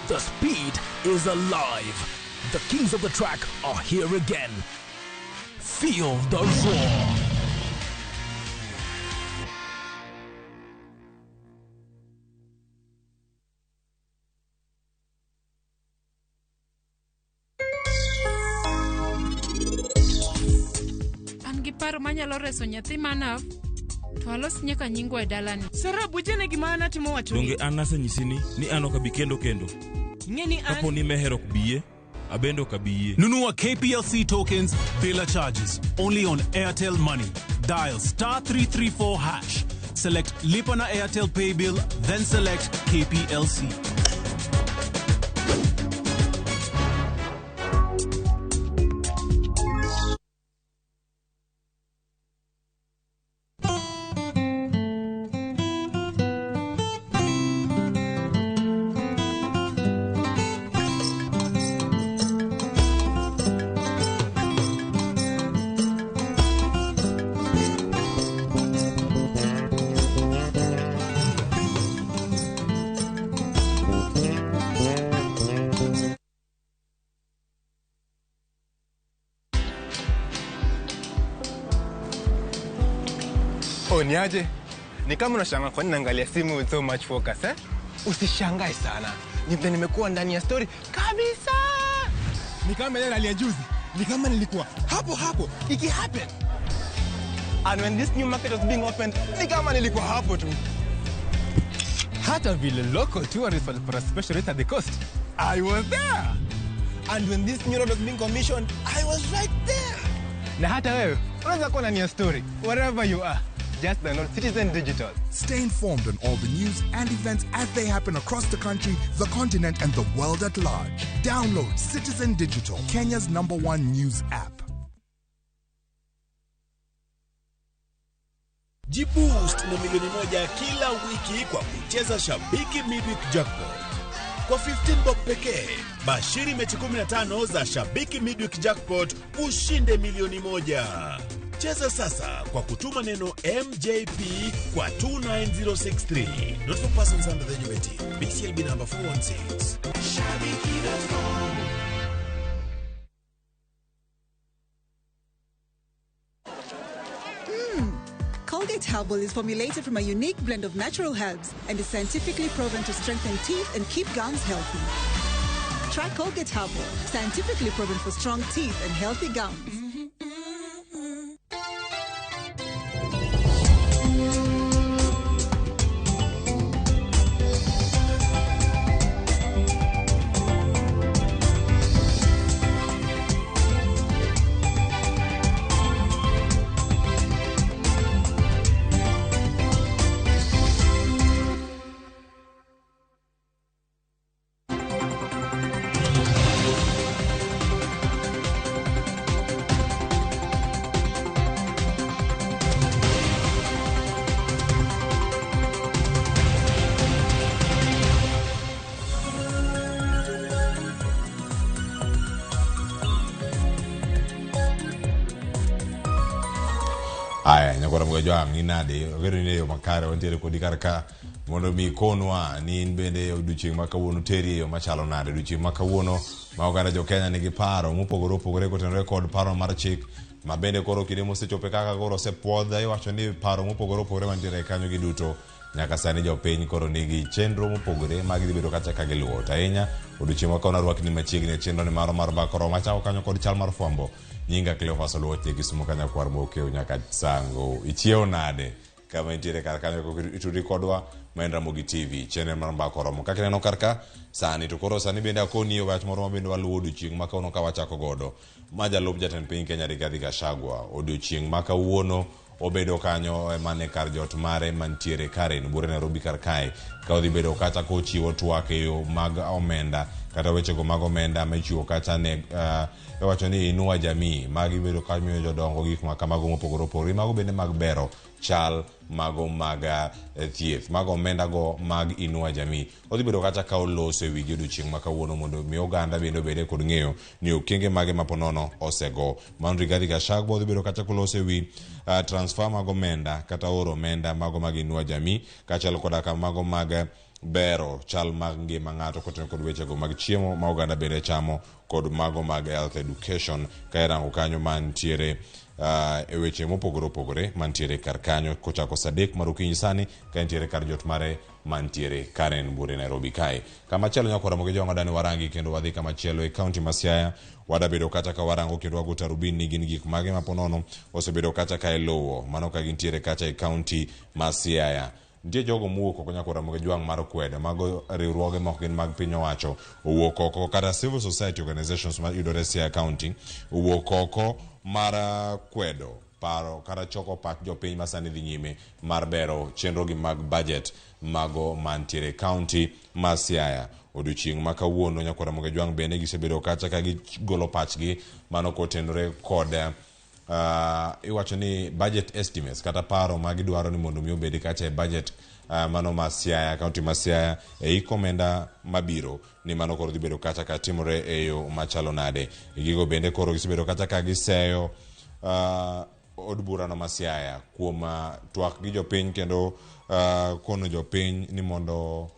The speed is alive. The kings of the track are here again. Feel the roar. An gi paro manyalo reso nyathi manaf to alos nyaka nyingwa e dalani. Sarah, bujene gima an atimo wacho ni. Donge an asenyisi ni an ok abi kendo kendo. Ing'e ni an Kapo ni Meher ok bi yie, abende ok abi yie. Nunua KPLC tokens bila charges only on Airtel Money. Dial star 334 hash. Select Lipa na Airtel Pay Bill, then select KPLC. Oh, niaje? Ni kama unashangaa kwa nini naangalia simu with so much focus, eh? Usishangae sana. Ni vile nimekuwa ndani ya story kabisa. Ni kama ile hali ya juzi. Ni kama nilikuwa hapo hapo iki happen. And when this new market was being opened, ni kama nilikuwa hapo tu. Hata vile local tourists walipata special rate at the coast, I was there. And when this new road was being commissioned, I was right there. Na hata wewe unaweza kuwa ndani ya story wherever you are. Just download Citizen Digital. Stay informed on all the news and events as they happen across the country, the continent, and the world at large. Download Citizen Digital, Kenya's #1 news app. Jiboost na milioni 1 kila wiki kwa kucheza Shabiki Midweek Jackpot. Kwa 15 bob pekee, bashiri mechi 15 za Shabiki Midweek Jackpot ushinde milioni 1. Cheza sasa kwa kutuma neno MJP kwa 29063. Not for persons under the age of 18. BCLB number 416. Shabiki.com. Colgate Herbal is formulated from a unique blend of natural herbs and is scientifically proven to strengthen teeth and keep gums healthy. Try Colgate Herbal, scientifically proven for strong teeth and healthy gums. Aya, nyakwara Mgajwang', inade? Ogeno ni e yo makare wantiere kodi kar ka mondo mi ikonwa ni in bende odiochieng' ma kawuono teri e yo machalo nade. Odiochieng' ma kawuono ma oganda jo Kenya nigi paro mopogore opogore kotenore kod paro mar chik ma bende koro kinde mosechope kaka koro osepuodh iwacho ni paro mopogore opogore mantiere kanyo giduto nyaka sani jopiny koro nigi chenro mopogore ma gidhi bedo kacha ka giluwo. To ahinya odiochieng' ma kawuono arwakni machiegni e chenro ni maro mar Mbaka Oromo achako kanyo kod chal mar fwambo. Nyinga Cleophas Oluoch ja Kisumo ka nyakwar Mokeu nyaka Sango. Ichiewo nade kama intiere kar kanyo kok itudri kodwa ma en Ramogi TV chenro mar Mbaka Oromo. Kaka ineno kar ka sani to koro sani bende akoni e wach moro ma bende waluwo odiochieng' ma kawuono ka wachako godo ma jalup jatend piny Kenya Rigathi Gachagua odiochieng' ma kawuono obedo kanyo eh, mane kar jot mare mantiere Karen buore Nairobi kar kae ka odhi bedo kacha kochiwo twak e yo mag omenda kata wechego mag omenda ma ichiwo kacha ne uh, iwacho ni inua jamii magi bedo ka miyo jodongo gik ma kamago mopogore opogore mago bende mag bero chal mago mag eh, thieth mago omenda go mag inua jamii odhi bedo kacha ka oloso e wigi odiochieng' ma kawuono mondo mi oganda bende obede kod ng'eyo ni okenge mage ma ponono osego. Mano Rigathi Gachagua odhi bedo kacha koloso e wi uh, transfer mag omenda kata oro omenda mago mag Inua Jamii kaachiel koda ka mago mag bero chal mag ngima ng'ato kotenore kod wechego mag chiemo ma oganda bende chamo kod mago mag health education ka irango kanyo mantiere uh, e weche mopogore opogore mantiere kar kanyo kochako saa adek mar okinyi sani ka entiere kar jot mare mantiere Karen Bure Nairobi kae. Kama chielo nyako Ramogi Jowang' wadani warangi kendo wadhi kama chielo e kaunti ma Siaya wadabedo kacha ka warango kendo wago tarubin ni gin gik mage ma ponono osebedo kacha ka iluwo mano ka gintiere kacha e kaunti ma Siaya. Nitie jogo mowuok oko nyako Ramogi Jwang' mar kwedo mago riwruoge mok gin mag piny owacho owuok oko kata civil society organizations ma yudore Siaya County owuok oko mar kwedo paro kata choko pach jopiny ma sani dhi nyime mar bero chenrogi mag budget mago mantiere e county ma Siaya. Odiochieng' ma kawuono nyakwar Ramogi Ajwang' bende gisebedo kacha ka gigolo pachgi mano kotenore kod uh, iwacho ni budget estimates kata paro ma gidwaro ni mondo mi obed kacha e budget uh, mano ma Siaya, county ma Siaya e hik omenda mabiro ni mano koro dhi bedo kacha ka timore e yo machalo nade. Gigo bende koro gisebedo kacha ka giseyo uh, od burano ma Siaya kuom uh, twak gi jopiny kendo uh, kono jopiny ni mondo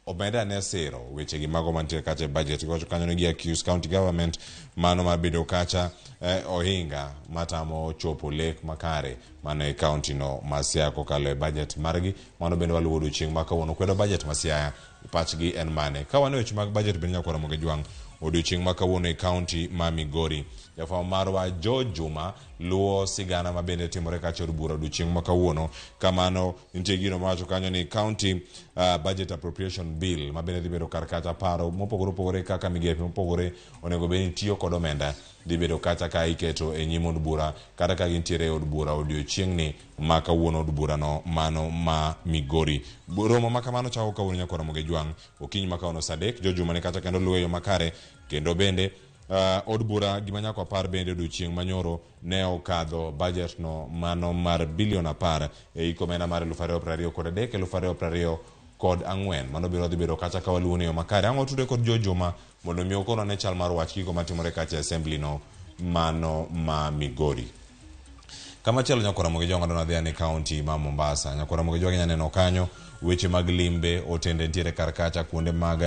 omed ane siro wechegi mago mantie kacha e budget. Giwacho kanyo ni gi accuse county government mano mar bedo kacha eh, ohinga matamo chopo lek makare mano e county no ma Siaya kokalo e budget margi. Mano bende waluwo odiochieng' ma kawuono kwedo budget ma Siaya pachgi en mane. Ka wan e weche mag budget bende nyakwar Ramogi Ajwang' odiochieng' ma kawuono e county ma Migori Jafwambo marwa George Juma luwo sigana ma bende timore kacha od bura odiochieng' ma kawuono. Kamano nitie gino mawacho kanyo ni county uh, budget appropriation bill ma bende dhi bedo kar kacha paro mopogore opogore kaka migepe mopogore onego bed ni tiyo kod omenda dhi bedo kacha ka iketo e nyim od bura kata ka gintiere e od bura odiochieng'ni ma kawuono od burano mano ma Migori. Romo ma kamano chako kawuono nyakwar Ramogi Ajwang' okinyi ma kawuono saa adek. George Juma ni kacha kendo luwo e yo makare kendo bende Uh, od bura gima nyaka wapar bende odiochieng' manyoro ne okadho budget no mano mar bilion 10 e hik omenda mar 2023 2024 mano biro dhi bedo kacha ka waluwo ni yo makare ang'o tude kod jo Juma mondo mi okonwa ne chal mar wach gigo matimore kacha e assembly no mano ma Migori. Kamachielo nyakwar Ramogi Jwang' adwa nadhi ane kaunti ma Mombasa. Nyakwar Ramogi Jwang' inya neno kanyo weche mag limbe, otende nitiere kar kacha kuonde mag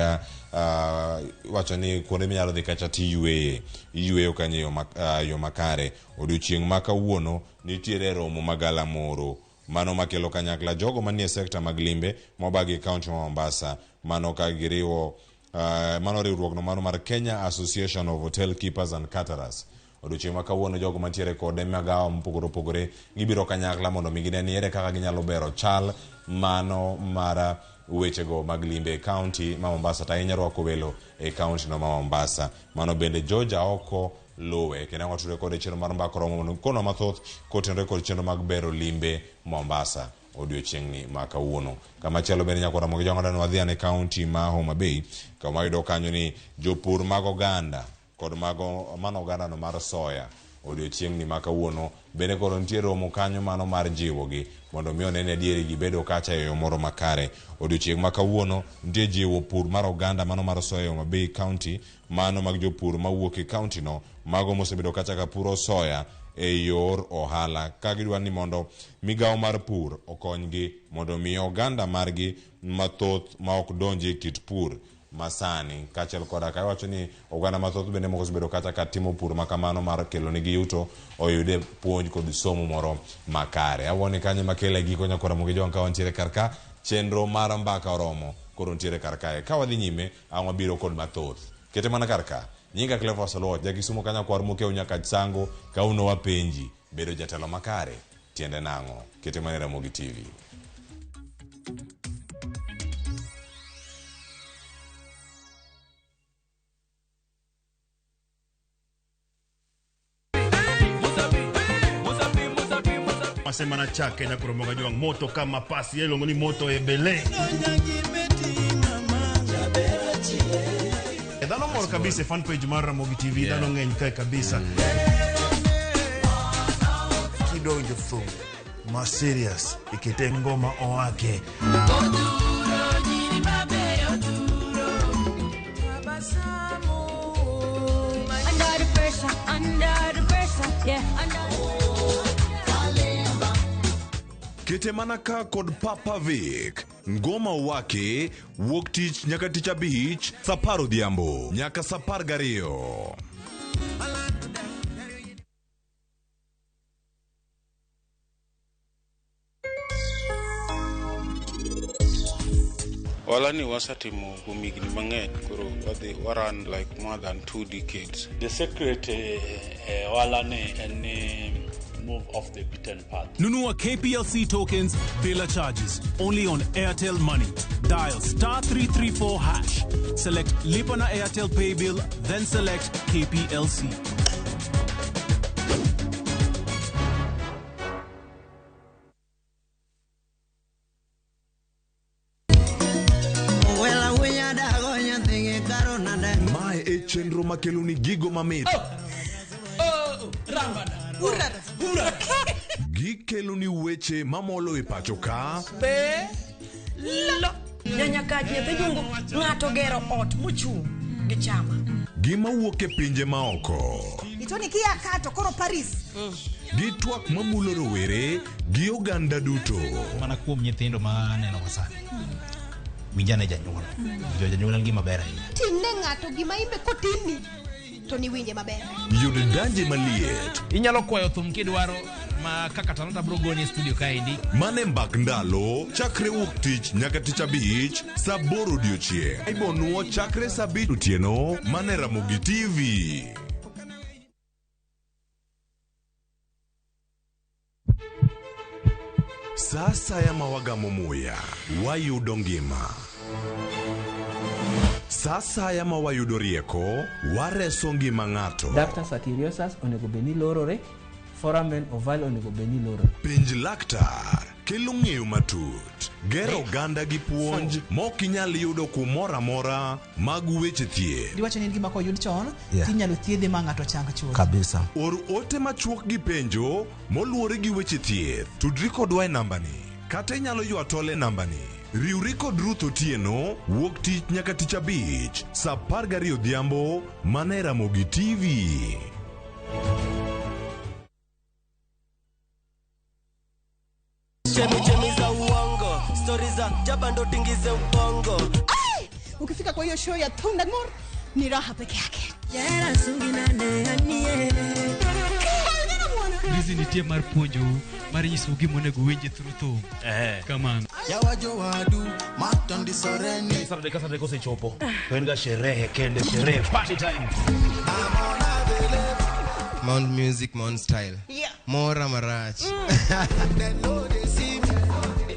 uh, iwacho ni kuonde minyalo dhi kacha tiyueye. Iyueyo kanyo e yo ma, uh, yo makare. Odiochieng' ma kawuono nitiere romo magalamoro mano makelo kanyakla jogo manie sekta mag limbe mobagi e kaunti ma Mombasa mano ka giriwo Mano riwruok no mano mar Kenya Association of Hotel Keepers and Caterers. Odiochieng' ma kawuono jogo mantiere kode magawa mopogore opogore gibiro kanyakla mondo mi gine ni ere kaka ginyalo bero chal mano mar wechego mag limbe e kaunti ma Mombasa to ahinya rwako welo e kaunti no ma Mombasa. Mano bende George Aoko luwe kendo watudore kode chenro mar mbaka oromo mondo konwa mathoth kotenore kod chenro mag bero limbe Mombasa odiochieng'ni ma kawuono. Kamachielo bende nyaka Ramogi Jong'oda ne wadhi ane kaunti ma Homa Bay kama wayudo kanyo ni jopur mag oganda kod mago mano oganda no mar soya odiochieng'ni ma kawuono bende koro nitie romo kanyo mano mar jiwogi mondo mi one ni adieri gibedo kacha e yo moro makare. Odiochieng' ma kawuono nitie jiwo pur mar oganda mano mar soya e Homa Bay County mano mag jopur mawuok e kaunti no mago mosebedo kacha ka puro soya e yor ohala ka gidwa ni mondo migawo mar pur okonygi mondo mi oganda margi mathoth ma ok donji e kit pur masani kaachiel koda ka iwacho ni oganda mathoth bende moko osebedo kata ka timo pur ma kamano mar kelo negi yuto oyude puonj kod somo moro makare. Awuoni kanyo makele giko nyakora Ramogi Jowang' ka wantiere kar ka chenro mar mbaka oromo koro ntiere kar kae ka wadhi nyime ang' wabiro kod mathoth kete mana kar ka nyinga Cleophas Oluoch jakisumo ka nyakwar Mokeu nyaka Sango kawuono wapenji bedo jatelo makare tiende nang'o kete mana e Ramogi TV. Masema na chake na kuromoga jwang moto kama pasi yelongo ni moto ebele. Dhano mor kabisa fan page mar Ramogi TV dhano ng'eny kae kabisa. Kidonjo thum ma serious ikete ngoma owake. Under the pressure, under the pressure, yeah, under. Kete mana ka kod Papa Vic ngoma wake wuok tich nyaka tich abich saa apar odhiambo nyaka saa apar gariyo. Ohala ni wasetimo kuom higni mang'eny koro wadhi waran like more than 2 decades. The secret ohala ni en ni move off the beaten path. Nunua KPLC tokens bila charges only on Airtel Money. Dial star 334 hash. Select Lipa na Airtel Pay Bill, then select KPLC. Mae e chenro makelo ni gigo mamit. Gikelo ni weche mamolo e pacho ka. Be lo nyanya nyathi jungu ng'ato gero ot mochung' gi chama. Gima wuok e pinje maoko. Itoni kia kato koro Paris. Gi twak mamulo rowere gi oganda duto. Mana kuom nyithindo ma aneno ka sani. Winjane janyuol. Jo janyuol en gima ber ahinya. Timne ng'ato gima imbe kotimni to niwinje maber. Yud danje maliet. Inyalo kwayo thum kidwaro ma kaka Talanta bro goni e studio kaendi. Mane mbak ndalo chakre wuok tich nyaka tich abich saa aboro odiochieng'. Ibonuo chakre saa abich otieno mane Ramogi TV. Saa asaya ma wagamo muya, wayudo ngima. Saa asaya ma wayudo rieko, wareso ngima ng'ato. Ductus arteriosus onego bed ni lorore, foramen ovale onego bed ni lorore. Penj laktar kelo ng'eyo matut, gero oganda gi puonj mok inyal yudo kumoro amora mag weche thieth. Diwacho ni en gima koyud chon Yeah. tinyalo thiedhe ma ng'ato chang chuth. Kabisa. Or ote machuok gi penjo moluwore gi weche thieth. Tudri kodwa e nambani kata inyalo ywa tol e nambani. Riwri kod Ruth Otieno wuok tich nyaka tich abich saa 12 odhiambo mana e Ramogi TV. Chemi chemi za uongo, stori za jaba ndo tingize ubongo. Ai! Ukifika kwa hiyo show ya Thundamor ni raha peke yake. Reason nitie mar puonjou, mar nyisou gima onego uwinji through thum. Kamano. Saturday ka Saturday kosechopo to en ga sherehe kende sherehe party time. Mount Music, Mount Style. Yeah. Mora marach.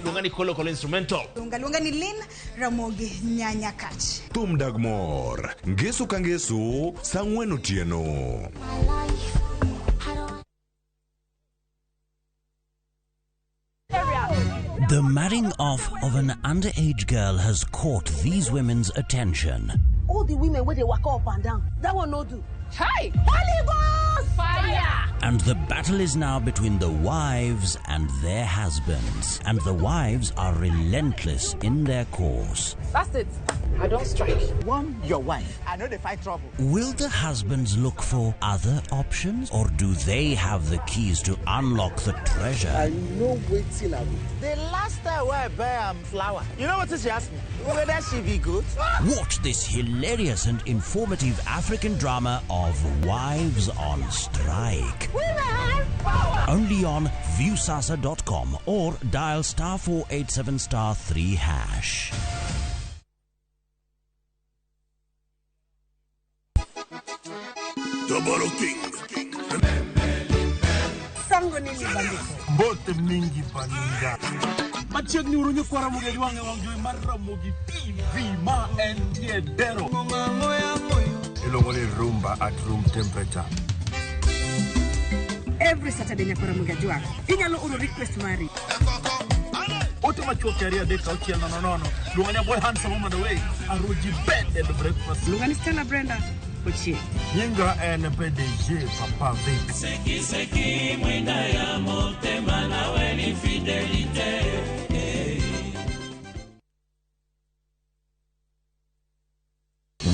Luonga ni Kolo Kolo instrumental. Luonga luonga ni Lynn Ramogi Nyanyakach. Thum dag mor, ngeso ka ngeso, saa ang'wen otieno. The marrying off of an underage girl has caught these women's attention. All the women wey dey waka up and down, that one no do. Hi! Holy Ghost! Fire! And the battle is now between the wives and their husbands. And the wives are relentless in their course. That's it. I don't strike. One, your wife. I know they fight trouble. Will the husbands look for other options, or do they have the keys to unlock the treasure? I know waiting I will. The last time where I buy flour, you know what she asked me? Whether she be good? Watch this hilarious and informative African drama of Wives on Strike. Only on viewsasa.com or dial star 487 star 3 hash. Double King. Sango nini bandiko? Mbote mingi baninga. Machiegni uru nyikwa Ramogi Ajwang' e wang' jowi mar Ramogi TV ma entie Dero. Iluongo ni rumba at room temperature. Every Saturday nyakwa Ramogi Ajwang'. Inyalo oro request mari. Ote machuok 2 3 6 0 0. Luonga ni boy handsome woman away. Aruji bed and breakfast. Luonga ni Stella Brenda Ochie. Nyinga en PDG Papa Vic. Seki seki mwinda ya motema nawe ni fidelite.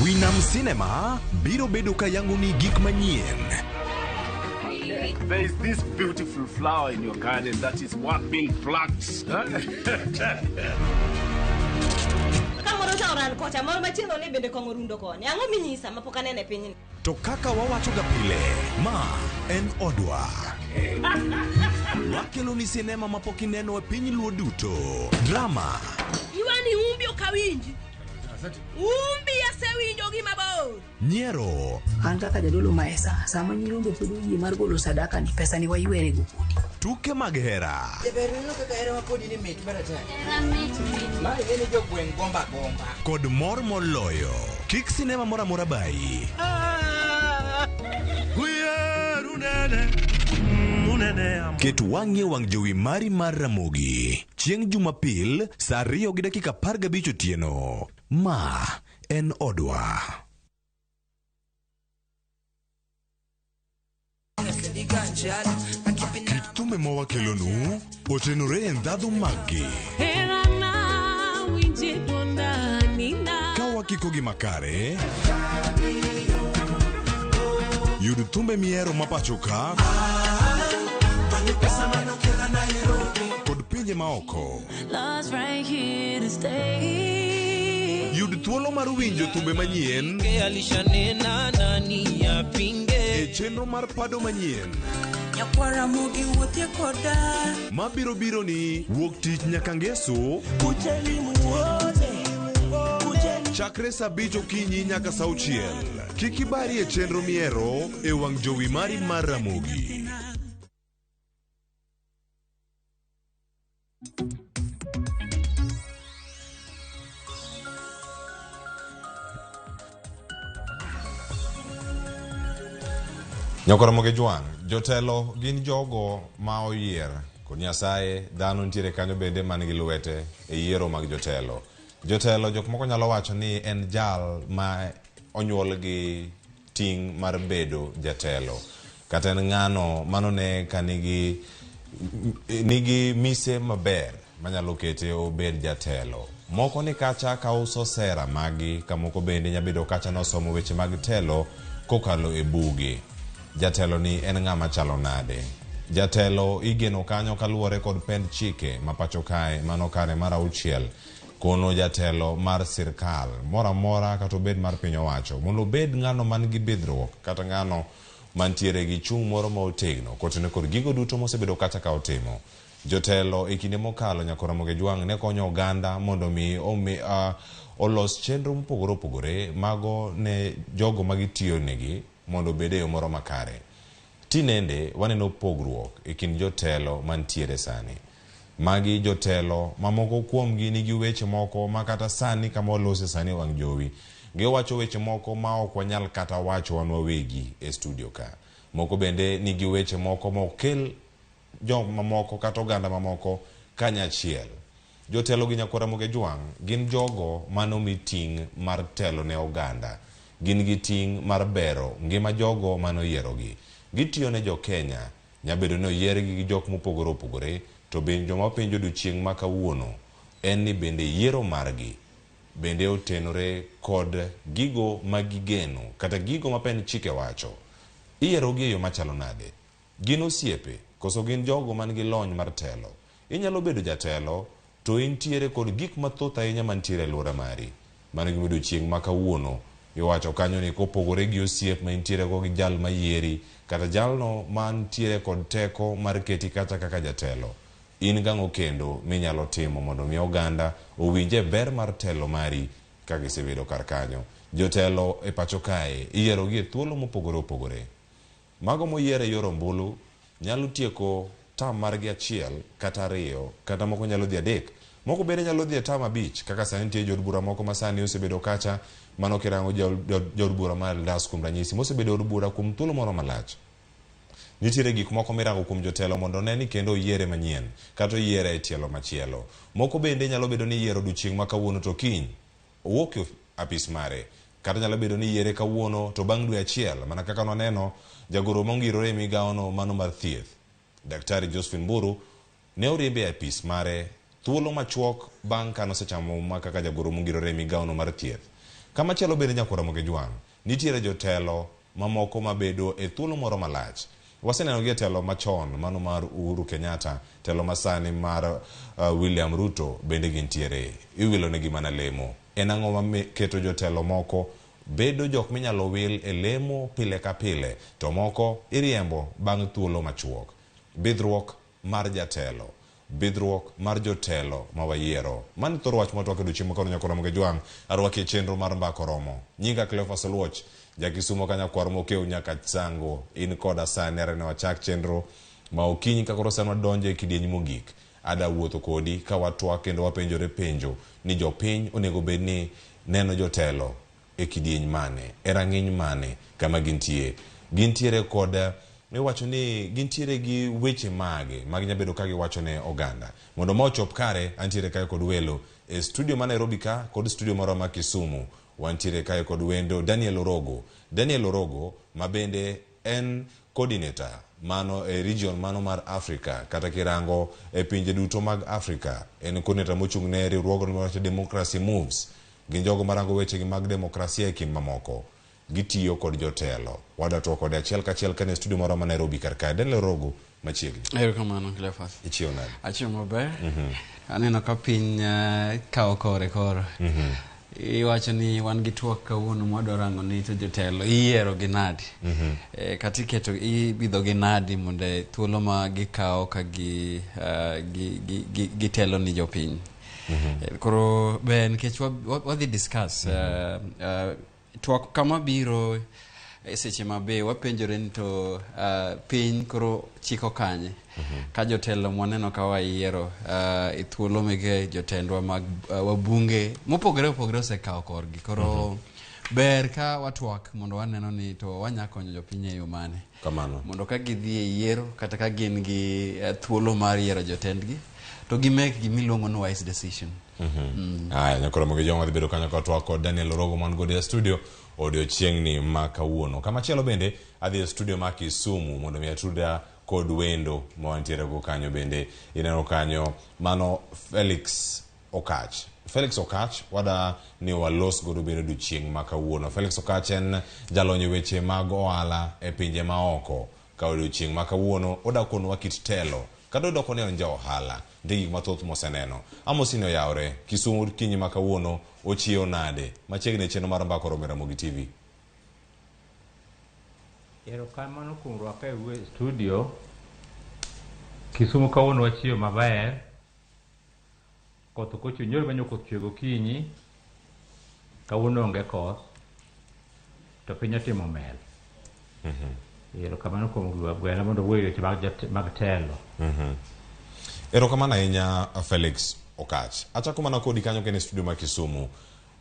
Winam Cinema biro bedo ka yangoni gik manyien. There is this beautiful flower in your garden that is worth being plucked. Kamoro cha oran kocha, moro machielo ni bende kong'o rundo koni. Ang'o minyisa mapok aneno e pinyni? To kaka wawachoga pile, ma en odwa. Wakelo ni sinema mapok ineno e piny luo duto. Drama, Iwani umbi ok awinji. Umbi asewinjo gi mabor. nyiero, An kaka jadolo maesa, sama nyirombe pod oyie mar golo sadaka ni pesa ni waywere go kodi. tuke mag hera, Jaber ineno kaka hera ma kodi ni mit maratari. Ma ing'e ni jogweng' gomba gomba. kod mor moloyo. Kik sinema moro amora bayi. Ket wang'i e wang' jowi mari mar Ramogi chieng' Jumapil saa 2:15 otieno. Ma en odwa. Kit thumbe ma wakelonu otenore e ndhadhu maggi. Herana winje dwonda nina. Ka wakikogi makare, yud thumbe mihero ma pacho ka kod pinje maoko. Love's right here to stay. Yud thuolo mar winjo thumbe manyien Alishanena nani apinge e chenro mar pado manyien Nyakwara Ramogi wuothie koda mabiro biro ni wuok tich nyaka ngeso Kujeni muone chakre saa 5 okinyi nyaka saa 6. Kik ibari e chenro mihero e wang' jowi mari mar Ramogi. Nyakwa Ramogi Ajwang', jotelo gin jogo ma oyier kod Nyasaye, dhano nitiere kanyo bende man gi lwete e yiero mag jotelo. Jotelo jok moko nyalo wacho ni en jal ma onyuol gi ting' mar bedo jatelo. Kata en ng'ano manone ka nigi mise maber manyalo kete obed jatelo. Moko ni kacha ka uso sera magi, ka moko bende nyabedo kacha nosomo weche mag telo kokalo e buge. Jatelo ni en ng'ama chalo nade? Jatelo igeno kanyo kaluwore kod pend chike ma pacho kae mano kare mar 6 kono jatelo mar sirkal moro amora kata obed mar piny owacho mondo obed ng'ano man gi bidhruok kata ng'ano mantiere gi chung' moro ma otegno kotenore kod gigo duto mosebedo kata ka otimo. Jotelo e kinde mokalo nyaka Ramogi Ajwang' ne konyo oganda mondo mi omi olos chenro mopogore opogore mago ne jogo ma gitiyo negi mondo obed e yo moro makare. Tinende waneno pogruok e kind jotelo mantiere sani. Magi jotelo ma moko kuomgi nigi weche moko ma kata sani kama walose sani e wang' jowi, giwacho weche moko ma ok wanyal kata wacho wan wawegi e studio ka. Moko bende nigi weche moko ma ok kel jomamoko kata oganda mamoko kanyachiel. Jotelo gi Nyakwar Ramogi Ajwang' gin jogo mane omi ting' mar telo ne oganda. Gin gi ting' mar bero ngima jogo mane oyierogi. Gitiyo ne jo-Kenya. Nyabedo ni oyiergi gi jok mopogore opogore, to benjo ma wapenjo odiochieng' ma kawuono en ni bende yiero margi bende otenore kod gigo ma gigeno kata gigo ma pend chike wacho. Iyierogi e yo machalo nade? Gin osiepe koso gin jogo man gi lony mar telo? Inyalo bedo jatelo to intiere kod gik mathoth ahinya mantiere e alwora mari. Mano e gima odiochieng' ma kawuono iwacho kanyo ni kopogore gi osiep ma intiere go gi jal mayieri kata jalno mantiere kod teko mar keti kata kaka jatelo, in gang'o kendo minyalo timo mondo mi oganda owinje ber mar telo mari ka gisebedo kar kanyo. Jotelo e pacho kae iyierogi e thuolo mopogore opogore. Mago moyier e yor ombulu nyalo tieko tam margi achiel kata ariyo kata moko nyalo dhi adek. Moko bende nyalo dhi e tam abich kaka sani nitie jood bura moko ma sani osebedo kacha mano kirango jaod bura mar Eldas kuom ranyisi mosebedo e od bura kuom thuolo moro malach. Nitiere gik moko mirango kuom jotelo mondo one ni kendo oyiere manyien kata oyiere e tielo machielo. Moko bende nyalo bedo ni iyiero odiochieng' ma kawuono to kiny owuok e apis mare. Kata nyalo bedo ni iyiere kawuono to bang' dwe achiel mana kaka nwaneno jagoro mongirore e migawono mano mar thieth Daktari Josephine Mburu ne oriembe e apis mare thuolo machuok bang' ka nosechamo muma kaka jagoro mongirore e migawono mar thieth. Kamachielo bende Nyakwar Ramogi Ajwang' nitiere jotelo mamoko mabedo e thuolo moro malach. Waseneno gi e telo machon mano mar Uhuru Kenyatta, telo masani mar William Ruto bende gintiere. Iwilo negi mana lemo. En ang'o ma keto jotelo moko bedo jok minyalo wil e lemo pile ka pile to moko iriembo bang' thuolo machuok? Bidhruok mar jatelo. Bidhruok mar jotelo ma wayiero. Mano thor wach mwatwak odiochieng' ma kawuono Nyakwar Ramogi Ajwang' arwaki e chenro mar Mbaka Oromo. Nyinga Cleophas Oluoch, ja Kisumo ka nyakwar Mokeu nyaka Tsango. In koda sani are ne wachak chenro ma okinyi ka koro sani wadonjo e kidieny mogik. Ada wuotho kodi ka watwak kendo wapenjore penjo ni jopiny onego bed ni neno jotelo e kidieny mane, e rang'iny mane kama gintie. Gintiere kod iwacho ni gintiere gi weche mage ma ginya bedo ka giwacho ne oganda. Mondo ma ochop kare, antiere kae kod welo e studio ma Nairobi ka kod studio marwa ma Kisumu. Wantiere kae kod wendo Daniel Orogo. Daniel Orogo ma bende en coordinator mano e region mano mar Africa kata kirango e pinje duto mag Africa. En coordinator mochung' ne riwruogno mar Democracy Moves. Gin jogo marango wechegi mag demokrasia e kind mamoko. Gitiyo kod jotelo. Wadwa twak kode achiel kachiel kane studio marwa ma Nairobi kar kae. Daniel Orogo machiegni. Erokamano Cleophas. Ichiew nade? Achiew maber. Aneno ka piny kawo kore koro. Iwacho ni wan gi twak kawuono mwadwa rango ni to jotelo iyiero gi nadi. Kata iketo ibidho gi nadi mondo e thuolo ma gikawo ka gi, gi gitelo ni jopiny. Koro ber nikech wadhi discuss twak kama biro e seche ma be wapenjore ni to piny koro chiko kanye. Ka jotelo mwaneno ka wayiero e thuolo mege jotendwa mag wabunge mopogore opogore osekawo korgi. Koro ber ka watwak mondo waneno ni to wanya konyo jopiny e yo mane. Kamano. Mondo ka gidhi e yiero kata ka gin gi thuolo mar yiero jotendgi to gi make gimiluongo ni wise decision. Aya, Nyakwar Ramogi Ajwang' wadhi bedo kanyo ka twak kod Daniel Orogo man godo e studio odiochieng'ni ma kawuono. Kamachielo bende adhi e studio ma Kisumu mondo mi atuda kod wendo ma wantiere go kanyo bende. Ineno kanyo mano Felix Okach. Felix Okach wada ni walos godo bende odiochieng' ma kawuono. Felix Okach en jalony e weche mag ohala e pinje maoko. Ka odiochieng' ma kawuono oda konwa kit telo kata odoko ni en ja ohala. Nitie gik mathoth moseneno. Amosi ni oyawre. Kisumu kinyi ma kawuono ochiew nade? Machiegni e chenro mar Mbaka Oromo e Ramogi TV. Erokamano kuom rwaka e studio. Kisumu kawuono wachiew maber. Koth ok ochwe, nyoro manyo koth chwe gokinyi. Kawuono onge koth. To piny otimo mel. Erokamano kuom gwela mondo wuoyo weche mag telo. Erokamano ahinya Felix Okach. Achako mana kodi kanyo kendo e studio ma Kisumu.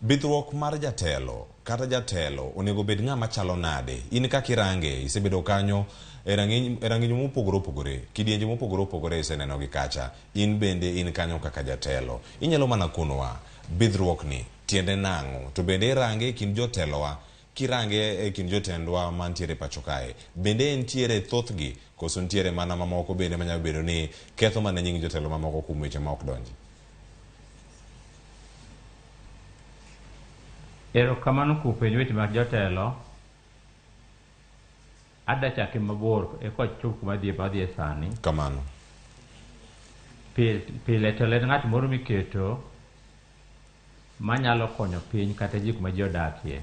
Bidhruok mar jatelo kata jatelo onego bed ng'ama chalo nade? In kaka irange, isebedo kanyo e rang'iny mopogore opogore, kidienje mopogore opogore iseneno gi kacha. In bende in kanyo kaka jatelo. Inyalo mana konowa bidhruok ni tiende nang'o? To bende irange e kind jotelowa, kirange e kind jotendwa mantiere pacho kae, bende entiere thothgi koso nitiere mana mamoko bende manyalo bedo ni ketho mana nying jotelo mamoko kuom weche ma ok donji? Erokamano kuom penjo weche mag jotelo. Adwa chake mabor eka achop kuma adhiye sani. Kamano. Pile telo en ng'at moro miketo manyalo konyo piny kata ji kuma ji odakie.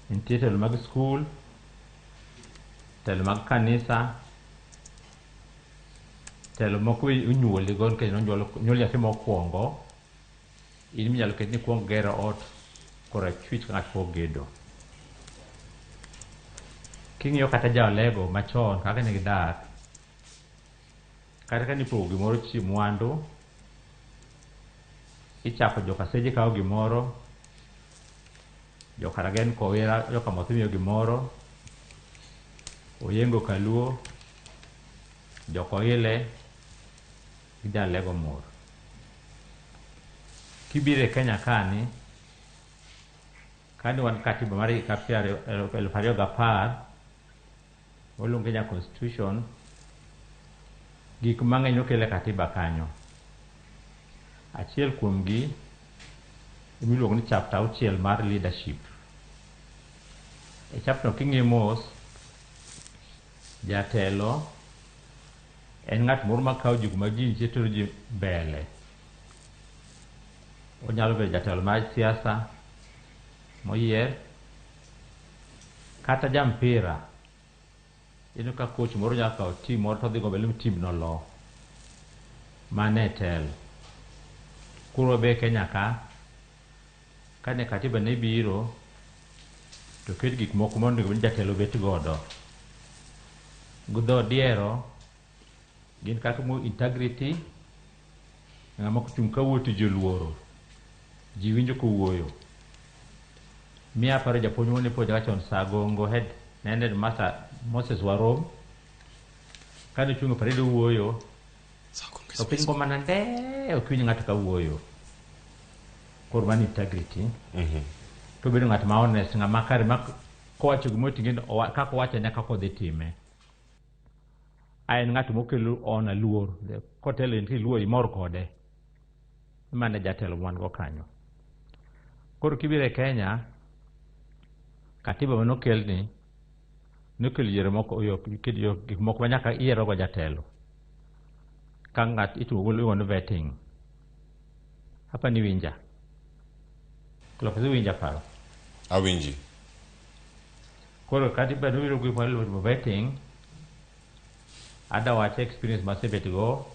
Nitie telo mag skul, telo mag kanisa, telo moko inyuoli go nikech nonyuol nyathi mokwongo, in minyalo ket ni ikuong gero ot korachwich ka ng'ato pok gedo. King'iyo kata jaolego machon kaka ne gidak, kata ka nipogo gimoro chi mwandu, ichako jokaseje kawo gimoro, jokaragen kowira, jokamoth imiyo gimoro, Oyengo Kaluo, Jokoile gi Jalego Mur. Kibiro e Kenya kani, kani wan katiba mar higa 2010 waluongo Kenya Constitution, gik mang'eny okel e katiba kanyo. Achiel kuomgi emiluongo ni chapter 6 mar leadership. E chapter no king'iyo mos, jatelo en ng'at moro makawo ji kuma ji nitie tero ji mbele. Onyalo bedo jatelo mar siasa moyier, kata ja mpira. Ineno ka coach moro nyalo kawo team moro to odhi go mbele mi team no lo. Mano e telo. Koro be Kenya ka, kane katiba ne biro, to ket gik moko monego bed ni jatelo bet godo. Gi dho diero, gin kaka mo integrity, ng'ama kochung' kawuoyo to ji oluoro. Ji winjo kowuoyo. Miyo aparo japuonj moro ne puonjowa chon Sagongo head, ne en headmaster Moses Warom. Kane ochung' e parade owuoyo, to piny go mana ndee, ok winj ng'ato kawuoyo. Koro mano integrity. To obedo ng'at ma honest, ng'ama kare ma kowacho gimoro ting'e kaka owacho ne kaka odhi time. A en ng'at mokelo ona luor, kotelo en iluor imor kode. Mano e jatelo mwan go kanyo. Koro kibiro e Kenya, katiba manokelni, nokelo yore moko, gik moko ma nyaka iyiero go jatelo. Ka ng'at iluongo ni vetting. Hapa ni winja. Klopes iwinja paro? Awinji. Koro katiba nobiro gi gik miluongo ni vetting, ada wache experience masebet go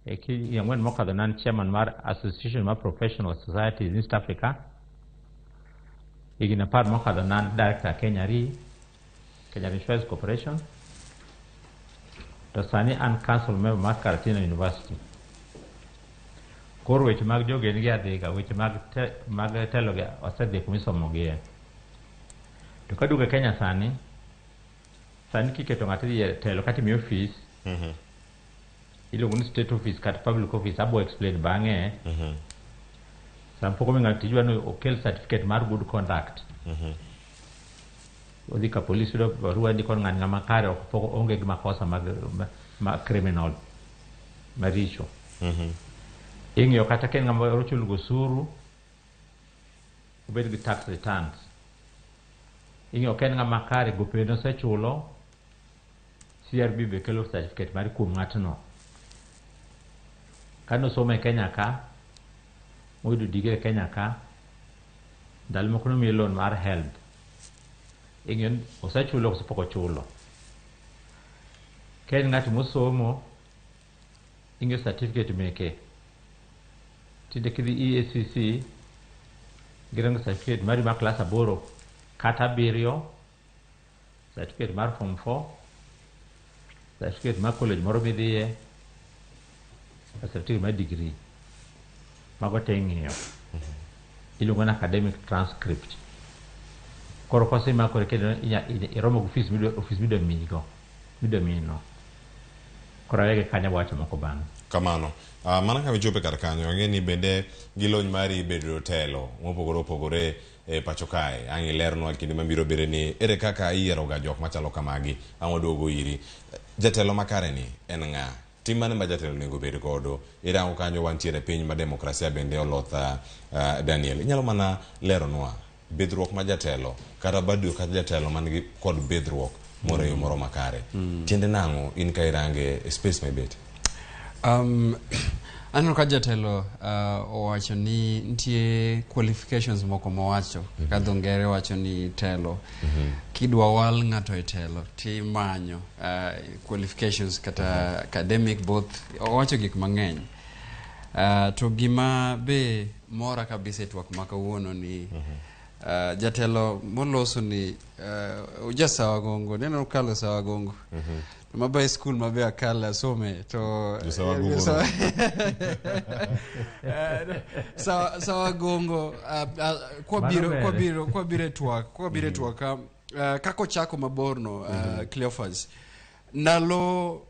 e higni 4 mokadho ne an chairman mar Association mar Professional Societies in East Africa. Higni 10 mokadho ne an director Kenya Re, Kenya Insurance Corporation. To sani an council member mar Karatina University. Koro weche mag jogen gi adhiga, weche mag telo gi osedhi kuma isomogie. To kaduogo e Kenya sani, sani kiketo ng'ato idhi e telo kata imiye ofis, iluongo ni state office kata public office, abo explain bang'e. Sama pok omi ng'ato tich idwa ni okel certificate mar good conduct. Odhi ka police yudo barua ndiko ni ng'ani ng'ama kare ok pok onge gi makosa mag ma criminal maricho. Ing'iyo kata ka en ng'ama ochulo osuru, obed gi tax returns. Ing'iyo ka en ng'ama kare gope nosechulo, CRB be kelo certificate mar kuom ng'atno. Kane osomo e Kenya ka, moyudo degree e Kenya ka, ndalo moko nomiye loan mar HELB. Ing'iyo ni osechulo koso pok ochulo. Ka en ng'at mosomo, ing'iyo certificate meke. Tinde kidhi EACC, girango certificate mari mar klas 8 kata 7, certificate mar form 4, certificate mar college moro midhiye, certificate mar degree. Mago te ing'iyo. Iluongo ni academic transcript. Koro kosemakore kendo iromo gi ofis midwa ofis midwa miyigo midwa miyino. Koro awegi kanyo wacho moko bang'e. Kamano. Mana ka wichope kar kanyo, ang'e ni bende gi lony mari bedo telo mopogore opogore e pacho kae. Ang' ilernwa kinde mabiro bende ni ere kaka iyiero ga jok machalo kamagi. Ang' waduogo iri. Jatelo makare ni en ng'a? Tim mane ma jatelo onego bed godo? Irango kanyo wantiere e piny ma demokrasia bende oloth Daniel. Inyalo mana leronwa bidhruok ma jatelo kata bado kata jatelo man gi kod bidhruok moro e yo moro makare. Tiende nang'o in ka irange e space ma ibete? Aneno ka jatelo owacho ni nitie qualifications moko mowacho kaka dho ngere wacho ni telo kidwa wal ng'ato e telo timanyo qualifications kata academic both owacho gik mang'eny to gima be mora kabisa e twak ma kawuono ni jatelo moloso ni uja Sawa Gongo neno okalo Sawa Gongo to mabe school mabe akale asome to Jo Sawa Gongo no. Sawa Gongo kwabiro Mano ber. kwabiro e twak ka kaka ochako mabor no Cleophas ndalo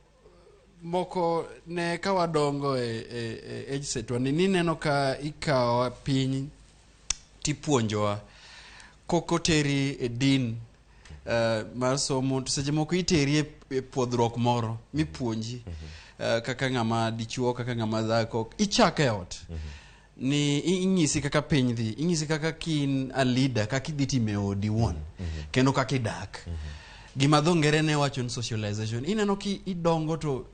moko ne ka wadongo e age set wa ni nineno ka ikawa piny tipuonjowa koko teri e din mar somo to seche moko iteri e puodhruok moro mipuonji kaka ng'ama dichuo kaka ng'ama dhako ichako e ot ni inyisi kaka piny dhi inyisi kaka kin a leader kaka idhi time odi wuon kendo kaka idak gima dho ngere ne wacho ni socialization ineno ki idongo to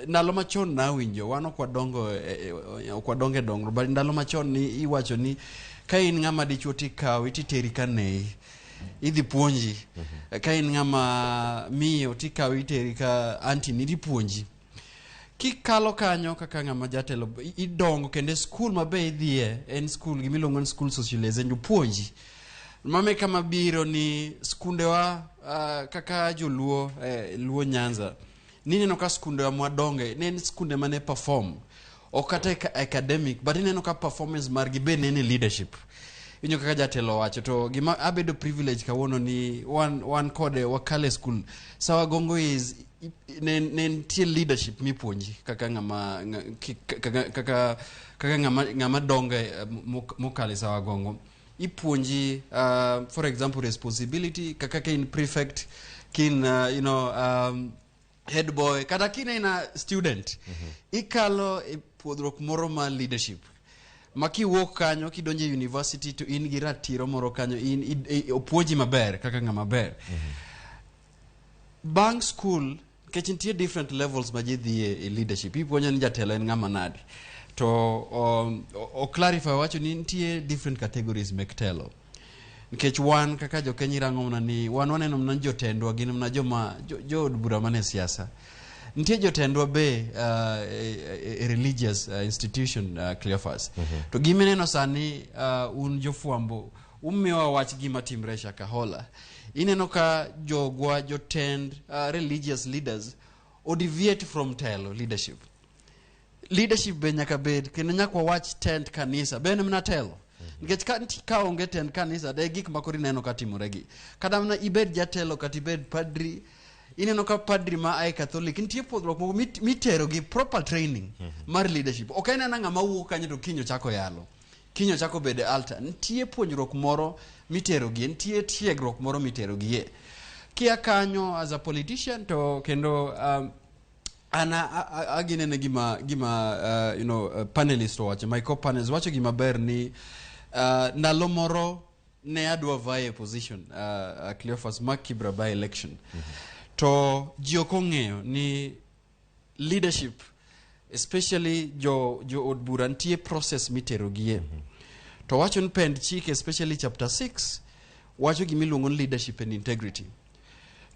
ndalo machon nawinjo wan ok wadongo ok wadongo e dongruok but ndalo machon ni iwacho ni ka in ng'ama dichuo tikawi titeri ka nei idhi puonji ka in ng'ama miyo tikawi iteri ka auntie ni idhi puonji kikalo kanyo kaka ng'ama jatelo idongo kendo e skul mabe idhiye en skul gimiluongo ni school socialization jopuonji mame kama biro ni skundewa kaka joluo Luo Nyanza nineno ka skundewa mwadonge ne en skunde mane perform ok kata academic but ineno ka performance margi be nene leadership inyo kaka jatelo owacho to gima abedo privilege kawuono ni wan kode wakale school Sawa Gongo is ne nitie leadership mipuonji kaka ng'ama kaka ng'ama dongo mokale Sawa Gongo ipuonji for example responsibility kaka ka in prefect kin you know head boy kata kin ina student ikalo e puodhruok moro mar leadership ma kiwuok kanyo kidonjo e university to in gi ratiro moro kanyo in opuonji maber kaka ng'ama ber bang' school nikech nitie different levels ma ji dhiye e leadership ipuonjo ni jatelo en ng'ama nade to o clarify wacho ni nitie different categories mek telo nikech wan kaka jokenya irango mana ni wan waneno mana ni jotendwa gin mana joma jood bura mane siasa nitie jotendwa be e religious institution Cleophas to gimineno sani un jofwambo umiyowa wach gima timre Shakahola ineno ka jogwa jotend religious leaders o deviate from telo leadership leadership be nyaka bed kendo nyaka wawach tend kanisa be en mana telo nikech ka onge tend kanisa de gik ma koro ineno ka timore gi kata mana ibed jatelo kata ibed padri ineno ka padri ma ae Catholic nitie puodhruok moko mitero gi proper training mar leadership ok en ana ng'ama wuok kanyo to kiny ochako yalo kiny ochako bedo e altar nitie puonjruok moro mitero gie nitie tiegruok moro mitero gie kia kanyo as a politician to kendo an aginene gima you know panelist owacho my co-panelist wacho gima ber ni ndalo moro ne adwa vie position Cleophas mar Kibra by election to ji ok ong'eyo ni leadership especially jo od bura nitie process mitero gie to wacho ni pend chike especially chapter 6 wacho gima iluongo ni leadership and integrity.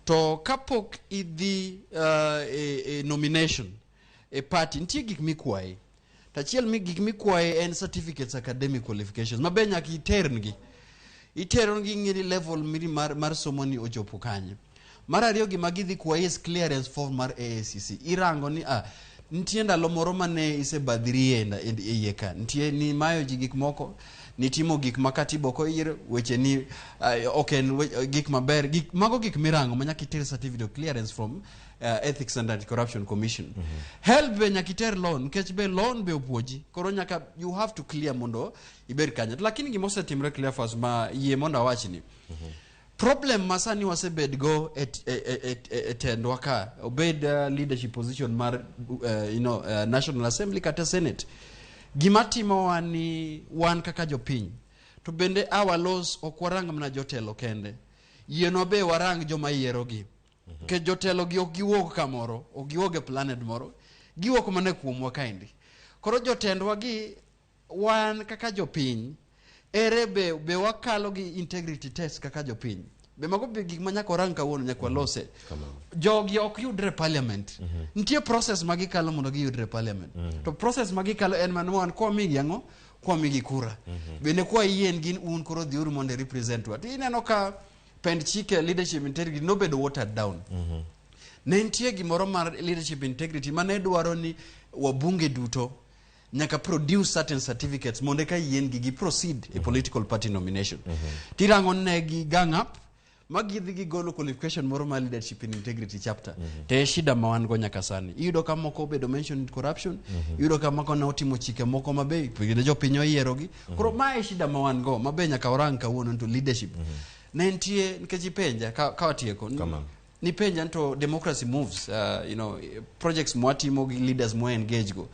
To kapok idhi e nomination e party, nitie gik mikwaye. To achiel mi gik mikwaye en certificates, academic qualifications ma be nyaka iterngi. Iterongi ing'e ni level miri mar somo ni ochopo kanye. Mar ariyo, gima gidhi kwayi is clearance form mar AACC. Irango ni nitie ndalo moro mane isebadhiri e iye ka. Nitie ni mayo ji gik moko, nitimo gik ma katiba ok oyiero, weche ni ok en gik maber. Gik, mago gik mirango ma nyaka iter certificate of clearance from Ethics and Anti-Corruption Commission. HELB be nyaka iter loan, nikech be loan be opuoji. Koro nyaka you have to clear mondo ibed kanyo. Lakini gima osetimre, Cleophas, ma yie mondo awachni. Problem ma sani wasebed go e tendwa ka, obed leadership position mar National Assembly kata Senate, gima timowa ni wan kaka jopiny to bende our laws ok warang mana jotelo kende, yienwa be warang joma yierogi, nikech jotelo gi ok giwuok kamoro, ok giwuok e planet moro, giwuok mana kuomwa kaendi. Koro jotendwa gi, wan kaka jopiny, ere be wakalo gi integrity test kaka jopiny? Be mago be gik ma nyaka warang kawuono, nyaka walose. Jogi ok yudre e parliament. Nitie process ma gikalo mondo giyudre e parliament. To process ma gikalo en mana wan kwamigi ang'o? Kwamigi kura. Bende kwa yien gin un koro dhiuru mondo i represent wa. To ineno ka pend chike leadership integrity nobedo watered down. Ne nitie gimoro mar leadership integrity mane dwaro ni wabunge duto nyaka produce certain certificates mondo eka yien gi gi proceed e political party nomination. Tirango ne gi gang up ma gidhi gigolo qualification moro mar leadership in integrity chapter. To e shida ma wan go nyaka sani. Iyudo ka moko obedo mention in corruption, iyudo ka moko ne otimo chike moko mabe bende jopiny oyierogi. Koro ma e shida ma wan go mabe nyaka warang kawuono to leadership. Ne nitie nikech ipenja ka watieko. Nipenja to democracy moves, projects mwatimo gi leaders mwa engage go.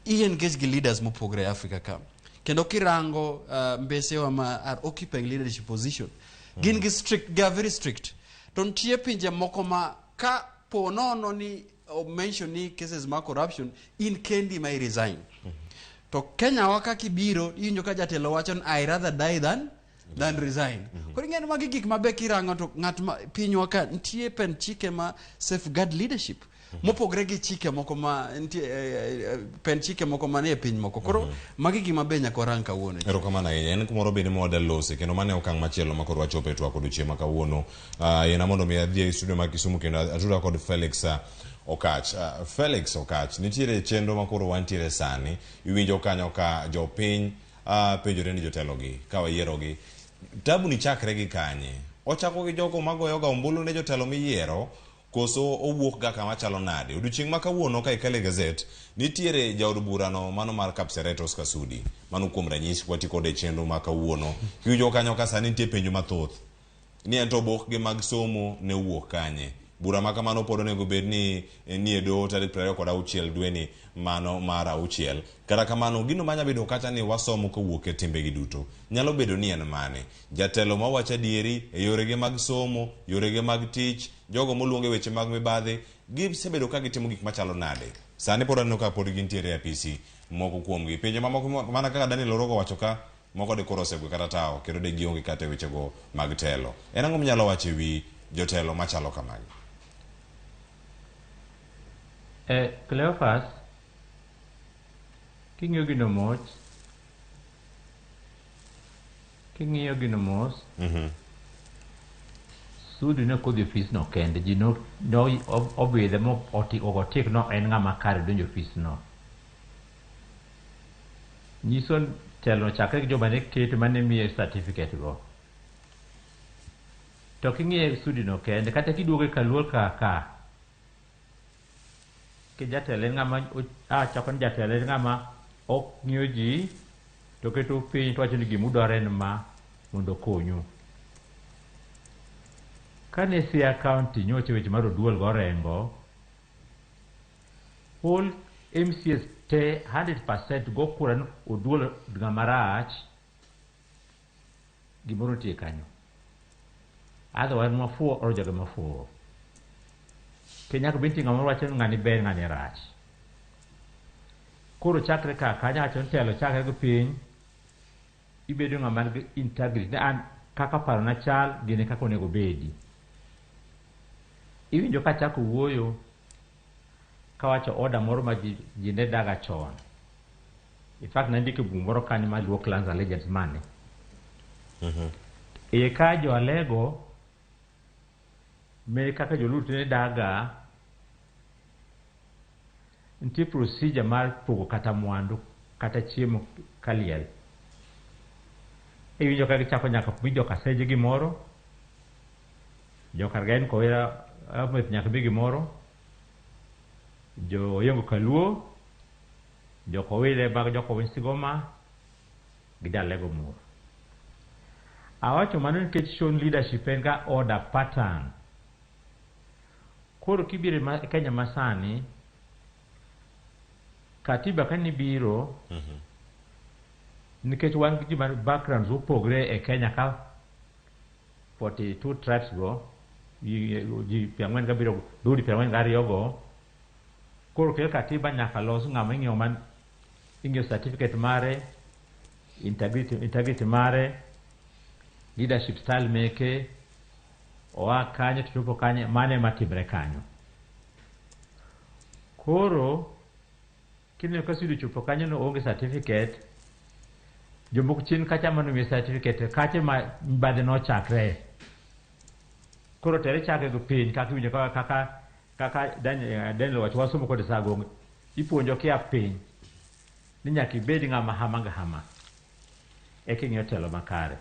I engage gi leaders mopogore e Africa ka. Kendo kirango mbesewa ma are occupying leadership position, gin gi strict, they are very strict. To nitie pinje moko ma ka po nono ni o mention ni cases ma corruption, in kendi ma i resign. To Kenya wa kaka ibiro, iwinjo ka jatelo wacho ni I rather die than resign. Koro ing'e ni magi gik mabe kirango to ng'at ma pinywa ka nitie pend chike ma safeguard leadership mopogre gi chike moko ma nitie pend chike moko manie piny moko. Koro magi gima be nyaka warang kawuono. Erokamano ahinya. En kumoro bende ma wadalose kendo mano e okang' machielo ma koro wachopo e twak odiochieng' ma kawuono. Yiena mondo mi adhi e studio ma Kisumu kendo atuda kod Felix Okach. Felix Okach, nitiere chenro ma koro wantiere sani. Iwinjo kanyo ka jopiny penjore ni jotelogi ka wayierogi. Tabu ni chakre gi kanye? Ochako gi jogo magoyoga ombulu ne jotelo miyiero koso owuok ga kama chalo nade? Odiochieng' ma kawuono ka ikale gazet, nitiere jaod burano mano mar Kapseret Oscar Sudi. Mano kuom ranyisi kwati kode e chenro ma kawuono. Kiwinjo kanyo ka sani nitie penjo mathoth. Ni en to obokgi mag somo ne owuok kanye? Bura ma kamano pod onego bed ni nie doho tarik 26 dweni mano mar 6. Kata kamano, gino manya bedo kacha ni wasomo kowuok e timbegi duto nyalo bedo ni en mane? Jatelo mawacho adieri e yorege mag somo, yorege mag tich, jogo moluongo e weche mag mibadhi, gisebedo ka gitimo gik machalo nade? Sani pod aneno ka pod gintiere e apisi moko kuomgi. Pinje mamoko mana kaka Daniel Orogo wacho ka, moko de koro osegwe kata tawo kendo de gionge kata e wechego mag telo. En ang'o minyalo wacho e wi jotelo machalo kamagi? Cleophas, king'iyo gino mos, king'iyo gino mos, Sudi ne ok odhi ofis no kende, ji no obidhe mo ogo tik no en ng'ama kare donjo ofis no. Nyiso telo chakre gi joma ne keto mane miye certificate go. To king'iye Sudi no kende, kata kiduoge kaluor ka ke jatelo en ng'ama chako ni jatelo en ng'ama ok ng'iyo ji to keto piny to wacho ni gimudwaro en ma mondo okonyu. Kane Siaya County nyocha weche mar Oduol go Orengo, whole MCAs te 100% go kura ni Oduol ng'ama rach, gimoro nitie kanyo. Otherwise mafuo oro joge mafuo. Kendo nyaka bed nitie ng'ama wacho ni ng'ani ber ng'ani rach. Koro chakre ka kanyo awacho ni telo chakre gi piny, ibedo ng'ama nigi integrity. Ne an Kaka parona chal, gini kaka onego bedi. Iwinjo kachako wuoyo kawacho order moro ma ji ne daga chon. In fact, nandiko e buk moro kanyo ma Luo Clans Allegiance mane. Iye ka jo Alego me kaka joluo ne daga nitie procedure mar pogo kata mwandu kata chiemo kaliel. Iwinjo ka gichako nyaka mi jokaseje gimoro, jokargen kowera Ahmed nyaka mi gimoro, jo Oyengo Kaluo, jokowile mag jokowiny Sigoma gi Jalego Mur. Awacho mano nikech shown leadership en ga order pattern. Koro kibiro e Kenya masani, katiba kane biro, nikech wan gi ji ma backgrounds mopogre e Kenya ka 42 tribes go, ji 47, dhoudi 42 go, koro kel katiba nyaka los ng'ama ing'iyo man ing'iyo certificate mare, integrity mare, leadership style meke, oa kanye to chopo kanye, mane matimre kanyo. Koro kineno ka Sudi ochopo kanyo no onge certificate, jomoko chien kacha manomiye certificate kacha ma mibadhi nochakre. Koro tere chake go piny kaka iwinjo kaka Daniel wacho wasomo kode sa gong ipuonjo kia piny ni nyaka ibed ng'ama hama gi hama eka ing'eyo telo makare.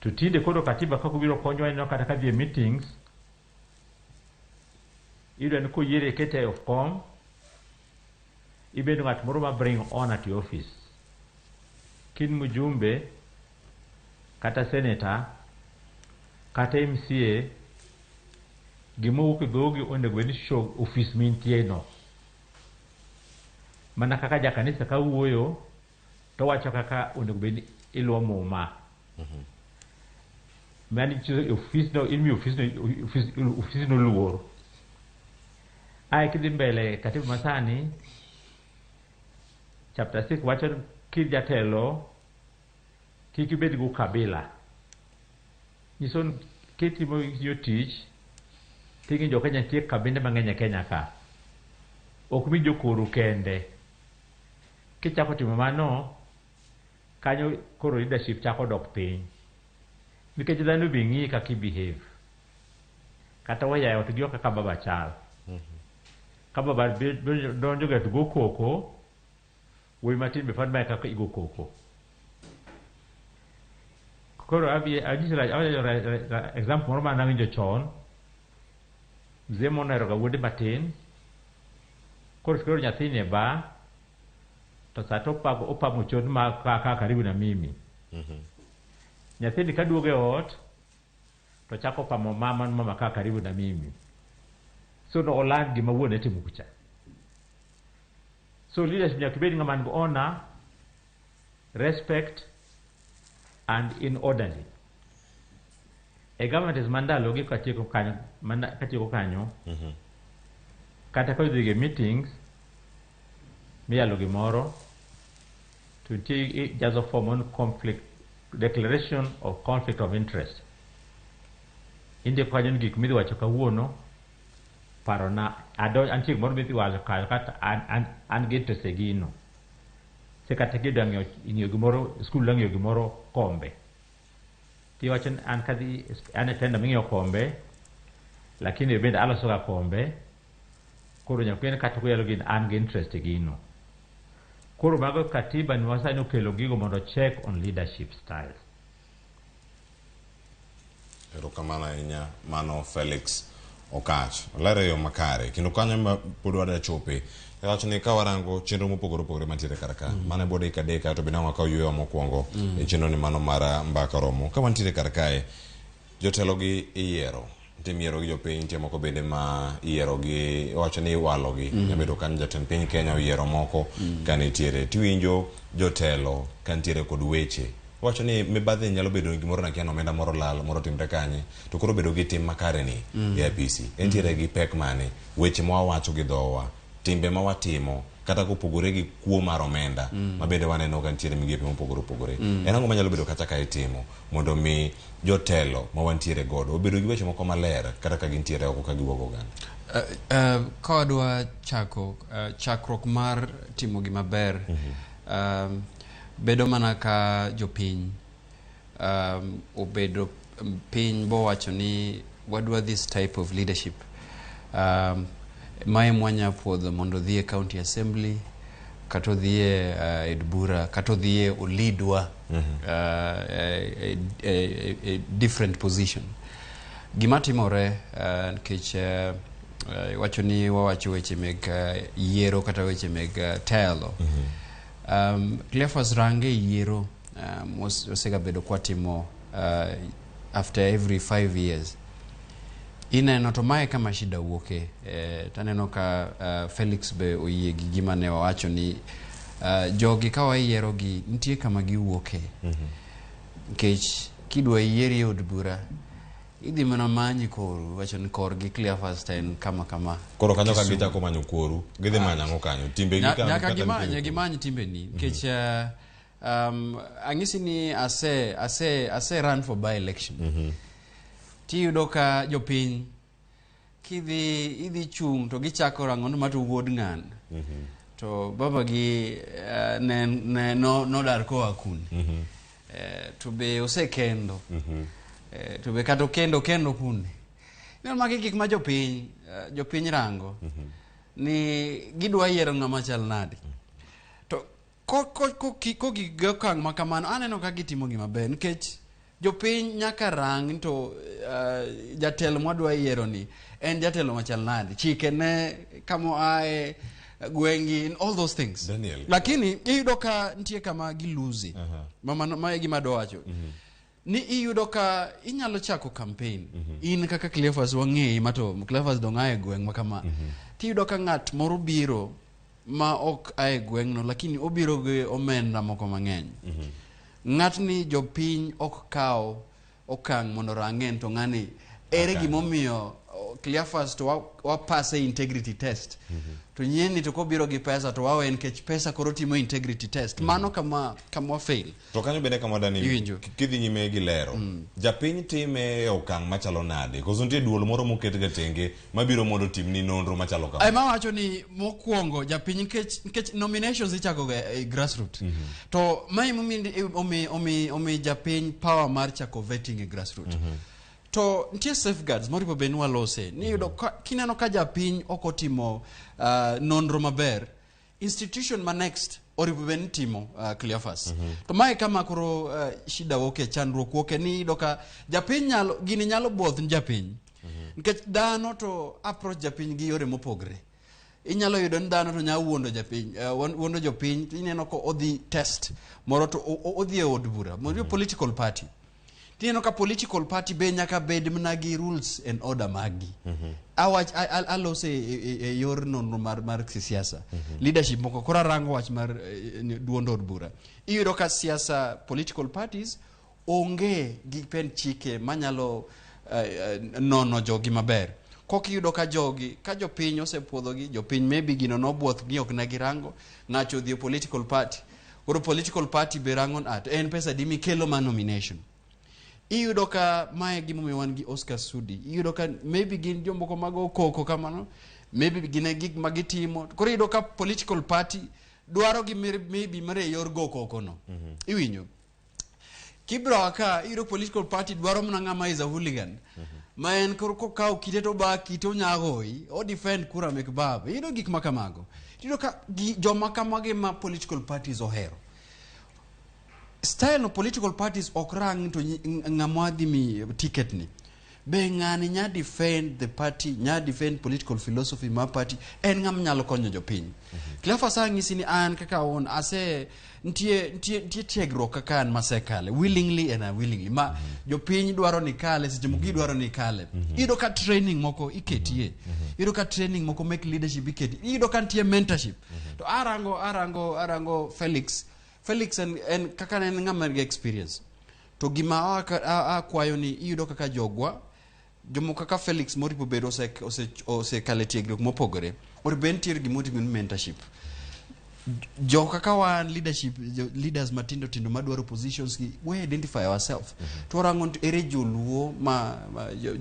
To tinde koro katiba kaka obiro konyowa ineno kata ka dhi e meetings iyudo ni koyiere ikete e kom ibedo ng'at moro ma bring honor to your office. Kin mjumbe kata senator kata MCA gima wuok e dhogi onego bed ni show office mintie no. Mana kaka jakanisa ka wuoyo to wacho kaka onego bed ni iluwo muma. Mani office no imiyo office no luor. Ae kidhi mbele katiba masani chapter 6 wacho ki jatelo kik ibed gi ukabila. Nyiso ni kitimo yo tich ting'e jo Kenya nitie kabinde mang'eny e Kenya ka. Ok mi jokoru kende. Kichako timo mano, kanyo koro leadership chako dok piny. Nikech dhano be ng'iyi kaka i behave. Kata waya ot gi kaka baba chal. Ka baba donjo ga to go koko, wuoyi matin be fad mae kaka igo koko. Koro abi anyiso example moro mane awinjo chon. Mzee moro nohero ga wuode matin. Koro koro nyathini e bar, to sa to opamo chon ma ka karibu na mimi. Nyathini kaduogo e ot, to chako pamo mama mama ka karibu na mimi. So no oland gima wuone timo kucha. So leadership nyaka bed ng'ama nigi honor, respect, and in orderly. E government is mandalo gi katieko kanyo, kata ka idhi e meetings, miyalo gimoro, to nitie ijazo form on conflict, declaration of conflict of interest. Indiko kanyo ni gik midhi wacho kawuono, parona, antie gimoro midhi wacho kanyo kata an gi interest e gino. Se kata kidwa ng'iewo gimoro, skul dwa ng'iewo gimoro kombe. Tiwacho ni an kadhi, an e tenda ming'iewo kombe, lakini bende aloso ga kombe, koro nyaka ng'e kata koyalo gino an gi interest e gino. Koro mago katiba ni wasani okelo gigo mondo check on leadership styles. Erokamano ahinya mano Felix Okach. Olero e yo makare kendo kanyo ma pod wadwa chope. Wacho ni ka warango chenro mopogore opogore mantiere kar ka. Mano e dakika adek to bende wakaw yueyo mokwongo e chenro ni mano mar mbaka romo. Ka wantiere kar kae, jotelo gi iyiero. Nitie miyiero gi jopiny, nitie moko bende ma iyiero gi, iwacho ni iwalo gi. Nyalo bedo kanyo jatend piny Kenya oyiero moko ka nitiere. Tiwinjo jotelo ka nitiere kod weche. Wacho ni mibadhi nyalo bedo gimoro nakia ni omenda moro lal, moro timre kanye, to koro bedo gi tim makare ni e apisi. Entiere gi pek mane? Weche ma wawacho gi dhowa, timbe ma watimo, Kata kopogore gi kuo mar omenda ma bende waneno ka nitiere migepe mopogore opogore. En ang'o manyalo bedo kata ka itimo mondo mi jotelo ma wantiere godo obedo gi weche moko maler kata ka gintiere oko ka giwuogo oganda? Ka wadwa chako chakruok mar timo gima ber, bedo mana ka jopiny obedo piny bowacho ni wadwa this type of leadership, mae mwanya puodho mondo odhi e county assembly kata odhi e od bura kata odhi e olidwa e different position. Gima timore, nikech iwacho ni wawacho weche meg yiero kata weche meg telo, Cleophas, range yiero osegabedo kwatimo after every 5 years, ineno to mae kama shida wuoke. Taneno ka Felix be oyie gi gima ne wawacho ni jogi ka wayiero gi nitie kama giwuoke, nikech kidwa yieri e od bura idhi mana manyi koru, wacho ni korgi Cleophas to en kama kama. Koro kanyo ka Kisumu. gichako manyo koru, gidhi manyo ang'o kanyo? Timbegi Nyaka kata gimany nitie- gimany timbeni, nikech ang'isi ni ase run for by election, tiyudo ka jopiny kidhi idhi chung' to gichako rango ni ma to wuod ng'ani, to babagi ne no, nodar koa kuni, to be osekendo, to be kata okendo kendo kuni. Ineno, magi gik ma jopiny rango ni gidwa yiero ng'ama chal nade. To ko gi okang' ma kamano, aneno ka gitimo gima ber, nikech jopiny nyaka rang ni to jatelo mwadwa yiero ni en jatelo machal nade, chike ne kama oaye, gwengi, all those things. Daniel. Lakini iyudo ka nitie kama giluzi. Ma e gima adwa wacho ni iyudo ka inyalo chako campaign in kaka Cleophas, wang'eyi ma to Cleophas dong' ae gweng' ma kama, tiyudo ka ng'at moro biro ma ok ae gweng'no, lakini obiro gi omenda moko mang'eny. Ng'atni jopiny ok kaw okang' mondo rang'en to ng'ani ere gimomiyo Cleophas to wapase integrity test, to nyieni to kobiro gi pesa to wawe nikech pesa koro timo integrity test. Mano kama wa fail. To kanyo bende kama dani Iwinjo. kidhi nyime gi lero, japiny time e okang' machalo nade? Koso nitie duol moro moket ga tenge mabiro mondo timni nonro machalo kama? Ema wacho ni mokwongo japiny, nikech nominations ichako ga e grassroot, to mae emomiyo omi japiny power mar chako vetting e grassroot. To nitie safeguards moripo bed ni walose ni iyudo kineno ka japiny ok otimo nonro maber, institution ma next oripo bed ni timo, Cleophas. To mae kama koro shida wuoke, chandruok wuoke, ni iyudo ka japiny nyalo gini nyalo both ni japiny, nikech dhano to approach japiny gi yore mopogre. Inyalo yudo ni dhano to nyalo wuondo japiny, wuondo jopiny. Ineno ko odhi test moro to odhi e od bura mondo political party, tineno ka political party be nyaka bed mana gi rules and order maggi. Awach alose e yor nonro mar siasa, leadership moko. Koro arango wach mar duond od bura, iyudo ka siasa, political parties onge gi pend chike manyalo nono jogi maber. Kok iyudo ka jogi ka jopiny osepuodhogi, jopiny maybe gino nobuoth gi ok ne girango ng'acho odhi e political party. Koro political party be rango at en pesa di mikelo ma nomination. Iyudo ka mae gimomiyo wan gi Oscar Sudi. Iyudo ka maybe gin jomoko mago koko kamano, maybe gin e gik ma gitimo. Koro iyudo ka political party dwaro gi maybe mar e yor go koko no. Iwinjo kibro ka iyudo political party dwaro mana ng'ama is a hooligan, ma en koro kokawo kite to ba kite onyagoyi o defend kura mek baba. Iyudo gik ma kamago, iyudo ka joma kamagi ma political parties ohero style no. Political parties ok rang to ng'ama dhi mi ticket ni be ng'ani nya defend the party, nya defend political philosophy mar party, en ng'ama nyalo konyo jopiny. Cleophas, ang'isi ni an kaka on ase nitie tiegruok kaka an masekale willingly and unwillingly ma jopiny dwaro ni kale, seche moko gidwaro ni kale. Iyudo ka training moko iketie, iyudo ka training moko mek leadership iketie, iyudo ka nitie mentorship. To arango Felix en kaka ne en ng'ama nigi experience, to gima akwayo ni iyudo kaka jogwa jomoko kaka Felix moripo bedo osekalo e tiegruok mopogore, oripo bed nitiere gima oting'o ni mentorship. Jo kaka wan leadership leaders matindo tindo madwaro positions gi, we identify ourselves. To warango ni ere joluo ma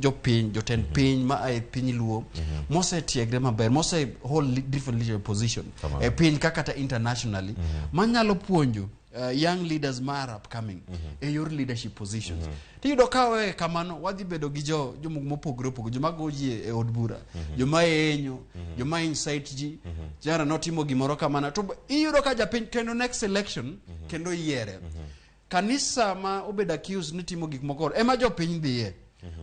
jopiny, jotend piny ma ae piny luo mosetiegre maber, mose hold different leadership position Kamano. e piny ka kata internationally, manyalo puonjo young leaders mar upcoming e yor leadership positions. Tiyudo ka we kamano, wadhi bedo gi jo jomoko mopogore opogore, joma go ji e od bura, joma enyo, joma incite ji. Jara notimo gimoro kamano to iyudo ka japiny kendo next election kendo yiere. Kanisa ma obedo accused ni timo gik moko ema jopiny dhiye.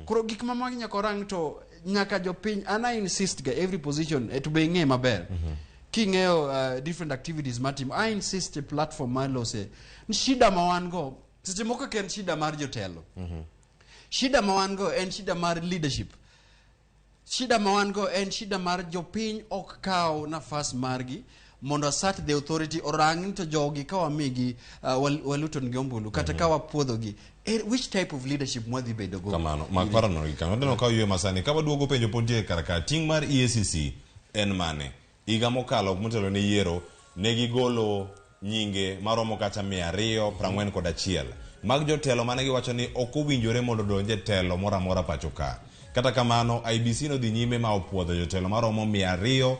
Koro gik ma magi nyaka orang, to nyaka jopiny. An I insist ga every position, to be ing'e maber king'eyo different activities matimo. I insist e platform malose ni shida ma wan go seche moko ok en shida mar jotelo. Shida ma wan go en shida mar leadership. Shida ma wan go en shida mar jopiny ok kaw nafas margi mondo assert the authority, orang ni to jogi ka wamigi waluton gi ombulu kata ka wapuodhogi, which type of leadership mwadhi bedo go. Kamano, mak parono gi kanyo. Aneno ka ywe masani ka waduogo penjo pod nitie kar ka. Ting' mar EACC en mane? Higa mokalo motelo ne yiero, ne gigolo nyinge maromo kata 241 mag jotelo mane giwacho ni ok owinjore mondo odonj e telo moro amora pacho ka. Kata kamano, IEBC nodhi nyime ma opuodho jotelo maromo 236,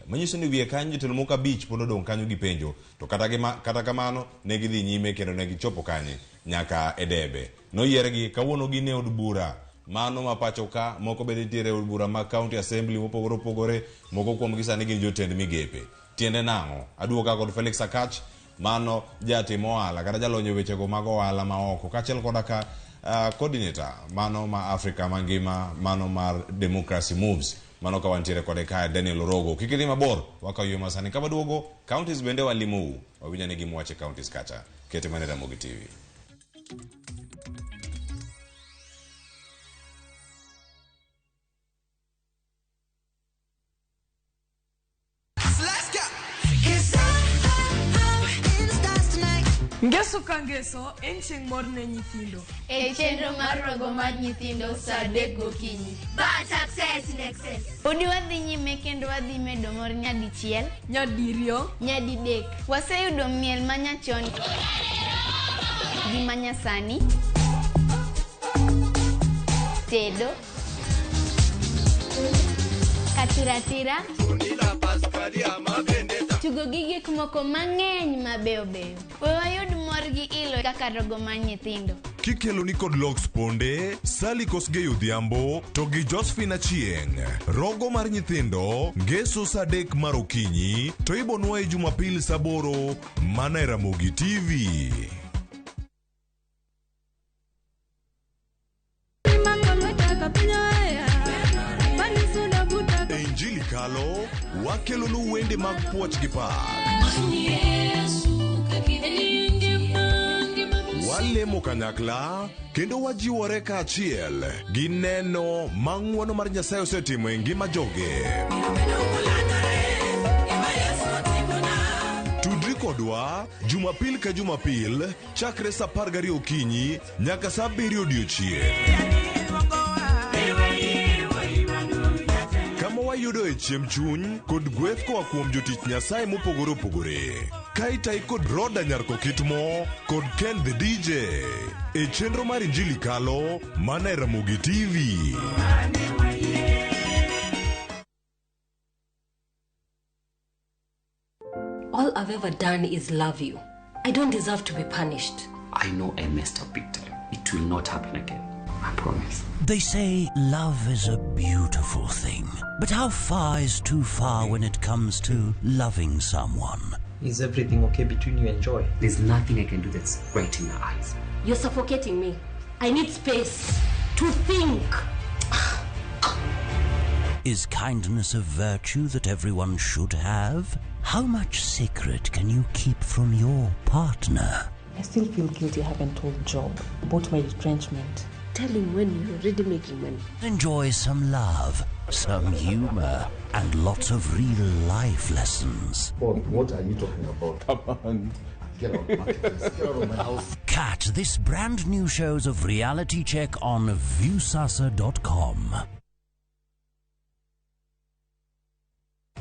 manyiso ni wiye kanyo jotelo moko 5 pod odong' kanyo gi penjo. To kata kamano, ne gidhi nyime kendo ne gichopo kanye nyaka e debe noyiergi. Kawuono gin e od bura mano ma pacho ka, moko bende nitiere e od bura mag county assembly mopogore opogore, moko kuomgi sani gin jotend migepe. Tiende nang'o? Aduoka kod Felix Akach, mano jatim ohala kata jalony e wechego mag ohala ma oko, kaachiel koda ka coordinator mano ma Africa mangima, mano mar Democracy Moves, mano ka wantiere kode kae, Daniel Orogo. Kik idhi mabor, wakaw ywe masani. Ka waduogo, counties bende walimou, wawinjo ni gima wacho e counties kacha. Kete mana e Ramogi TV. Let's go. 'Cause I'm in the stars tonight. Ngeso ka ngeso en chieng' mor ne nyithindo. E chenro mar rogo mar nyithindo sa 3 gokinyi. But success in excess. Podi wadhi nyime kendo wadhi medo mor nyadichiel, nyadiriyo, nyadidek. Waseyudo miel manyachon gi manyasani, tedo, katiratira, tugo gi gik moko mang'eny mabeyo beyo. We wayud mor gi ilo kaka rogo mar nyithindo. Kikelo ni kod Lox Ponde, Sally Kosgei Odhiambo to gi Josephine Achieng'. Rogo mar nyithindo, ngeso sa 3 mar okinyi, to ibonwaye Jumapil sa 8 mana e Ramogi TV. E Injili Kalo, wakelonu wende mag puoch gi pak. Walemo kanyakla kendo wajiwore kaachiel gi neno ma ng'wono mar Nyasaye osetimo e ngima joge. Tudri kodwa Jumapil ka Jumapil chakre sa 12 okinyi nyaka sa 7 odiochieng'. Kama wayudoe chiemb chuny kod gweth koa kuom jotich Nyasaye mopogore opogore. Ka itayi kod Roda Nyarko Kitmo kod Ken the DJ e chenro mar Injili Kalo mana e Ramogi TV. All I've ever done is love you. I don't deserve to be punished. I know I messed up big time. It will not happen again. I promise. They say love is a beautiful thing. But how far is too far when it comes to loving someone? Is everything okay between you and Joy? There's nothing I can do that's right in her eyes. You're suffocating me. I need space to think. Is kindness a virtue that everyone should have? How much secret can you keep from your partner? I still feel guilty I haven't told Job about my retrenchment. Tell him when you're already making money. Enjoy some love, some humor, and lots of real life lessons. What are you talking about? Come on. Get out, Marcus. Get out of my house. Catch this brand new shows of Reality Check on Viusasa.com.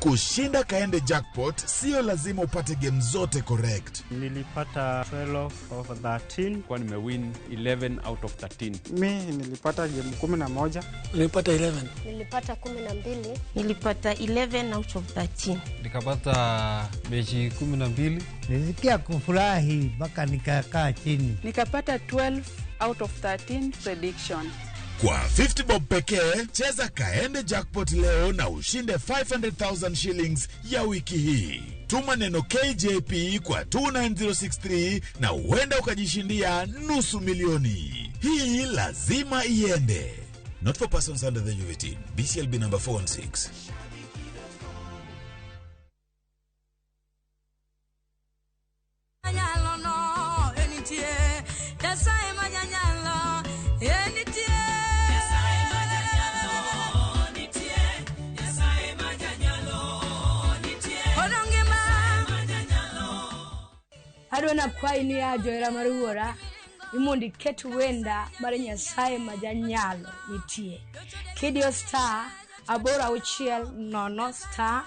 Kushinda Kaende Jackpot sio lazima upate game zote correct. Nilipata 12 over 13. Kwa nimewin 11 out of 13. Mi nilipata game 11. Nilipata 11. Nilipata 12. Nilipata 11 out of 13. Nikapata mechi 12. Nilisikia kufurahi mpaka nikakaa chini. Nikapata 12 out of 13 prediction. Kwa 50 bob pekee, cheza Kaende Jackpot leo na ushinde 500,000 shillings ya wiki hii. Tuma neno KJP kwa 29063 na huenda ukajishindia 500,000. Hii lazima iende. Not for persons under the age of 18. BCLB number 416. Adwa kwayi ni ya johera mar wuora ni mondo iket wenda mar Nyasaye ma janyalo nitie. Kidiyo star 8 6 0 star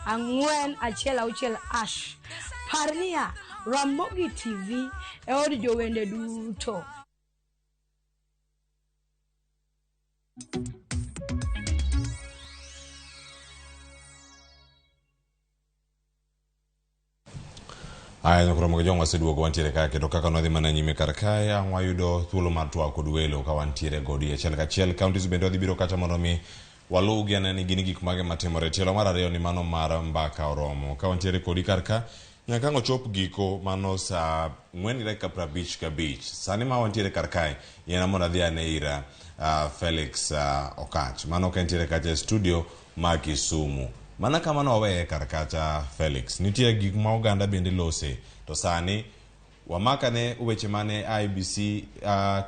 4 1 6 hash. Par niya, Ramogi TV e od jowende duto. Aya, nyakuro jong waseduogo wantiere ka kendo kaka nwadhi mana nyime kar kae ang' wayudo thuolo mar twak kod welo ka wantiere godi achiel kachiel. Counties bende wadhi biro kacha mondo mi waluwgi ane ni gin gik mage matimore. Tielo mar ariyo ni mano mar mbaka oromo. Ka wantiere kodi kar ka nyaka ang' ochop giko mano saa 4:55. Sani ma wantiere kar kae yiena mondo adhi ane ira Felix Okatch. Mano ka entiere kacha e studio ma Kisumu. Mana kamano waweye kar kacha Felix. Nitie gik ma oganda bende lose. To sani wamakane weche mane IEBC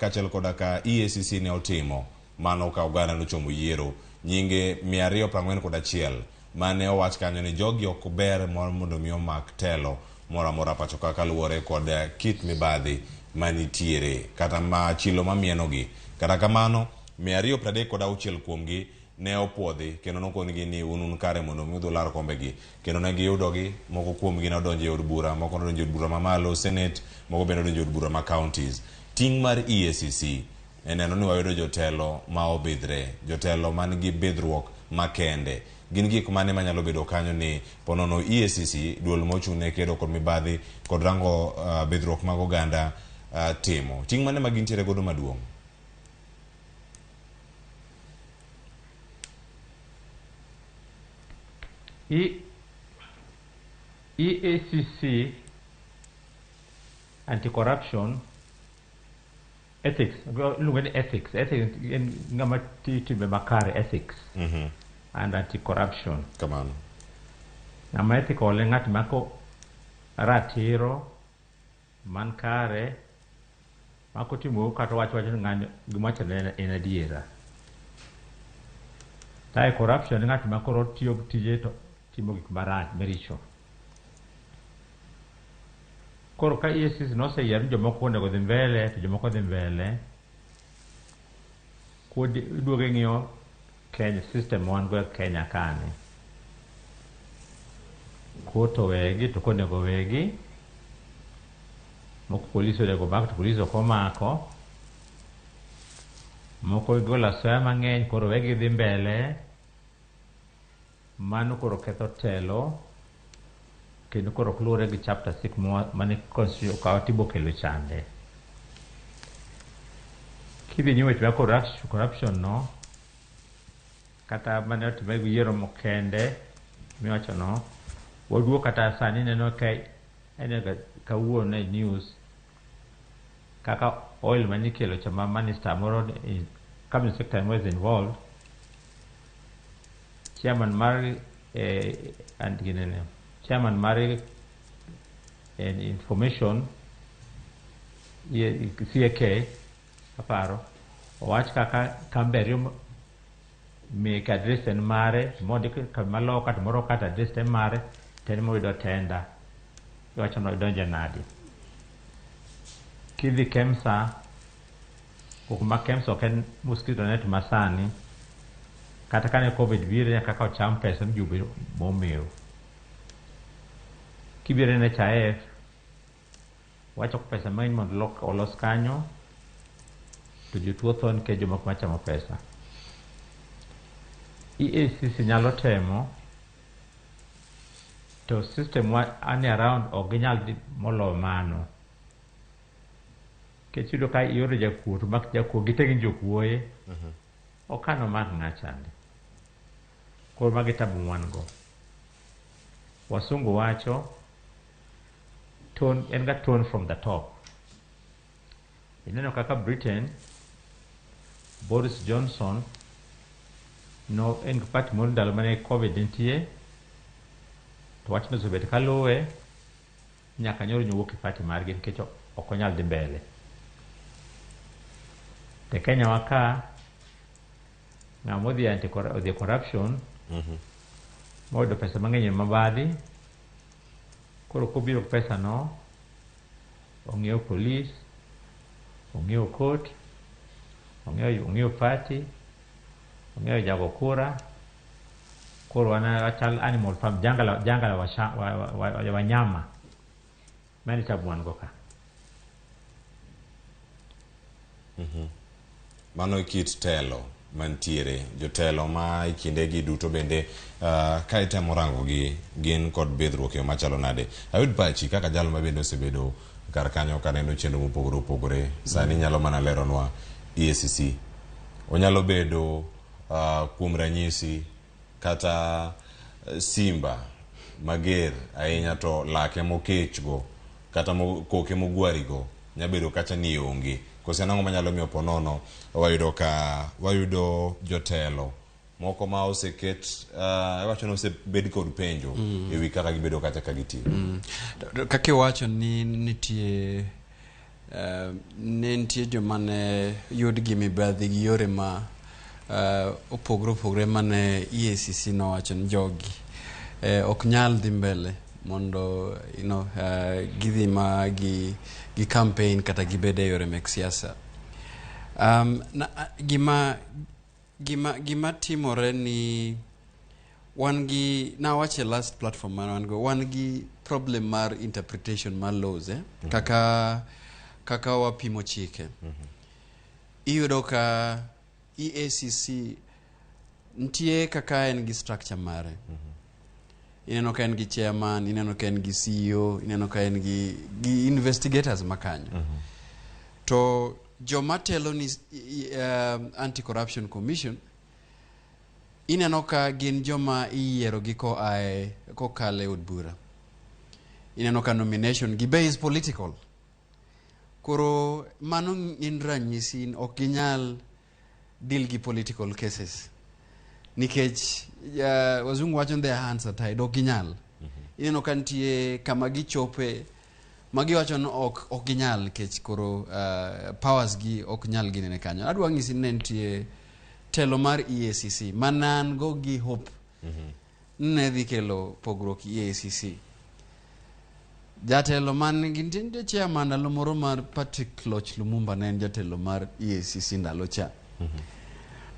kaachiel koda ka EACC ne otimo. Mano ka oganda nochomo yiero. Nyinge 241 mane owach kanyo ni jogi ok ber mondo mi omak telo moro amora pacho ka kaluwore kod kit mibadhi manitiere kata ma chilo mamienogi. Kata kamano 236 kuomgi ne opuodhi kendo nokonigi ni un kare mondo mi udhi ular kombegi. Kendo ne giyudogi, moko kuomgi nodonjo e od bura, moko nodonjo e od bura mamalo, Senate, moko bende nodonjo e od bura ma counties. Ting' mar EACC e neno ni wayudo jotelo ma obidhre, jotelo man gi bidhruok makende. Gin gik mane manyalo bedo kanyo ni ponono EACC, duol mochung' ne kedo kod mibadhi kod rango bidhruok mag oganda timo. Ting' mane ma gintiere godo maduong'? EACC, anti-corruption, ethics, iluongo ni ethics, ethics en ng'ama tiyo timbe makare, ethics, and anti-corruption. Kamano. Ng'ama ethical en ng'at mako ratiro, man kare, mako timo kata wach wacho ni ng'ani gima wacho en adiera. Tae corruption en ng'at ma koro tiyo tije to timo gik marach maricho. Koro ka EACC noseyiero ni jomoko onego odhi mbele to jomoko dhi mbele, kod iduogo ing'iyo Kenya system wan go e Kenya kani. Kot owegi to konego wegi, moko polis onego mak to polis ok omako, moko igolo asoya mang'eny koro wegi dhi mbele. Mano koro ketho telo kendo koro ok luwore gi chapter 6 mane constitution okaw tibo kelo chande. Kidhi nyime weche mag corruption no, kata mane otimre gi yiero mokende miwacho no, waduogo kata sani ineno ka ineno kawuono e news kaka oil manikelo cha ma minister moro cabinet secretary moro is involved, chairman mar and ginene chairman mar information CAK aparo owach kaka kambe ariyo mek address en mare mondik kamaloka to moro kata address en mare to en moyudo tenda iwacho ni odonjo nadi. Kidhi KEMSA, kuma KEMSA ok en mosquito net masani, Kata kane Covid biro nyaka ka ocham pesa mjumbe momew. Kibiro e NHIF, wachoko pesa mang'eny mondo olos kanyo, to jotuo tho nikech jomoko machamo pesa. EACC nyalo temo, to system wa ani around ok ginyal dhi moloyo mano. Nikech iyudo ka ioro jakuo to mak jakuo gite gin jokuoye, okano mak ng'a chande. Koro magi tabu ma wan go. Wasungu wacho, tone, en ga tone from the top. Ineno kaka Britain, Boris Johnson, no en gi party moro ndalo mane Covid nitie, to wachno osebet kaluwe, nyaka nyoro nyowuok e party margi nikech ok onyal dhi mbele. To Kenya wa ka, ng'ama odhi anti odhi e corruption, moyudo pesa mang'eny e mabadhi, koro kobiro gi pesa no, ong'iewo police, ong'iewo court, ong'iewo party, ong'iewo jago kura, koro wan wachal animal farm, jangala wa wanyama. Mano e tabu wan go ka. Mano e kit telo mantiere, jotelo ma e kindegi duto bende ka itemo rango gi gin kod bidhruok e yo machalo nade. Ayud pachi kaka jal ma bende osebedo kar kanyo kaneno chenro mopogore opogore. Sani nyalo mana leronwa EACC. Onyalo bedo kuom ranyisi kata simba mager ahinya to lake mokechgo kata koke mogwarigo nyabedo kacha ni onge. Kose nang'o manyalo miyo ponono wayudo ka wayudo jotelo moko ma oseket iwacho ni osebed kod penjo ewi kaka gibedo kacha ka gitiyo. Kaka iwacho ni nitie ne nitie joma ne yud gi mibadhi gi yore ma opogore opogore mane EACC nowacho ni jogi ok nyal dhi mbele mondo gidhi ma gi campaign kata gibed e yore mek siasa. Gima timore ni wan gi, nawacho e last platform mane wan go, wan gi problem mar interpretation mar laws, kaka wapimo chike. Iyudo ka EACC nitie kaka en gi structure mare. Ineno ka en gi chairman, ineno ka en gi CEO, ineno ka en gi investigators makanyo. To joma telo ni Anti-Corruption Commission, ineno ka gin joma iyiero gi koae kokalo e od bura. Ineno ka nomination gi be is political. Koro mano en ranyisi ok ginyal deal gi political cases. Nikech wazungu wacho ni their hands are tied, ok ginyal. Ineno ka nitie kama gichope ma giwacho ni ok ginyal nikech koro powers gi ok nyal ginene kanyo. Adwa nyisi ni ne nitie telo mar EACC ma an go gi hope ne dhi kelo pogruok EACC. Jatelo man gi nitie chairman ndalo moro mar Patrick Loch Lumumba ne en jatelo mar EACC ndalo cha.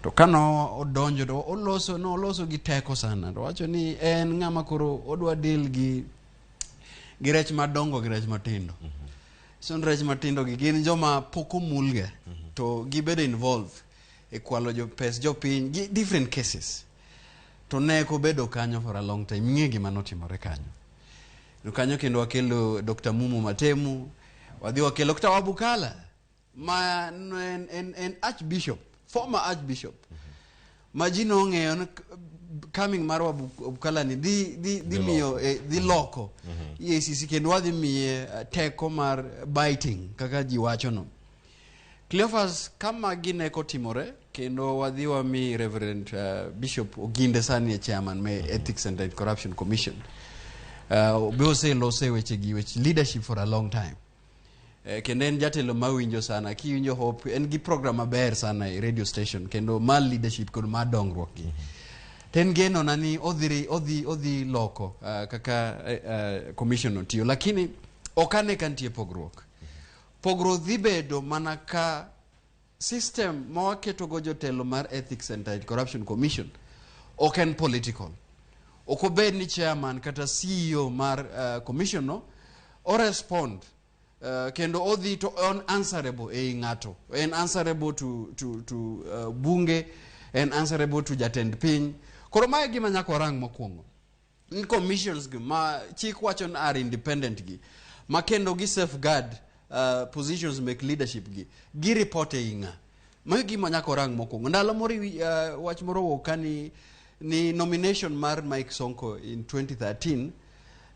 To kano odonjo to oloso no oloso gi teko sana to wacho ni en ng'ama koro odwa deal gi rech madongo gi rech matindo. So rech matindo gi gin joma pok omulga to gibedo involved e kwalo jo pes jopiny gi different cases. To ne ok obedo kanyo for a long time. Ing'e gima notimore kanyo. No kanyo kendo wakelo Dr. Mumu Matemu, wadhi wakelo kata Wabukala ma en archbishop, former archbishop. Ma ji nong'eyo ni coming mar Wabukala ni dhi miyo dhi loko EACC kendo wadhi miye teko mar biting kaka ji wacho no. Cleophas, kama gine kotimore kendo wadhi wami Reverend Bishop Oginde sani e chairman me Ethics and Anti-Corruption Commission. Be oselose weche gi weche leadership for a long time. Kendo en jatelo mawinjo sana, kiwinjo Hope, en gi program maber sana e radio station kendo mar leadership kod mar dongruok gi. To en geno na ni odhi loko kaka commission no tiyo, lakini ok ane ka nitie pogruok. Pogruok dhi bedo mana ka system ma waketo go jotelo mar Ethics and Anti-Corruption Commission Ok en political. Ok obed ni chairman kata CEO mar commission no o respond kendo odhi to on answerable ei ng'ato. En answerable to bunge, en answerable to jatend piny. Koro mae gima nyaka warang mokwongo. Ni commissions gi ma chik wacho ni are independent gi ma kendo gi safeguard positions mek leadership gi gi report e ing'a. Mago gima nyaka orang mokwongo. Ndalo moro wach moro owuok ka ni nomination mar Mike Sonko in 2013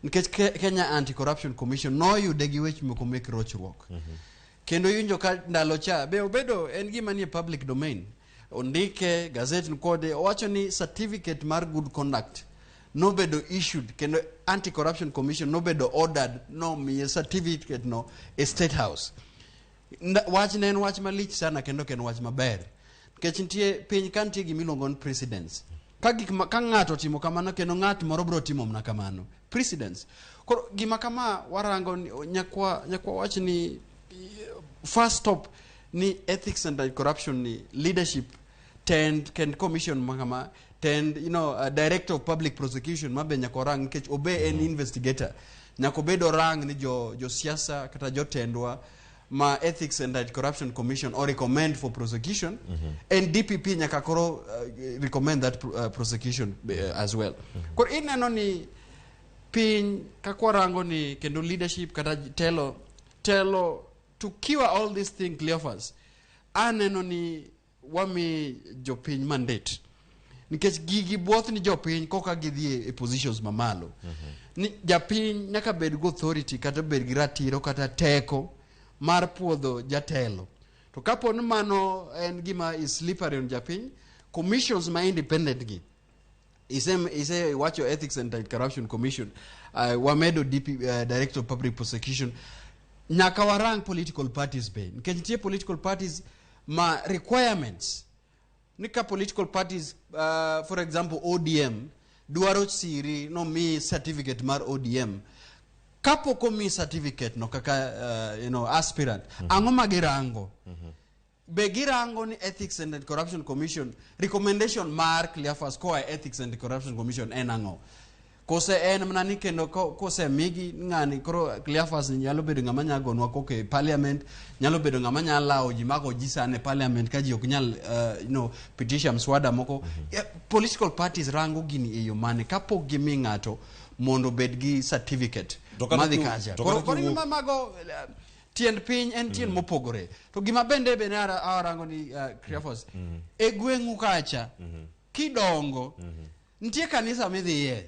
nikech Kenya Anti-Corruption Commission noyude gi weche moko mek rochruok. Kendo iwinjo ka ndalo cha be obedo en gima nie public domain. Ondike gazet kode owacho ni certificate mar good conduct nobedo issued kendo Anti-Corruption Commission nobedo ordered nomiye certificate no e State House. Wach ne en wach malich sana kendo ok en wach maber. Nikech nitie piny ka nitie gima iluongo ni precedence. Ka gik ma, ka ng'ato otimo kamano kendo ng'at moro biro timo mana kamano. Precedence. Koro gima kama warango ni nyakwa wach ni first stop ni ethics and anti-corruption ni leadership tend kend commission makama tend director of public prosecution mabe nyaka orang nikech obe en investigator nyaka obed orang ni jo siasa kata jotendwa ma Ethics and Anti-Corruption Commission or recommend for prosecution, and DPP nyaka koro recommend that prosecution as well. Koro ineno ni piny kaka warango ni kendo leadership kata telo to cure all these things, Cleophas, aneno ni wami jopiny mandate nikech gigi buoth ni jopiny koka gidhi e positions mamalo. Ni japiny nyaka bed gi authority kata bed gi ratiro kata teko mar puodho jatelo. To kapo ni mano en gima is slippery on japiny, commissions ma independent gi ise wacho Ethics and Anti-Corruption Commission, wamedo DP, Director of Public Prosecution, nyaka warang political parties be nikech nitie political parties ma requirements ni ka political parties, for example ODM dwaro siri no mi certificate mar ODM kapok omi certificate no kaka aspirant, ang'o ma girango? Be girango ni Ethics and Anti-Corruption Commission recommendation mar Cleophas koa e Ethics and Anti-Corruption Commission en ang'o? Kose en mana ni kendo kosemigi ng'ani koro Cleophas ni nyalo bedo ng'ama nyalo gonwa koko e parliament, nyalo bedo ng'ama nyalo lawo ji mago ji sani e parliament ka ji ok nyal pitisha mswada moko. Yeah, political parties rango gini e yo mane kapok gimi ng'ato mondo obed gi certificate To kata madhi kacha. to Koro kata koro kiwuok mago tiend piny en tiend mopogore. To gima bende bende arango ni Cleophas, e gweng'u kacha kidongo nitie kanisa midhiye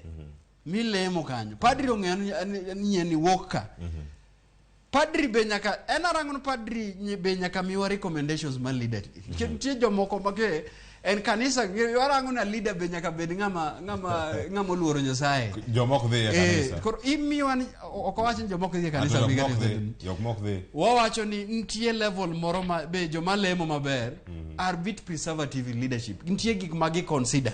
milemo kanyo, padri ong'eyo ni ni wuok ka padri be nyaka en arango ni padri be nyaka miwa recommendations mar leader. Nitie jomoko ma ke en kanisa warango na leader be nyaka bed ng'ama oluoro Nyasaye. Jomoko dhi e kanisa. Koro imiwa ni ok owach ni jomoko dhi e kanisa, Ato bi jok mok kanisa. dhi, jok mok dhi. Wawacho ni nitie level moro ma be joma lemo maber are bit preservative in leadership. Nitie gik ma gi consider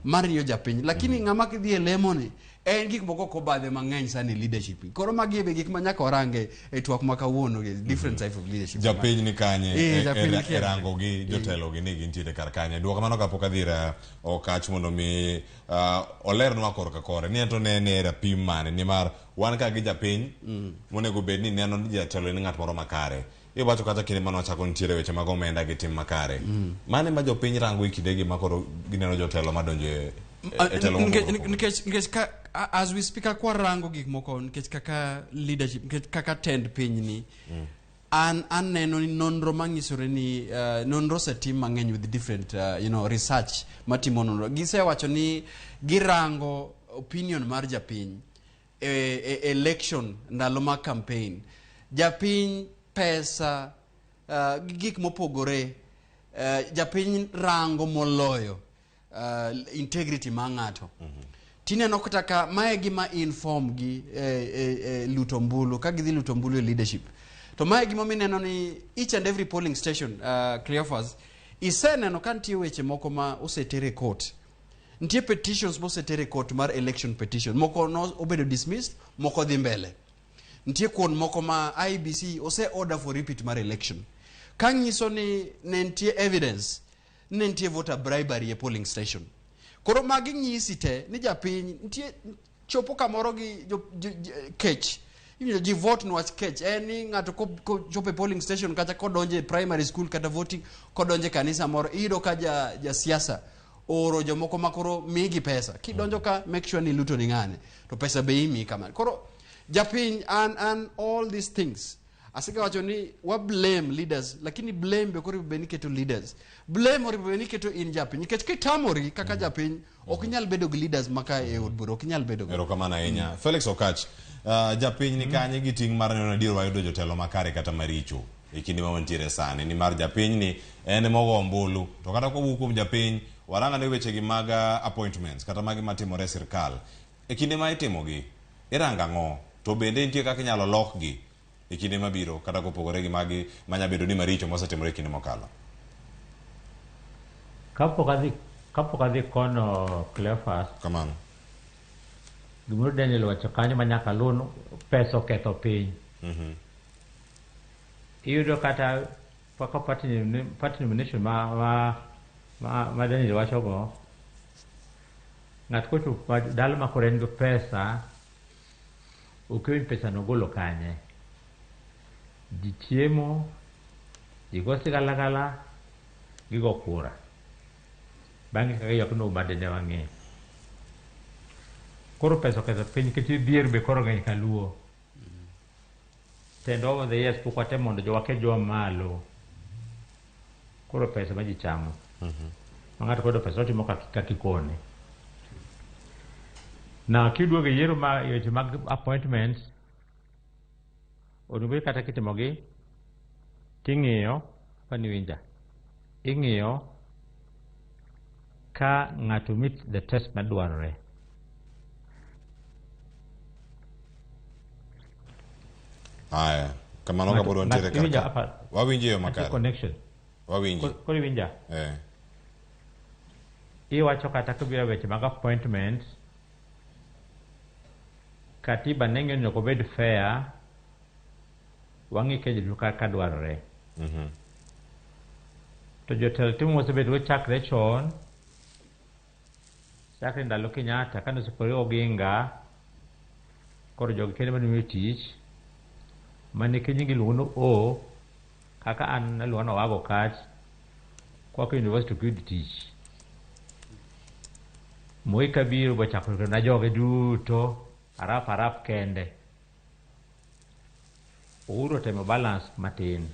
mar ng'iyo japiny, lakini ng'ama dhi e lemo ni en gik moko ok obadhe mang'eny sana e leadership. Koro magi be gik ma nyaka warange e twak ma kawuono, different type of leadership. Japiny ni kanye Japiny ni e kanye. rango gi jotelo gi ni gintiere kar kanye. Duoko mano kapok adhi ir Okach mondo mi olernwa korka kore ni ento ne ne rapim mane nimar wan ka gi japiny monego bed ni neno ni jatelo en ng'at moro makare. Iwacho kata kinde mane wachako nitiere weche mag omenda gi tim makare. Mane ma jopiny rango e kindegi ma koro gineno jotelo madonjo e telo mopogore opogore? Nikech ka as we speak ka warango gik moko nikech kaka leadership nikech kaka tend piny ni an aneno ni nonro manyisore ni nonro osetim mang'eny with different research matimo nonro gisewacho ni girango opinion mar japiny e election ndalo mag campaign japiny pesa gi gik mopogore japiny rango moloyo integrity mar ng'ato. Tineno kata ka mae gima inform gi luto ombulu ka gidhi luto ombulu e leadership to mae gima mineno ni each and every polling station, Cleophas, iseneno ka nitie weche moko ma oseter e court, nitie petitions moseter e court mar election petition moko no obedo dismissed, moko dhi mbele, nitie kuond moko ma IEBC ose order for repeat mar election ka nyiso ni ne nitie evidence ne nitie voter bribery e polling station. Koro magi nyisi te ni japiny nitie chopo kamoro gi jo, jo, jo, kech. Iwinjo ji vote niwach kech. En ni ng'ato kochopo e polling station kata kodonjo e primary school kata voting kodonjo e kanisa moro iyudo ka ja siasa oro jomoko ma koro migi pesa. Kidonjo ka make sure ni iluto ni ng'ane to pesa be imiyi kamano. Koro japiny an all these things asega wacho ni wa blame leaders, lakini blame be koro bed ni keto leaders, blame oripo bed ni keto in japiny, nikech kitamori kaka japiny ok inyal bedo gi leaders maka e od bura, ok inyal bedo go. Erokamano ahinya. Felix Okach, japiny ni kanye gi ting' mar neno adier wayudo jotelo makare kata maricho e kinde ma wantiere sani, nimar japiny ni en mogo ombulu, to kata kowuok kuom japiny waranga ne wechegi mag appointments kata magi matimore e sirkal e kinde ma itimogi irango ang'o, to bende nitie kaka inyalo lokgi e kinde mabiro kata kopogore gi magi manya bedo ni maricho mosetimore e kinde mokalo. Kapok adhi kono Cleophas. Kamano. Gimoro Daniel wacho kanyo ma nyaka luw, pesa oketho piny. Iyudo kata kaka party nomination ma Daniel wacho go, ng'at kochopo dala ma koro en gi pesa, ok iwinj pesa no ogolo kanye. Ji chiemo, ji go sigalagala, gigo kura. Bang'e kaka ywak no bade ne wang'eyo. Koro pesa oketho piny nikech dhier be koro ng'eny kaluo. Tend over the years pok watemo mondo jowa ket jowa malo. Koro pesa ma ji chamo. Ma ng'ato koyudo pesa otimo kaka ikone. Na kiduogo e yiero ma weche mag appointments, onego bed kata kitimogi ting'iyo, pani winja, ing'iyo ka ng'ato meet the test madwarore. Aya, kamano kapod wantiere Ng'ato- kar ka. Wawinjo e yo makare. Connection. Wawinji. Koro iwinja? Iwacho kata kibiro e weche mag appointments, katiba ne ng'iyo ni onego obed fair, wang'i ka ji kaka dwarore. To jotelo timo mosebedo chakre chon, chakre ndalo Kenyatta kane osepore Oginga, koro jogi kende mane miyo tich, mane kiny giluongo ni O, kaka an aluongo ni Owago Kach, kwako university ok yud tich. Moi kabiro bochako na joge duto, arap arap kende. Uhuru otemo balance matin.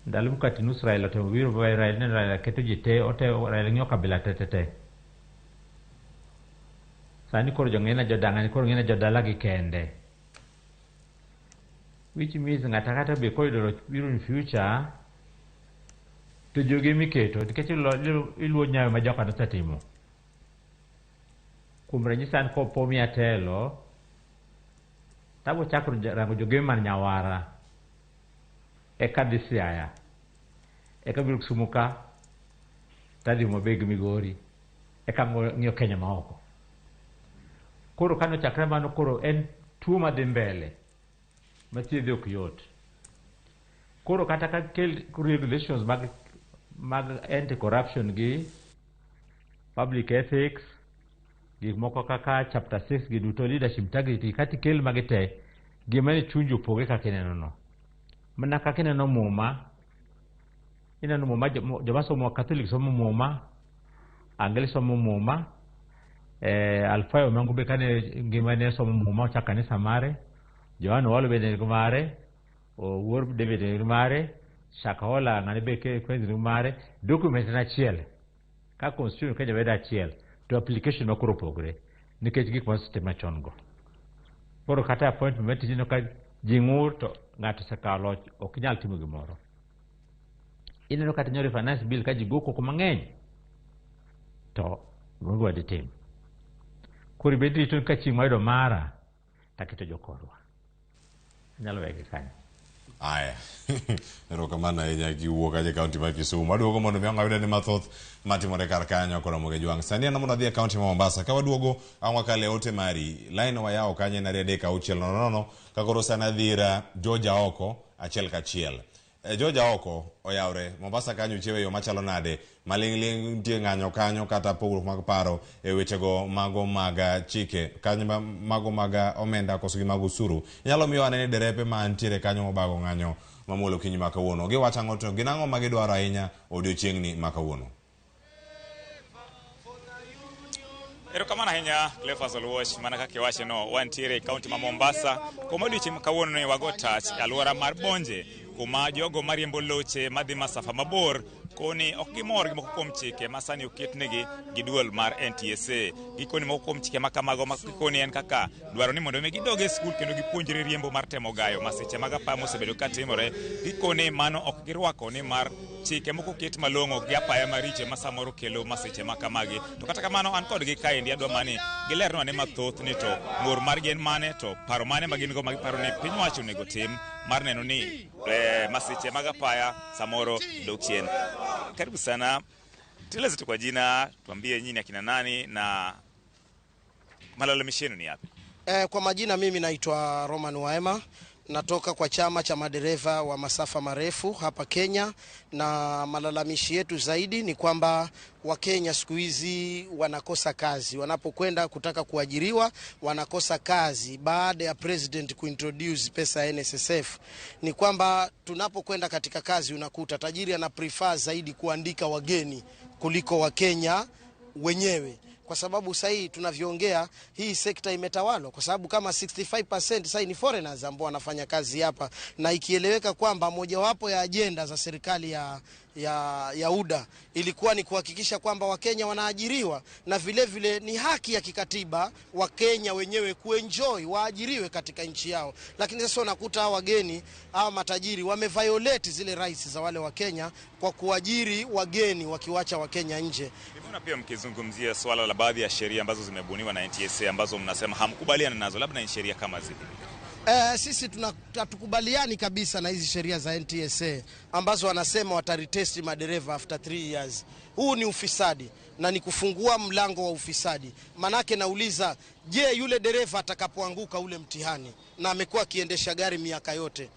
Ndalo mokati nus Raila otemo biro ba Raila ne Raila keto ji te, ote Raila ng'iyo kabila te te te. Sani koro jong'ina jodang'ani koro ng'ina jodala gi kende. Which means ng'ata kata be koyudo loch biro in future, to jogi miketo, nikech iluwo nyayo ma joka nosetimo. Kuom ranyisi an kopo miya telo, tabo chako rango joge man Nyawara, eka dhi Siaya, eka biro Kisumu ka, tadhi Homa Bay gi Migori, eka ng'iyo Kenya maoko. Koro kano chakre mano koro en tuo madhi mbele, ma thiedhe ok yot. Koro kata ka kel regulations mag anti-corruption gi public ethics, gik moko kaka chapter 6 gi duto, leadership integrity, kata ikel magi te, gima ne chuny opogre kaka ineno no. Mana kaka ineno Muma, ineno Muma, joma somo Catholic somo Muma, Angli somo Muma, Alfayo Mangu be kane ngima ne somo Muma ochako kanisa mare, Yohana Owalo bende nigi mare, Owuor David nigi mare, Shakahola ng'ane be Kwenzi nigi mare, document en achiel. Ka constitution Kenya bedo achiel, to application ma koro opogre, nikech gik mosetim machon go. Koro kata appointment mar tijno ka ji ng'ur to ng'ato osekawo loch, ok nyal timo gimoro. Ineno kata nyoro finance bill ka ji go koko mang'eny, to gimoro wadhi tim. Koro ibed rito ka chieng' mayudo mara, taketo jokorwa. Anyalo wegi kanyo. Aya. Erokamano ahinya kiwuok kacha e kaunti mar Kisumu. Waduogo mondo mi ang' wayud ni mathoth matimore kar kanyo kod Ramogi Jwang'. Sani an mondo adhi e kaunti ma Mombasa. Ka waduogo ang' wakale ote mari. Line wayawo kanyo en 2 3 6 0 0. Ka koro sani adhi ir George Aoko achiel kachiel. George Aoko oyawre Mombasa kanyo chiewe yo machalo nade maling'ling' nitie ng'anyo kanyo kata pogruok mag paro e wechego mago mag chike kanyo mago mag omenda koso gi mag osuru inyalo miyo anene derepe mantiere kanyo mobago ng'anyo mamuol okinyi ma kawuono giwacho ang'o to gin ang'o ma gidwaro ahinya odiochieng'ni ma kawuono. Erokamano ahinya Cleophas Oluoch, mana kaka iwacho no, wantiere e kaunti ma Mombasa kuma odiochieng' ma kawuono ni wago tach e alwora mar Bonje kuma jogo mariembo loche madhi masafa mabor koni ok gimor gi moko kuom chike ma sani oketnegi gi duol mar NTSA. Gikoni moko kuom chike ma kamago ma gikoni en kaka dwaro ni mondo mi gidog e skul kendo gipuonjre riembo mar temo gayo masiche mag apaya mosebedo ka timore. Gikoni mano ok girwako ni mar chike moko oket malong'o gi apaya maricho ma samoro kelo masiche ma kamagi. To kata kamano an kodgi kaendi adwa mani gilernwa ane mathoth ni to ng'ur margi en mane to paro mane ma gin go ma giparo ni piny owacho onego tim mar neno ni masiche mag apaya samoro dok chien. Karibu sana, tueleze tu kwa jina, tuambie nyinyi akina nani na malalamishi yenu ni yapi? Kwa majina mimi naitwa Roman Waema, natoka kwa chama cha madereva wa masafa marefu hapa Kenya, na malalamishi yetu zaidi ni kwamba Wakenya siku hizi wanakosa kazi. Wanapokwenda kutaka kuajiriwa wanakosa kazi baada ya president kuintroduce pesa ya NSSF. Ni kwamba tunapokwenda katika kazi unakuta tajiri ana prefer zaidi kuandika wageni kuliko Wakenya wenyewe. Kwa sababu sasa hii tunavyoongea hii sekta imetawalwa, kwa sababu kama 65% sasa ni foreigners ambao wanafanya kazi hapa, na ikieleweka kwamba mojawapo ya ajenda za serikali ya UDA ilikuwa ni kuhakikisha kwamba Wakenya wanaajiriwa, na vile vile ni haki ya kikatiba Wakenya wenyewe kuenjoy waajiriwe katika nchi yao. Lakini sasa unakuta hawa wageni hawa matajiri wameviolate zile rights za wale Wakenya kwa kuajiri wageni wakiwacha Wakenya nje. Nimeona pia mkizungumzia swala la baadhi ya sheria ambazo zimebuniwa na NTSA ambazo mnasema hamkubaliani nazo, labda ni sheria kama zipi? Sisi hatukubaliani kabisa na hizi sheria za NTSA ambazo wanasema wataretest madereva after 3 years. Huu ni ufisadi na ni kufungua mlango wa ufisadi. Manake nauliza, je, yule dereva atakapoanguka ule mtihani na amekuwa akiendesha gari miaka yote,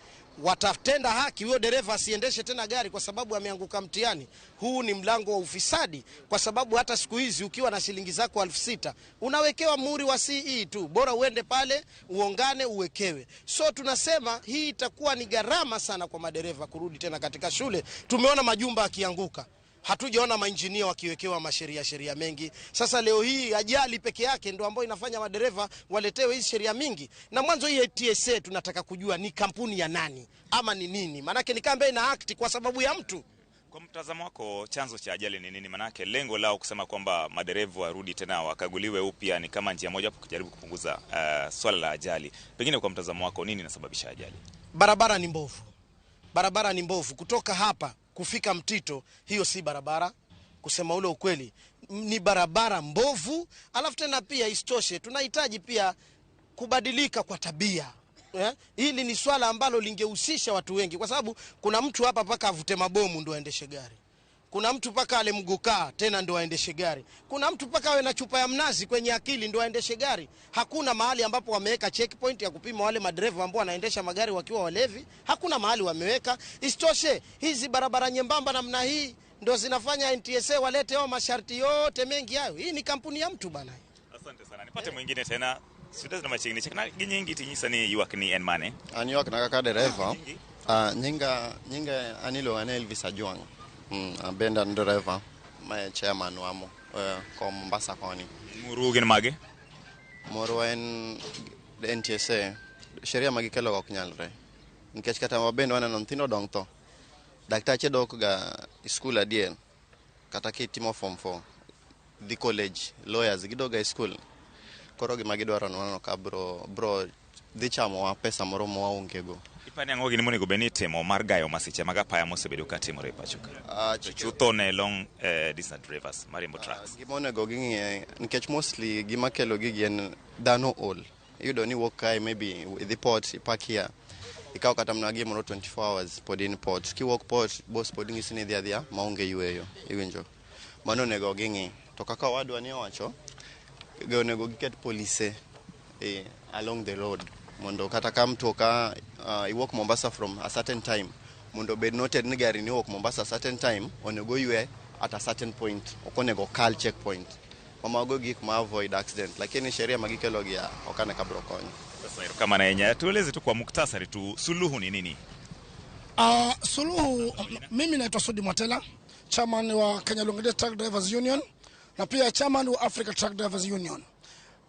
watatenda haki huyo dereva asiendeshe tena gari kwa sababu ameanguka mtihani? Huu ni mlango wa ufisadi, kwa sababu hata siku hizi ukiwa na shilingi zako 6,000 unawekewa muhuri wa CE tu, bora uende pale uongane uwekewe. So tunasema hii itakuwa ni gharama sana kwa madereva kurudi tena katika shule. Tumeona majumba akianguka, hatujaona mainjinia wakiwekewa masheria sheria mengi. Sasa leo hii ajali peke yake ndio ambayo inafanya madereva waletewe hizi sheria mingi. Na mwanzo hii TSA tunataka kujua ni kampuni ya nani ama ni nini. Manake ni kama ina act kwa sababu ya mtu. Kwa mtazamo wako chanzo cha ajali ni nini? Manake lengo lao kusema kwamba madereva warudi tena wakaguliwe upya ni kama njia moja hapo kujaribu kupunguza swala la ajali. Pengine kwa mtazamo wako nini inasababisha ajali? Barabara ni mbovu. Barabara ni mbovu. Kutoka hapa kufika Mtito, hiyo si barabara. Kusema ule ukweli, ni barabara mbovu. Alafu tena pia isitoshe tunahitaji pia kubadilika kwa tabia. Hili ni swala ambalo lingehusisha watu wengi, kwa sababu kuna mtu hapa paka avute mabomu ndo aendeshe gari. Kuna mtu paka ale mgukaa tena ndo aendeshe gari. Kuna mtu paka awe na chupa ya mnazi kwenye akili ndo aendeshe gari. Hakuna mahali ambapo wameweka checkpoint ya kupima wale madereva ambao wanaendesha magari wakiwa walevi. Hakuna mahali wameweka. Isitoshe hizi barabara nyembamba namna hii ndo zinafanya NTSA walete hao masharti yote mengi hayo. Hii ni kampuni ya mtu bana. Asante sana. Nipate mwingine tena. Sitaweza na machingine. Chakna nyingi tinyisa ni yuak ni en mane. Ani yuak na kaka dereva. Nyinga anilo ane Elvis Ajuang. Abenda dereva ma chairman wamo ko Mombasa koni. Muru gin mage? Moro en NTSA sheria magikelo ok nyalre. Nikech kata wabende waneno nyithindo dong tho. Daktache dok ga school adier kata kitimo form 4 dhi college lawyers gidoga e school. Koro gima gidwaro ni waneno ka bro dhi chamowa pesa moro mwaonge go. Ipani ang'o gini monego bed ni itimo mar gayo masiche mag apaya mosebedo ka timore e pacho ka? Chutho ne long distance drivers mariembo trucks. Gima onego ging'iye nikech mostly gima kelo gigi en dhano ol. Iyudo ni wuok kae maybe idhi port ipark here. Ikawo kata mana gimoro 24 hours pod in port. Kiwuok port boss pod ng'isi ni idhi adhiya maonge yueyo. Iwinjo. Mano onego ging'i. To kaka owadwa ni owacho, onego giket polise along the road. Mondo kata ka mtoka iwuok Mombasa from a certain time Mondo obed noted ni gari ni owuok Mombasa certain time, onego oywe at a certain point, ok onego okal checkpoint. Mago gik ma avoid accident, lakini sheria ma gikelo gi ok ane ka biro konyo. Sasa erokamano ahinya. Tueleze tu kwa muktasari tu suluhu ni nini? Suluhu, mimi naitwa Sudi Mwatela, chairman wa Kenya Long Distance Truck Drivers Union na pia chairman wa Africa Truck Drivers Union.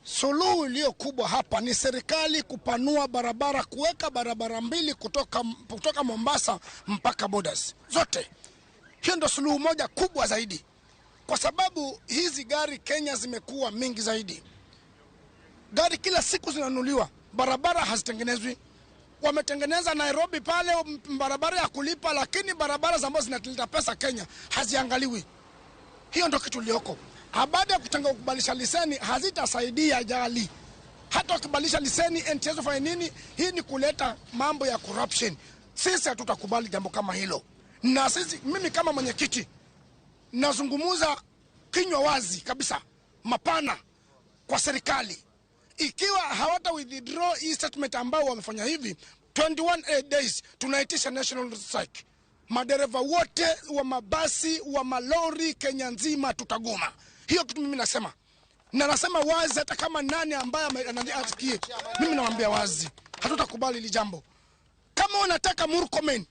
Suluhu iliyo kubwa hapa ni serikali kupanua barabara, kuweka barabara mbili kutoka Mombasa mpaka borders zote. Hiyo ndio suluhu moja kubwa zaidi, kwa sababu hizi gari Kenya zimekuwa mingi zaidi. Gari kila siku zinanunuliwa, barabara hazitengenezwi. Wametengeneza Nairobi pale barabara ya kulipa, lakini barabara ambazo zinaleta pesa Kenya haziangaliwi. Hiyo ndio kitu iliyoko. Baada ya kutenga kubadilisha leseni hazitasaidia ajali. Hata ukibadilisha leseni NTSA fanya nini? Hii ni kuleta mambo ya corruption. Sisi hatutakubali jambo kama hilo. Na sisi, mimi kama mwenyekiti nazungumza kinywa wazi kabisa, mapana kwa serikali. Ikiwa hawata withdraw hii statement ambao wamefanya hivi, 21 days tunaitisha national strike. Madereva wote wa mabasi, wa malori Kenya nzima tutagoma. Hiyo kitu mimi nasema. Na nasema wazi, hata kama nani ambaye ananiasikie, mimi nawaambia wazi, hatutakubali hili jambo. Kama unataka Murkomen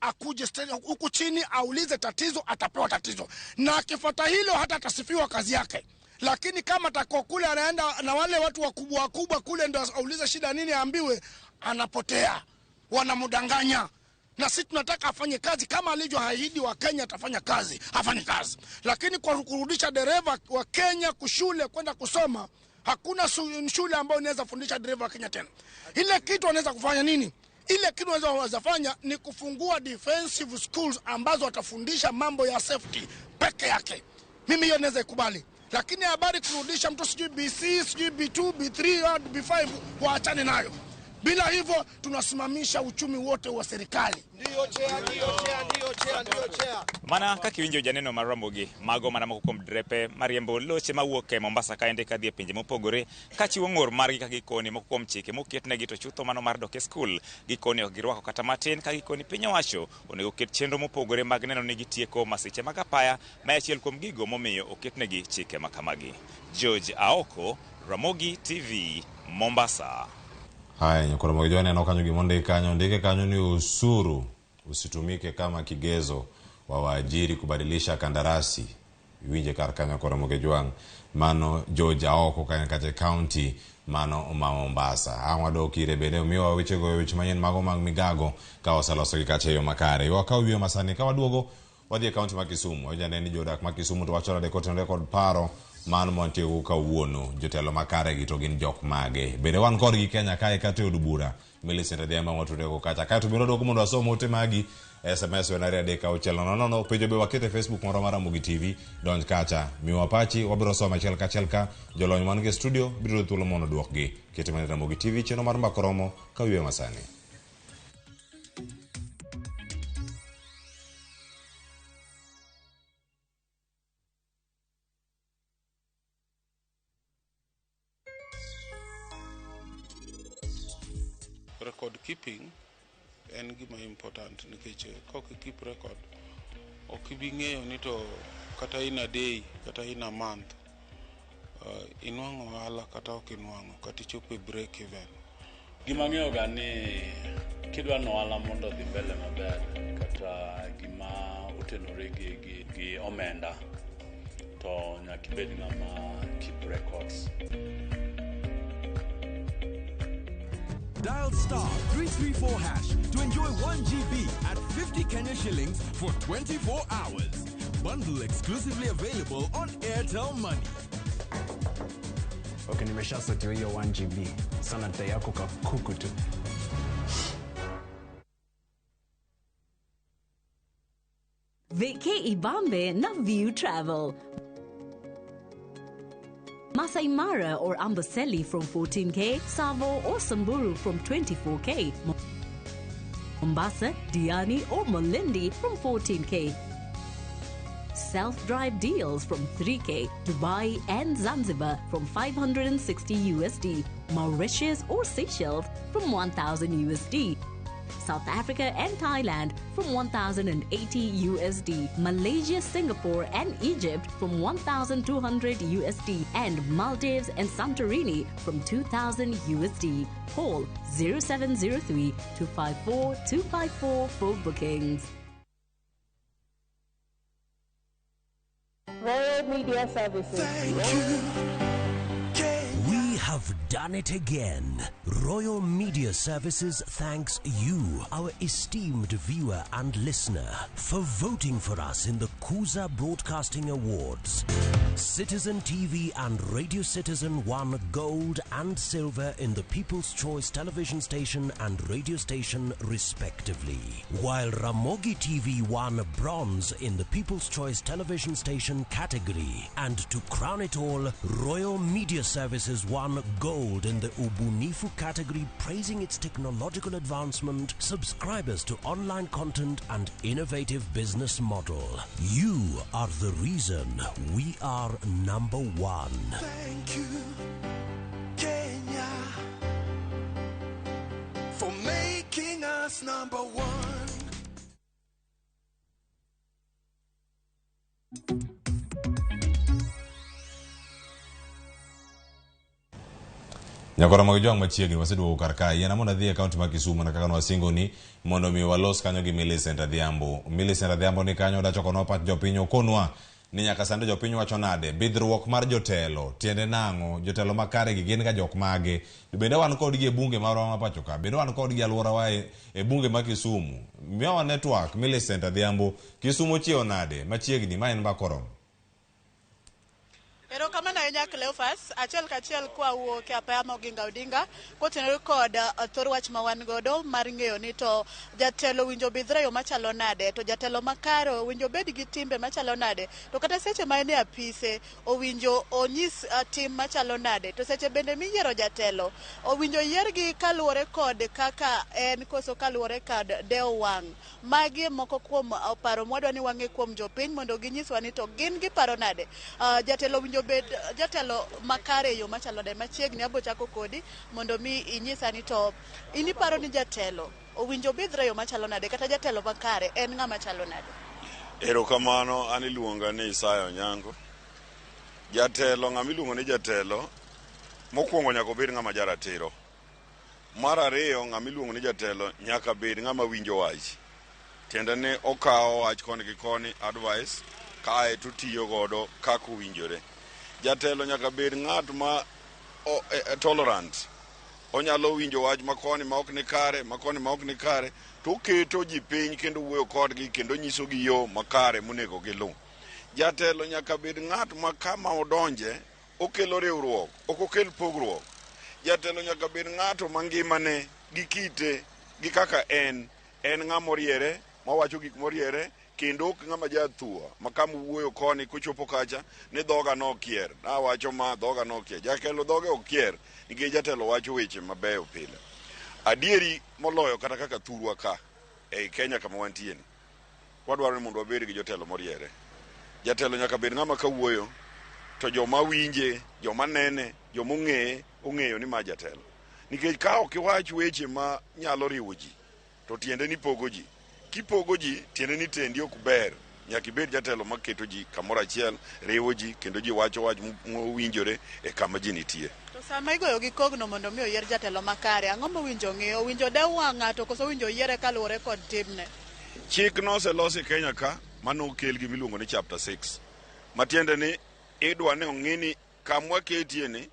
akuje huku chini aulize tatizo, atapewa tatizo. Na akifuata hilo hata atasifiwa kazi yake. Lakini kama atakuwa kule anaenda na wale watu wakubwa wakubwa kule ndio aulize shida nini aambiwe, anapotea. Wanamdanganya. Na sisi tunataka afanye kazi kama alivyoahidi wa Kenya, atafanya kazi, afanye kazi. Lakini kwa kurudisha dereva wa Kenya kushule kwenda kusoma, hakuna shule ambayo inaweza fundisha dereva wa Kenya tena. Ile kitu anaweza kufanya nini? Ile kitu wanaweza fanya ni kufungua defensive schools ambazo watafundisha mambo ya safety peke yake. Mimi hiyo naweza ikubali. Lakini habari kurudisha mtu sijui BC, sijui B2, B3 au B5, waachane nayo. Bila hivyo tunasimamisha uchumi wote wa serikali. Ndio chair, ndio chair, ndio chair, ndio chair. Mana kaka iwinjo janeno mar Ramogi, mago mana moko kuom drepe mariembo loche mawuok e Mombasa kaende kadhi e pinje mopogore, kachiwo ng'ur margi ka gikoni moko kuom chike moketnegi to chutho mano mar dok e skul gikoni ok girwako kata matin, ka gikoni piny owacho onego oket chenro mopogore mag neno ni gitieko masiche mag apaya, ma achiel kuom gigo momiyo oketnegi chike makamagi. George Aoko, Ramogi TV, Mombasa. Haya, nyakoro Ramogi neno kanyo gimonde kanyo, ndike kanyo ni usuru usitumike kama kigezo wa waajiri kubadilisha kandarasi. Iwinje kar kanyo koro Ramogi Jwang', mano George Aoko kanyo kache county mano ma Mombasa. Ang' wadok ire bende omiwa wechego weche manyien mago mag migago ka oseloso gi kache yo makare. Wakaw yweyo masani ka waduogo wadhi e county ma Kisumu. Wajane ni jodak ma Kisumu to wacho nade kotenore kod paro mano mantie kawuono, jotelo makare gi to gin jok mage. Bende wan kodgi Kenya kae kata e od bura Millicent Adhiambo watudego kacha. Kae to biro dwoko mondo wasom ote magi SMS wen 23600. Penjo be waketo e Facebook moro mar Ramogi TV, donj kacha, miwa pachi, wabiro somo achiel kachiel ka jolony man gi studio biro thuolo mondo duokgi. Kete mana Ramogi TV chenro mar Mbaka Romo ka yweyo masani. Record keeping en gima important nikech kok keep record ok ibi ng'eyo ni to kata in a day kata in a month inwang'o ohala kata ok inwang'o kata ichopo e break even. Gima ang'eyo ga ni kidwa ni ohala mondo odhi mbele maber kata gima otenore gi omenda to nyaka ibed ng'ama keep records. Dial star 334 hash to enjoy 1 GB at 50 Kenya shillings for 24 hours. Bundle exclusively available on Airtel Money. Okay, nimeshasotiwa hiyo 1 GB. Sana dai yako kakuku tu. Veke Ibambe na View Travel. Masai Mara or Amboseli from 14K, Savo or Samburu from 24K, Mombasa, Diani or Malindi from 14K. Self-drive deals from 3K, Dubai and Zanzibar from 560 USD, Mauritius or Seychelles from 1,000 USD. South Africa and Thailand from 1080 USD, Malaysia, Singapore and Egypt from 1200 USD, and Maldives and Santorini from 2000 USD. Call 0703 254 254 for bookings. Royal Media Services. Thank you. We have done it again. Royal Media Services thanks you, our esteemed viewer and listener, for voting for us in the Kuza Broadcasting Awards. Citizen TV and Radio Citizen won gold and silver in the People's Choice Television Station and Radio Station, respectively, while Ramogi TV won bronze in the People's Choice Television Station category. And to crown it all, Royal Media Services won gold in the Ubunifu category, praising its technological advancement, subscribers to online content, and innovative business model. You are the reason we are number one. Thank you, Kenya, for making us number one. Nyakora mag jwang' machiegni waseduogo kar kae. Yiena mondo adhi e kaunti ma Kisumu mana kaka nwasingo ni mondo mi walos kanyo gi Millicent Adhiambo. Millicent Adhiambo ni kanyo dachokonwa pach jopiny okonwa ni nyaka sani to jopiny wacho nade bidhruok mar jotelo tiende nang'o jotelo makare gi gin ga jok mage bende wan kodgi e bunge marwa ma pacho ka bende wan kodgi e alworawa e, e bunge ma Kisumu miyowa network Millicent Adhiambo Kisumu ochiewo nade machiegni ma en mbaka oromo Erokamano ahinya Cleophas, achiel kachiel kwa wuok e apaya ma Oginga Odinga kotenore kod thor wach ma wan godo mar ng'eyo ni to jatelo owinjo bidhre e yo machalo nade, to jatelo makare owinjo bed gi timbe machalo nade, to kata seche ma en e apise owinjo onyis tim machalo nade, to seche bende miyiero jatelo owinjo yiergi kaluwore kod kaka en koso kaluwore kod dewo wang'. Magi e moko kuom paro mwadwa ni wang'e kuom jopiny mondo ginyiswa ni to gin giparo nade. Jatelo owinjo bed jatelo makare e yo machalo nade. Machiegni abo chako kodi mondo mi inyisa ni to in iparo ni jatelo owinjo bidhre e yo machalo nade kata jatelo makare en ng'ama chalo nade? Erokamano, an iluonga ni Isaya Onyango. Jatelo, ng'ama iluongo ni jatelo, mokwongo nyaka obed ng'ama jaratiro. Mar ariyo, ng'ama iluongo ni jatelo nyaka bed ng'ama winjo wach. Tiende ni okawo wach koni gi koni, advice, kae to otiyo godo kaka owinjore. Jatelo nyaka bed ng'at ma o, e, tolerant. Onyalo winjo wach ma koni ma ok ni kare, ma koni ma ok ni kare, to oketo ji piny kendo wuoyo kodgi kendo nyisogi yo makare monego giluw. Jatelo nyaka bed ng'at ma kama odonje okelo riwruok, ok okel pogruok. Jatelo nyaka bed ng'ato ma ngimane gi kite gi kaka en, en ng'ama oriere, mawacho gik moriere, kendo ok ng'ama jathua ma kama wuoyo koni kochopo kacha ni dhoga nokier, nawacho ma dhoga nokier. Jatelo dhoge ok kier nikech jatelo wacho weche mabeyo pile. Adieri moloyo kata kaka thurwa ka ei Kenya kama wantie ni, wadwaro ni mondo wabed gi jotelo moriere. Jatelo nyaka bed ng'ama kawuoyo to joma winje, joma nene, joma ong'eye, ong'eyo ni ma jatelo. Nikech ka ok iwach weche ma nyalo riwo ji, to tiende ni pogo ji. Kipogo ji, tiende ni tendi ok ber. Nyaka ibed jatelo maketo ji kamoro achiel, riwo ji, kendo ji wacho wach mowinjore e kama ji nitie. To sama igoyo gi kogno mondo mi oyier jatelo makare, ang'o mowinjo ng'i? Owinjo dew wang' ng'ato koso owinjo oyiere kaluwore kod timne? Chik noselos e Kenya ka manokel gi miluongo ni chapter 6 matiende ni idwa ni ong'i ni kamwa ketie ni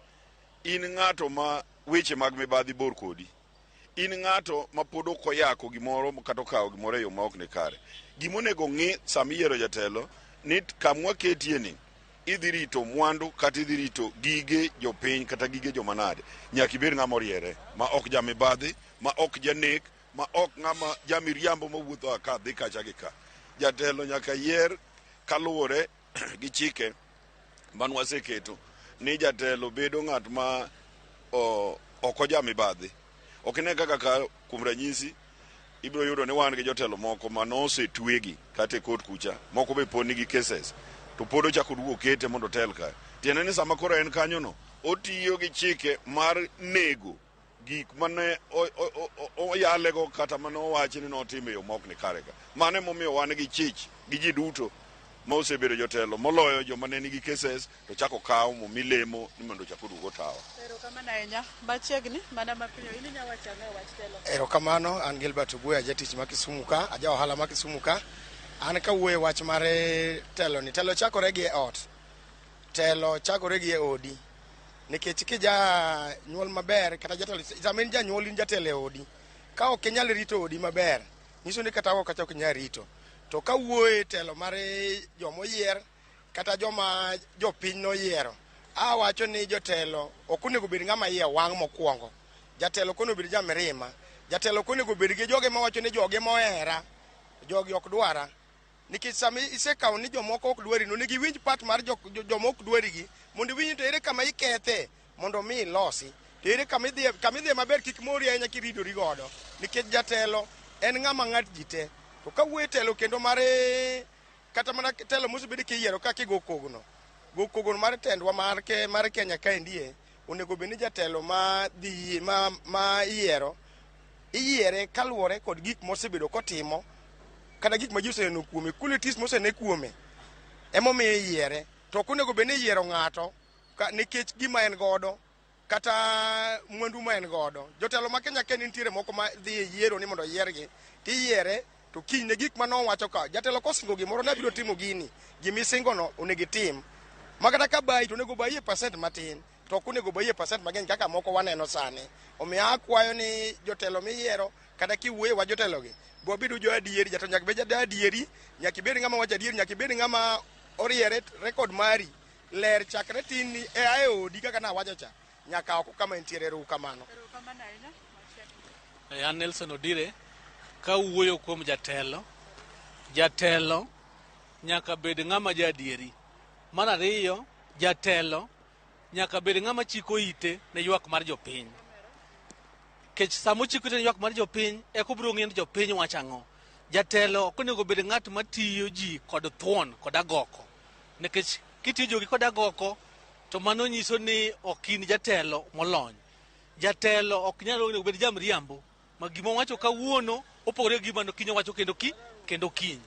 in ng'ato ma weche mag mibadhi bor kodi. In ng'ato ma pod ok oyako gimoro kata okawo gimoro e yo ma ok ni kare. Gima onego ng'i sama iyiero jatelo ni kamwa ketie ni idhi rito mwandu kata idhi rito gige jopiny kata gige joma nade. Nyaka ibed ng'ama oriere ma ok jamibadhi, ma ok janek, ma ok ng'ama jamiriambo mawuotho a ka dhi kacha gi ka. Jatelo nyaka yier kaluwore gi chike mane waseketo ni jatelo bedo ng'at ma ok ojamibadhi. Ok ine kaka ka kuom ranyisi ibiro yudo ni wan gi jotelo moko ma nosetwegi kata e kot kucha, moko be pod nigi cases to pod ochako duogo kete mondo otel ka. Tiende ni sama koro en kanyono, otiyo gi chike mar nego gik mane oyalego kata mane owachi ni notimo e yo ma ok ni kare ka. Mano emomiyo wan gi chich gi ji duto ma osebedo jotelo moloyo joma ne nigi cases to chako kaw momi lemo ni mondo ochak oduog otawa. Erokamano ahinya. Machiegni mana mapiyo in inya wacho ang'o e wach telo? Erokamano, an Gilbert Obuya, jatich ma Kisumu ka, aja ohala ma Kisumu ka. An kawuoyo e wach mar telo ni, telo chakore gi e ot. Telo chakore gi e odi. Nikech kija nyuol maber kata jatelo, sama in janyuol in jatelo e odi. Ka ok inyal rito odi maber, nyiso ni kata oko kacha ok inyal rito. To ka wuoyo e telo mar joma oyier kata joma jopiny noyiero, awacho ni jotelo ok onego bed ng'ama iye wang' mokwongo. Jatelo ok onego bed jamirima. Jatelo ok onego bed gi joge mawacho ni joge mohera, jogi ok dwara. Nikech sama isekawo ni jomoko ok dwari, onego iwinj part mar joma ok dwari gi, mondo iwinj ni to ere kama ikethe mondo mi ilosi. To ere kama idhiye, kama idhiye maber kik mori ahinya kiridori godo. Nikech jatelo en ng'ama ng'at ji te. To ka wuoyo e telo kendo mar kata mana telo mosebed kiyiero ka kigo kogno. Go kogno mar tendwa mar, mar Kenya kaendi onego bed ni jatelo ma dhi ma iyiero iyiere kaluwore kod gik mosebedo kotimo kata gik ma ji oseneno kuome, qualities mosene kuome emomiyo iyiere. To ok onego bed ni iyiero ng'ato nikech gima en godo kata mwandu ma en godo. Jotelo ma Kenya ka nitiere moko ma dhi e yiero ni mondo oyiergi, tiyiere to kinyne gik ma nowacho ka jatelo kosingo gimoro ni abiro timo gini, gimisingono onego itim. Ma kata ka bayi to onego bayi e percent matin, to ok onego bayi e percent mang'eny kaka moko waneno sani. Omiyo akwayo ni jotelo miyiero kata kiwuoyo e wach jotelogi, be wabedo jo adieri, jatelo nyaka bed ja adieri, nyaka ibed ng'ama wacho adieri, nyaka ibed ng'ama oriere, record mari ler chakre tin ni e ae odi kaka nawacho cha nyaka oko kama entiere. Ero kamano. An Nelson Odire, ka wuoyo kuom jatelo, jatelo nyaka bed ng'ama jaadieri. Mar ariyo, jatelo nyaka bed ng'ama chiko ite ne ywak mar jopiny. Kech sama ochiko ite ne ywak mar jopiny, eka obiro ng'eyo ni jopiny wacho ang'o. Jatelo ok onego bed ng'at matiyo ji kod thuon kod agoko. Nikech kitiyo jogi kod agoko, to mano nyiso ni ok in jatelo molony. Jatelo ok nyal onego bed jamriambo, ma gima owacho kawuono opogore gi gima kiny owacho kendo kendo kiny.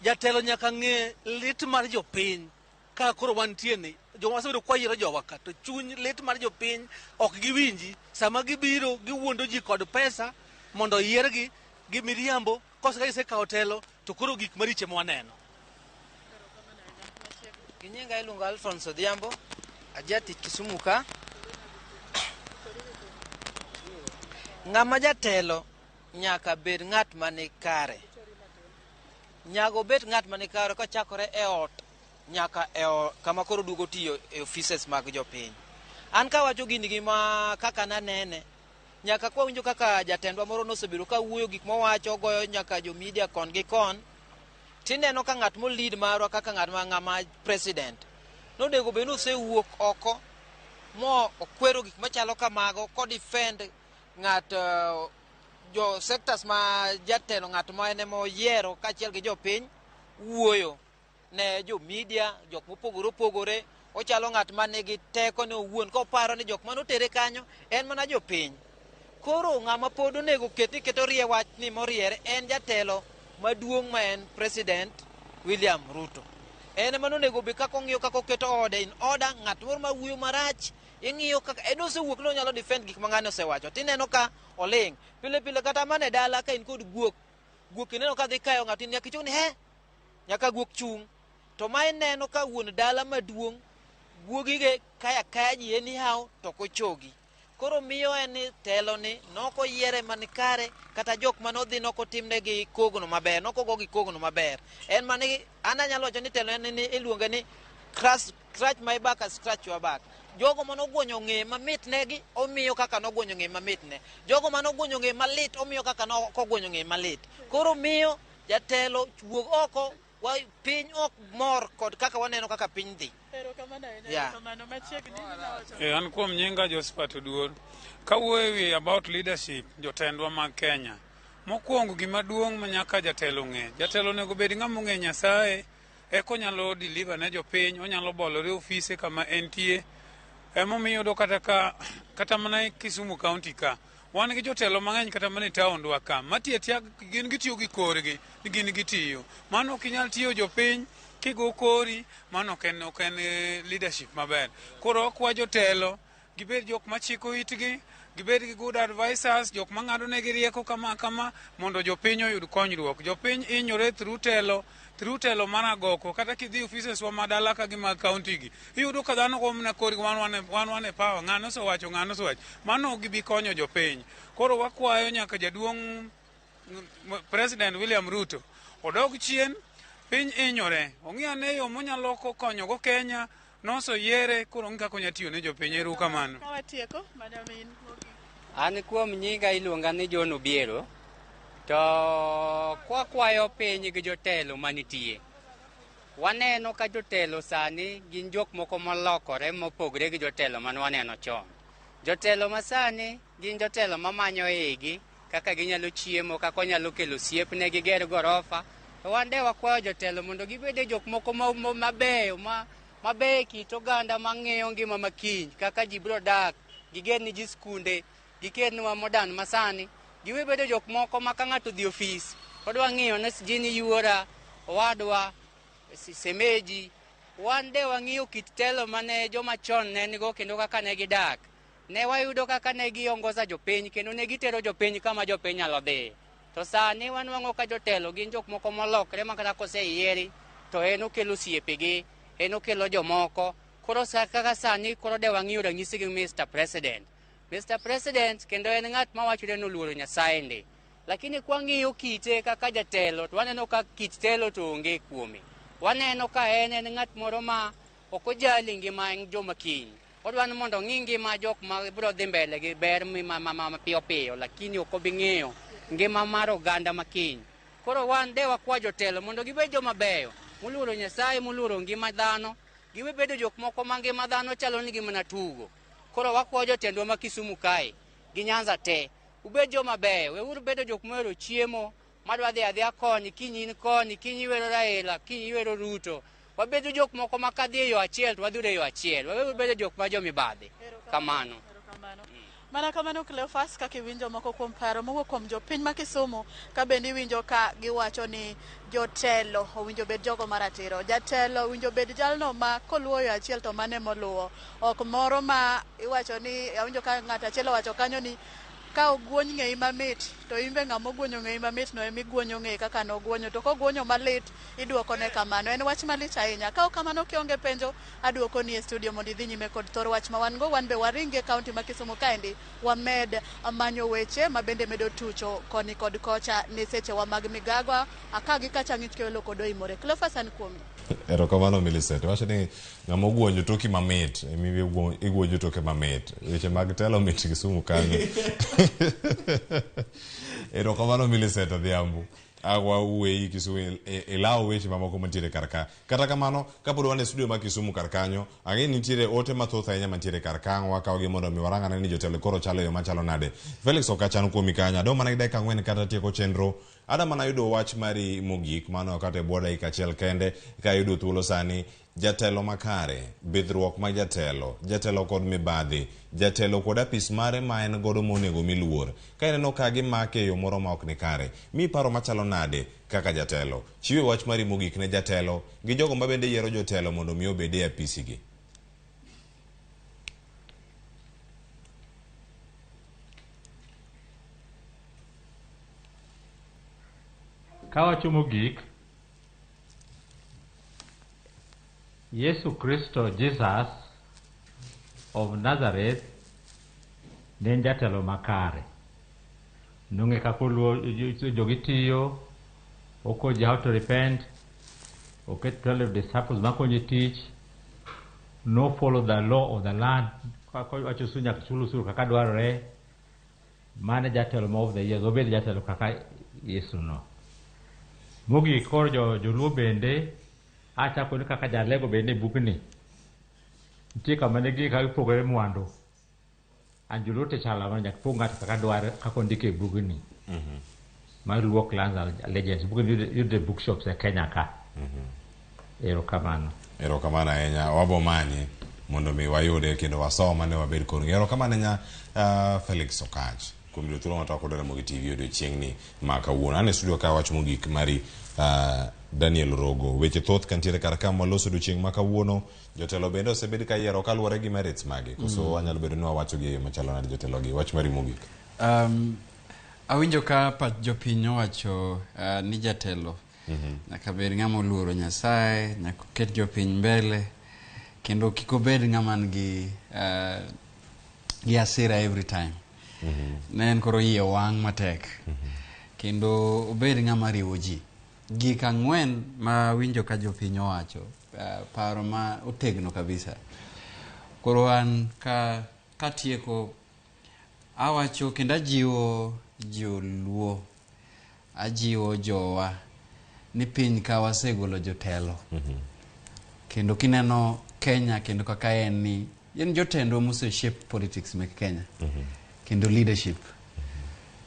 Jatelo nyaka ng'e lit mar jopiny. Ka koro wantie ni, joma wasebedo kwayiero jowa ka, to chuny lit mar jopiny ok giwinji. Sama gibiro, giwuondo ji kod pesa mondo oyiergi gi miriambo, koso ka gisekawo telo, to koro gik maricho ema waneno. Ginyinga iluongo Alphonse Odhiambo, ajatich Kisumu ka. Ng'ama jatelo nyaka bed ng'at mani kare. Nyaka obed ng'at mani kare kochakore e ot nyaka e kama koro duogo tiyo e offices mag jopiny. An kawacho gini gi ma kaka nanene, nyaka kwawinjo kaka jatendwa moro nosebedo ka wuoyo gik mowacho, ogoyo nyaka jo media kon gi kon, tineno ka ng'at molid marwa kaka ng'at ma ng'ama president nonego bed ni osewuok oko mo okwero gik machalo kamago ko defend ng'at jo sectors ma jatelo ng'at ma en ema oyiero kaachiel gi jopiny wuoyo ne jo media jok mopogore opogore. Ochalo ng'at ma nigi teko ne owuon koparo ni jok manotere kanyo en mana jopiny. Koro ng'ama pod onego ket ni keto rie wach ni moriere en jatelo maduong' ma en President William Ruto. En ema nonego bed kaka ong'iyo kaka oketo ode in order, ng'at moro ma wuoyo marach ing'iyo kaka en osewuok ni onyalo defend gik ma ng'ani osewacho tineno ka oling'. Pile pile kata mana e dala ka in kod guok, guok ineno ka dhi kayo ng'ato nyaka ichung ni he, nyaka guok chung'. To ma ineno ka wuon dala maduong' guogige kaya kaya ji anyhow to ok ochogi. Koro miyo en ni telo ni nokoyiere man kare kata jok manodhi nokotimnegi kogno maber, nokogogi kogno maber. En mani an anyalo wacho ni telo en ni iluonge ni scratch my back and scratch your back. Jogo manoguonyo ng'e mamit negi omiyo kaka noguonyo ng'e mamit ne. Jogo manoguonyo ng'e malit omiyo kaka nokoguonyo ng'e malit. Koro miyo jatelo wuog oko, piny ok mor kod kaka waneno kaka piny dhi. An kuom nyinga Josephat Oduor. Kawuoyo ewi about leadership jotendwa mag Kenya. Mokwongo gima duong' ma nyaka jatelo ng'e. Jatelo onego bed ng'ama ong'e Nyasaye eka onyalo deliver ne jopiny, onyalo bolore e ofise kama entie. Emomiyo iyudo kata ka kata mana e Kisumu County ka Wan gi jotelo mang'eny kata mana e taondwa ka matiyo atiya gin gitiyo gi korgi ni gin gitiyo. Mano ok inyal tiyo jopiny kigo kori, mano ok en ok en leadership maber. Koro wakwa jotelo gibed jok machiko itgi, gibed gi good advisors, jok mang'ado negi rieko kama kama mondo jopiny oyud konyruok. Jopiny hinyore through telo, through telo mar agoko. Kata kidhi offices wa madala ka gi mag county gi, iyudo ka dhano go mana korgi wan wan wan wan e power, ng'ano osewacho, ng'ano osewacho. Mano ok gibi konyo jopiny. Koro wakwayo nyaka jaduong' President William Ruto odog chien, piny hinyore. Ong'i ane yo monyalo konyogo Kenya, nosoyiere, koro ong'i kaka onya tiyo ne jopiny. Ero kamano. Ka watieko, madam in mogik. An kuom nyinga iluonga ni John Obiero, to kwakwayo piny gi jotelo manitie. Waneno ka jotelo sani gin jok moko molokore mopogre gi jotelo mane waneno chon. Jotelo masani gin jotelo mamanyo igi, kaka ginyalo chiemo, kaka onyalo kelo osiepne giger gorofa. To wan de wakwayo jotelo mondo gibed jok moko mabeyo, mabeyo e kit oganda mang'iyo ngima makiny, kaka ji biro dak, giger ni ji skunde, gikelnwa modern masani. Giwe bedo jok moko ma ka ng'ato odhi ofis, odwa ng'iyo ni sijui ni yuora, owadwa, semeji. Wan de wang'iyo kit telo mane joma chon ne nigo kendo kaka ne gidak. Ne wayudo kaka ne giongoza jopiny kendo ne gitero jopiny kama jopiny nyalo dhiye. To sani wanwang'o ka jotelo gin jok moko molokre ma kata koseyieri to en okelo osiepegi, en okelo jomoko. Koro kaka sani koro de wang'iyo ranyisi gi Mr. President. Mr. President kendo en ng'at mawachore ni oluoro Nyasaye ndi. Lakini kwang'iyo kite kaka jatelo to waneno ka kit telo to onge kuome. Waneno ka en ng'at moro ma ok ojali ngima joma kiny. Odwa ni mondo ong'i ngima jok ma biro dhi mbele gi ber ma piyo piyo, lakini ok obi ng'iyo ngima mar oganda makiny. Koro wan de wakwa jotelo mondo gibed joma beyo, moluoro Nyasaye, moluoro ngima dhano, giwe bedo jok moko ma ngima dhano chalo nigi mana tugo. Koro wakwayo jotendwa ma Kisumu kae gi Nyanza te, ubed joma beyo, weuru bedo jok mohero chiemo, madwa dhi adhiya koni, kiny in koni, kiny iwero Raila, kiny iwero Ruto. Wabedo jok moko ma kadhi e yo achiel to wadhuro e yo achiel. Waweuru bedo jok ma jomibadhi. Kamano. Mana kamano Cleophas, kaka iwinjo moko kuom paro mowuok kuom jopiny ma Kisumu, ka bende iwinjo ka giwacho ni jotelo owinjo bed jogo maratiro. Jatelo owinjo bed jalno ma koluwo yo achiel to mane moluwo. Ok moro ma iwacho ni, awinjo ka ng'ato achiel owacho kanyo ni ka ogwony ng'eyi mamit to in be ng'ama ogwonyo ng'eyi mamit no ema igwonyo ng'eyi kaka nogwonyo, to kogwonyo malit iduokone kamano. En wach malich ahinya. Ka ok kamano kionge penjo, aduokoni e studio mondo idhi nyime kod thor wach ma wan go. Wan be waringi e kaunti ma Kisumu kaendi, wamed manyo weche ma bende medo tucho koni kod kocha ne sechewa mag migago. Aka gi kacha ng'ich kewelo kod oimore. Cleophas, an kuomi. Erokamano Millicent. Wacho ni ng'ama ogwonyo toki mamit, ema igwonjo toke mamit. Weche mag telo mit Kisumu kanyo. Erokamano Millicent Odhiambo. Awa uweyi Kisumu ilawo weche mamoko mantiere kar ka. Kata kamano, kapod wan e studio ma Kisumu kar kanyo, ang'e ni nitiere ote mathoth ahinya mantiere kar ka, wakawogi mondo mi warang ane ni jotelo koro chalo e yo machalo nade. Felix Okachan kuomi kanyo, adong' mana gi dakika 4 kata tieko chenro. Ada mana yudo wach mari mogik, mano kata e bwo dakika achiel kende, ka ayudo thuolo sani. Jatelo makare, bidhruok ma jatelo, jatelo kod mibadhi, jatelo kod apis mare ma en godo monego mi luor. Ka ineno ka gimake e yo moro ma ok ni kare, mi paro machalo nade kaka jatelo? Chiwe wach mari mogik ne jatelo gi jogo ma bende yiero jotelo mondo mi obed e apisigi. Kawacho mogik, Yesu Kristo, Jesus of Nazareth, ne en jatelo makare. Nong'e kaka oluwo jogi tiyo, okoji how to repent, oket 12 disciples makonye tich, no follow the law of the land, wacho usuru nyaka chul usuru kaka dwarore. Mane jatelo ma of the years, obed jatelo kaka Yesu no. Mogik koro joluo bende achako ni kaka jalego bende e bugni. Nitie kama ne gi kaka gipogore mwandu. An joluo te chalo ma nyaka pog ng'ato kaka dware kaka ondike e bugni. Mar Luo Clans Legends. Bugni yudre e bookshops e Kenya ka. Erokamano. Erokamano ahinya. Wabo manye mondo mi wayude kendo wasome ne wabed kod ng'eyo. Erokamano ahinya Felix Okach. kuom yudo thuolo mar kod Ramogi TV odiochieng'ni ma kawuono. An e studio ka wach mogik mari Daniel Rogo. Weche thoth kantiere kar ka mwaloso odiochieng' ma kawuono. Jotelo bende osebed ka yiero kaluwore gi merits magi. Koso wanyalo bedo ni wawacho gi e yo machalo nade jotelo gi. Wach mari mogik. Awinjo ka pach jopiny owacho ni jatelo nyaka bed ng'ama oluoro Nyasaye, nyaka oket jopiny mbele, kendo kik obed ng'ama nigi gi hasira every time. Ne en koro iye wang' matek. Kendo obed ng'ama riwo ji. Gik ang'wen ma winjo ka jopiny owacho, paro ma otegno kabisa. Koro an ka katieko awacho kendo ajiwo joluo, ajiwo jowa ni piny ka wasegolo jotelo. Kendo kineno Kenya kendo kaka en ni en jotendwa mose shape politics mek Kenya. Kendo leadership.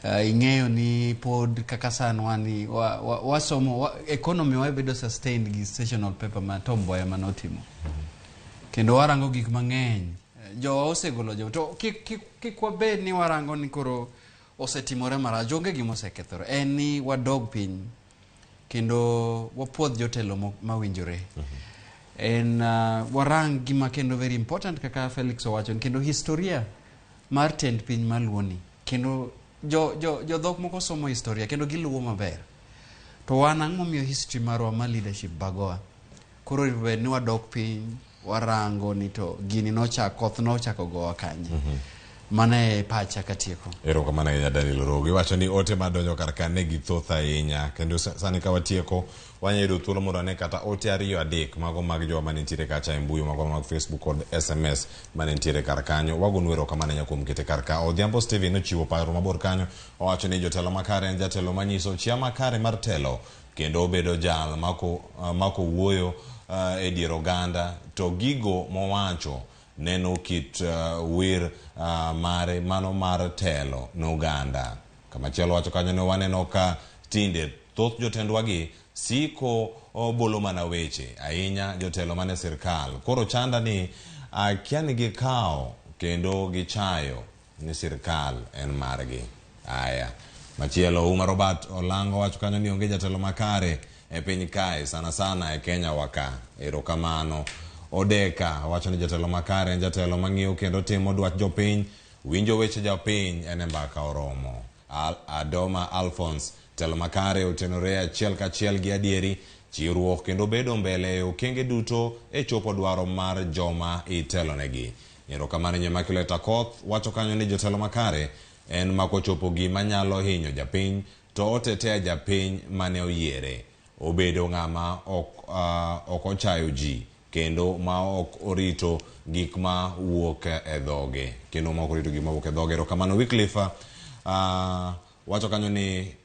Ing'eyo ni pod kaka san wani wasomo wa, economy wa bedo sustained gi sessional paper ma Tom Mboya manotimo. Kendo warango gik mang'eny. Jowa osegolo jo to kik wabed ni warango ni koro osetimore marach, onge gima osekethore. En ni wadog piny kendo wapuodh jotelo mawinjore. En warang gima kendo very important kaka Felix owacho kendo historia mar tend piny maluoni kendo jo dhok moko somo historia kendo giluwo maber. To wan ang'o momiyo history marwa ma leadership bagowa? Koro ber ni wadok piny warango ni to gini nochako koth nochako gowa kanye. Mano e pacha katieko. Erokamano ahinya Daniel Rogo. Iwacho ni ote madonjo kar ka ne githoth ahinya kendo sani ka watieko wanyalo yudo thuolo mondo wane kata ote 2 3 mago mag jowa manentiere kacha e mbui mago mag Facebook kod SMS manentiere kar kanyo. Wagonu erokamano ahinya kuom kete kar ka. Odhiambo Steven nochiwo paro mabor kanyo, owacho ni jotelo makare en jatelo manyiso chia makare mar telo kendo obedo jal mako wuoyo e dier oganda to gigo mowacho neno kit wir mare mano mar telo n'oganda. Kamachielo wacho kanyo ni waneno ka tinde thoth jotendwagi siko bolo mana weche ahinya jotelo mane sirkal. Koro chanda ni akia ni gikawo kendo gichayo ni sirkal en margi. Aya. Machielo Uma Robert Olango wacho kanyo ni onge jatelo makare e piny kae sana sana e Kenya waka. Erokamano. Odeka wacho ni jatelo makare en jatelo mang'iyo kendo timo dwach jopiny, winjo weche jopiny en e mbaka oromo. Adoma Alphonse, telo makare otenore achiel kachiel gi adieri, chiwruok kendo bedo mbele e okenge duto e chopo dwaro mar joma itelonegi. Erokamano Immaculate Akoth wacho kanyo ni jotelo makare en makochopo gima nyalo hinyo japiny to otetea japiny mane oyiere. Obedo ng'ama ok ochayo ji kendo ma ok orito gik ma wuok e dhoge. Kendo ma ok orito gik ma wuok e dhoge. Erokamano Wycliffe wacho kanyo ni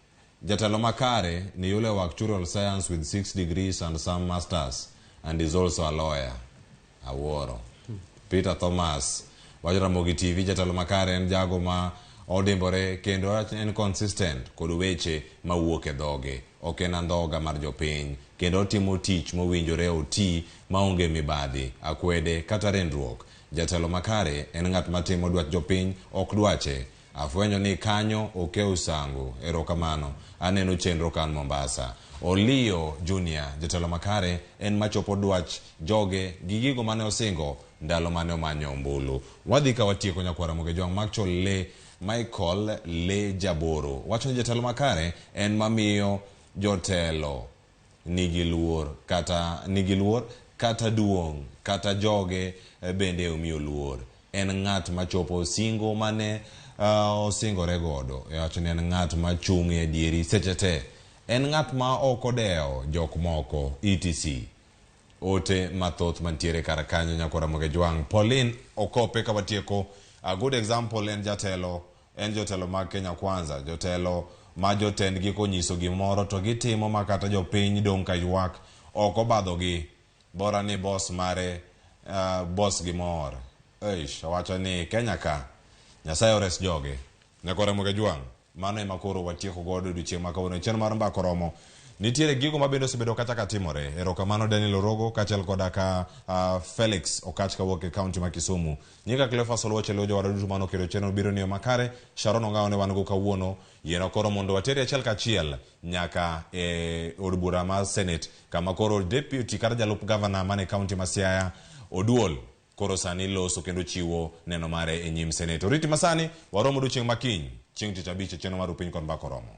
jatelo makare ni yule wa actuarial science with 6 degrees and some masters and is also a lawyer. Awuoro. Peter Thomas wacho Ramogi TV jatelo makare en jago ma odimbore kendo en consistent kod weche mawuok e dhoge. Ok en andhoga mar jopiny kendo otimo tich mowinjore oti maonge mibadhi, akwede kata rendruok. Jatelo makare en ng'at matimo dwach jopiny ok dwache. Afwenyo ni kanyo okew sangu. Erokamano. Aneno chenro kan Mombasa. Olio Junior, jatelo makare en machopo dwach joge gi gigo mane osingo ndalo mane omanyo ombulu. Wadhi ka watieko nyakwara Ramogi Jwang' Maxwell Le Michael Le Jaboro wacho ni jatelo makare en mamiyo jotelo nigi luor kata duong' kata joge bende omiyo luor. En ng'at machopo singo mane osingore godo. Wacho ni en ng'at machung' e adieri seche te. En ng'at ma ok odewo jok moko etc. Ote mathoth mantiere kar kanyo nyakwara Ramogi Jwang'. Pauline Okope ka watieko. A good example en jatelo, en jotelo mag Kenya Kwanza, jotelo ma jotendgi konyiso gimoro to gitimo ma kata jopiny dong' ka ywak ok obadhogi. Bora ni boss mare boss gi mor. Eish, owacho ni Kenya ka Nyasaye ores joge. Nyakwara Ramogi Jwang', mano ema koro watieko godo odiochieng' ma kawuono. Chenro mar mbaka oromo. Nitiere gigo ma bende osebedo kata ka timore. Erokamano Daniel Orogo kaachiel koda ka Felix Okach kawuok e kaunti ma Kisumu. Nyinga Cleophas Oluoch e jowadwa duto mane oketo chenro biro ni yo makare. Sharon Ong'awo ne wan go kawuono. Yienwa koro mondo wateri achiel kachiel nyaka e od bura mar Senate kama koro deputy kata jalup gavana mane kaunti ma Siaya Oduol koro sani loso kendo chiwo neno mare e nyim Senate. Oriti masani warom odiochieng' ma kiny chieng' tich abich e chenro mar Upiny kod Mbaka Oromo.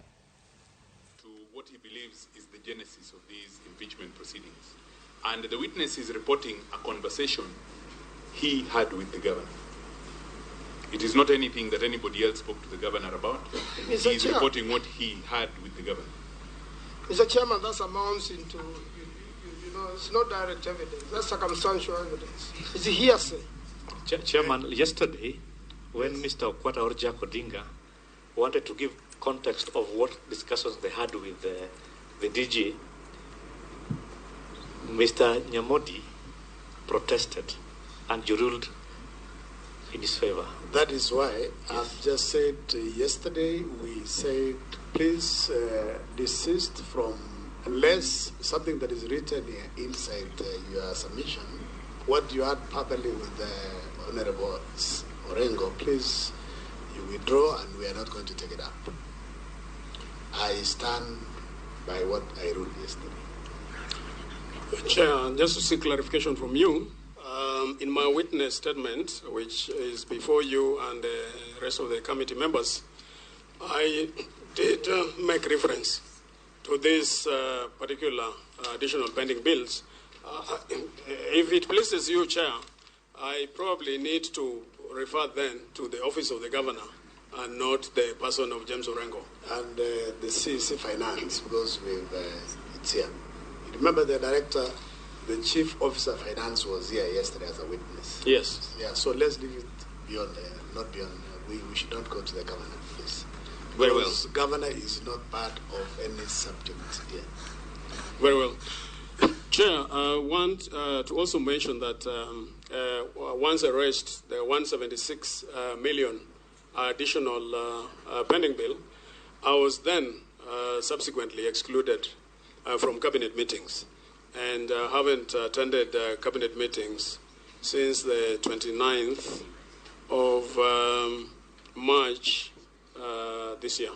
To what he believes is the genesis of these impeachment proceedings. And the witness is reporting a conversation he had with the governor. It is not anything that anybody else spoke to the governor about. Mr. He is Chair. reporting what he had with the governor. Mr. Chairman, that amounts into, it's not direct evidence. That's circumstantial evidence. It's hearsay. Chairman, yesterday, when Mr. Okwata or Jack Odinga wanted to give context of what discussions they had with the DG, Mr. Nyamodi protested and you ruled in his favor. That is why I've just said yesterday, we said, please desist from, unless something that is written here inside your submission, what you had properly with the Honorable Orengo, please, you withdraw and we are not going to take it up. I stand by what I ruled yesterday. Chair, just to seek clarification from you, in my witness statement, which is before you and the rest of the committee members, I did make reference to these particular additional pending bills. If it pleases you, Chair, I probably need to refer then to the office of the governor and not the person of James Orengo. And the CEC Finance, because it's here. Remember the director, the chief officer of finance was here yesterday as a witness. Yes. Yeah, so let's leave it beyond there, not beyond. We should not go to the governor, please. Very well. Because governor is not part of any subject here. Very well. Chair, I want to also mention that once arrest, the 176 million additional pending bill, I was then subsequently excluded from cabinet meetings and haven't attended cabinet meetings since the 29th of March this year.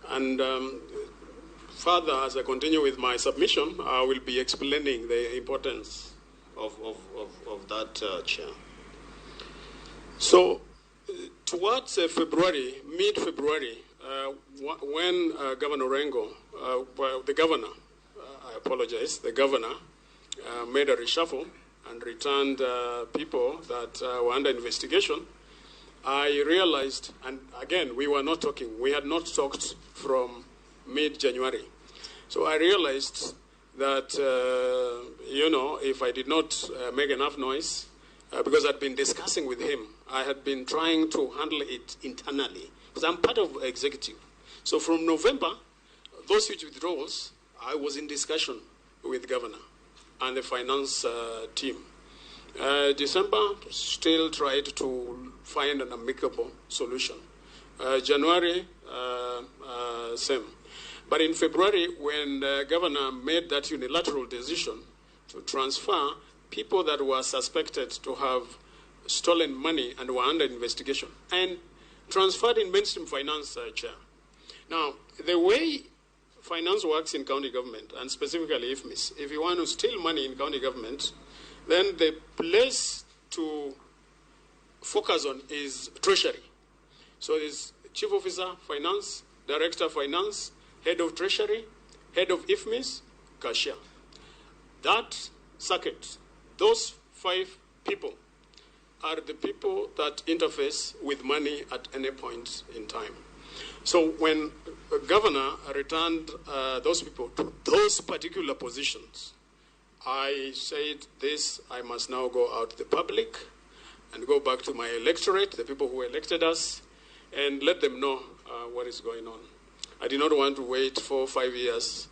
And further, as I continue with my submission, I will be explaining the importance of that, Chair. So, towards February, mid-February, when Governor Orengo, well, the governor, I apologize, the governor made a reshuffle and returned people that were under investigation, I realized, and again, we were not talking, we had not talked from mid-January. So I realized that, if I did not make enough noise, because I'd been discussing with him, I had been trying to handle it internally, because I'm part of executive. So from November, those huge withdrawals, I was in discussion with the governor and the finance team. December, still tried to find an amicable solution. January, same. But in February, when the governor made that unilateral decision to transfer people that were suspected to have stolen money and were under investigation, and transferred in mainstream finance, Chair. Now, the way finance works in county government, and specifically IFMIS, if you want to steal money in county government, then the place to focus on is treasury. So there's chief officer, finance, director finance, head of treasury, head of IFMIS, cashier. That circuit, those 5 people are the people that interface with money at any point in time. So when the governor returned those people to those particular positions, I said this, I must now go out to the public and go back to my electorate, the people who elected us, and let them know what is going on. I did not want to wait 4 or 5 years,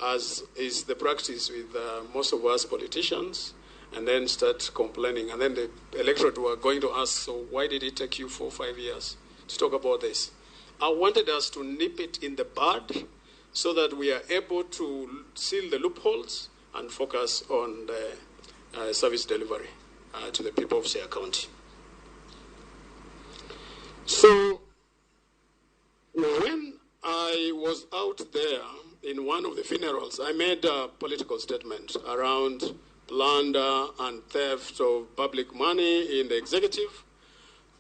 as is the practice with most of us politicians, and then start complaining. And then the electorate were going to ask, so why did it take you 4 or 5 years to talk about this? I wanted us to nip it in the bud so that we are able to seal the loopholes and focus on the service delivery to the people of Siaya County. So when I was out there in one of the funerals, I made a political statement around plunder and theft of public money in the executive.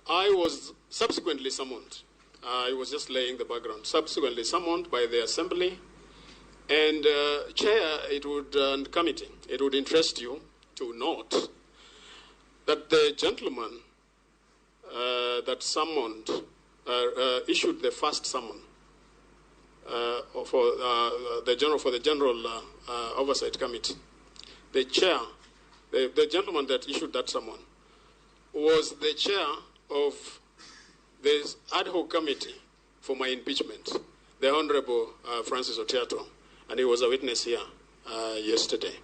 I was subsequently summoned. I was just laying the background. Subsequently summoned by the assembly and chair, it would, and committee, it would interest you to note that the gentleman that summoned, issued the first summon for the General Oversight Committee. The chair, the gentleman that issued that summon, was the chair of this ad hoc committee for my impeachment, the Honorable Francis Otiato, and he was a witness here yesterday.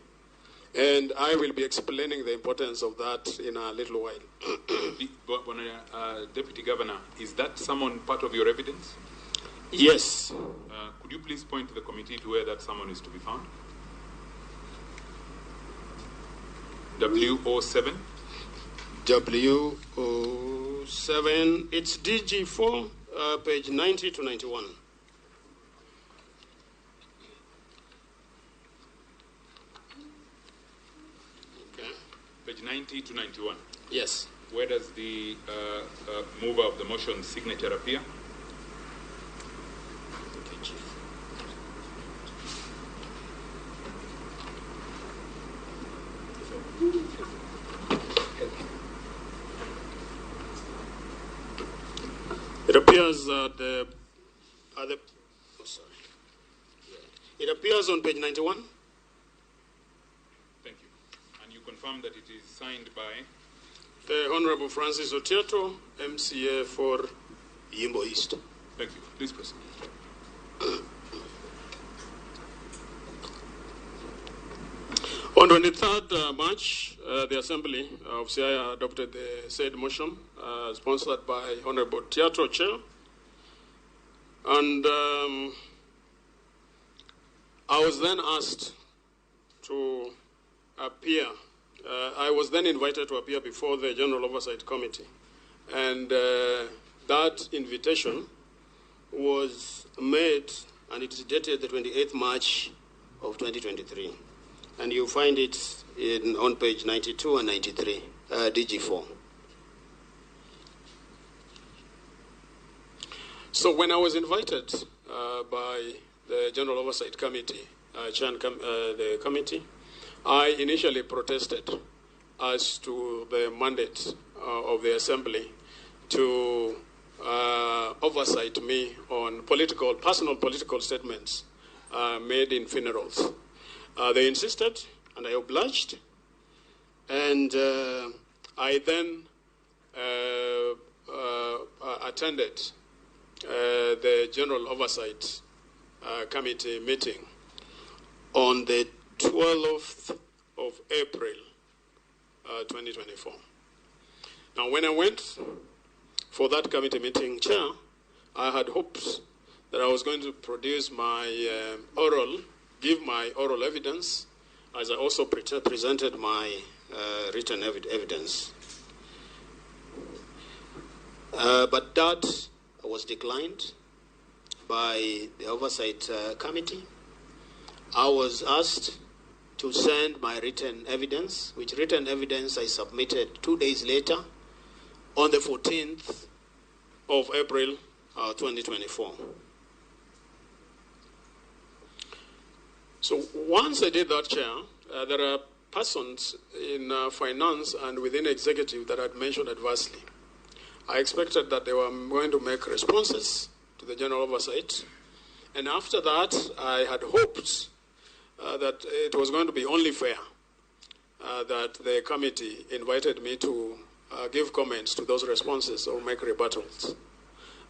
And I will be explaining the importance of that in a little while. Deputy Governor, is that summon part of your evidence? Yes. Could you please point to the committee to where that summon is to be found? WO7? WO7, it's DG4, page 90 to 91. Okay. Page 90 to 91. Yes. Where does the mover of the motion signature appear? Okay, Chief. It appears at the oh, sorry. Yeah. It appears on page 91. Thank you. And you confirm that it is signed by the Honorable Francis Otiato, MCA for Yimbo East. Thank you. Please proceed. On 23rd March, the Assembly of Siaya adopted the said motion, sponsored by Honorable Otiato, Chair. And I was then asked to appear. I was then invited to appear before the General Oversight Committee. And that invitation was made, and it is dated the 28th March of 2023. And you find it on page 92 and 93, DG4. So when I was invited by the General Oversight Committee, the committee, I initially protested as to the mandate of the Assembly to oversight me on personal political statements made in funerals. They insisted, and I obliged, and I then attended the General Oversight Committee meeting on the 12th of April, 2024. Now, when I went for that committee meeting, Chair, I had hopes that I was going to produce my give my oral evidence, as I also presented my written evidence. But that was declined by the Oversight Committee. I was asked to send my written evidence, which written evidence I submitted 2 days later on the 14th of April, 2024. So once I did that, Chair, there are persons in finance and within executive that I'd mentioned adversely. I expected that they were going to make responses to the general oversight. And after that, I had hoped that it was going to be only fair that the committee invited me to give comments to those responses or make rebuttals.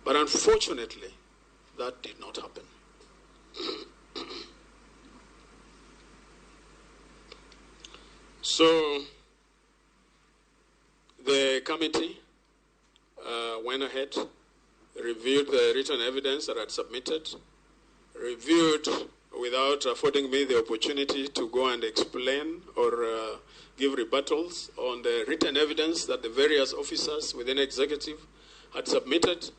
But unfortunately, that did not happen. So the committee went ahead, reviewed the written evidence that I had submitted, reviewed without affording me the opportunity to go and explain or give rebuttals on the written evidence that the various officers within executive had submitted,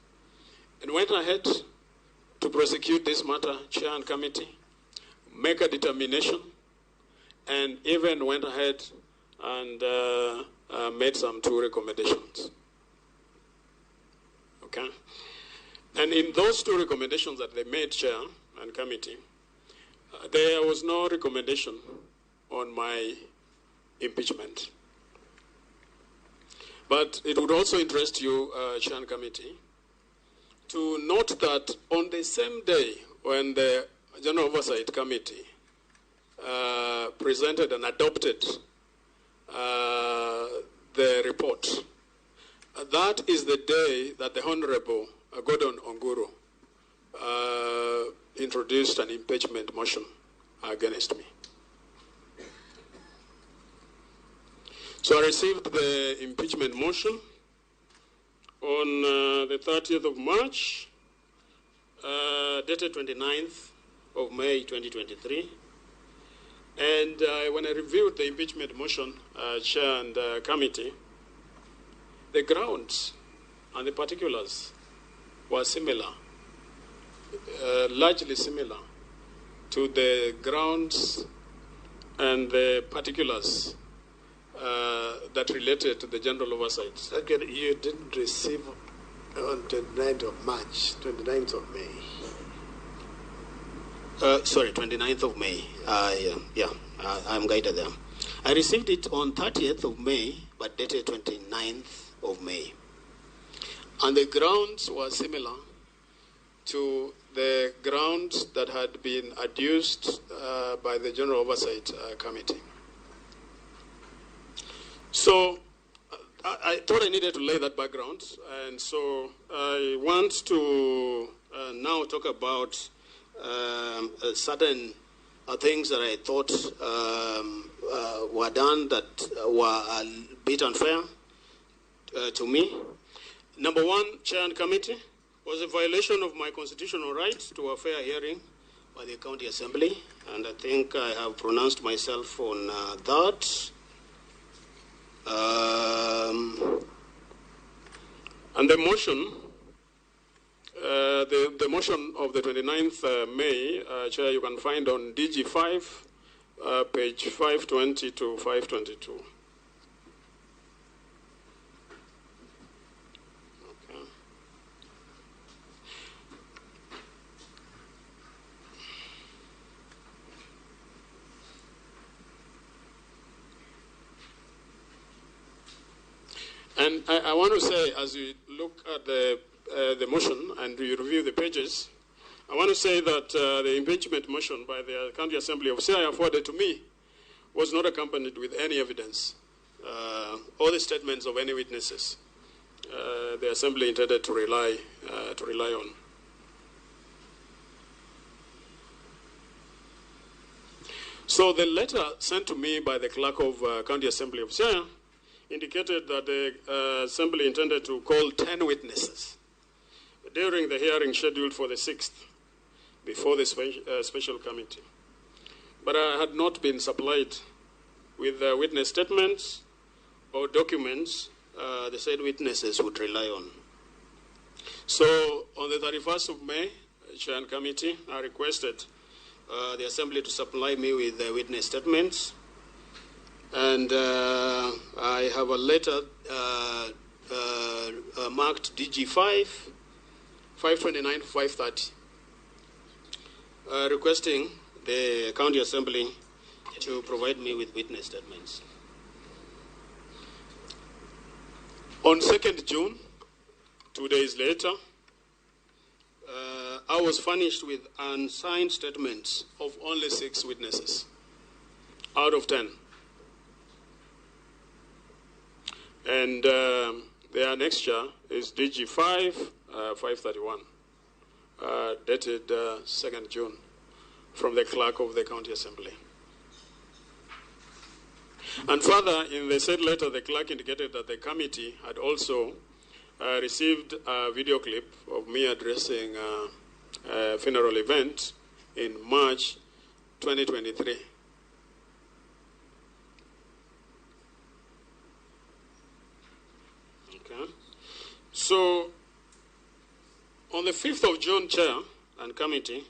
and went ahead to prosecute this matter, chair and committee, make a determination, and even went ahead and made some 2 recommendations. Okay? And in those 2 recommendations that they made, chair and committee, there was no recommendation on my impeachment. But it would also interest you, chair and committee, to note that on the same day when the General Oversight Committee presented and adopted the report, that is the day that the Honorable Gordon Onguru introduced an impeachment motion against me. So I received the impeachment motion on the 30th of March, dated 29th of May 2023. And when I reviewed the impeachment motion, chair and committee, the grounds and the particulars were similar, largely similar to the grounds and the particulars that related to the general oversight. Okay, you didn't receive on 29th of March, 29th of May. Sorry, 29th of May. I'm guided there. I received it on 30th of May, but dated 29th of May. And the grounds were similar to the grounds that had been adduced by the General Oversight Committee. So I thought I needed to lay that background, and so I want to now talk about certain things that I thought were done that were a bit unfair to me. Number one, chair and committee, was a violation of my constitutional right to a fair hearing by the county assembly, and I think I have pronounced myself on that. And the motion, the motion of the 29th May, Chair, you can find on DG5, page 520 to 522. Okay. And I want to say, as you look at the motion and you review the pages, I want to say that the impeachment motion by the County Assembly of Siaya afforded to me was not accompanied with any evidence or the statements of any witnesses the Assembly intended to rely on. So the letter sent to me by the clerk of County Assembly of Siaya indicated that the Assembly intended to call 10 witnesses during the hearing scheduled for the 6th before the special committee. But I had not been supplied with witness statements or documents the said witnesses would rely on. So on the 31st of May, Chair and Committee, I requested the Assembly to supply me with the witness statements. And I have a letter marked DG5, 529 530, requesting the County Assembly to provide me with witness statements. On 2nd June, 2 days later, I was furnished with unsigned statements of only 6 witnesses out of 10. And the annexure is DG5, 531, dated 2nd June, from the clerk of the County Assembly. And further, in the said letter, the clerk indicated that the committee had also received a video clip of me addressing a funeral event in March 2023. Okay. So, on the 5th of June, Chair and Committee,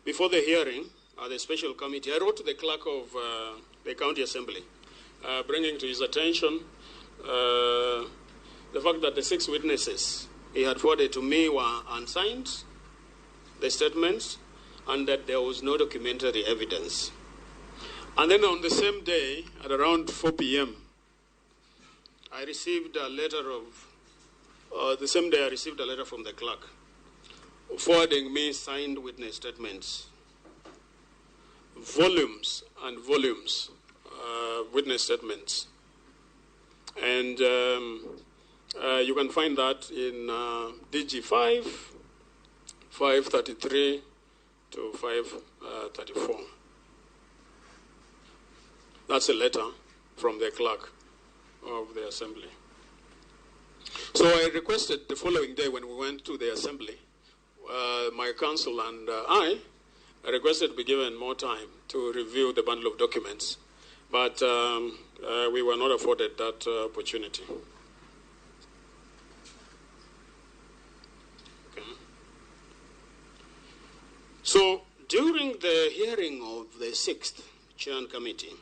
before the hearing at the special committee, I wrote to the clerk of the County Assembly, bringing to his attention the fact that the 6 witnesses he had forwarded to me were unsigned, the statements, and that there was no documentary evidence. And then on the same day, at around 4 p.m., I received a letter of, the same day I received a letter from the clerk forwarding me signed witness statements, volumes and volumes, witness statements. And you can find that in DG5, 533 to 534. That's a letter from the clerk of the assembly. So I requested the following day when we went to the assembly, my counsel and I requested to be given more time to review the bundle of documents, but we were not afforded that opportunity. Okay. So during the hearing of the 6th Chair and Committee,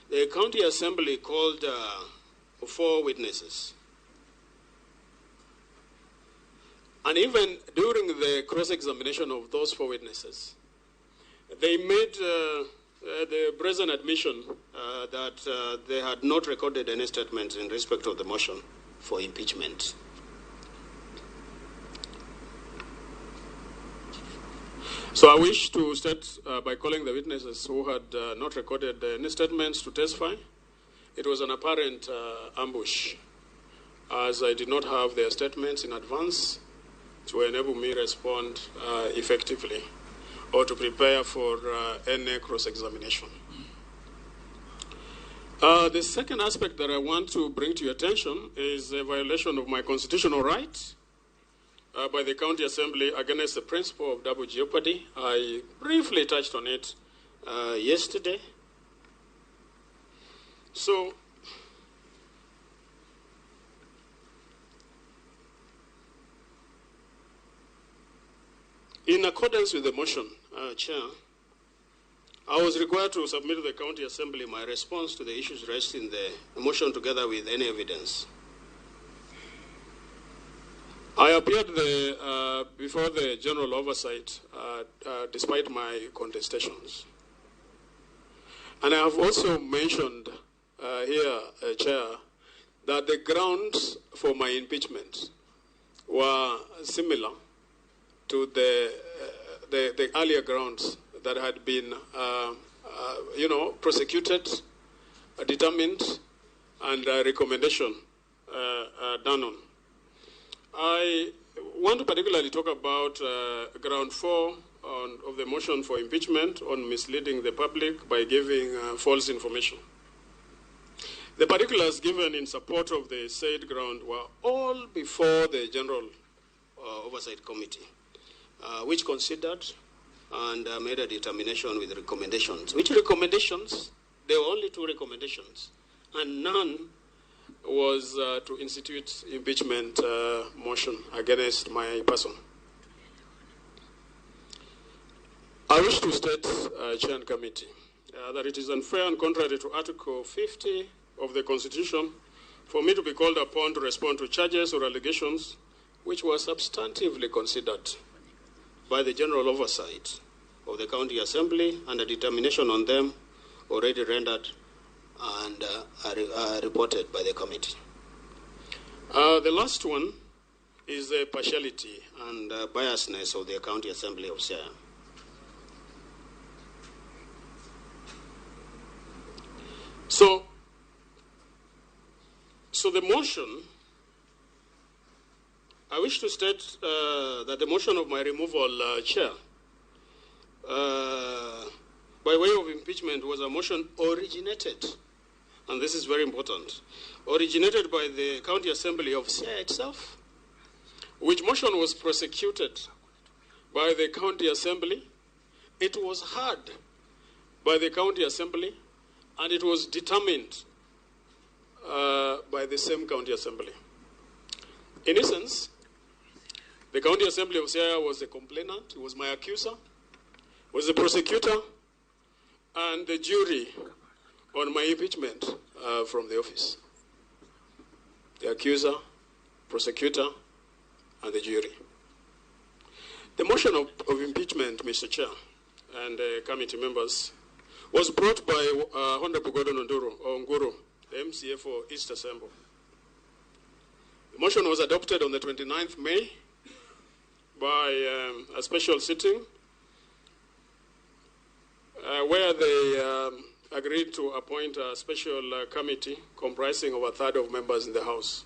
the County Assembly called 4 witnesses. And even during the cross-examination of those 4 witnesses, they made the brazen admission that they had not recorded any statements in respect of the motion for impeachment. So I wish to start by calling the witnesses who had not recorded any statements to testify. It was an apparent ambush, as I did not have their statements in advance to enable me respond effectively or to prepare for any cross-examination. The second aspect that I want to bring to your attention is a violation of my constitutional right by the County Assembly against the principle of double jeopardy. I briefly touched on it yesterday. So, in accordance with the motion, Chair, I was required to submit to the County Assembly my response to the issues raised in the motion together with any evidence. I appeared before the General Oversight despite my contestations. And I have also mentioned here, Chair, that the grounds for my impeachment were similar to the earlier grounds that had been, prosecuted, determined, and recommendation done on. I want to particularly talk about ground 4 of the motion for impeachment on misleading the public by giving false information. The particulars given in support of the said ground were all before the General Oversight Committee, which considered and made a determination with recommendations. Which recommendations? There were only 2 recommendations, and none was to institute impeachment motion against my person. I wish to state, Chair and Committee, that it is unfair and contrary to Article 50 of the Constitution for me to be called upon to respond to charges or allegations which were substantively considered by the General Oversight of the County Assembly and a determination on them already rendered and reported by the committee. The last one is the partiality and biasness of the County Assembly of Siaya. So the motion, I wish to state that the motion of my removal, Chair, by way of impeachment was a motion originated, and this is very important, originated by the County Assembly of Siaya itself, which motion was prosecuted by the County Assembly It was heard by the county assembly and it was determined by the same county assembly. In essence, the county assembly of Siaya was the complainant, it was my accuser, was the prosecutor, and the jury on my impeachment from the office. The accuser, prosecutor, and the jury. The motion of impeachment, Mr. Chair, and committee members, was brought by Honorable Gordon Onguru, the MCA for East Asembo. The motion was adopted on the 29th May by a special sitting where they agreed to appoint a special committee comprising of a third of members in the House.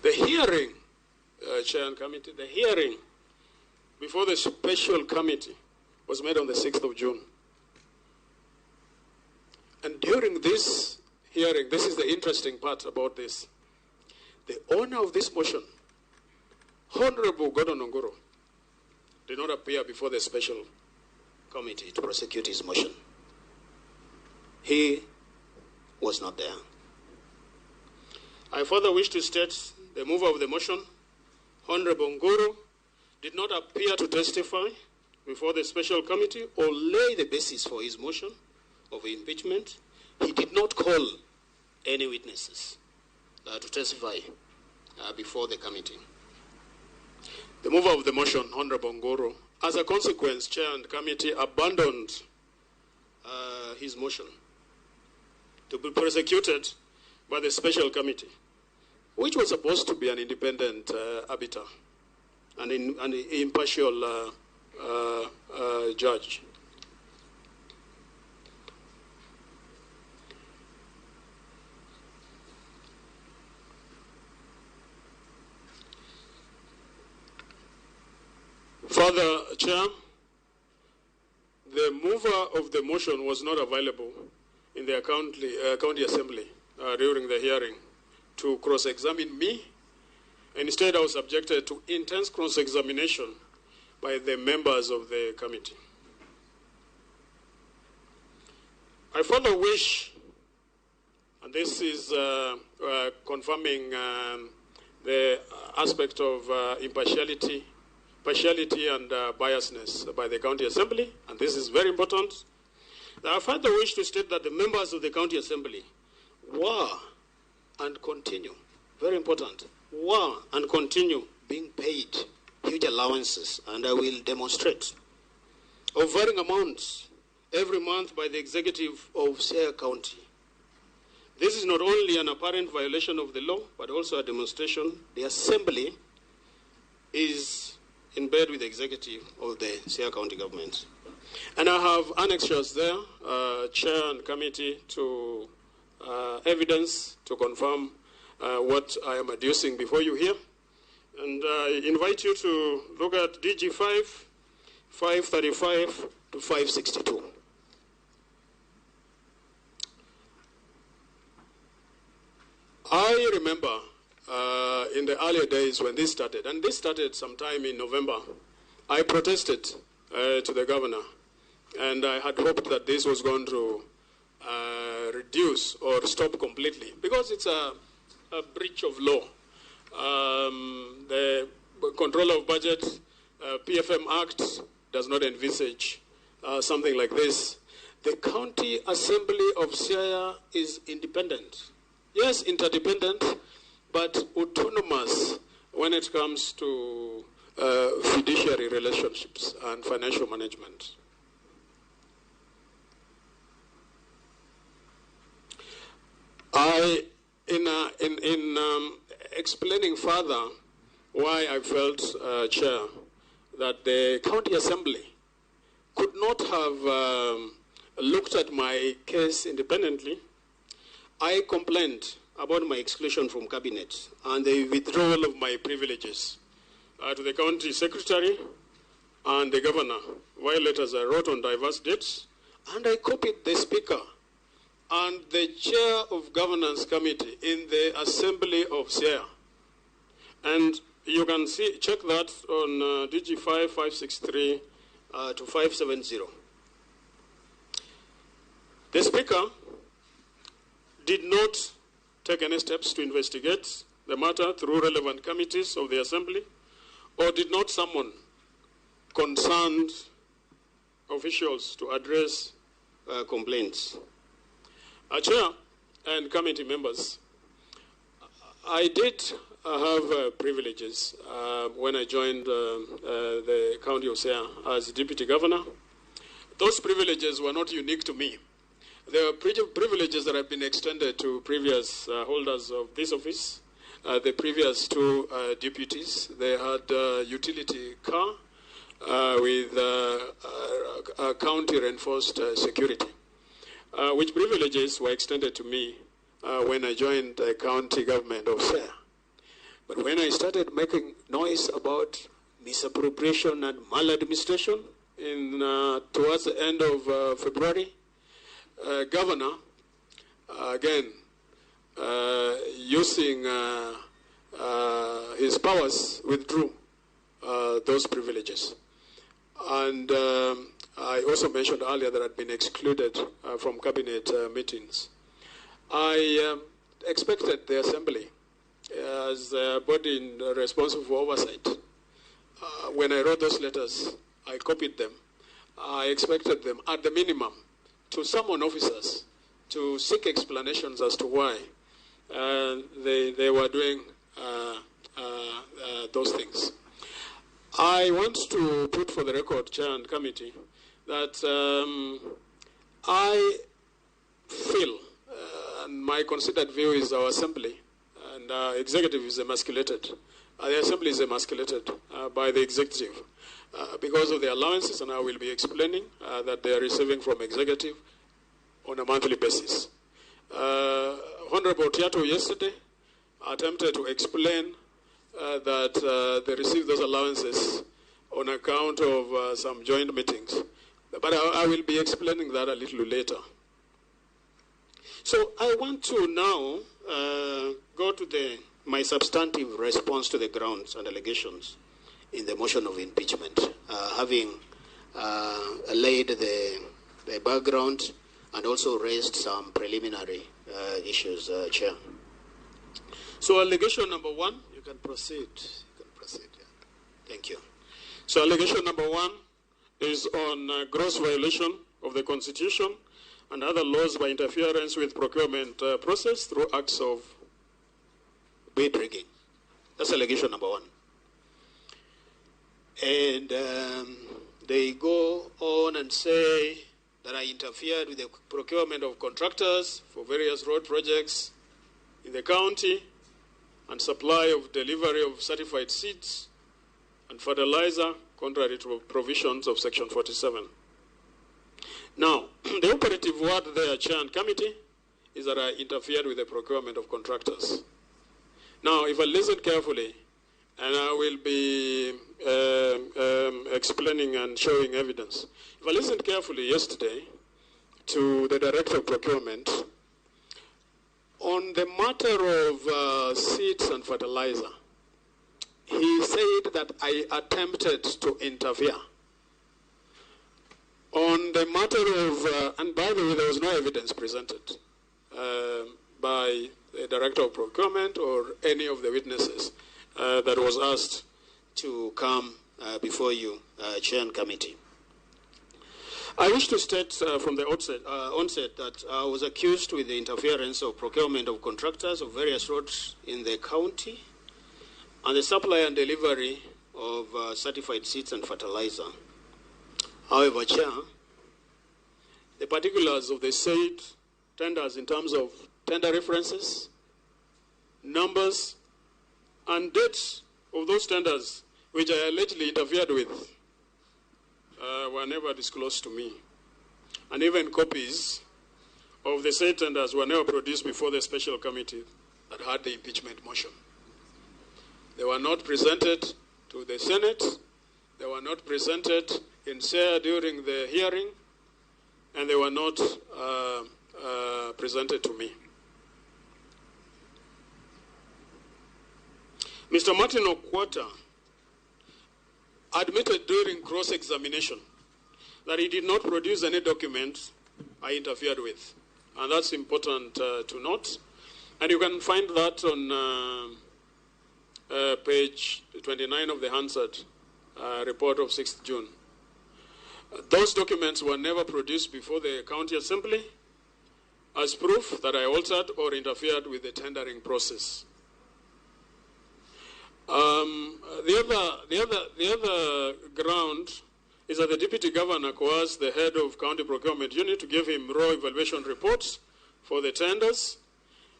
The hearing, Chair and Committee, the hearing before the special committee was made on the 6th of June. And during this hearing, this is the interesting part about this, the owner of this motion, Honorable Gordon Onguru, did not appear before the special committee to prosecute his motion. He was not there. I further wish to state the mover of the motion, Honorable Onguru, did not appear to testify before the special committee or lay the basis for his motion of impeachment. He did not call any witnesses to testify before the committee. The mover of the motion, Honorable Onguru, as a consequence, Chair and Committee abandoned his motion to be prosecuted by the special committee, which was supposed to be an independent arbiter and an impartial judge. Further, Chair, the mover of the motion was not available in the county assembly during the hearing to cross-examine me. Instead, I was subjected to intense cross-examination by the members of the committee. I further wish, and this is confirming the aspect of impartiality, partiality and biasness by the county assembly, and this is very important. I further wish to state that the members of the county assembly were and continue, very important, were and continue being paid huge allowances, and I will demonstrate, of varying amounts every month by the executive of Siaya County. This is not only an apparent violation of the law, but also a demonstration the assembly is in bed with the executive of the Siaya County government. And I have annexures there, chair and committee, to evidence to confirm what I am adducing before you here. And I invite you to look at DG5, 535 to 562. I remember in the earlier days when this started, and this started sometime in November, I protested to the governor, and I had hoped that this was going to reduce or stop completely, because it's a breach of law. The control of budget, PFM Act does not envisage something like this. The County Assembly of Siaya is independent. Yes, interdependent, but autonomous when it comes to fiduciary relationships and financial management. I, in explaining further why I felt, Chair, that the County Assembly could not have looked at my case independently, I complained about my exclusion from cabinet and the withdrawal of my privileges to the county secretary and the governor via letters I wrote on diverse dates, and I copied the speaker and the chair of governance committee in the Assembly of Siaya. And you can see, check that on DG5 563 to 570. The Speaker did not take any steps to investigate the matter through relevant committees of the Assembly, or did not summon concerned officials to address complaints. Chair and committee members, I did have privileges when I joined the County of Siaya as Deputy Governor. Those privileges were not unique to me. There are privileges that have been extended to previous holders of this office, the previous two deputies. They had a utility car with county reinforced security, which privileges were extended to me when I joined the county government of Siaya. But when I started making noise about misappropriation and maladministration in towards the end of February, Governor, again, using his powers, withdrew those privileges. And I also mentioned earlier that I'd been excluded from cabinet meetings. I expected the Assembly, as a body responsible for oversight. When I wrote those letters, I copied them. I expected them, at the minimum, to summon officers to seek explanations as to why they were doing those things. I want to put for the record, Chair and Committee, that I feel, and my considered view is our Assembly and our executive is emasculated. The Assembly is emasculated by the executive because of the allowances, and I will be explaining that they are receiving from executive on a monthly basis. Honorable Tiato yesterday attempted to explain that they received those allowances on account of some joint meetings. But I will be explaining that a little later. So I want to now go to my substantive response to the grounds and allegations in the motion of impeachment, having laid the background and also raised some preliminary issues, Chair. So allegation number one. You can proceed. You can proceed. Yeah. Thank you. So allegation number one is on gross violation of the Constitution and other laws by interference with procurement process through acts of bid rigging. That's allegation number one. And they go on and say that I interfered with the procurement of contractors for various road projects in the county and supply of delivery of certified seeds and fertilizer contrary to provisions of Section 47. Now, the operative word there, Chair and Committee, is that I interfered with the procurement of contractors. Now, if I listen carefully, and I will be explaining and showing evidence. If I listened carefully yesterday to the Director of Procurement on the matter of seeds and fertilizer, he said that I attempted to interfere. On the matter of, and by the way, there was no evidence presented by the Director of Procurement or any of the witnesses that was asked to come before you, Chair and Committee. I wish to state from the onset that I was accused with the interference of procurement of contractors of various roads in the county and the supply and delivery of certified seeds and fertilizer. However, Chair, the particulars of the said tenders in terms of tender references, numbers, and dates of those tenders which I allegedly interfered with were never disclosed to me. And even copies of the said tenders were never produced before the special committee that had the impeachment motion. They were not presented to the Senate. They were not presented in Siaya during the hearing, and they were not presented to me. Mr. Martin Okwata admitted during cross-examination that he did not produce any document I interfered with. And that's important to note. And you can find that on page 29 of the Hansard report of 6th June. Those documents were never produced before the County Assembly as proof that I altered or interfered with the tendering process. The other ground is that the Deputy Governor coerced the head of County Procurement Unit to give him raw evaluation reports for the tenders.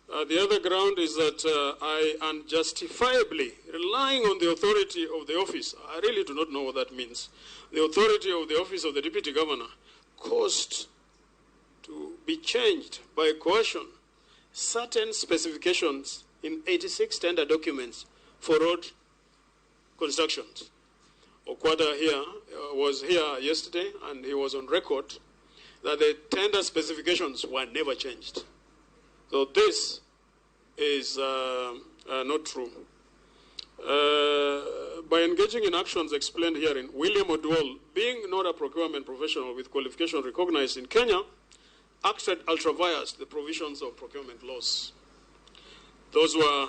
The other ground is that I unjustifiably, relying on the authority of the office, I really do not know what that means, the authority of the office of the Deputy Governor caused to be changed by coercion certain specifications in 86 tender documents for road constructions. Okwata here was here yesterday, and he was on record that the tender specifications were never changed. So this is not true. By engaging in actions explained herein, William Oduol, being not a procurement professional with qualification recognized in Kenya, acted ultra vires the provisions of procurement laws. Those were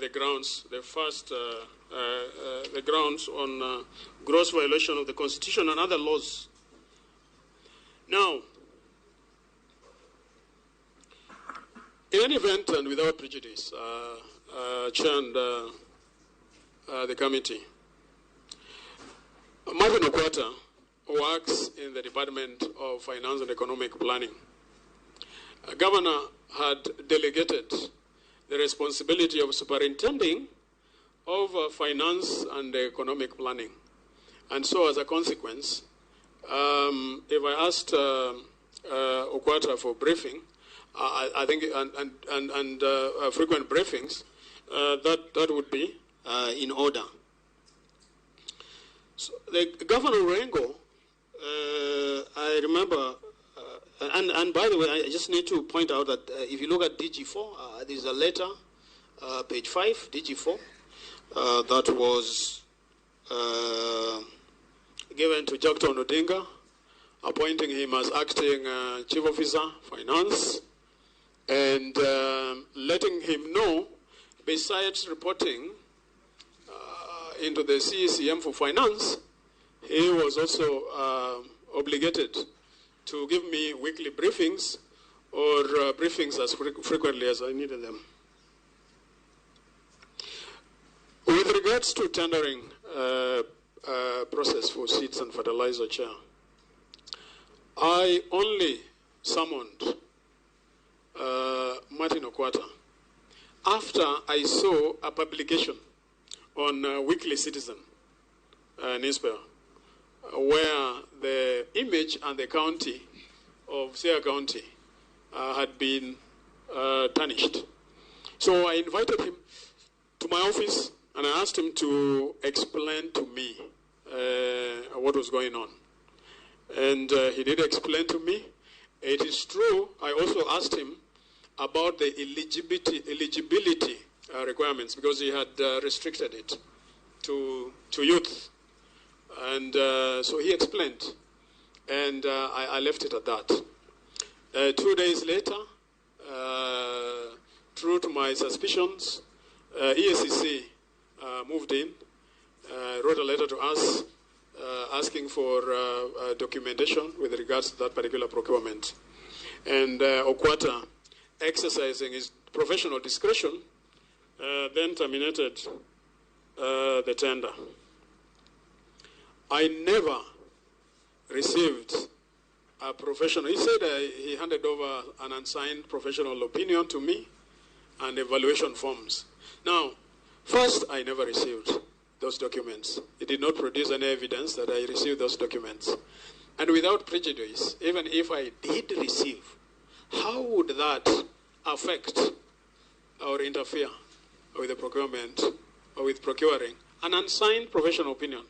the grounds, the first the grounds on gross violation of the Constitution and other laws. Now, in any event and without prejudice, Chair and the committee, Marvin Okwata works in the Department of Finance and Economic Planning. A governor had delegated the responsibility of superintending over finance and economic planning. And so as a consequence, if I asked Okwata for briefing, I think, and frequent briefings, that would be in order. So the Governor Orengo, I remember, and by the way, I just need to point out that if you look at DG4, there's a letter, page 5, DG4, that was given to Jackton Odinga, appointing him as acting chief officer, finance, and letting him know, besides reporting into the CECM for finance, he was also obligated to give me weekly briefings or briefings as frequently as I needed them. With regards to tendering process for seeds and fertilizer, Chair, I only summoned Martin Okwata after I saw a publication on Weekly Citizen newspaper, where the image and the county of Siaya County had been tarnished. So I invited him to my office and I asked him to explain to me what was going on. And he did explain to me. It is true, I also asked him about the eligibility requirements, because he had restricted it to youth. And so he explained, and I left it at that. 2 days later, true to my suspicions, EACC moved in, wrote a letter to us asking for documentation with regards to that particular procurement. And Okwata, exercising his professional discretion, then terminated the tender. I never received a professional. He said he handed over an unsigned professional opinion to me and evaluation forms. Now, first, I never received those documents. It did not produce any evidence that I received those documents. And without prejudice, even if I did receive, how would that affect or interfere with the procurement or with procuring an unsigned professional opinion?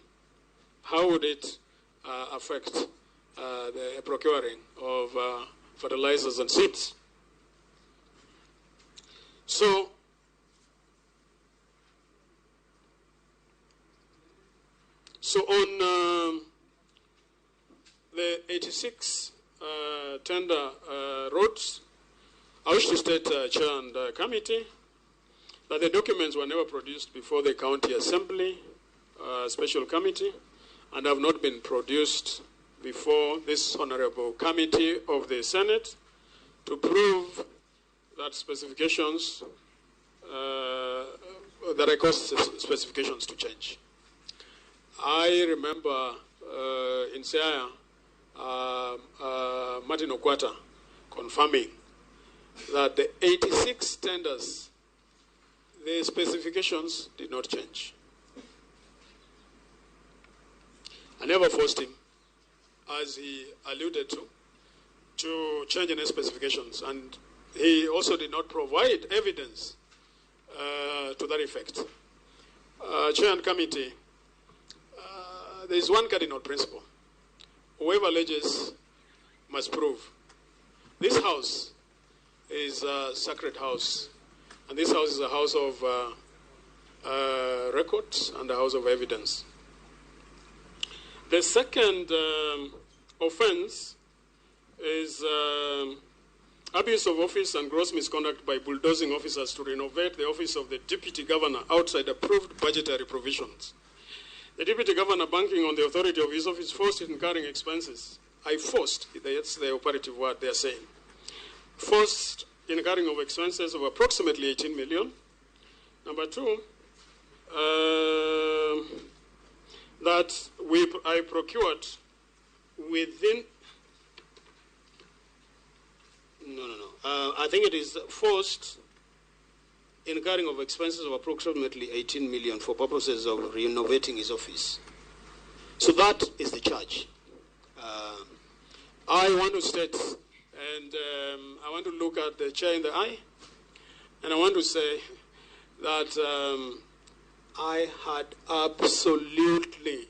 How would it affect the procuring of fertilizers and seeds? So, on the 86 tender roads, I wish to state, Chair and Committee, that the documents were never produced before the County Assembly Special Committee and have not been produced before this Honorable Committee of the Senate to prove that specifications, that I caused specifications to change. I remember in Siaya, Martin Okwata confirming that the 86 tenders, the specifications did not change. I never forced him, as he alluded to change any specifications. And he also did not provide evidence to that effect. Chair and Committee, there is one cardinal principle. Whoever alleges must prove. This house is a sacred house. And this house is a house of records and a house of evidence. The second offense is abuse of office and gross misconduct by bulldozing officers to renovate the office of the deputy governor outside approved budgetary provisions. The deputy governor, banking on the authority of his office, forced incurring expenses. I forced, that's the operative word they are saying, forced incurring of expenses of approximately 18 million. Number two, that I procured within, I think it is forced incurring of expenses of approximately 18 million for purposes of renovating his office. So that is the charge. I want to state, and I want to look at the chair in the eye, and I want to say that I had absolutely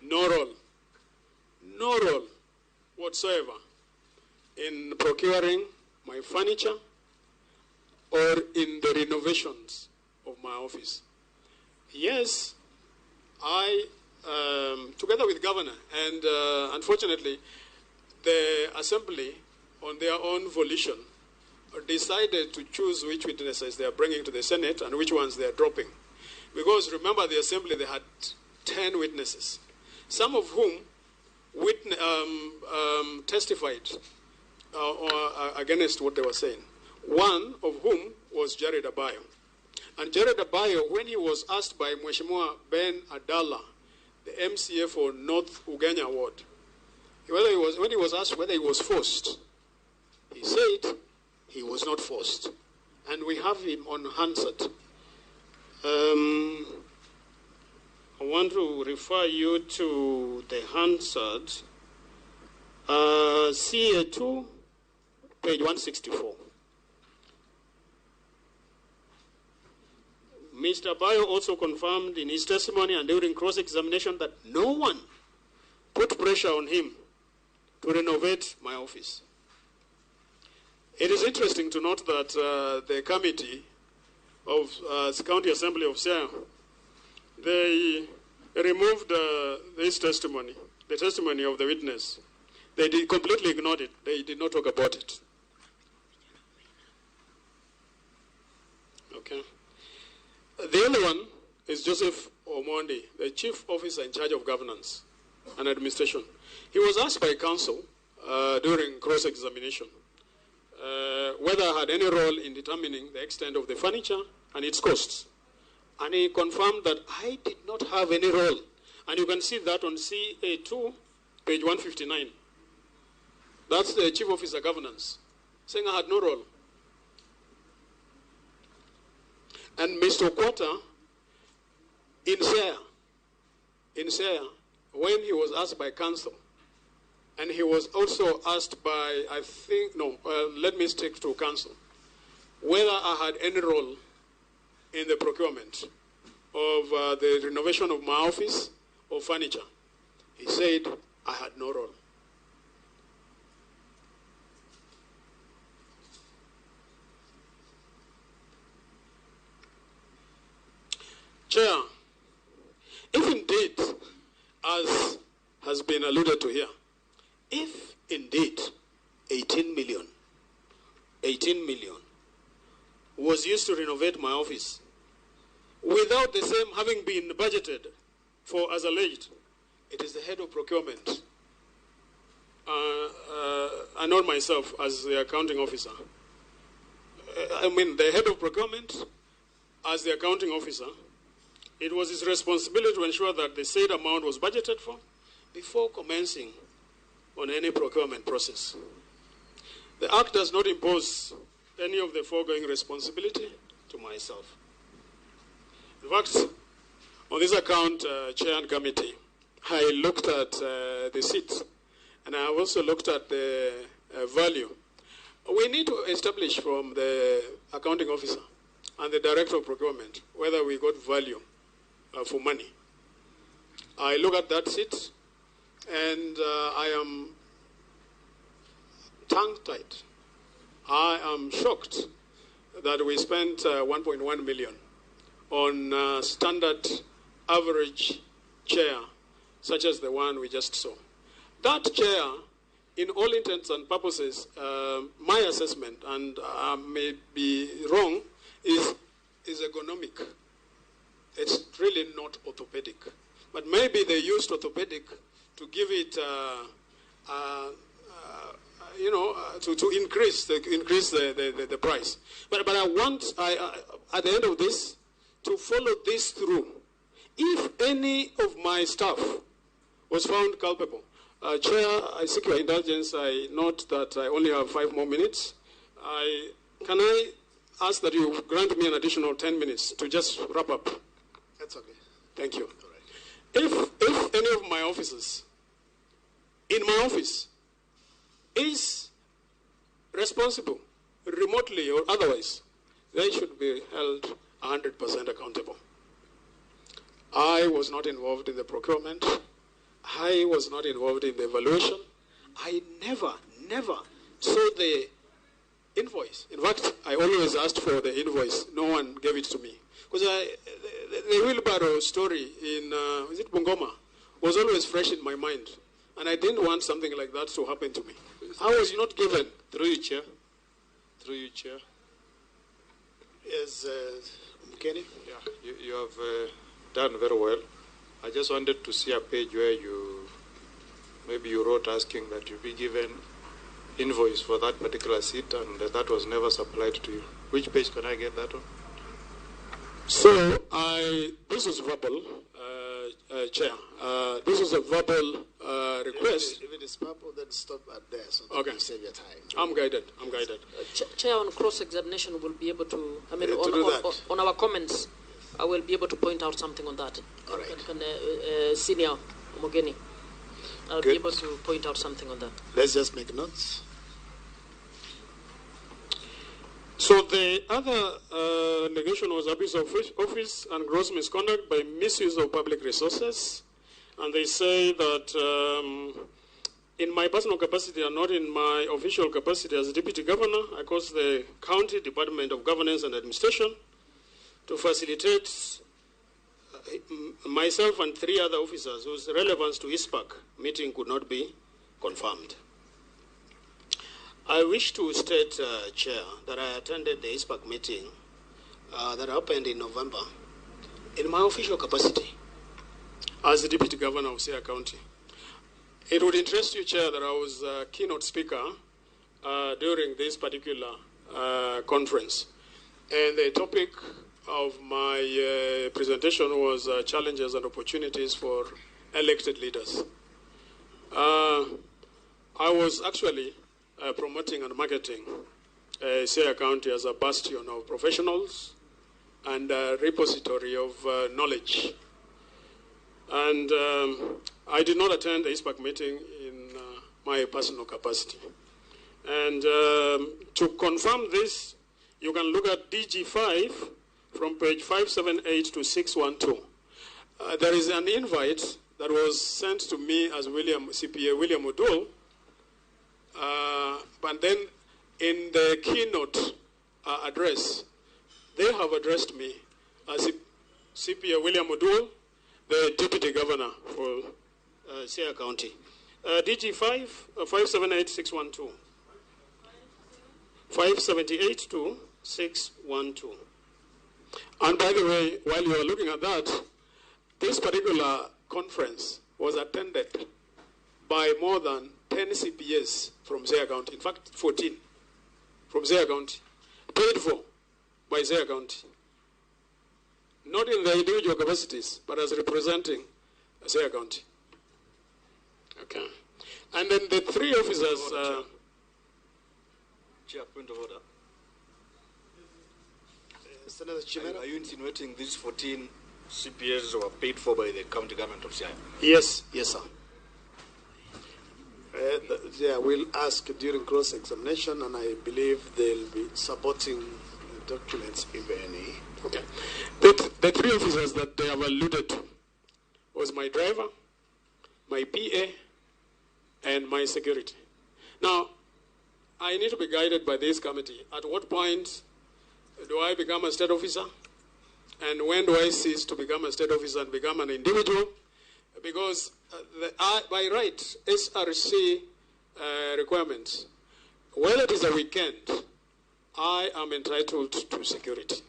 no role whatsoever in procuring my furniture or in the renovations of my office. Yes, I, together with governor, and unfortunately, the assembly, on their own volition, decided to choose which witnesses they are bringing to the Senate and which ones they are dropping. Because remember, the assembly, they had 10 witnesses, some of whom testified against what they were saying. One of whom was Jared Abayo. And Jared Abayo, when he was asked by Mheshimiwa Ben Adala, the MCA for North Ugenya Ward, when he was asked whether he was forced, he said he was not forced. And we have him on Hansard. I want to refer you to the Hansard, CA2, page 164. Mr. Bayo also confirmed in his testimony and during cross-examination that no one put pressure on him to renovate my office. It is interesting to note that the committee of the County Assembly of Siaya, they removed this testimony, the testimony of the witness. They completely ignored it. They did not talk about it. Okay. The other one is Joseph Omondi, the chief officer in charge of governance and administration. He was asked by counsel during cross-examination whether I had any role in determining the extent of the furniture and its costs. And he confirmed that I did not have any role. And you can see that on CA2, page 159. That's the chief officer governance, saying I had no role. And Mr. Okwata, in Siaya, when he was asked by counsel, and he was also asked by, I think, no, let me stick to counsel, whether I had any role in the procurement of the renovation of my office or furniture. He said, I had no role. Chair, if indeed, as has been alluded to here, Indeed, 18 million. 18 million was used to renovate my office without the same having been budgeted for as alleged. It is the head of procurement and not myself as the accounting officer. The head of procurement as the accounting officer, it was his responsibility to ensure that the said amount was budgeted for before commencing on any procurement process. The Act does not impose any of the foregoing responsibility to myself. In fact, on this account, Chair and Committee, I looked at the seat, and I also looked at the value. We need to establish from the accounting officer and the director of procurement whether we got value for money. I look at that seat, and I am tongue-tied. I am shocked that we spent 1.1 million on standard average chair, such as the one we just saw. That chair, in all intents and purposes, my assessment, and I may be wrong, is ergonomic. It's really not orthopedic. But maybe they used orthopedic to give it, to increase the price. But I want, at the end of this, to follow this through. If any of my staff was found culpable, Chair, I seek your indulgence. I note that I only have 5 more minutes. Can I ask that you grant me an additional 10 minutes to just wrap up? That's okay. Thank you. All right. If any of my officers in my office is responsible, remotely or otherwise, they should be held 100% accountable. I was not involved in the procurement. I was not involved in the evaluation. I never saw the invoice. In fact, I always asked for the invoice. No one gave it to me. Because the wheelbarrow story in, is it Bungoma, was always fresh in my mind. And I didn't want something like that to happen to me. I was not given. Through you, Chair. Through you, Chair. Yes, Mkeni? Yeah, you have done very well. I just wanted to see a page where you, maybe you wrote asking that you be given invoice for that particular seat, and that was never supplied to you. Which page can I get that on? So, this was verbal, Chair. This was a verbal request. If it is verbal, then stop at there so that okay. You save your time. I'm guided. I'm guided. Chair, on cross-examination, will be able to, I mean, on our comments, I will be able to point out something on that. All right. Can, Senior Omogeni, I'll be able to point out something on that. Let's just make notes. So the other allegation was abuse of office and gross misconduct by misuse of public resources. And they say that in my personal capacity and not in my official capacity as deputy governor, I caused the County Department of Governance and Administration to facilitate myself and 3 other officers whose relevance to ICPAK meeting could not be confirmed. I wish to state, Chair, that I attended the ICPAK meeting that happened in November in my official capacity as the Deputy Governor of Siaya County. It would interest you, Chair, that I was a keynote speaker during this particular conference. And the topic of my presentation was challenges and opportunities for elected leaders. I was actually promoting and marketing Siaya County as a bastion of professionals and a repository of knowledge. And I did not attend the ICPAK meeting in my personal capacity. And to confirm this, you can look at DG5 from page 578 to 612. There is an invite that was sent to me as CPA William Oduol, but then in the keynote address, they have addressed me as CPA William Oduol, the Deputy Governor for Siaya County. DG5 578612. 578 to 612. And by the way, while you are looking at that, this particular conference was attended by more than 10 CPAs from Siaya County. In fact, 14 from Siaya County, paid for by Siaya County. Not in their individual capacities, but as representing Siaya County. Okay. And then the three officers... Chair, point of order. Senator Chimera? Are you insinuating these 14 CPAs were paid for by the county government of Siaya? Yes, yes, sir. Yeah, we'll ask during cross-examination, and I believe they'll be supporting the documents, if any. Okay. The three officers that they have alluded to was my driver, my PA, and my security. Now, I need to be guided by this committee. At what point do I become a state officer? And when do I cease to become a state officer and become an individual? Because by right, SRC requirements, whether it is a weekend, I am entitled to security.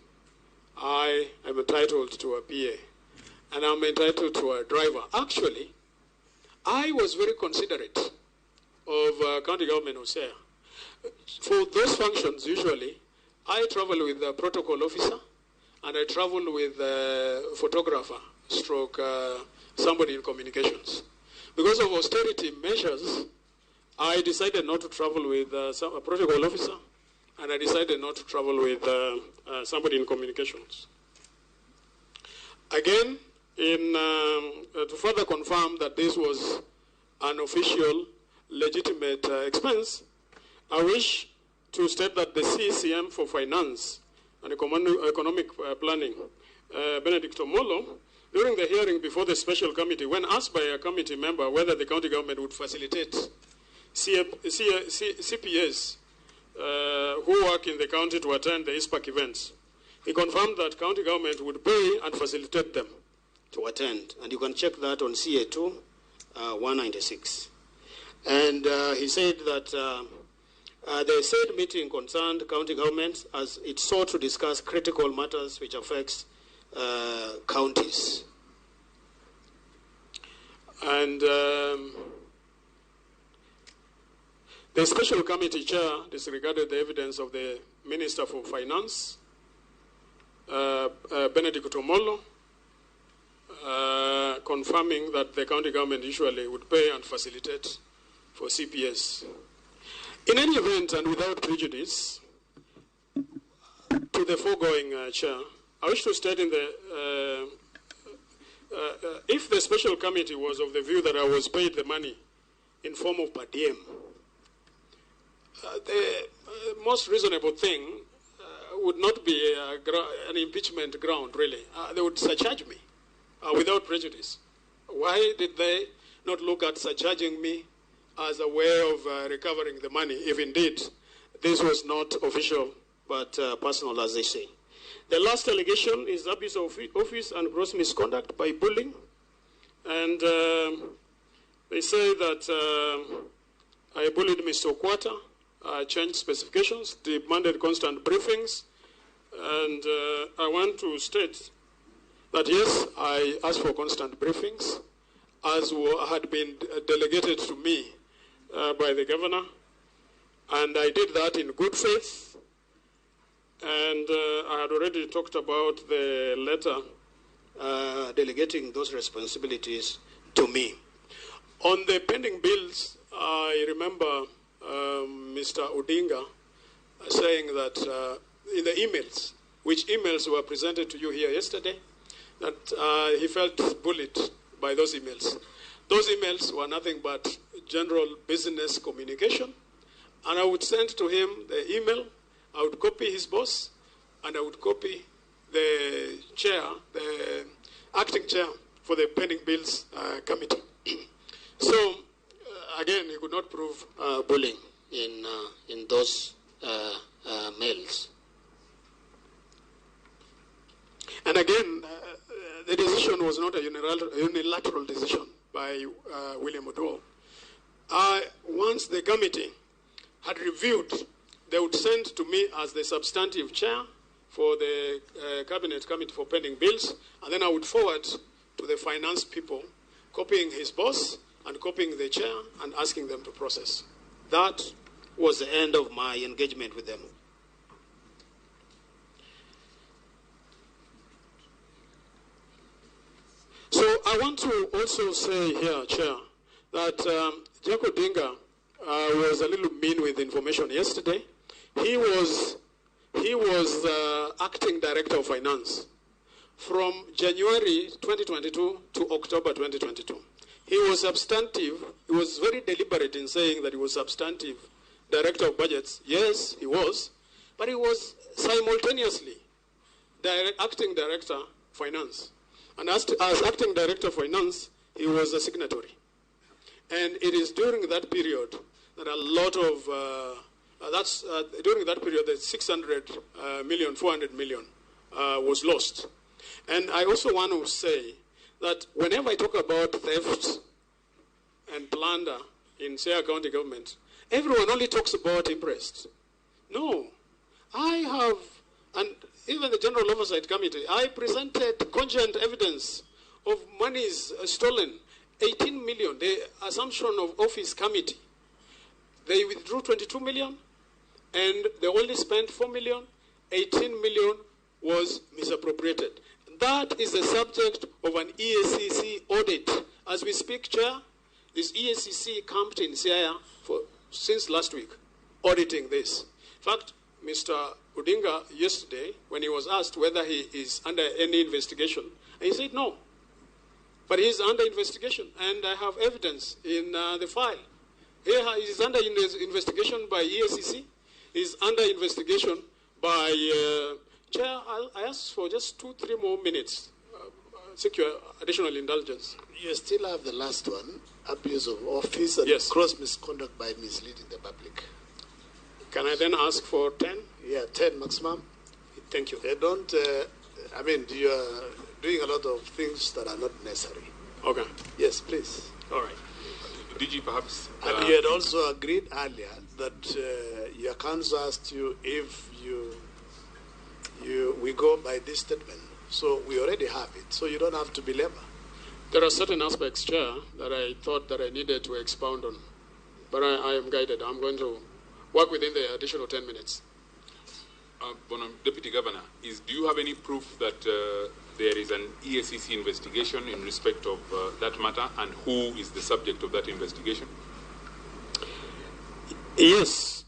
I am entitled to a PA. And I'm entitled to a driver. Actually, I was very considerate of county government of Siaya. For those functions, usually, I travel with a protocol officer and I travel with a photographer, stroke somebody in communications. Because of austerity measures, I decided not to travel with a protocol officer, and I decided not to travel with somebody in communications. Again, to further confirm that this was an official, legitimate expense, I wish to state that the CCM for Finance and Economic Planning, Benedict Omolo, during the hearing before the special committee, when asked by a committee member whether the county government would facilitate CPAs who work in the county to attend the ICPAK events, he confirmed that county government would pay and facilitate them to attend. And you can check that on CA2 196. And he said that the said meeting concerned county governments as it sought to discuss critical matters which affects counties. And the special committee chair disregarded the evidence of the Minister for Finance, Benedict Omolo, confirming that the county government usually would pay and facilitate for CPS. In any event, and without prejudice to the foregoing, Chair, I wish to state in the if the special committee was of the view that I was paid the money in form of per diem, the most reasonable thing would not be an impeachment ground, really. They would surcharge me without prejudice. Why did they not look at surcharging me as a way of recovering the money, if indeed this was not official but personal, as they say? The last allegation is abuse of office and gross misconduct by bullying. And they say that I bullied Mr. Okwata, changed specifications, demanded constant briefings. And I want to state that, yes, I asked for constant briefings, as had been delegated to me by the governor. And I did that in good faith. And I had already talked about the letter delegating those responsibilities to me. On the pending bills, I remember Mr. Odinga saying that in the emails, which emails were presented to you here yesterday, that he felt bullied by those emails. Those emails were nothing but general business communication. And I would send to him the email, I would copy his boss, and I would copy the chair, the acting chair for the pending bills committee. So, again, he could not prove bullying in those mails. And again, the decision was not a unilateral decision by William Oduol. Once the committee had reviewed, they would send to me as the substantive chair for the Cabinet Committee for Pending Bills, and then I would forward to the finance people, copying his boss and copying the chair and asking them to process. That was the end of my engagement with them. So I want to also say here, Chair, that Jack Odinga was a little mean with information yesterday. He was acting director of finance from January 2022 to October 2022. He was substantive. He was very deliberate in saying that he was substantive director of budgets. Yes, he was, but he was simultaneously acting director finance. And as acting director of finance, he was a signatory. And it is during that period that a lot of, during that period that 600 million, 400 million was lost. And I also want to say that whenever I talk about theft and plunder in Siaya County government, everyone only talks about imprest. No, I have, and even the General Oversight Committee, I presented cogent evidence of monies stolen, 18 million, the assumption of office committee. They withdrew 22 million, and they only spent 4 million. 18 million was misappropriated. That is the subject of an EACC audit. As we speak, Chair, this EACC camped in Siaya since last week, auditing this. In fact, Mr. Odinga yesterday, when he was asked whether he is under any investigation, he said no. But he is under investigation, and I have evidence in the file. He is under investigation by EACC. He is under investigation by... Chair, I ask for just 2-3 more minutes. Seek your additional indulgence. You still have the last one, abuse of office and yes, gross misconduct by misleading the public. Can I then ask for 10? Yeah, 10 maximum. Thank you. They don't, I mean, you are doing a lot of things that are not necessary. Okay. Yes, please. All right. DG, perhaps... And you had also agreed earlier that your counsel asked you if we go by this statement. So we already have it, so you don't have to belabor. There are certain aspects, Chair, that I thought that I needed to expound on. But I am guided. I'm going to work within the additional 10 minutes. Deputy Governor, do you have any proof that there is an EACC investigation in respect of that matter, and who is the subject of that investigation? Yes.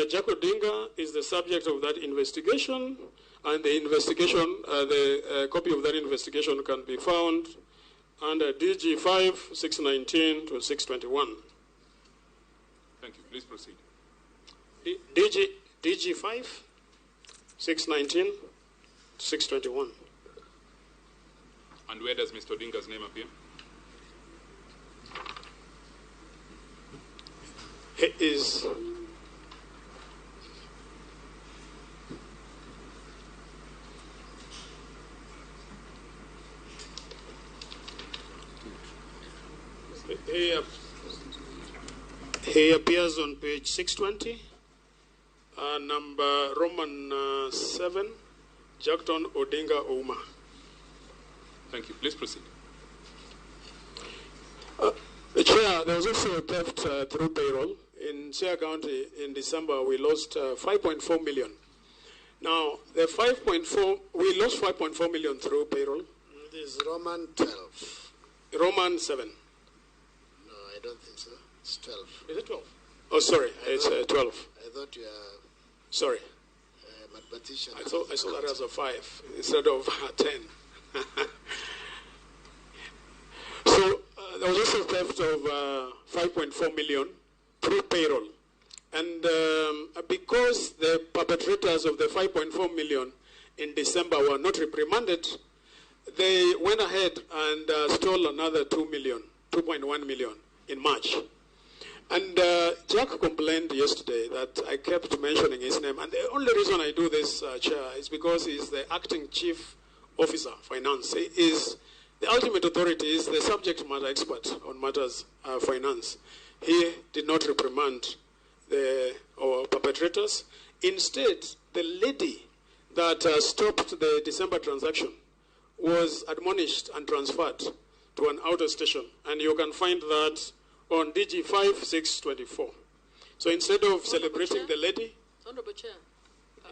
Jack Odinga is the subject of that investigation, and the investigation, the copy of that investigation can be found under DG 5, 619 to 621. Thank you. Please proceed. DG 5, 619 to 621. And where does Mr. Odinga's name appear? He is... He appears on page 620, number Roman 7, Jackton Odinga Ouma. Thank you. Please proceed. Chair, there was also a theft through payroll. In Siaya County in December, we lost 5.4 million. Now, the 5.4, we lost 5.4 million through payroll. It is Roman 12. Roman 7. No, I don't think so. It's 12. Is it 12? Oh, sorry, it's 12. I thought you are... Sorry. Mathematician. I saw that as a 5 instead of 10. So there was also theft of 5.4 million through payroll. And because the perpetrators of the 5.4 million in December were not reprimanded, they went ahead and stole another 2 million, 2.1 million in March. And Jack complained yesterday that I kept mentioning his name. And the only reason I do this, Chair, is because he's the acting chief officer, finance. He is the ultimate authority, is the subject matter expert on matters finance. He did not reprimand our perpetrators. Instead, the lady that stopped the December transaction was admonished and transferred to an outer station. And you can find that on DG 5624. So instead of celebrating the lady... Honorable Chair,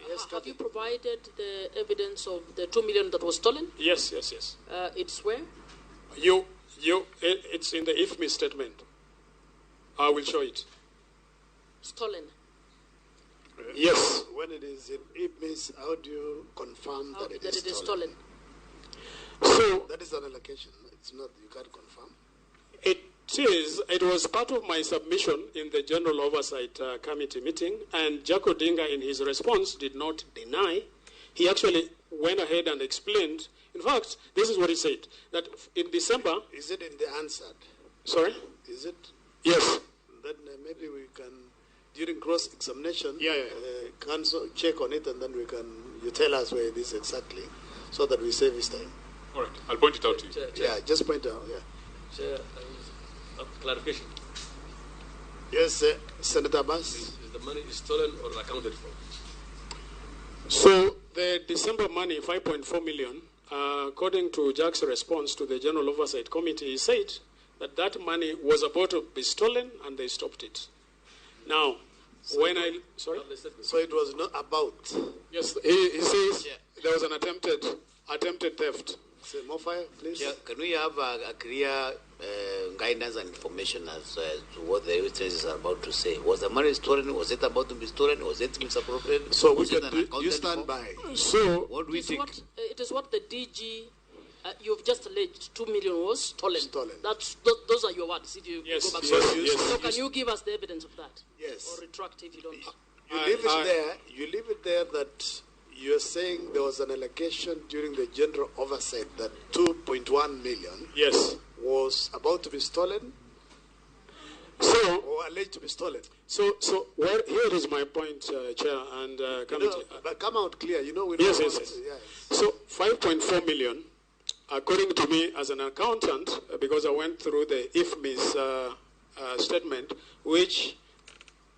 yes, have you provided the evidence of the 2 million that was stolen? Yes, yes, yes. It's where? It's in the IFMI statement. I will show it. Stolen? Yes. When it is in IFMIS, how do you confirm that it is stolen? So that is an allocation. It's not, you can't confirm. It is. It was part of my submission in the General Oversight Committee meeting, and Jack Odinga, in his response, did not deny. He actually went ahead and explained. In fact, this is what he said, that in December... Is it in the answered? Sorry? Is it? Yes. Then maybe we can, during cross-examination, counsel check on it, and then we can, you tell us where it is exactly, so that we save his time. All right. I'll point it out to you. Chair, Chair. Yeah, just point out, yeah. Chair, clarification. Yes, Senator Abbas. Is the money stolen or accounted for? So the December money, 5.4 million, according to Jack's response to the General Oversight Committee, he said that that money was about to be stolen and they stopped it. Now, so when I... Sorry? So it was not about... Yes, he says there was an attempted theft. Say, more fire, please. Yeah, can we have a clear guidance and information as to what the witnesses are about to say? Was the money stolen? Was it about to be stolen? Was it misappropriated? So we can you stand by. So what do we think? It is what the DG, you've just alleged 2 million was stolen. Stolen. Those are your words. If you yes, go back. Yes, yes, so can you give us the evidence of that? Yes. Or retract if you don't. You leave it there. You leave it there that. You're saying there was an allegation during the general oversight that 2.1 million yes. was about to be stolen, so, or alleged to be stolen. So where, here is my point, Chair and Committee. You know, but come out clear. You know, we don't yes, want yes, to, yes. So 5.4 million, according to me as an accountant, because I went through the IFMIS statement, which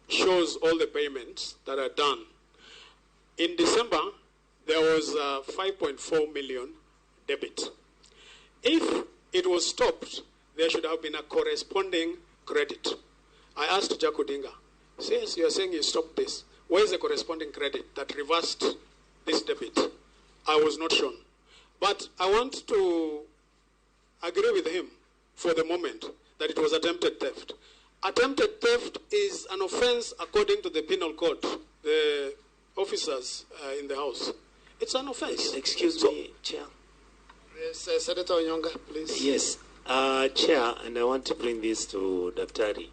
shows all the payments that are done. In December, there was a 5.4 million debit. If it was stopped, there should have been a corresponding credit. I asked Jack Odinga, since you are saying you stopped this, where is the corresponding credit that reversed this debit? I was not shown. But I want to agree with him for the moment that it was attempted theft. Attempted theft is an offense according to the penal code. The officers in the house. It's an offense. Excuse me, Chair. Yes, Senator Onyonga, please. Yes, Chair, and I want to bring this to Daftari.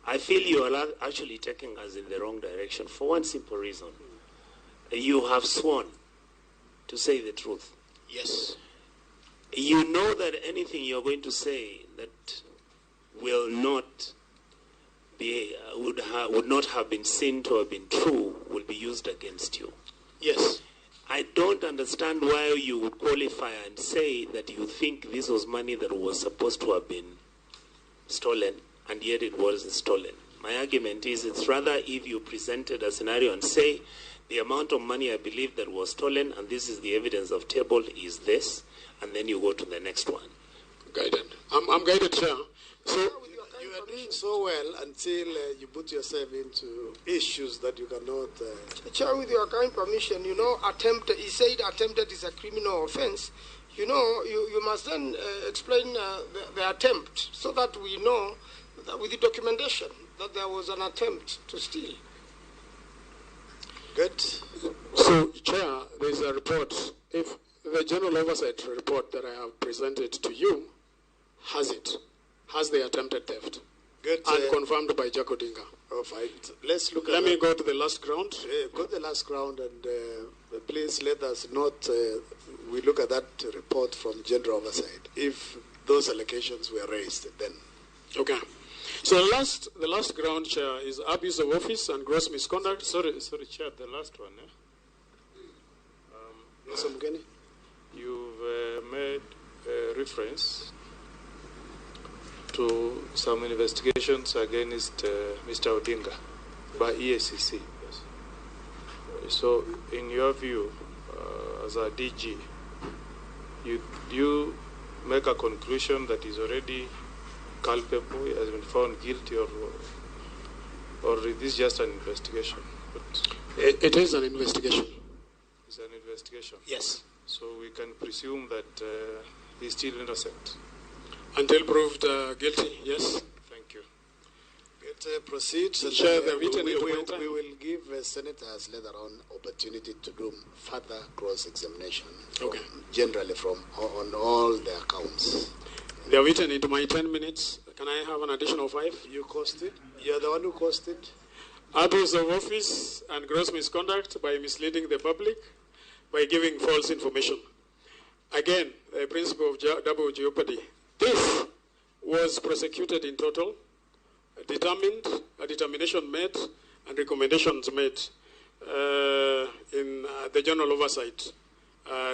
I feel you are actually taking us in the wrong direction for one simple reason. You have sworn to say the truth. Yes. You know that anything you're going to say that will not be, would not have been seen to have been true will be used against you. Yes. I don't understand why you would qualify and say that you think this was money that was supposed to have been stolen, and yet it wasn't stolen. My argument is it's rather if you presented a scenario and say the amount of money I believe that was stolen, and this is the evidence of table is this, and then you go to the next one. Guided. I'm guided, Chair. So you are doing so well until you put yourself into issues that you cannot... Chair, with your kind permission, you know, attempted, he said attempted is a criminal offense. You know, you must then explain the attempt so that we know that with the documentation that there was an attempt to steal. Good. So, Chair, there's a report. If the General Oversight report that I have presented to you has it, has the attempted theft. Good. And confirmed by Jack Odinga. Oh, fine. Let's look at Let me go to the last ground. Go to the last ground, and please let us not, we look at that report from General Oversight. If those allegations were raised, then. Okay. So the last ground, Chair, is abuse of office and gross misconduct. Sorry, Chair, the last one. Eh? Yes, Omgeni? You've made a reference to some investigations against Mr. Odinga by EACC. Yes. So, in your view, as a DG, do you make a conclusion that he's already culpable, he has been found guilty, or is this just an investigation? But it is an investigation. It's an investigation? Yes. So we can presume that he's still innocent? Until proved guilty, yes. Thank you. It proceeds. Chair, we will give senators later on opportunity to do further cross-examination. Okay. Generally on all the accounts. They have eaten into my 10 minutes. Can I have an additional 5? You caused it. You are the one who caused it. Abuse of office and gross misconduct by misleading the public by giving false information. Again, the principle of double jeopardy. This was prosecuted in total, determined, a determination made, and recommendations made in the general oversight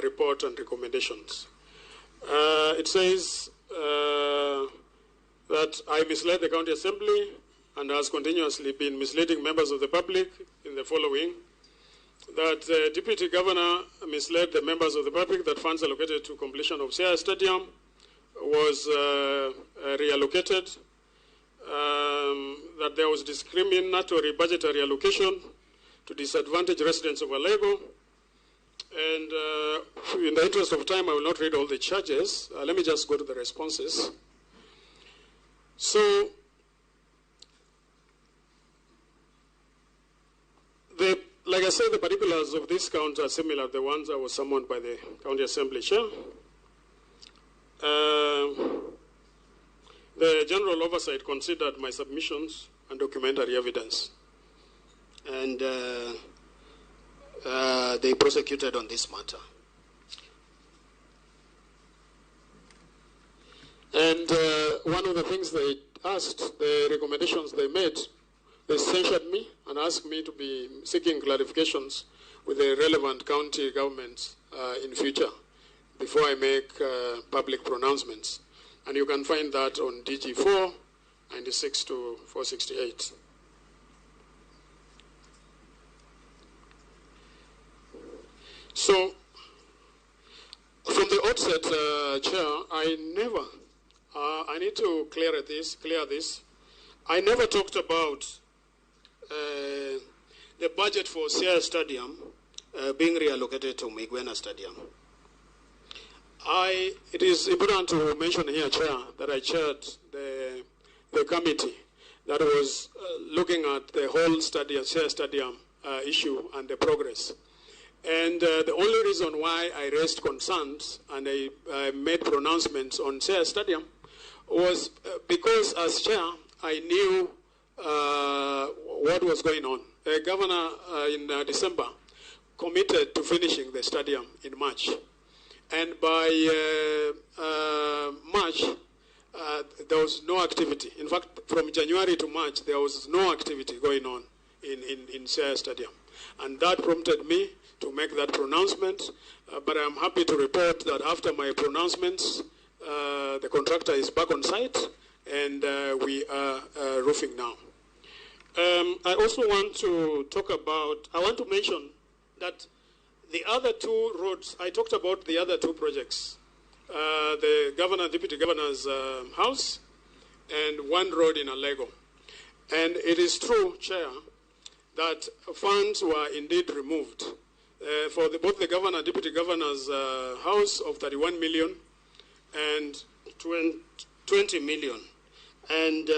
report and recommendations. It says that I misled the county assembly and has continuously been misleading members of the public in the following: that the deputy governor misled the members of the public that funds allocated to completion of Siaya Stadium was reallocated, that there was discriminatory budgetary allocation to disadvantaged residents of Alego. And in the interest of time, I will not read all the charges. Let me just go to the responses. So, like I said, the particulars of this count are similar to the ones that were summoned by the County Assembly Chair. The general oversight considered my submissions and documentary evidence. And they prosecuted on this matter. And one of the things they asked, the recommendations they made, they censured me and asked me to be seeking clarifications with the relevant county governments in future before I make public pronouncements. And you can find that on DG 4, 96 to 468. So, from the outset, Chair, I never, I need to clear this. I never talked about the budget for Siaya Stadium being reallocated to Migwena Stadium. It is important to mention here, Chair, that I chaired the committee that was looking at the whole stadium, Siaya Stadium issue and the progress. And the only reason why I raised concerns and I made pronouncements on Siaya Stadium was because as chair, I knew what was going on. The governor in December committed to finishing the stadium in March. And by March, there was no activity. In fact, from January to March, there was no activity going on in Siaya Stadium. And that prompted me to make that pronouncement. But I'm happy to report that after my pronouncements, the contractor is back on site, and we are roofing now. I also want to talk about, I want to mention that the other two roads, I talked about the other two projects, the governor, deputy governor's house, and one road in Alego. And it is true, Chair, that funds were indeed removed for both the governor and deputy governor's house of 31 million and 20 million. And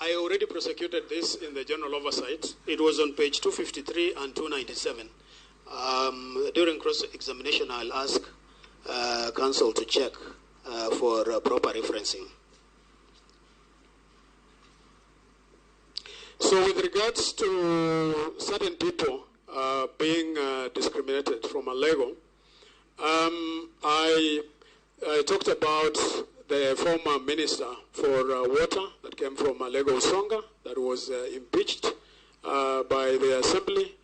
I already prosecuted this in the general oversight. It was on page 253 and 297. During cross-examination, I'll ask counsel to check for proper referencing. So with regards to certain people being discriminated from Alego, I talked about the former minister for water that came from Alego Usonga that was impeached by the assembly.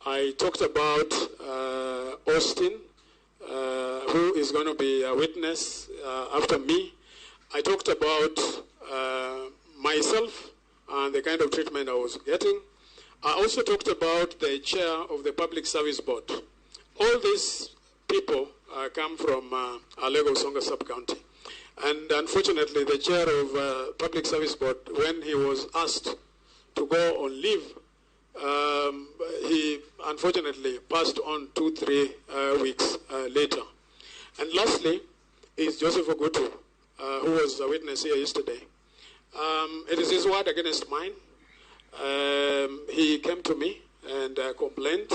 I talked about Austin, who is going to be a witness after me. I talked about myself and the kind of treatment I was getting. I also talked about the chair of the Public Service Board. All these people come from Alego Usonga sub-county. And unfortunately, the chair of Public Service Board, when he was asked to go on leave, he unfortunately passed on 2-3 weeks later. And lastly is Joseph Ogutu, who was a witness here yesterday. It is his word against mine. He came to me and complained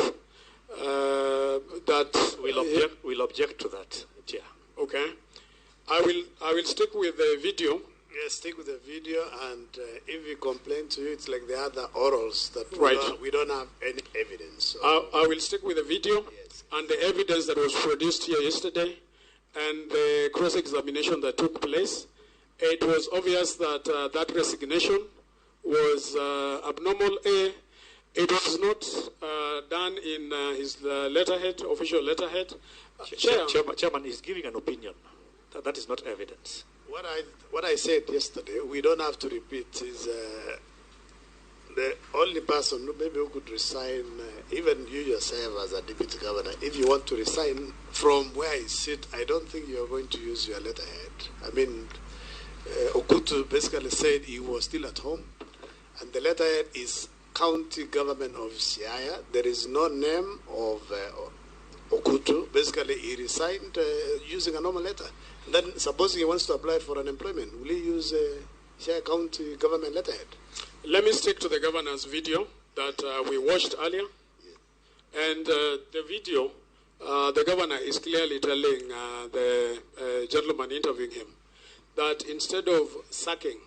that... We'll object to that, Chair. Okay. I will stick with the video. Yes, stick with the video, and if we complain to you, it's like the other orals that right. we don't have any evidence. So. I will stick with the video, yes, and the evidence that was produced here yesterday and the cross-examination that took place. It was obvious that that resignation was abnormal. It was not done in his letterhead, official letterhead. Chairman is giving an opinion. That is not evidence. What I said yesterday, we don't have to repeat, is the only person who maybe who could resign, even you yourself as a deputy governor, if you want to resign from where I sit, I don't think you are going to use your letterhead. I mean, Okutu basically said he was still at home, and the letterhead is County Government of Siaya. There is no name of Okutu. Basically, he resigned using a normal letter. And then, supposing he wants to apply for unemployment, will he use Siaya County Government letterhead? Let me stick to the governor's video that we watched earlier. Yeah. And the video, the governor is clearly telling the gentleman interviewing him that instead of sacking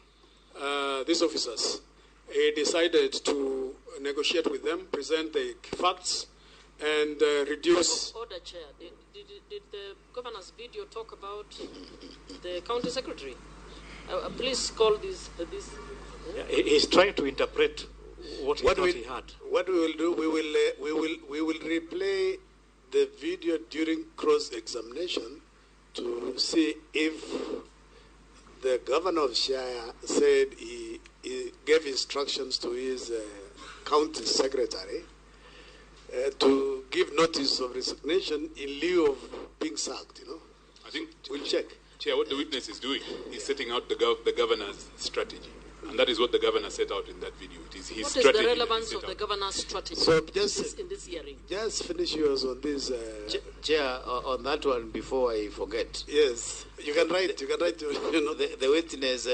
these officers, he decided to negotiate with them, present the facts, and reduce... Order, Chair. Did the governor's video talk about the county secretary? Please call this... Yeah, he's trying to interpret what he thought he had. What we will do, we will replay the video during cross-examination to see if the governor of Siaya said he gave instructions to his county secretary to give notice of resignation in lieu of being sacked, you know. I think we'll check. Chair, what the witness is doing is setting out the governor's strategy. And that is what the governor set out in that video. It is his strategy. What is the relevance of the governor's strategy so just, in this hearing? Just finish yours on this. Chair, on that one, before I forget. Yes, you can write. You can write. You know. The witness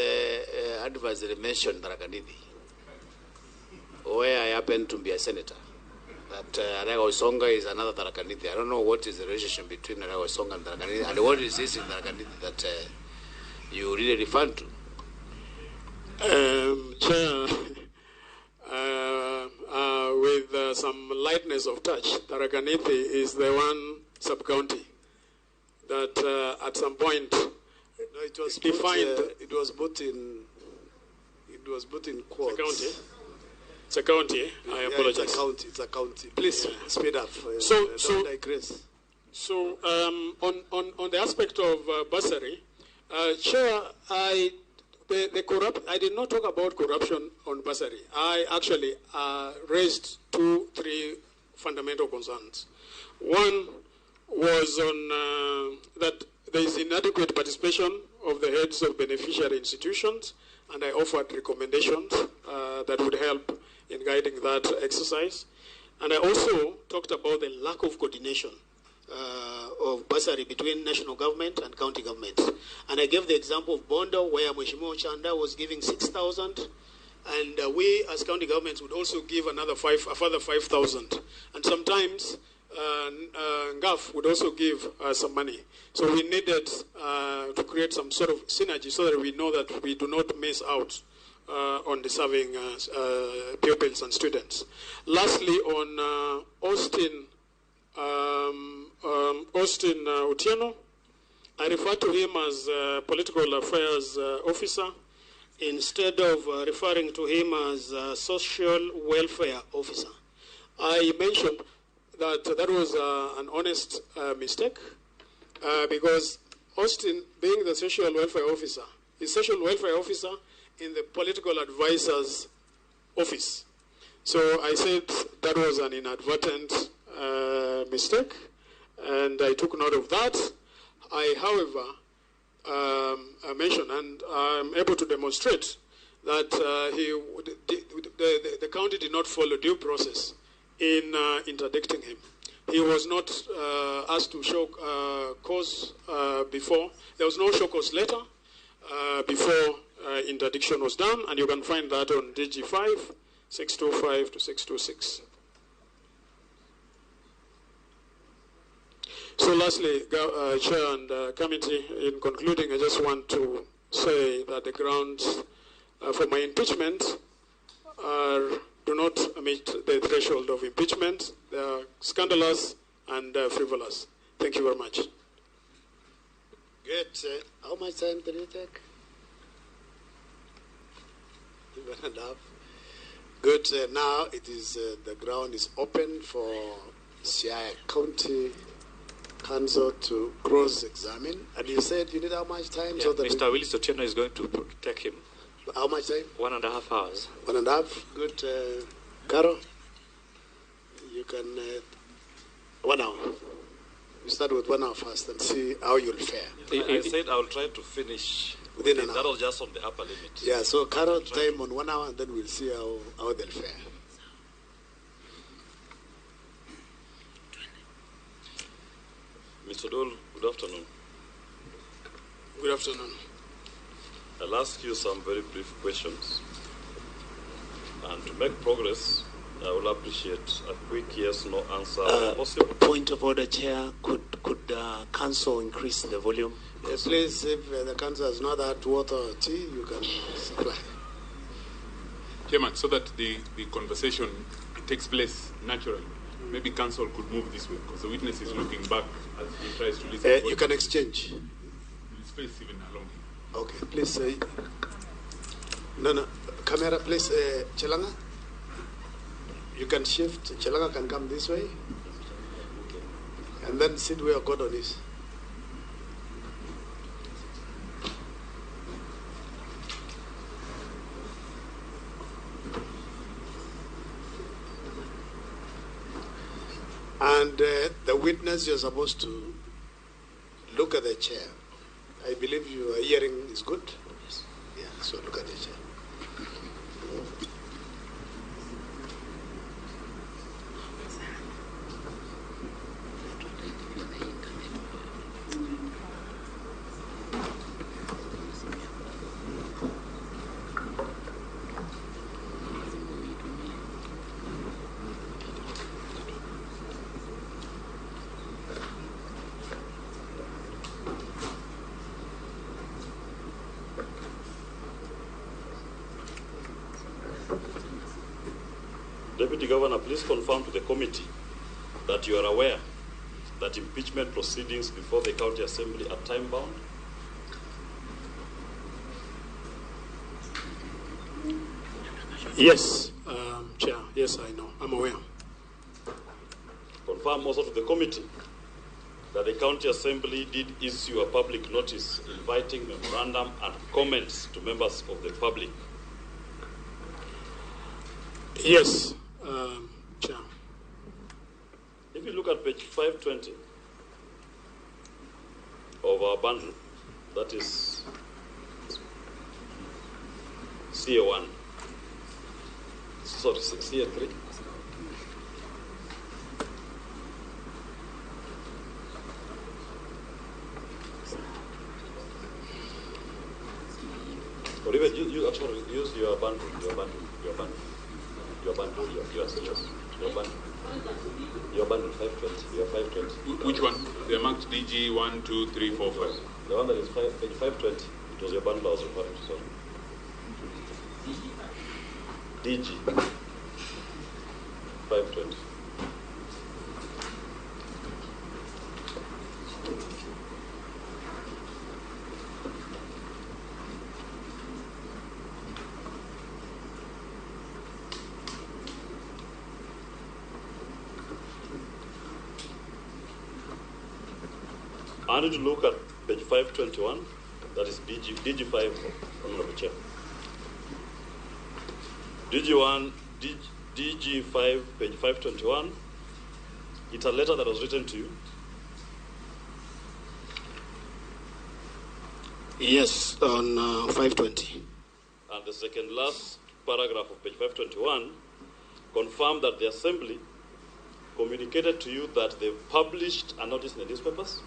advisory mentioned Tharaka Nithi, where I happen to be a senator. That Alego Usonga is another Tharaka Nithi. I don't know what is the relationship between Alego Usonga and Tharaka Nithi, and what is this in Tharaka Nithi that you really refer to. Chair, with some lightness of touch, Tharaka Nithi is the one sub-county that at some point no, it was defined. Put, it was put in quotes. It's a county. It's a county. I apologize. It's a county. It's a county. Please speed up. So digress. So on the aspect of bursary, Chair, I did not talk about corruption on bursary. I actually raised 2-3 fundamental concerns. One was on that there is inadequate participation of the heads of beneficiary institutions, and I offered recommendations that would help in guiding that exercise. And I also talked about the lack of coordination of bursary between national government and county governments. And I gave the example of Bondo, where Mheshimiwa Chanda was giving 6,000, and we as county governments would also give another a further 5,000. And sometimes NGAF would also give some money. So we needed to create some sort of synergy so that we know that we do not miss out on the serving pupils and students. Lastly, on Austin Otieno, I refer to him as political affairs officer instead of referring to him as social welfare officer. I mentioned that that was an honest mistake because Austin, being the social welfare officer, He's social welfare officer in the political advisor's office. So I said that was an inadvertent mistake, and I took note of that. I, however, mentioned, and I'm able to demonstrate that the county did not follow due process in interdicting him. He was not asked to show cause before. There was no show cause letter before interdiction was done, and you can find that on DG5, 625 to 626. So lastly, Chair and Committee, in concluding, I just want to say that the grounds for my impeachment do not meet the threshold of impeachment. They are scandalous and frivolous. Thank you very much. Good. How much time did you take? 1.5. Good. Now it is the ground is open for Siaya County Council to cross-examine. And you said you need how much time? Yeah, so that Mr. Willis Otieno is going to take him. How much time? 1.5 hours. 1.5. Good. Caro, you can 1 hour. We start with 1 hour first and see how you'll fare. I said I will try to finish within an hour. That was just on the upper limit. Yeah, so Caro, time on 1 hour, and then we'll see how they'll fare. Mr. Dole, good afternoon. Good afternoon. I'll ask you some very brief questions. And to make progress, I will appreciate a quick yes, no answer if possible. Point of order, Chair. Could Council increase the volume? Yes, please, if the Council has not had water or tea, you can supply. Chairman, so that the conversation takes place naturally, maybe Council could move this way, because the witness is looking back as he tries to listen. You can exchange. Space even along him. Okay, please. No, camera, please. Chelanga, you can shift. Chelanga can come this way. And then sit where Gordon is. And the witness, you're supposed to look at the chair. I believe your hearing is good. Yes. Yeah, so look at the chair. Deputy Governor, please confirm to the committee that you are aware that impeachment proceedings before the County Assembly are time-bound. Yes, Chair. Yes, I know. I'm aware. Confirm also to the committee that the County Assembly did issue a public notice inviting memorandum and comments to members of the public. Yes, Chair. If you look at page 520 of our bundle, that is CA1, sorry, CA3. Or even you actually use your bundle, your bundle, your bundle. Your bundle, yes, your bundle. Your bundle, 520, your 520. Which one? They are marked DG 1, 2, 3, 4, 5. The one that is page 520. It was your bundle I was referring to, sorry. DG 520. I need to look at page 521. That is DG5, Honorable Chair. DG1, DG5, page 521. It's a letter that was written to you. Yes, on 520. And the second last paragraph of page 521 confirmed that the Assembly communicated to you that they published a notice in the newspapers?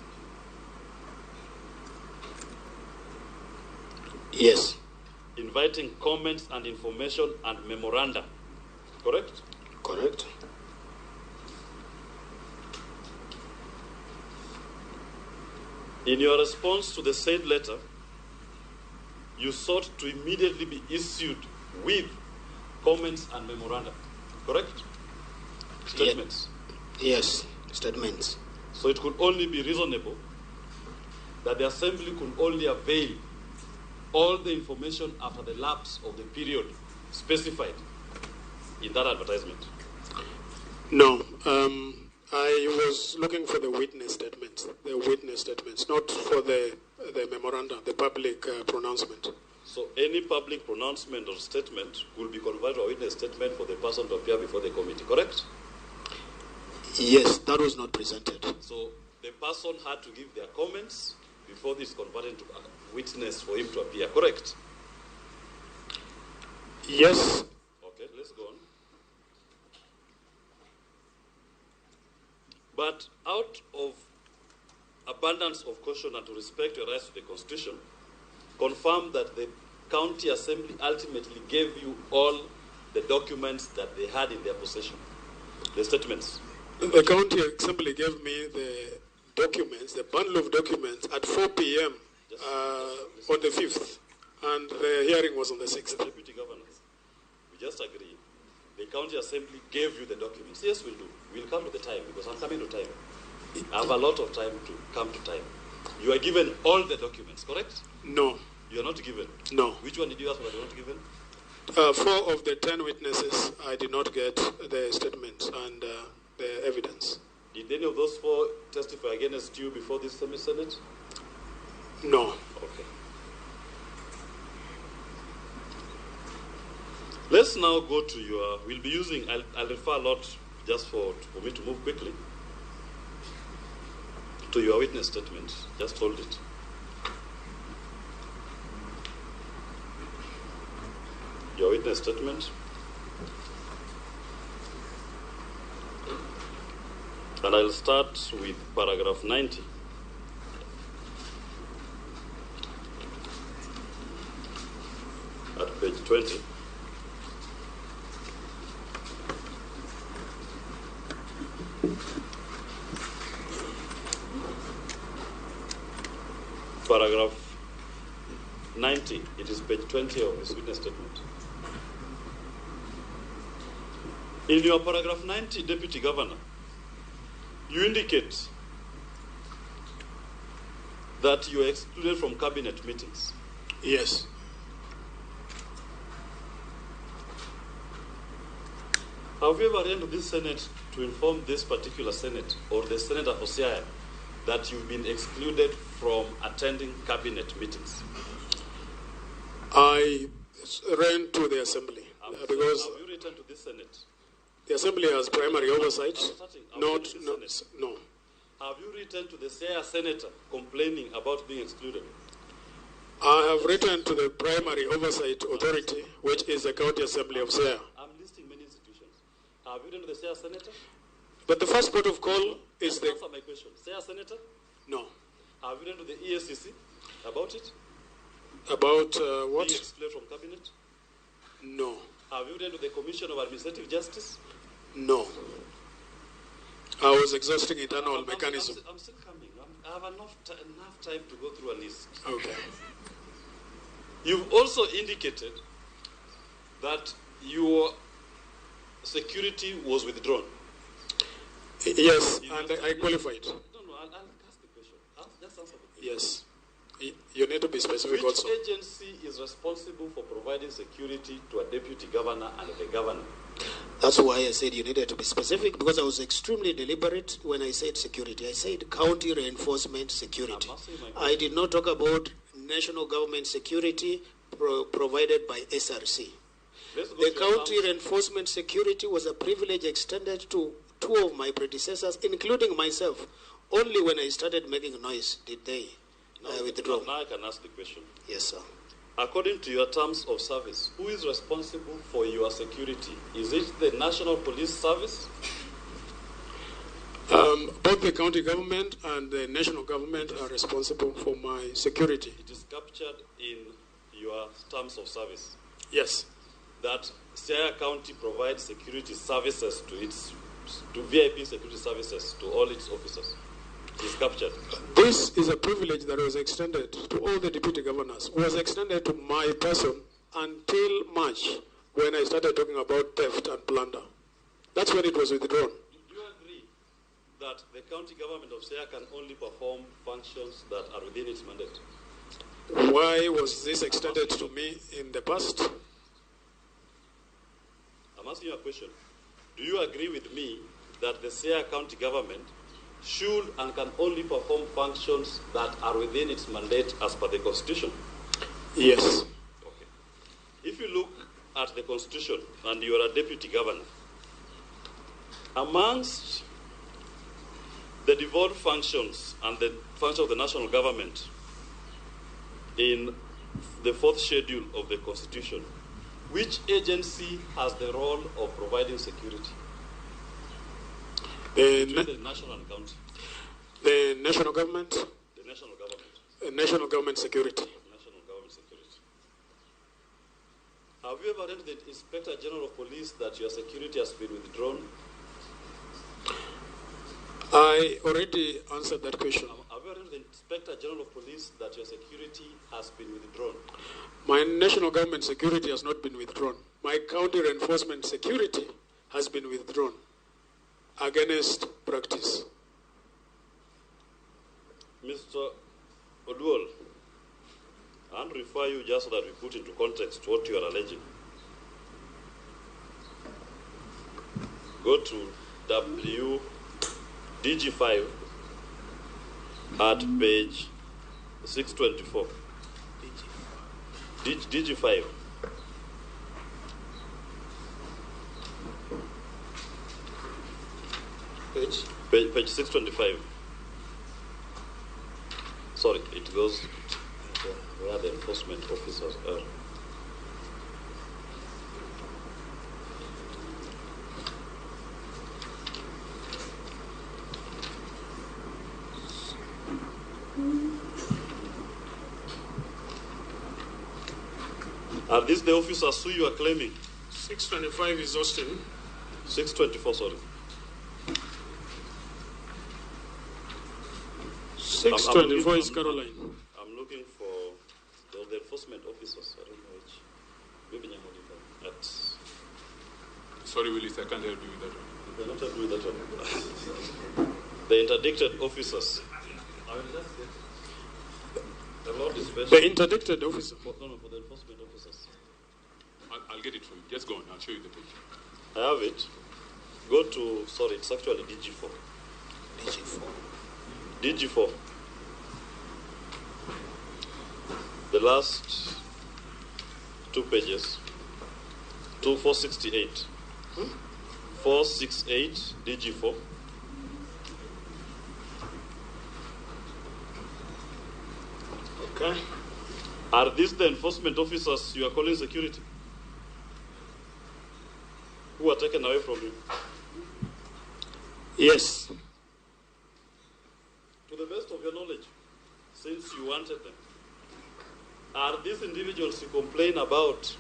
Yes. Inviting comments and information and memoranda. Correct? Correct. In your response to the said letter, you sought to immediately be issued with comments and memoranda. Correct? Statements. Yes, statements. So it could only be reasonable that the Assembly could only avail all the information after the lapse of the period specified in that advertisement. No. I was looking for the witness statements, not for the memoranda, the public pronouncement. So any public pronouncement or statement will be converted to a witness statement for the person to appear before the committee, correct? Yes, that was not presented. So the person had to give their comments before this converted to a witness for him to appear, correct? Yes. Okay, let's go on. But out of abundance of caution and to respect your rights to the Constitution, confirm that the County Assembly ultimately gave you all the documents that they had in their possession, the statements. The County Assembly gave me the documents, the bundle of documents, at 4 p.m. On the 5th, and the hearing was on the 6th. Deputy Governor, we just agree. The County Assembly gave you the documents. Yes, we'll do. We'll come to the time, because I'm coming to time. I have a lot of time to come to time. You are given all the documents, correct? No. You are not given? No. Which one did you ask for that you were not given? 4 of the 10 witnesses, I did not get the statements and the evidence. Did any of those 4 testify against you before this semi-senate? No. Okay. Let's now go to your, we'll be using, I'll refer a lot just for me to move quickly, to your witness statement. Just hold it. Your witness statement. And I'll start with paragraph 90. At page 20. Paragraph 90, it is page 20 of his witness statement. In your paragraph 90, Deputy Governor, you indicate that you are excluded from cabinet meetings. Yes. Have you ever written to this Senate to inform this particular Senate or the Senator for Siaya that you've been excluded from attending cabinet meetings? I ran to the Assembly. Because have you written to this Senate? The Assembly has primary oversight. No. Have you written to the Siaya Senator complaining about being excluded? I have written to the primary oversight authority, which is the County Assembly of Siaya. I'm listing many institutions. Have you written to the Siaya Senator? But the first port of call is the... Answer my question. Siaya Senator? No. Have you written to the EACC about it? About what? Being excluded from cabinet? No. Have you written to the Commission of Administrative Justice? No. I was exhausting internal mechanism. I'm still coming. I have enough time to go through a list. Okay. You've also indicated that your security was withdrawn. Yes, and I qualified. No, I'll ask the question. Just answer the question. Yes. You need to be specific also. Which agency is responsible for providing security to a deputy governor and the governor? That's why I said you needed to be specific, because I was extremely deliberate when I said security. I said county reinforcement security. I did not talk about national government security provided by SRC. Let's go The to your county terms. reinforcement security was a privilege extended to two of my predecessors, including myself. Only when I started making noise did they withdraw. Now I can ask the question. Yes, sir. According to your terms of service, who is responsible for your security? Is it the National Police Service? Both the county government and the national government are responsible for my security. It is captured in your terms of service. Yes. That Siaya County provides security services to its to VIP security services to all its officers. It is captured. This is a privilege that was extended to all the deputy governors, was extended to my person until March, when I started talking about theft and plunder. That's when it was withdrawn. Do you agree that the county government of Siaya can only perform functions that are within its mandate? Why was this extended to me in the past? I'm asking you a question. Do you agree with me that the Siaya County government should and can only perform functions that are within its mandate as per the Constitution? Yes. Okay. If you look at the Constitution and you are a deputy governor, amongst the devolved functions and the function of the national government in the fourth schedule of the Constitution, which agency has the role of providing security? Between the national and county. The national government. The national government. The national government security. National government security. Have you ever written to the Inspector General of Police that your security has been withdrawn? I already answered that question. Have you written to the Inspector General of Police that your security has been withdrawn? My national government security has not been withdrawn. My county reinforcement security has been withdrawn against practice. Mr. Oduol, I want to refer you just so that we put into context what you are alleging. Go to WDG5 at page 624. DG5. Page? Page 625. Sorry, it goes where the enforcement officers are. Are these the officers who you are claiming? 625 is Austin. 624, sorry. 624 is Caroline. I'm looking for the enforcement officers. I don't know which. Maybe Nyamodika. Sorry, Willis, I can't help you with that one. You cannot help me with that one. The interdicted officers. I will just get the Lord is special. The interdicted officer. For, no, for the enforcement officers. I'll get it for you. Just go on. I'll show you the page. I have it. Go to, sorry, it's actually DG4. DG4. DG4. The last two pages. 2468. 468 DG4. Okay. Are these the enforcement officers you are calling security? Who are taken away from you? Yes. To the best of your knowledge, since you wanted them, are these individuals you complain about,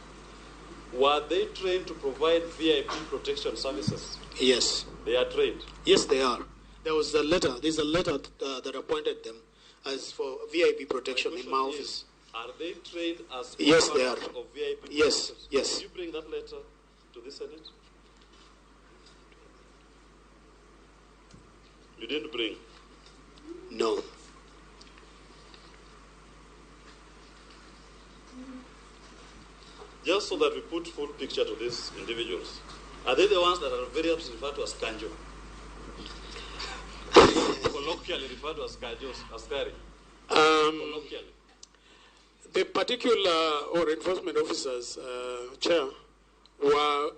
were they trained to provide VIP protection services? Yes. They are trained? Yes, they are. There was a letter. There's a letter that appointed them as for VIP protection in my office. Are they trained as Yes, they are. of VIP Yes, protection? yes. Did you bring that letter to the Senate? You didn't bring? No. Just so that we put full picture to these individuals. Are they the ones that are very often referred to as kanjo? Colloquially referred to as kanjos, askari. Colloquially. The particular or enforcement officers, Chair, were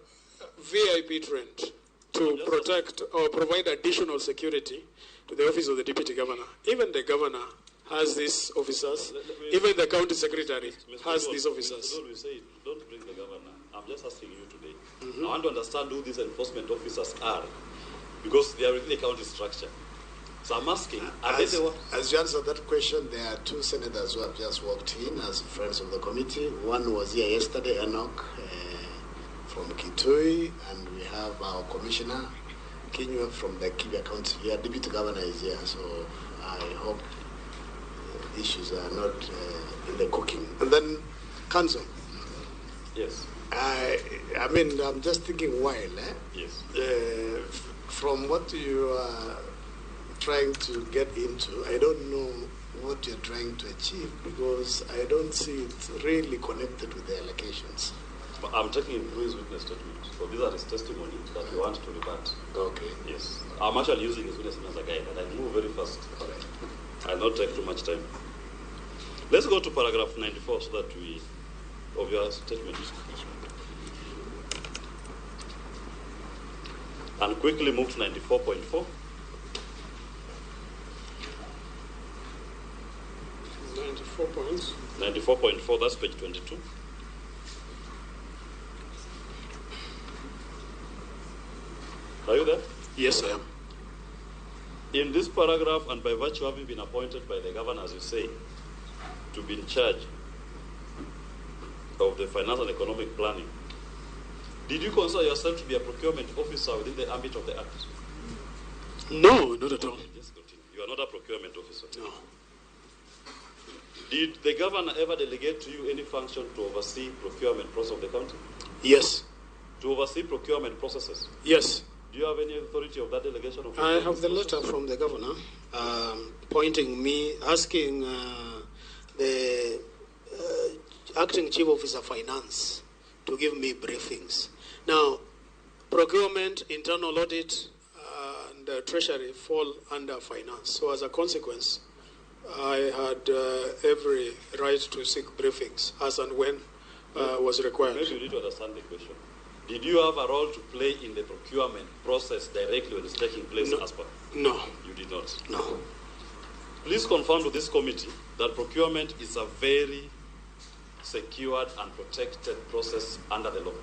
VIP trained to protect or provide additional security to the office of the deputy governor. Even the governor has these officers. Even the county secretary has these officers. Mr. Dole, we say, don't bring the governor. I'm just asking you today. I want to understand who these enforcement officers are, because they are within the county structure. So I'm asking, are they the one? As you answer that question, there are two senators who have just walked in as friends of the committee. One was here yesterday, Enoch, from Kitui, and we have our commissioner, Kinyua, from the Kibia County. Your deputy governor is here, so I hope issues are not in the cooking. And then, Council. Yes. I mean, I'm just thinking while. Yes. From what you are trying to get into, I don't know what you're trying to achieve, because I don't see it really connected with the allocations. But I'm taking him through his witness statement. So these are his testimony that we want to rebut. Okay. Yes. I'm actually using his witness statement as a guide, and I move very fast. All right. I'll not take too much time. Let's go to paragraph 94 so that we, of your statement. And quickly move to 94.4. 94 points. 94.4, that's page 22. Are you there? Yes, I am. In this paragraph, and by virtue of having been appointed by the governor, as you say, to be in charge of the finance and economic planning, did you consider yourself to be a procurement officer within the ambit of the Act? No, not at all. Okay, just continue. You are not a procurement officer. No. Did the governor ever delegate to you any function to oversee procurement process of the county? Yes. To oversee procurement processes? Yes. Do you have any authority of that delegation? Of I have the letter from the governor pointing me, asking the acting chief officer finance to give me briefings. Now, procurement, internal audit, and treasury fall under finance. So as a consequence, I had every right to seek briefings as and when was required. Maybe you need to understand the question. Did you have a role to play in the procurement process directly when it's taking place? No. As per? No. You did not? No. Please confirm to this committee that procurement is a very secured and protected process under the law.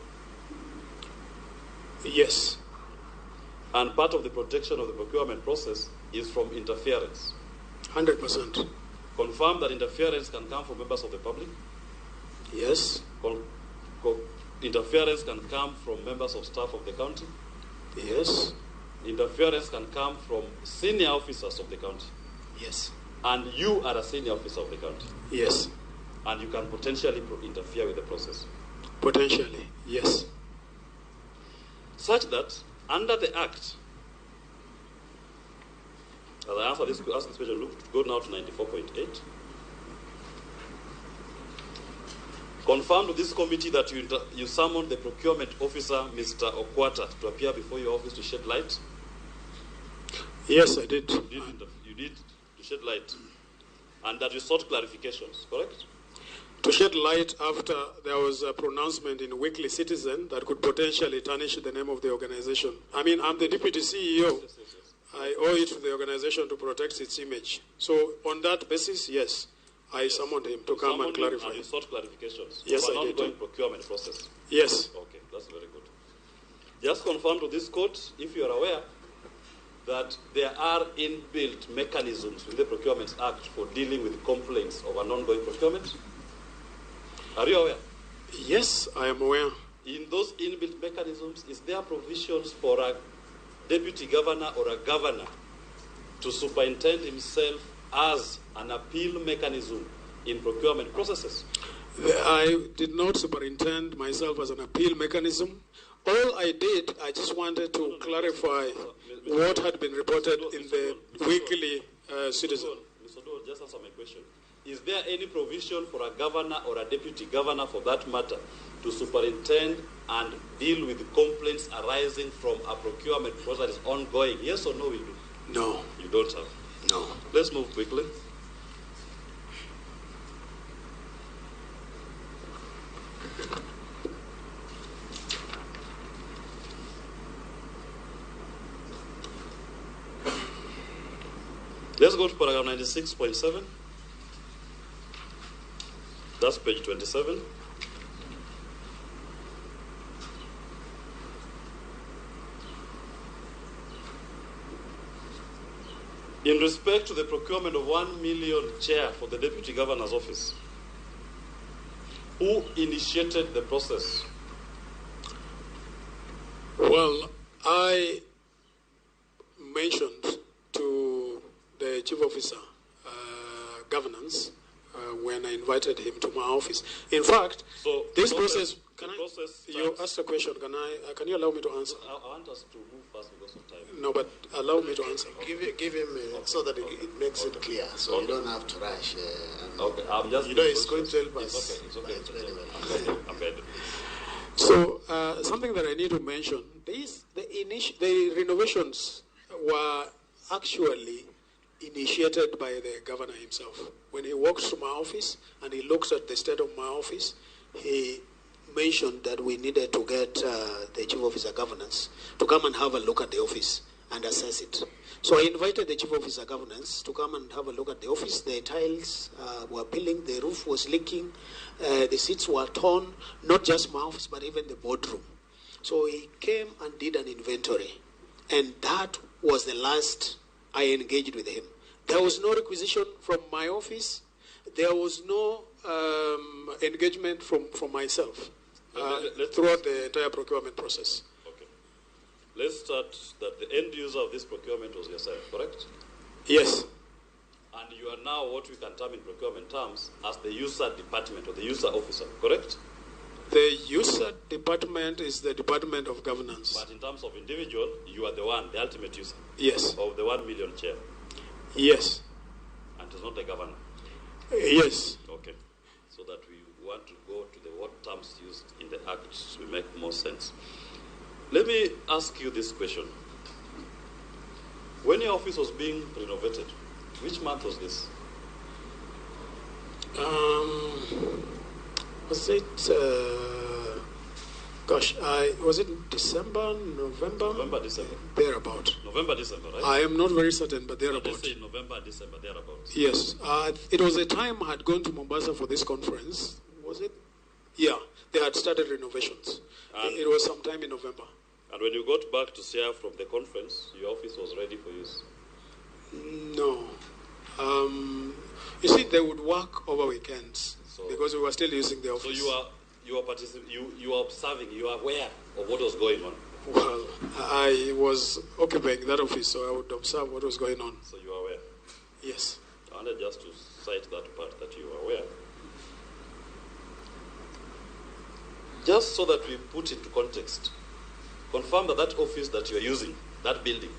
Yes. And part of the protection of the procurement process is from interference. 100%. Confirm that interference can come from members of the public? Yes. Interference can come from members of staff of the county? Yes. Interference can come from senior officers of the county? Yes. And you are a senior officer of the county? Yes. And you can potentially interfere with the process? Potentially, yes. Such that, under the Act, as I answer this, ask this question, look, go now to 94.8. Confirm to this committee that you summoned the procurement officer, Mr. Okwata, to appear before your office to shed light? Yes, I did. You did to shed light. And that you sought clarifications, correct? To shed light after there was a pronouncement in Weekly Citizen that could potentially tarnish the name of the organization. I mean, I'm the deputy CEO. Yes, yes, yes. I owe it to the organization to protect its image. So on that basis, yes, I summoned him to come and clarify. And you sought clarifications. Yes, I did. For an ongoing procurement process. Yes. Okay, that's very good. Just confirm to this court, if you are aware, that there are inbuilt mechanisms with the Procurement Act for dealing with complaints of an ongoing procurement. Are you aware? Yes, I am aware. In those inbuilt mechanisms, is there provisions for a deputy governor or a governor to superintend himself as an appeal mechanism in procurement processes? I did not superintend myself as an appeal mechanism. All I did, I just wanted to clarify what had been reported in the Weekly Citizen. Mr. Dole, just answer my question. Is there any provision for a governor or a deputy governor, for that matter, to superintend and deal with complaints arising from a procurement process that is ongoing? Yes or no, will do? No. You don't have? No. Let's move quickly. go to paragraph 96.7. That's page 27. In respect to the procurement of 1 million chair for the Deputy Governor's office, who initiated the process? Well, I mentioned to the Chief Officer, Governance, when I invited him to my office. In fact, so this process... You asked a question. Can you allow me to answer? I want us to move fast because of time. No, but allow me to answer. Give him so that it makes it clear, so you don't have to rush. Okay, I'm just. You know, it's going to help us. It's okay. It's okay. I'm ready. So something that I need to mention: the renovations were actually initiated by the governor himself. When he walked to my office and he looked at the state of my office, he mentioned that we needed to get the Chief Officer Governance to come and have a look at the office and assess it. So I invited the Chief Officer Governance to come and have a look at the office. The tiles were peeling, the roof was leaking, the seats were torn, not just my office, but even the boardroom. So he came and did an inventory, and that was the last I engaged with him. There was no requisition from my office. There was no engagement from myself throughout the entire procurement process. Okay. Let's start that the end user of this procurement was yourself, correct? Yes. And you are now what we can term in procurement terms as the user department or the user officer, correct? The user department is the Department of Governance. But in terms of individual, you are the one, the ultimate user. Yes. Of the 1 million chair. Yes. And it's not the governor. Yes. Okay. So that we want to go to the what terms used in the Act to make more sense. Let me ask you this question. When your office was being renovated, which month was this? Was it, was it December, November? November, December. Thereabout. November, December, right? I am not very certain, but thereabout. Let's say November, December, thereabout. Yes. It was a time I had gone to Mombasa for this conference. Was it? Yeah. They had started renovations. And it was sometime in November. And when you got back to Siaya from the conference, your office was ready for use? No. You see, they would work over weekends because we were still using the office. So you are observing, you are aware of what was going on. Well, I was occupying that office, so I would observe what was going on. So you are aware? Yes. I wanted just to cite that part that you are aware. Just so that we put into context, confirm that that office that you are using, that building,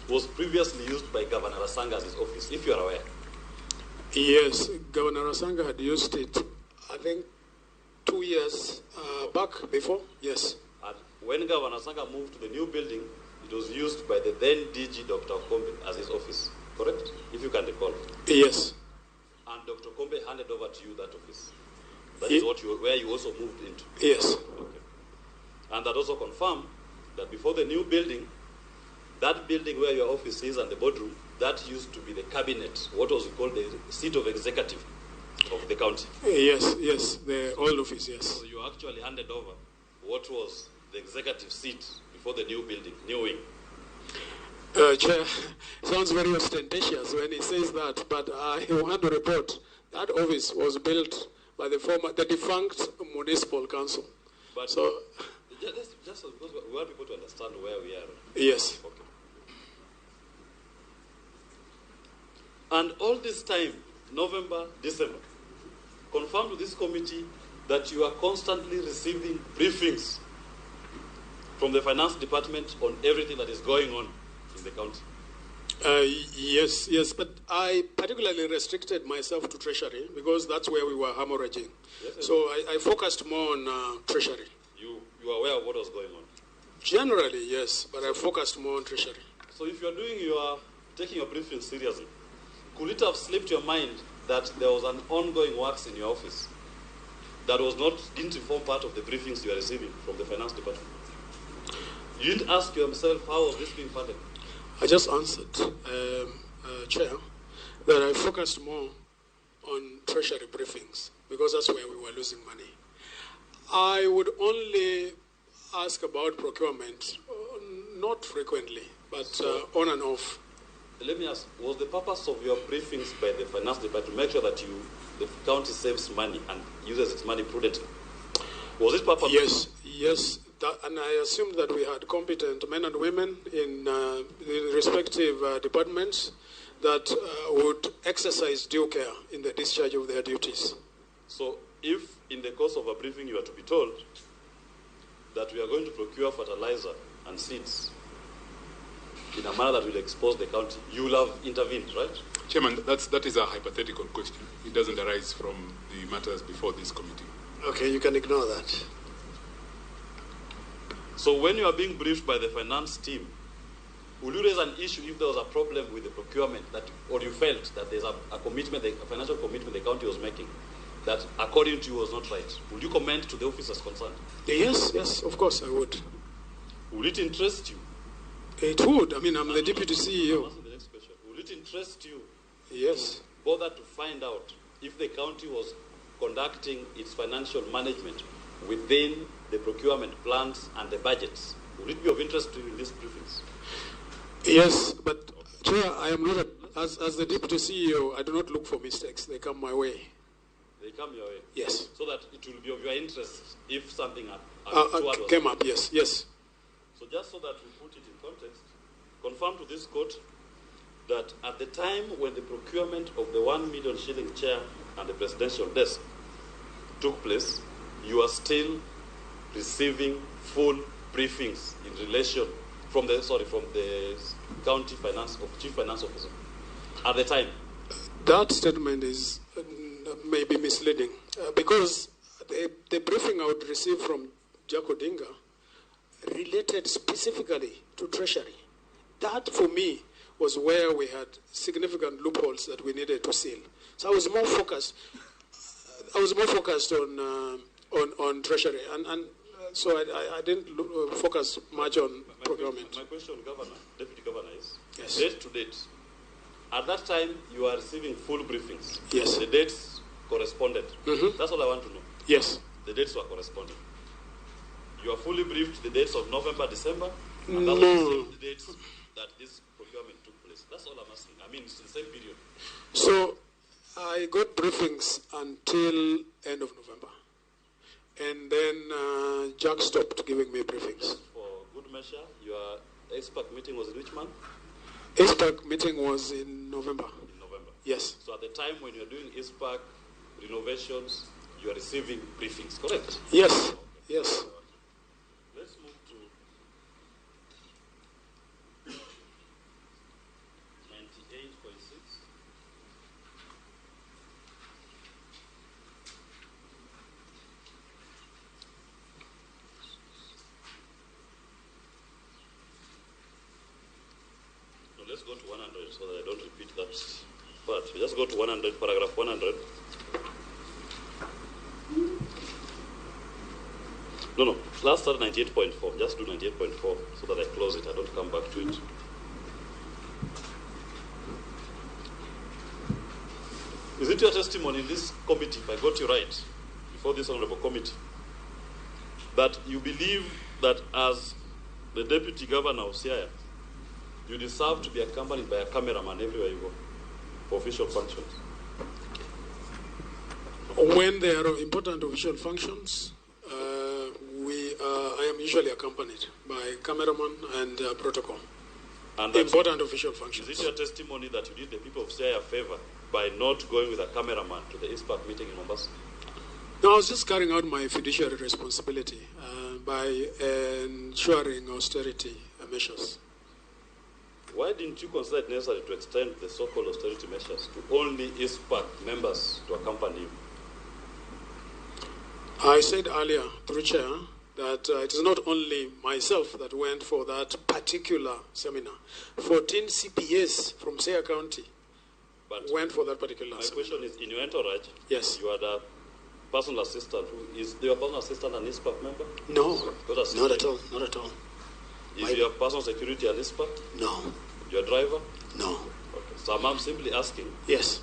was previously used by Governor Rasanga as his office, if you are aware. Yes, Governor Rasanga had used it, I think, 2 years back before, yes. And when Governor Rasanga moved to the new building, it was used by the then DG, Dr. Kombe, as his office, correct? If you can recall. Yes. And Dr. Kombe handed over to you that office. That is what you, where you also moved into. Yes. Okay. And that also confirmed that before the new building, that building where your office is and the boardroom, that used to be the cabinet, what was called the seat of executive of the county. Yes, yes, the old office, yes. So you actually handed over what was the executive seat before the new building, new wing. Chair, sounds very ostentatious when he says that, but I want to report that office was built by the defunct municipal council. But so, just because we want people to understand where we are. Yes. Okay. And all this time, November, December, confirm to this committee that you are constantly receiving briefings from the finance department on everything that is going on in the county. Yes, yes, but I particularly restricted myself to Treasury because that's where we were hemorrhaging. Yes, so I focused more on Treasury. You are aware of what was going on? Generally, yes, but I focused more on Treasury. So if you are taking your briefing seriously, could it have slipped your mind that there was an ongoing works in your office that was not, didn't form part of the briefings you are receiving from the finance department? You didn't ask yourself how was this being funded? I just answered, Chair, that I focused more on treasury briefings because that's where we were losing money. I would only ask about procurement, not frequently, but on and off. Let me ask, was the purpose of your briefings by the finance department to make sure that the county saves money and uses its money prudently? Was it purpose? Yes, yes. And I assumed that we had competent men and women in the respective departments that would exercise due care in the discharge of their duties. So if in the course of a briefing you are to be told that we are going to procure fertilizer and seeds in a manner that will expose the county, you will have intervened, right? Chairman, that is a hypothetical question. It doesn't arise from the matters before this committee. Okay, you can ignore that. So when you are being briefed by the finance team, will you raise an issue if there was a problem with the procurement, that, or you felt that there's a commitment, a financial commitment the county was making that according to you was not right? Would you comment to the officers concerned? Yes, yes, of course I would. Would it interest you? It would. I mean, I'm the deputy CEO. I'm asking the next question. Would it interest you? Yes. To bother to find out if the county was conducting its financial management within the procurement plans and the budgets? Would it be of interest to you in these briefings? Yes, but Chair, I am not, as the deputy CEO, I do not look for mistakes. They come my way. They come your way? Yes. So that it will be of your interest if something came up, yes, yes. So just so that we put it in context, confirm to this court that at the time when the procurement of the 1 million shilling chair and the presidential desk took place, you are still receiving full briefings in relation from the county finance of chief finance officer at the time. That statement is maybe misleading because the briefing I would receive from Jack Odinga related specifically to Treasury. That for me was where we had significant loopholes that we needed to seal. So I was more focused. I was more focused on Treasury, and so I didn't focus much on procurement. My question, Governor, Deputy Governor, is yes. Date to date. At that time, you are receiving full briefings. Yes. The dates corresponded. Mm-hmm. That's all I want to know. Yes. The dates were corresponding. You are fully briefed the dates of November, December, and that no. was the dates that this procurement took place. That's all I'm asking. I mean, it's the same period. So I got briefings until end of November. And then Jack stopped giving me briefings. Just for good measure, your ICPAK meeting was in which month? ICPAK meeting was in November. In November. Yes. So at the time when you're doing ICPAK renovations, you are receiving briefings, correct? Yes. Okay. Yes. Let's move to 98.6. No, let's go to 100 so that I don't repeat that part. We just go to 100, paragraph 100. No, last start 98.4. Just do 98.4 so that I close it. I don't come back to it. Is it your testimony in this committee, if I got you right, before this honorable committee, that you believe that as the deputy governor of Siaya, you deserve to be accompanied by a cameraman everywhere you go for official functions? When there are important official functions, I am usually accompanied by cameraman and protocol. And important official functions. Is it your testimony that you did the people of Siaya a favor by not going with a cameraman to the ICPAK meeting in Mombasa? No, I was just carrying out my fiduciary responsibility by ensuring austerity measures. Why didn't you consider it necessary to extend the so-called austerity measures to only ICPAK members to accompany you? I said earlier, through Chair, that it is not only myself that went for that particular seminar. 14 CPAs from Siaya County went for that particular my seminar. My question is, in your entourage, yes, you had a personal assistant. Who is your personal assistant an ICPAK member? No, not at all, not at all. Is your personal security an ICPAK? No. Your driver? No. Okay. So I'm simply asking. Yes.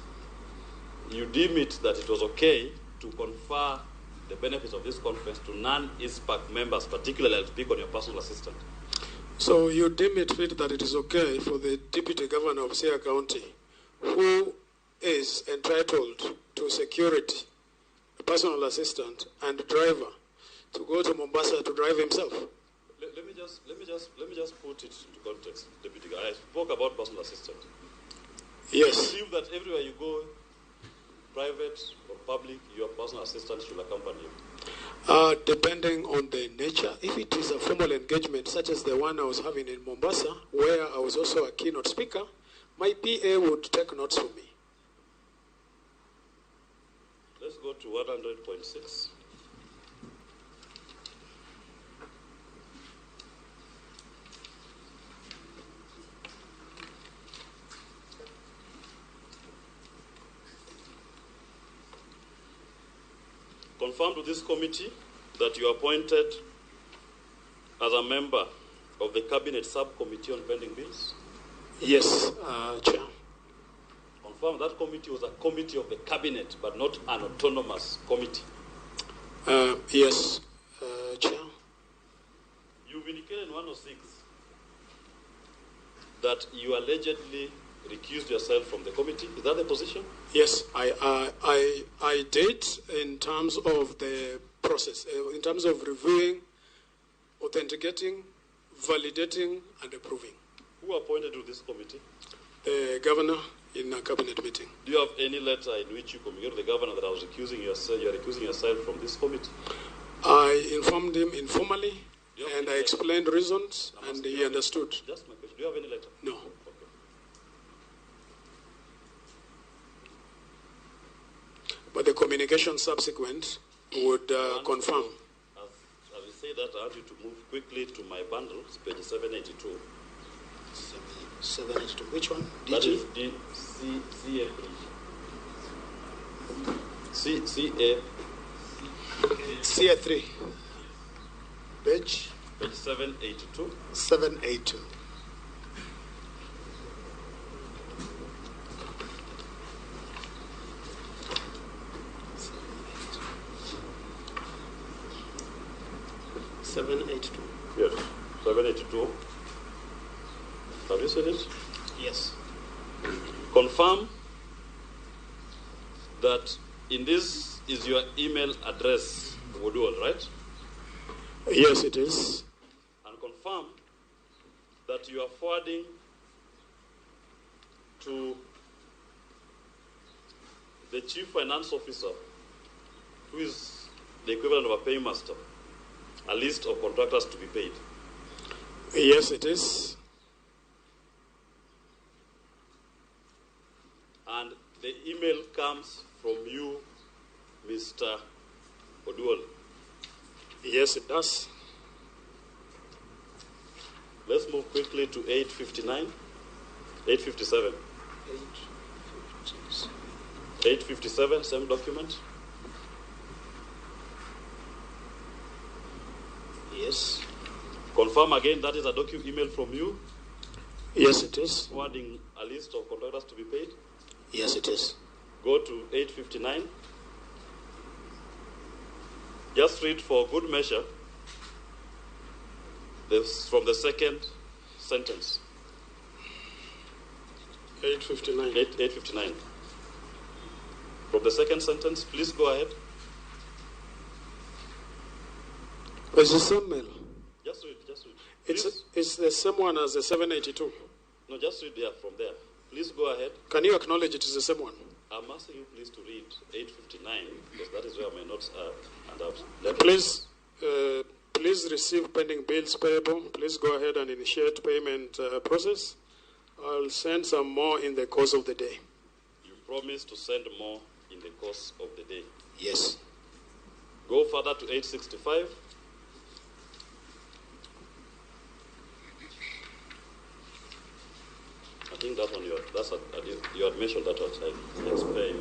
You deem it that it was okay to confer the benefits of this conference to non-ICPAK members, particularly I'll speak on your personal assistant. So you deem it fit that it is okay for the deputy governor of Siaya County, who is entitled to security, a personal assistant and driver, to go to Mombasa to drive himself? Let me just put it into context, Deputy Governor. I spoke about personal assistant. Yes. You believe that everywhere you go, private or public, your personal assistant should accompany you? Depending on the nature. If it is a formal engagement, such as the one I was having in Mombasa, where I was also a keynote speaker, my PA would take notes for me. Let's go to 100.6. Confirm to this committee that you are appointed as a member of the Cabinet Subcommittee on Pending Bills? Yes, Chair. Confirm that committee was a committee of the Cabinet, but not an autonomous committee. Yes, Chair. You've indicated in 106 that you allegedly recused yourself from the committee. Is that the position? Yes, I did in terms of the process, in terms of reviewing, authenticating, validating, and approving. Who appointed you to this committee? The governor in a cabinet meeting. Do you have any letter in which you communicated to the governor that I was recusing yourself, you are recusing yourself from this committee? I informed him informally, and I explained reasons, and he understood. Just my question. Do you have any letter? No. Okay. But the communication subsequent would confirm. As we say that, I urge you to move quickly to my bundles, page 782. 782. Which one? DG? That is D C C A 3. C C A. C A 3. Page? Page 782. 782. Yes, 782. Have you seen it? Yes. Confirm that in this is your email address, Oduol, right? Yes, it is. And confirm that you are forwarding to the Chief Finance Officer, who is the equivalent of a paymaster, a list of contractors to be paid. Yes, it is. And the email comes from you, Mr. Oduol. Yes, it does. Let's move quickly to 859, 857. 857, same document. Yes. Confirm again, that is a document email from you. Yes, it is. Forwarding a list of contractors to be paid. Yes, it is. Go to 859. Just read for good measure this, from the second sentence. 859. 859. From the second sentence, please go ahead. It's the same mail. Just read, just read. It's the same one as the 782. No, just read there from there. Please go ahead. Can you acknowledge it is the same one? I'm asking you please to read 859 because that is where my notes are. And I've please, please receive pending bills payable. Please go ahead and initiate payment process. I'll send some more in the course of the day. You promise to send more in the course of the day. Yes. Go further to 865. I think that one you had mentioned that one. I explained.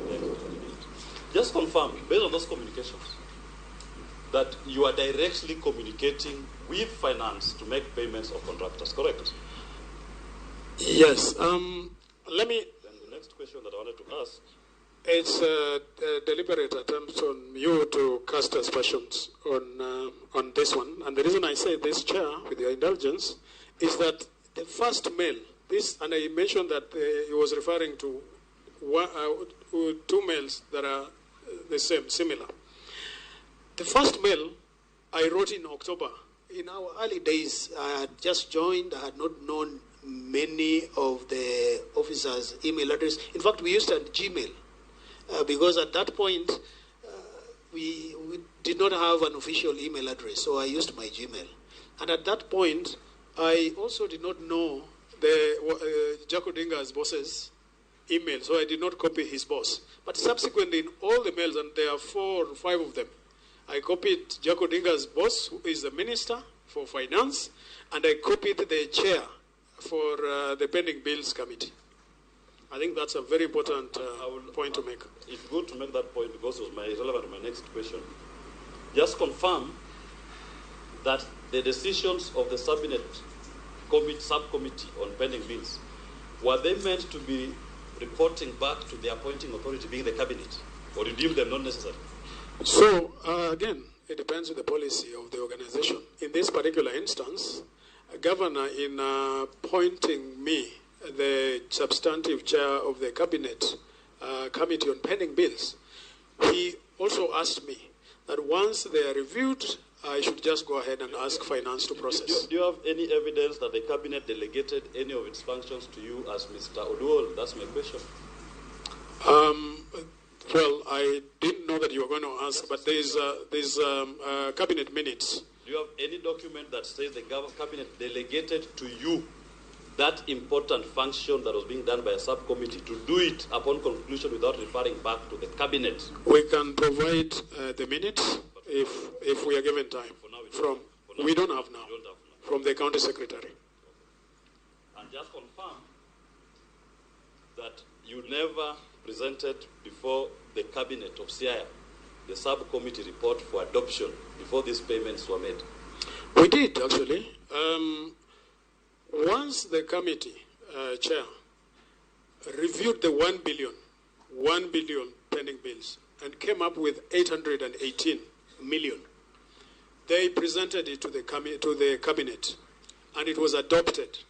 Just confirm, based on those communications, that you are directly communicating with finance to make payments of contractors, correct? Yes. Let me question that I wanted to ask. It's a deliberate attempt on you to cast aspersions on this one. And the reason I say this, Chair, with your indulgence, is that the first mail, this, and I mentioned that he was referring to two mails that are the same, similar. The first mail I wrote in October. In our early days, I had just joined. I had not known many of the officers' email address. In fact, we used a Gmail because at that point, we did not have an official email address, so I used my Gmail. And at that point, I also did not know the Jack Odinga's boss's email, so I did not copy his boss. But subsequently, in all the mails, and there are 4 or 5 of them, I copied Jack Odinga's boss, who is the Minister for Finance, and I copied the chair for the Pending Bills Committee. I think that's a very important point to make. It's good to make that point because it was relevant to my next question. Just confirm that the decisions of the subcommittee on pending bills, were they meant to be reporting back to the appointing authority, being the cabinet, or you deem them not necessary? So, again, it depends on the policy of the organization. In this particular instance, a governor, in appointing me the substantive chair of the cabinet committee on pending bills, he also asked me that once they are reviewed, I should just go ahead and ask finance to process. Do you have any evidence that the cabinet delegated any of its functions to you as Mr. Oduol? That's my question. Well, I didn't know that you were going to ask, but there's cabinet minutes. Do you have any document that says the cabinet delegated to you that important function that was being done by a subcommittee to do it upon conclusion without referring back to the cabinet? We can provide the minutes if we are given time. For now, we don't have now. From the county secretary. Okay. And just confirm that you never presented before the cabinet of Siaya the subcommittee report for adoption before these payments were made. We did, actually. Once the committee chair reviewed the 1 billion pending bills and came up with 818 million, they presented it to the cabinet, and it was adopted.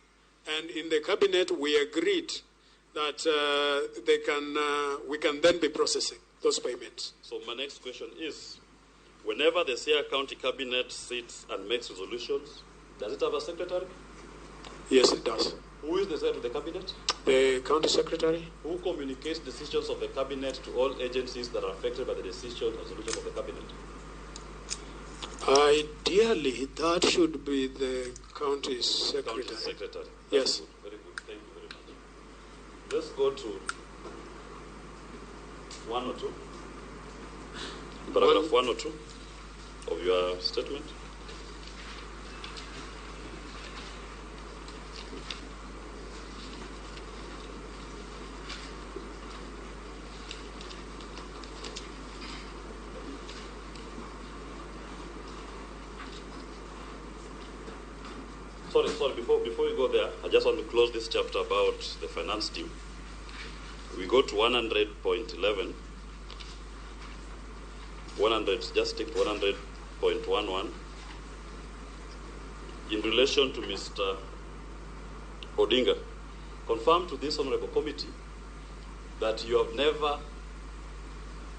And in the cabinet, we agreed that we can then be processing those payments. So my next question is, whenever the Siaya County Cabinet sits and makes resolutions, does it have a secretary? Yes, it does. Who is the secretary of the cabinet? The county secretary. Who communicates decisions of the cabinet to all agencies that are affected by the decision or resolution of the cabinet? Ideally, that should be the county secretary. County secretary. Yes. Good. Very good. Thank you very much. Let's go to 102. Paragraph 102 of your statement. Sorry, before we go there, I just want to close this chapter about the finance team. We go to 100.11. 100, just take 100.11. In relation to Mr. Odinga, confirm to this honorable committee that you have never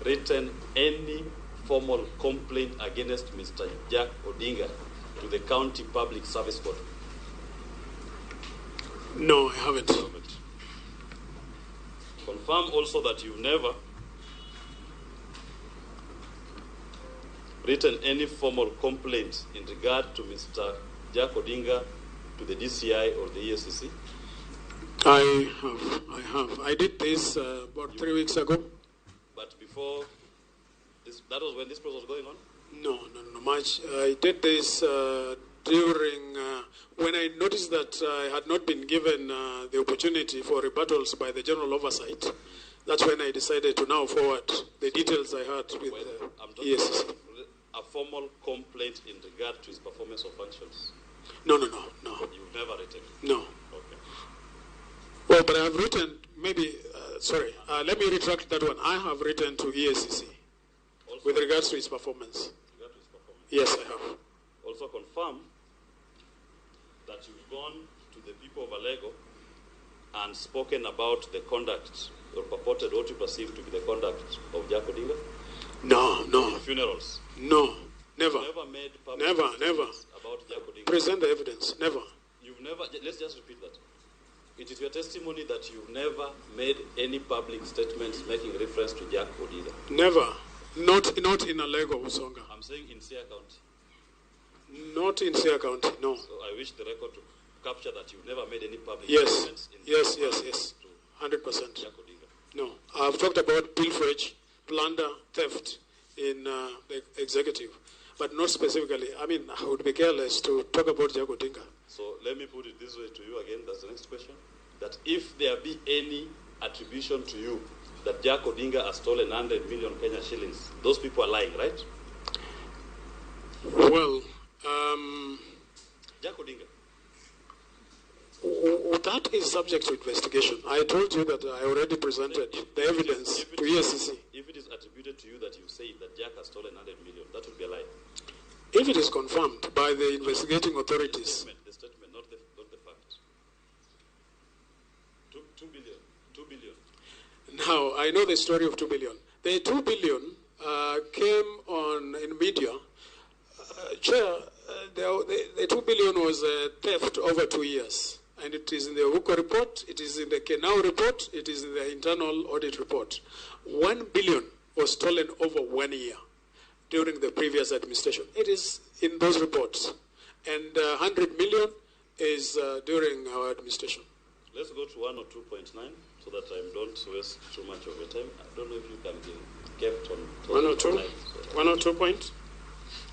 written any formal complaint against Mr. Jack Odinga to the County Public Service Board. No, I haven't. Confirm also that you've never written any formal complaint in regard to Mr. Jack Odinga to the DCI or the EACC? I have. I did this about 3 weeks ago. But before, this, that was when this process was going on? No, much. I did this during when I noticed that I had not been given the opportunity for rebuttals by the general oversight. That's when I decided to now forward the details I had with the EACC. A formal complaint in regard to his performance of functions? No. You've never written it? No. Okay. Well, but I have written, maybe, let me retract that one. I have written to EACC with regards to his performance. Yes, I have. Also confirm that you've gone to the people of Alego and spoken about the conduct or purported what you perceive to be the conduct of Jack Odinga? No, no. In funerals? No, never. You've never made public Never, never. about Jack Odinga? Present the evidence, never. You've never, let's just repeat that. It is your testimony that you've never made any public statements making reference to Jack Odinga. Never. Not in Alego, Usonga. I'm saying in Siaya County. Not in Siaya County, no. So I wish the record to capture that you've never made any public statements. Yes, yes, 100%. No, I've talked about pilferage, plunder, theft in the executive, but not specifically. I mean, I would be careless to talk about Jack Odinga. So let me put it this way to you again. That's the next question. That if there be any attribution to you that Jack Odinga has stolen 100 million Kenya shillings, those people are lying, right? Well, Jack Odinga. That is subject to investigation. I told you that I already presented the evidence to EACC. If it is attributed to you that you say that Jack has stolen 100 million, that would be a lie. If it is confirmed by the investigating authorities. The statement, not the fact. 2 billion. 2 billion. Now, I know the story of 2 billion. The 2 billion came on in media. Chair, the 2 billion was a theft over 2 years. And it is in the Ouko report, it is in the Kenau report, it is in the internal audit report. 1 billion was stolen over 1 year during the previous administration. It is in those reports. And 100 million is during our administration. Let's go to 102.9 so that I don't waste too much of your time. I don't know if you can be kept on 102? Time, so. 102 point?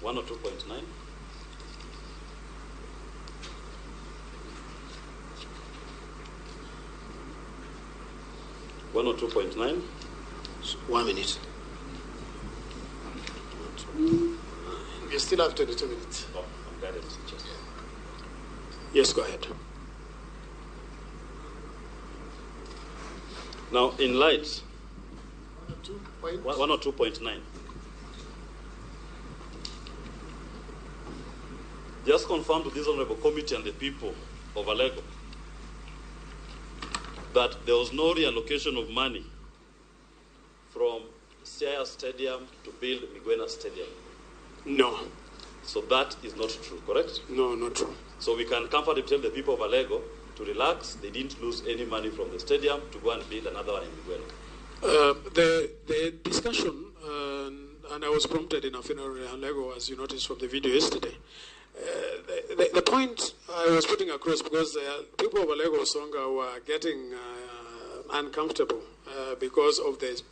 102.9. 102.9. 1 minute. You still have 22 minutes. Oh, I'm guided. Yes, go ahead. Now, in light, 102.9. Just confirm to this honorable committee and the people of Alego that there was no reallocation of money from Siaya Stadium to build Migwena Stadium. No. So that is not true, correct? No, not true. So we can comfortably tell the people of Alego to relax. They didn't lose any money from the stadium to go and build another one in Migwena. The discussion, and I was prompted in a funeral in Alego, as you noticed from the video yesterday. The point I was putting across, because people of Alego Usonga were getting uncomfortable because of the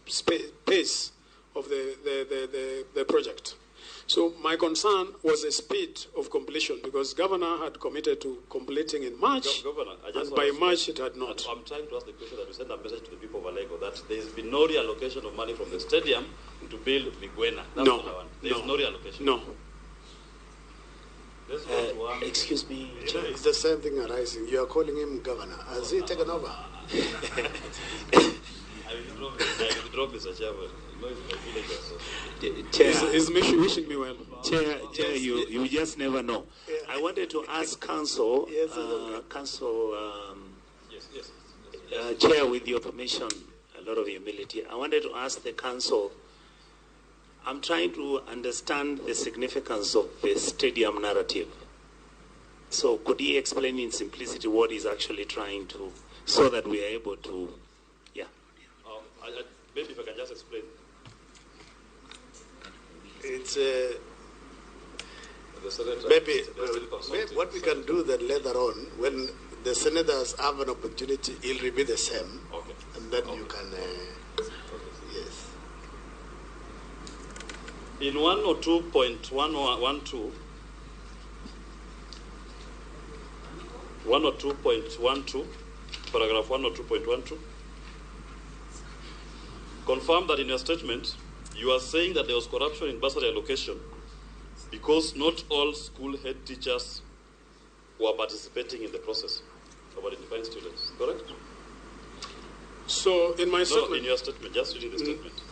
pace of the project. So my concern was the speed of completion, because Governor had committed to completing in March, Governor, I just and by March it had not. I'm trying to ask the question that we send a message to the people of Alego that there's been no reallocation of money from the stadium to build Migwena. That's no, what I want. There's no reallocation. No. Excuse me, Chair. It's the same thing arising. You are calling him governor. Has he taken over? I withdraw, Mr. Chairman. No, it's my village. Chair, he's wishing me well. Chair, yes. you just never know. Yeah. I wanted to ask Council, yes, Council, yes. Chair, with your permission, a lot of humility. I wanted to ask the Council. I'm trying to understand the significance of the stadium narrative. So could he explain in simplicity what he's actually trying to, so that we are able to, yeah. Maybe if I can just explain. It's maybe what we can do that later on, when the senators have an opportunity, it'll be the same. Okay. And then you can, yes. In 102.112, 102.12, paragraph 102.12, confirm that in your statement, you are saying that there was corruption in bursary allocation because not all school head teachers were participating in the process of identifying students, correct? So in my statement... No, in your statement, just reading the statement.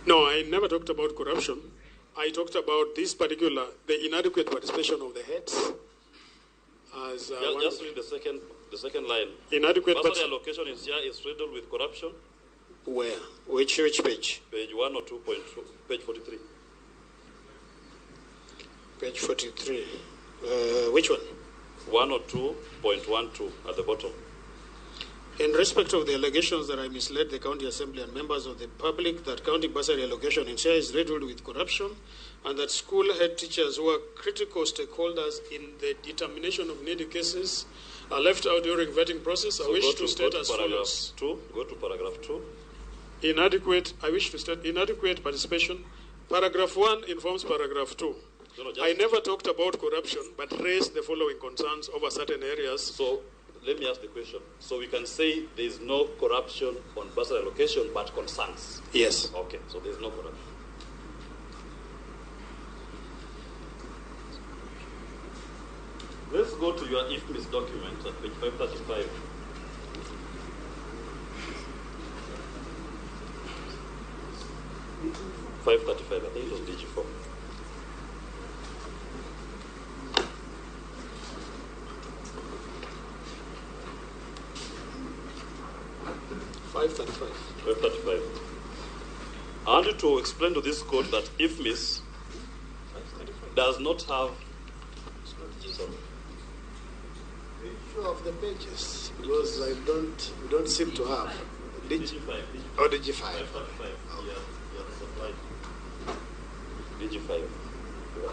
No, I never talked about corruption. I talked about this particular, the inadequate participation of the heads. As just read the second line. Inadequate bursary allocation in Siaya is riddled with corruption. Where? Which page? Page 102.2, page 43. Page 43. Which one? 102.12 at the bottom. In respect of the allegations that I misled the county assembly and members of the public that county bursary allocation in Siaya is riddled with corruption and that school head teachers who are critical stakeholders in the determination of needy cases are left out during vetting process, I wish to state as follows. Go to paragraph 2. Inadequate, I wish to state inadequate participation. Paragraph 1 informs paragraph 2. No, I never talked about corruption, but raised the following concerns over certain areas. So let me ask the question. So we can say there is no corruption on bursary allocation, but concerns. Yes. Okay, so there is no corruption. Let's go to your IFMIS document at page 535. I think it was DG4. I wanted to explain to this court that IFMIS does not have. Sorry. Sure of the pages, because we don't seem to have. DG5. Oh, DG5. 535. Okay. Yeah, supplied. DG5. Yeah.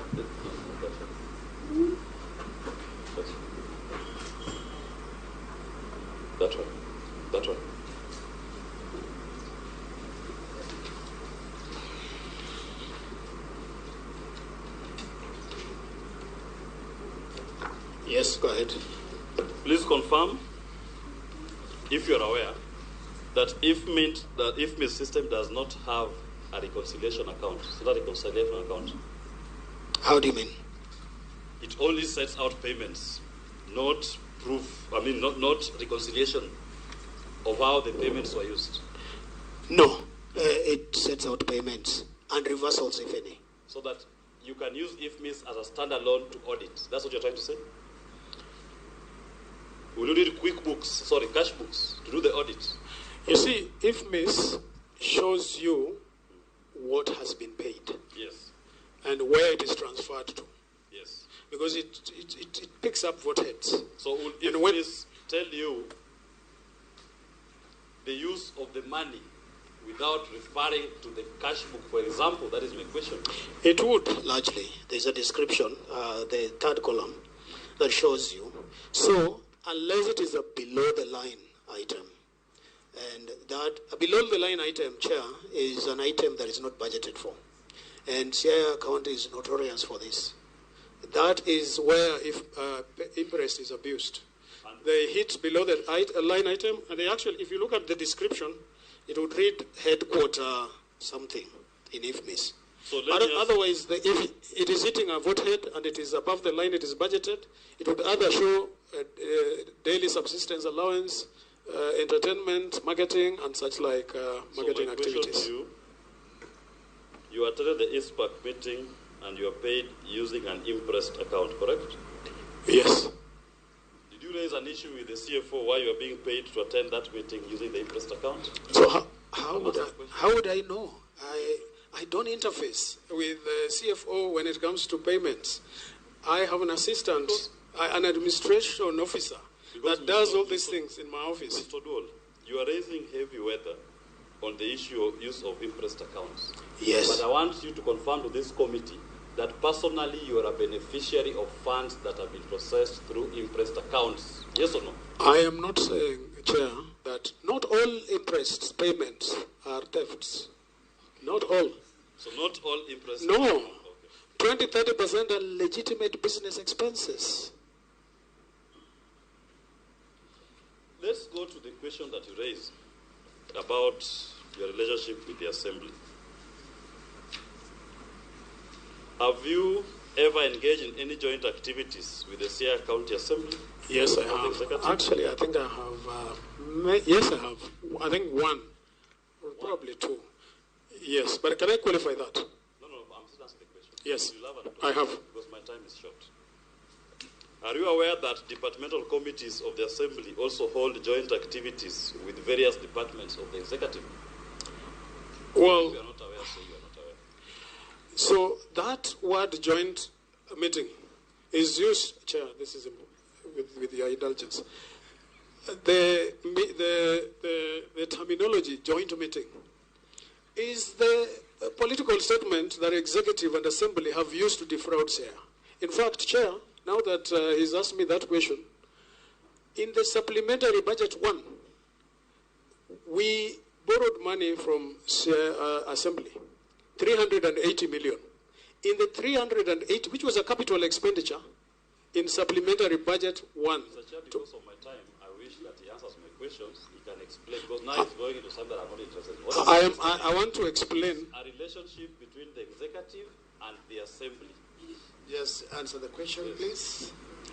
That one. That one. Yes, go ahead. Please confirm, if you are aware, that IFMIS system does not have a reconciliation account. It's not a reconciliation account. How do you mean? It only sets out payments, not proof. I mean, not reconciliation of how the payments were used. No, it sets out payments and reversals, if any. So that you can use IFMIS as a standalone to audit. That's what you're trying to say? Will you need QuickBooks, sorry, cash books, to do the audit? You see, IFMIS shows you what has been paid. Yes. And where it is transferred to. Yes. Because it picks up vote heads. So will IFMIS tell you the use of the money without referring to the cash book, for example? That is my question. It would. Largely. There's a description, the third column, that shows you. So, unless it is a below-the-line item, and that a below-the-line item, Chair, is an item that is not budgeted for. And Siaya County is notorious for this. That is where if interest is abused. They hit below the line item, and they actually, if you look at the description, it would read headquarter something in IFMIS. So otherwise, if it is hitting a vote head and it is above the line, it is budgeted, it would either show daily subsistence allowance, entertainment, marketing, and such like marketing so my activities. To you attended the ICPAK meeting and you are paid using an imprest account, correct? Yes. Did you raise an issue with the CFO why you are being paid to attend that meeting using the imprest account? So how would I know? I don't interface with the CFO when it comes to payments. I have an assistant, an administration officer that does all these things in my office. Mr. Duol, you are raising heavy weather on the issue of use of imprest accounts. Yes. But I want you to confirm to this committee that personally you are a beneficiary of funds that have been processed through imprest accounts. Yes or no? I am not saying, Chair, that not all imprest payments are thefts. Not all. So not all imprest? No. Okay. 20-30% are legitimate business expenses. Let's go to the question that you raised about your relationship with the assembly. Have you ever engaged in any joint activities with the Siaya County Assembly? Yes, I Or the have. executive? Actually, I think I have. Yes, I have. I think one, or probably two. Yes, but can I qualify that? No, no, I'm still asking the question. Yes, You'll have an I have. Because my time is short. Are you aware that departmental committees of the Assembly also hold joint activities with various departments of the executive? Well, If you are not aware, say you are not aware. So that word joint meeting is used, Chair, this is with your indulgence. The terminology joint meeting is the political statement that executive and assembly have used to defraud Chair. In fact, Chair, now that he's asked me that question, in the supplementary budget 1, we borrowed money from assembly, 380 million. In the 380, which was a capital expenditure, in supplementary budget 1. Mr. Chair, because of my time, I wish that he answers my questions. He can explain, because now he's going into something that I'm not interested in. What I want to explain. A relationship between the executive and the assembly. Yes, answer the question, please.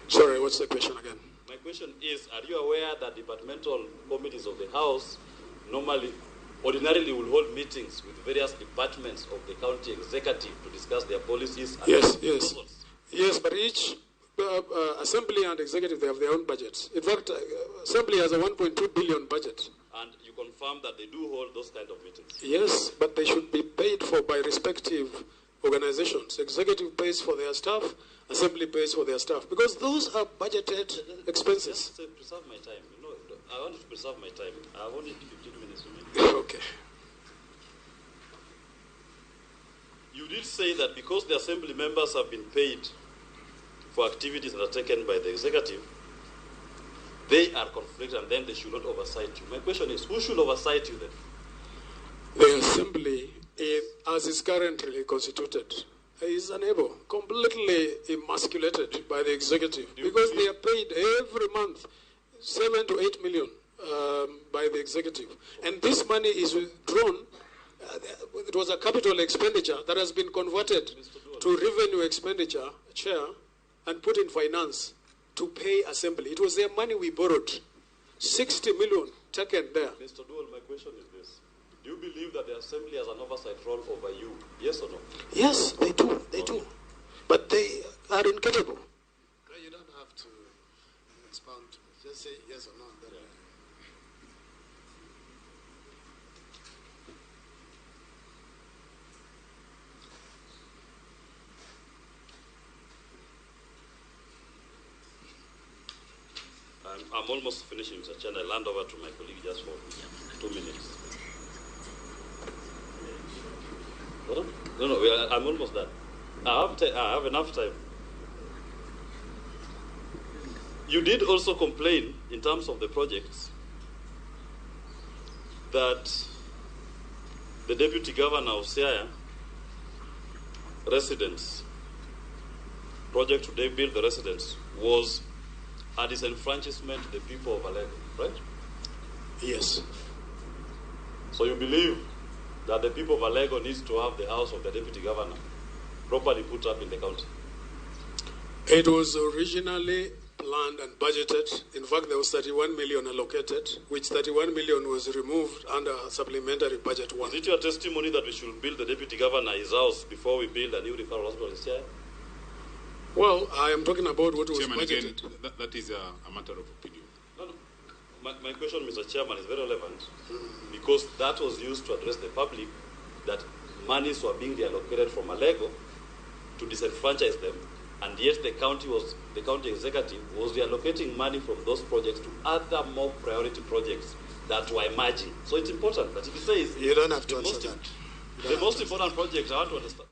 Sorry, what's the question again? My question is, are you aware that departmental committees of the House ordinarily will hold meetings with various departments of the county executive to discuss their policies and Yes, their yes. proposals? Yes, but each assembly and executive, they have their own budgets. In fact, assembly has a 1.2 billion budget. And you confirm that they do hold those kind of meetings? Yes, but they should be paid for by respective organizations. Executive pays for their staff, assembly pays for their staff, because those are budgeted expenses. Just to preserve my time. You know, I want to preserve my time. I have only 15 minutes remaining. Okay. You did say that because the assembly members have been paid for activities that are taken by the executive, they are conflicted and then they should not oversight you. My question is, who should oversight you then? The assembly, as is currently constituted, is unable, completely emasculated by the executive, because they are paid every month 7 to 8 million by the executive. And this money is withdrawn. It was a capital expenditure that has been converted to revenue expenditure, Chair, and put in finance to pay assembly. It was their money we borrowed, 60 million taken there. Mr. Dual, my question is this. Do you believe that the assembly has an oversight role over you? Yes or no? Yes, they do. They do. But they are incapable. No, you don't have to expound. Just say yes or no. Then yeah. I'm almost finishing, Mr. Chair. I'll hand over to my colleague just for 2 minutes. No, I'm almost done. I have enough time. You did also complain, in terms of the projects, that the deputy governor of Siaya residence, project to build the residence, was a disenfranchisement to the people of Alego, right? Yes. So you believe that the people of Alego needs to have the house of the deputy governor properly put up in the county? It was originally planned and budgeted. In fact, there was 31 million allocated, which 31 million was removed under supplementary budget 1. Is it your testimony that we should build the deputy governor his house before we build a new referral hospital in Siaya? Well, I am talking about what was Chairman, budgeted. Again, that is a matter of opinion. No, no. My question, Mr. Chairman, is very relevant because that was used to address the public that monies were being reallocated from Alego to disenfranchise them, and yet the county executive was reallocating money from those projects to other more priority projects that were emerging. So it's important that if he says you don't have to answer that. The most important project I want to understand.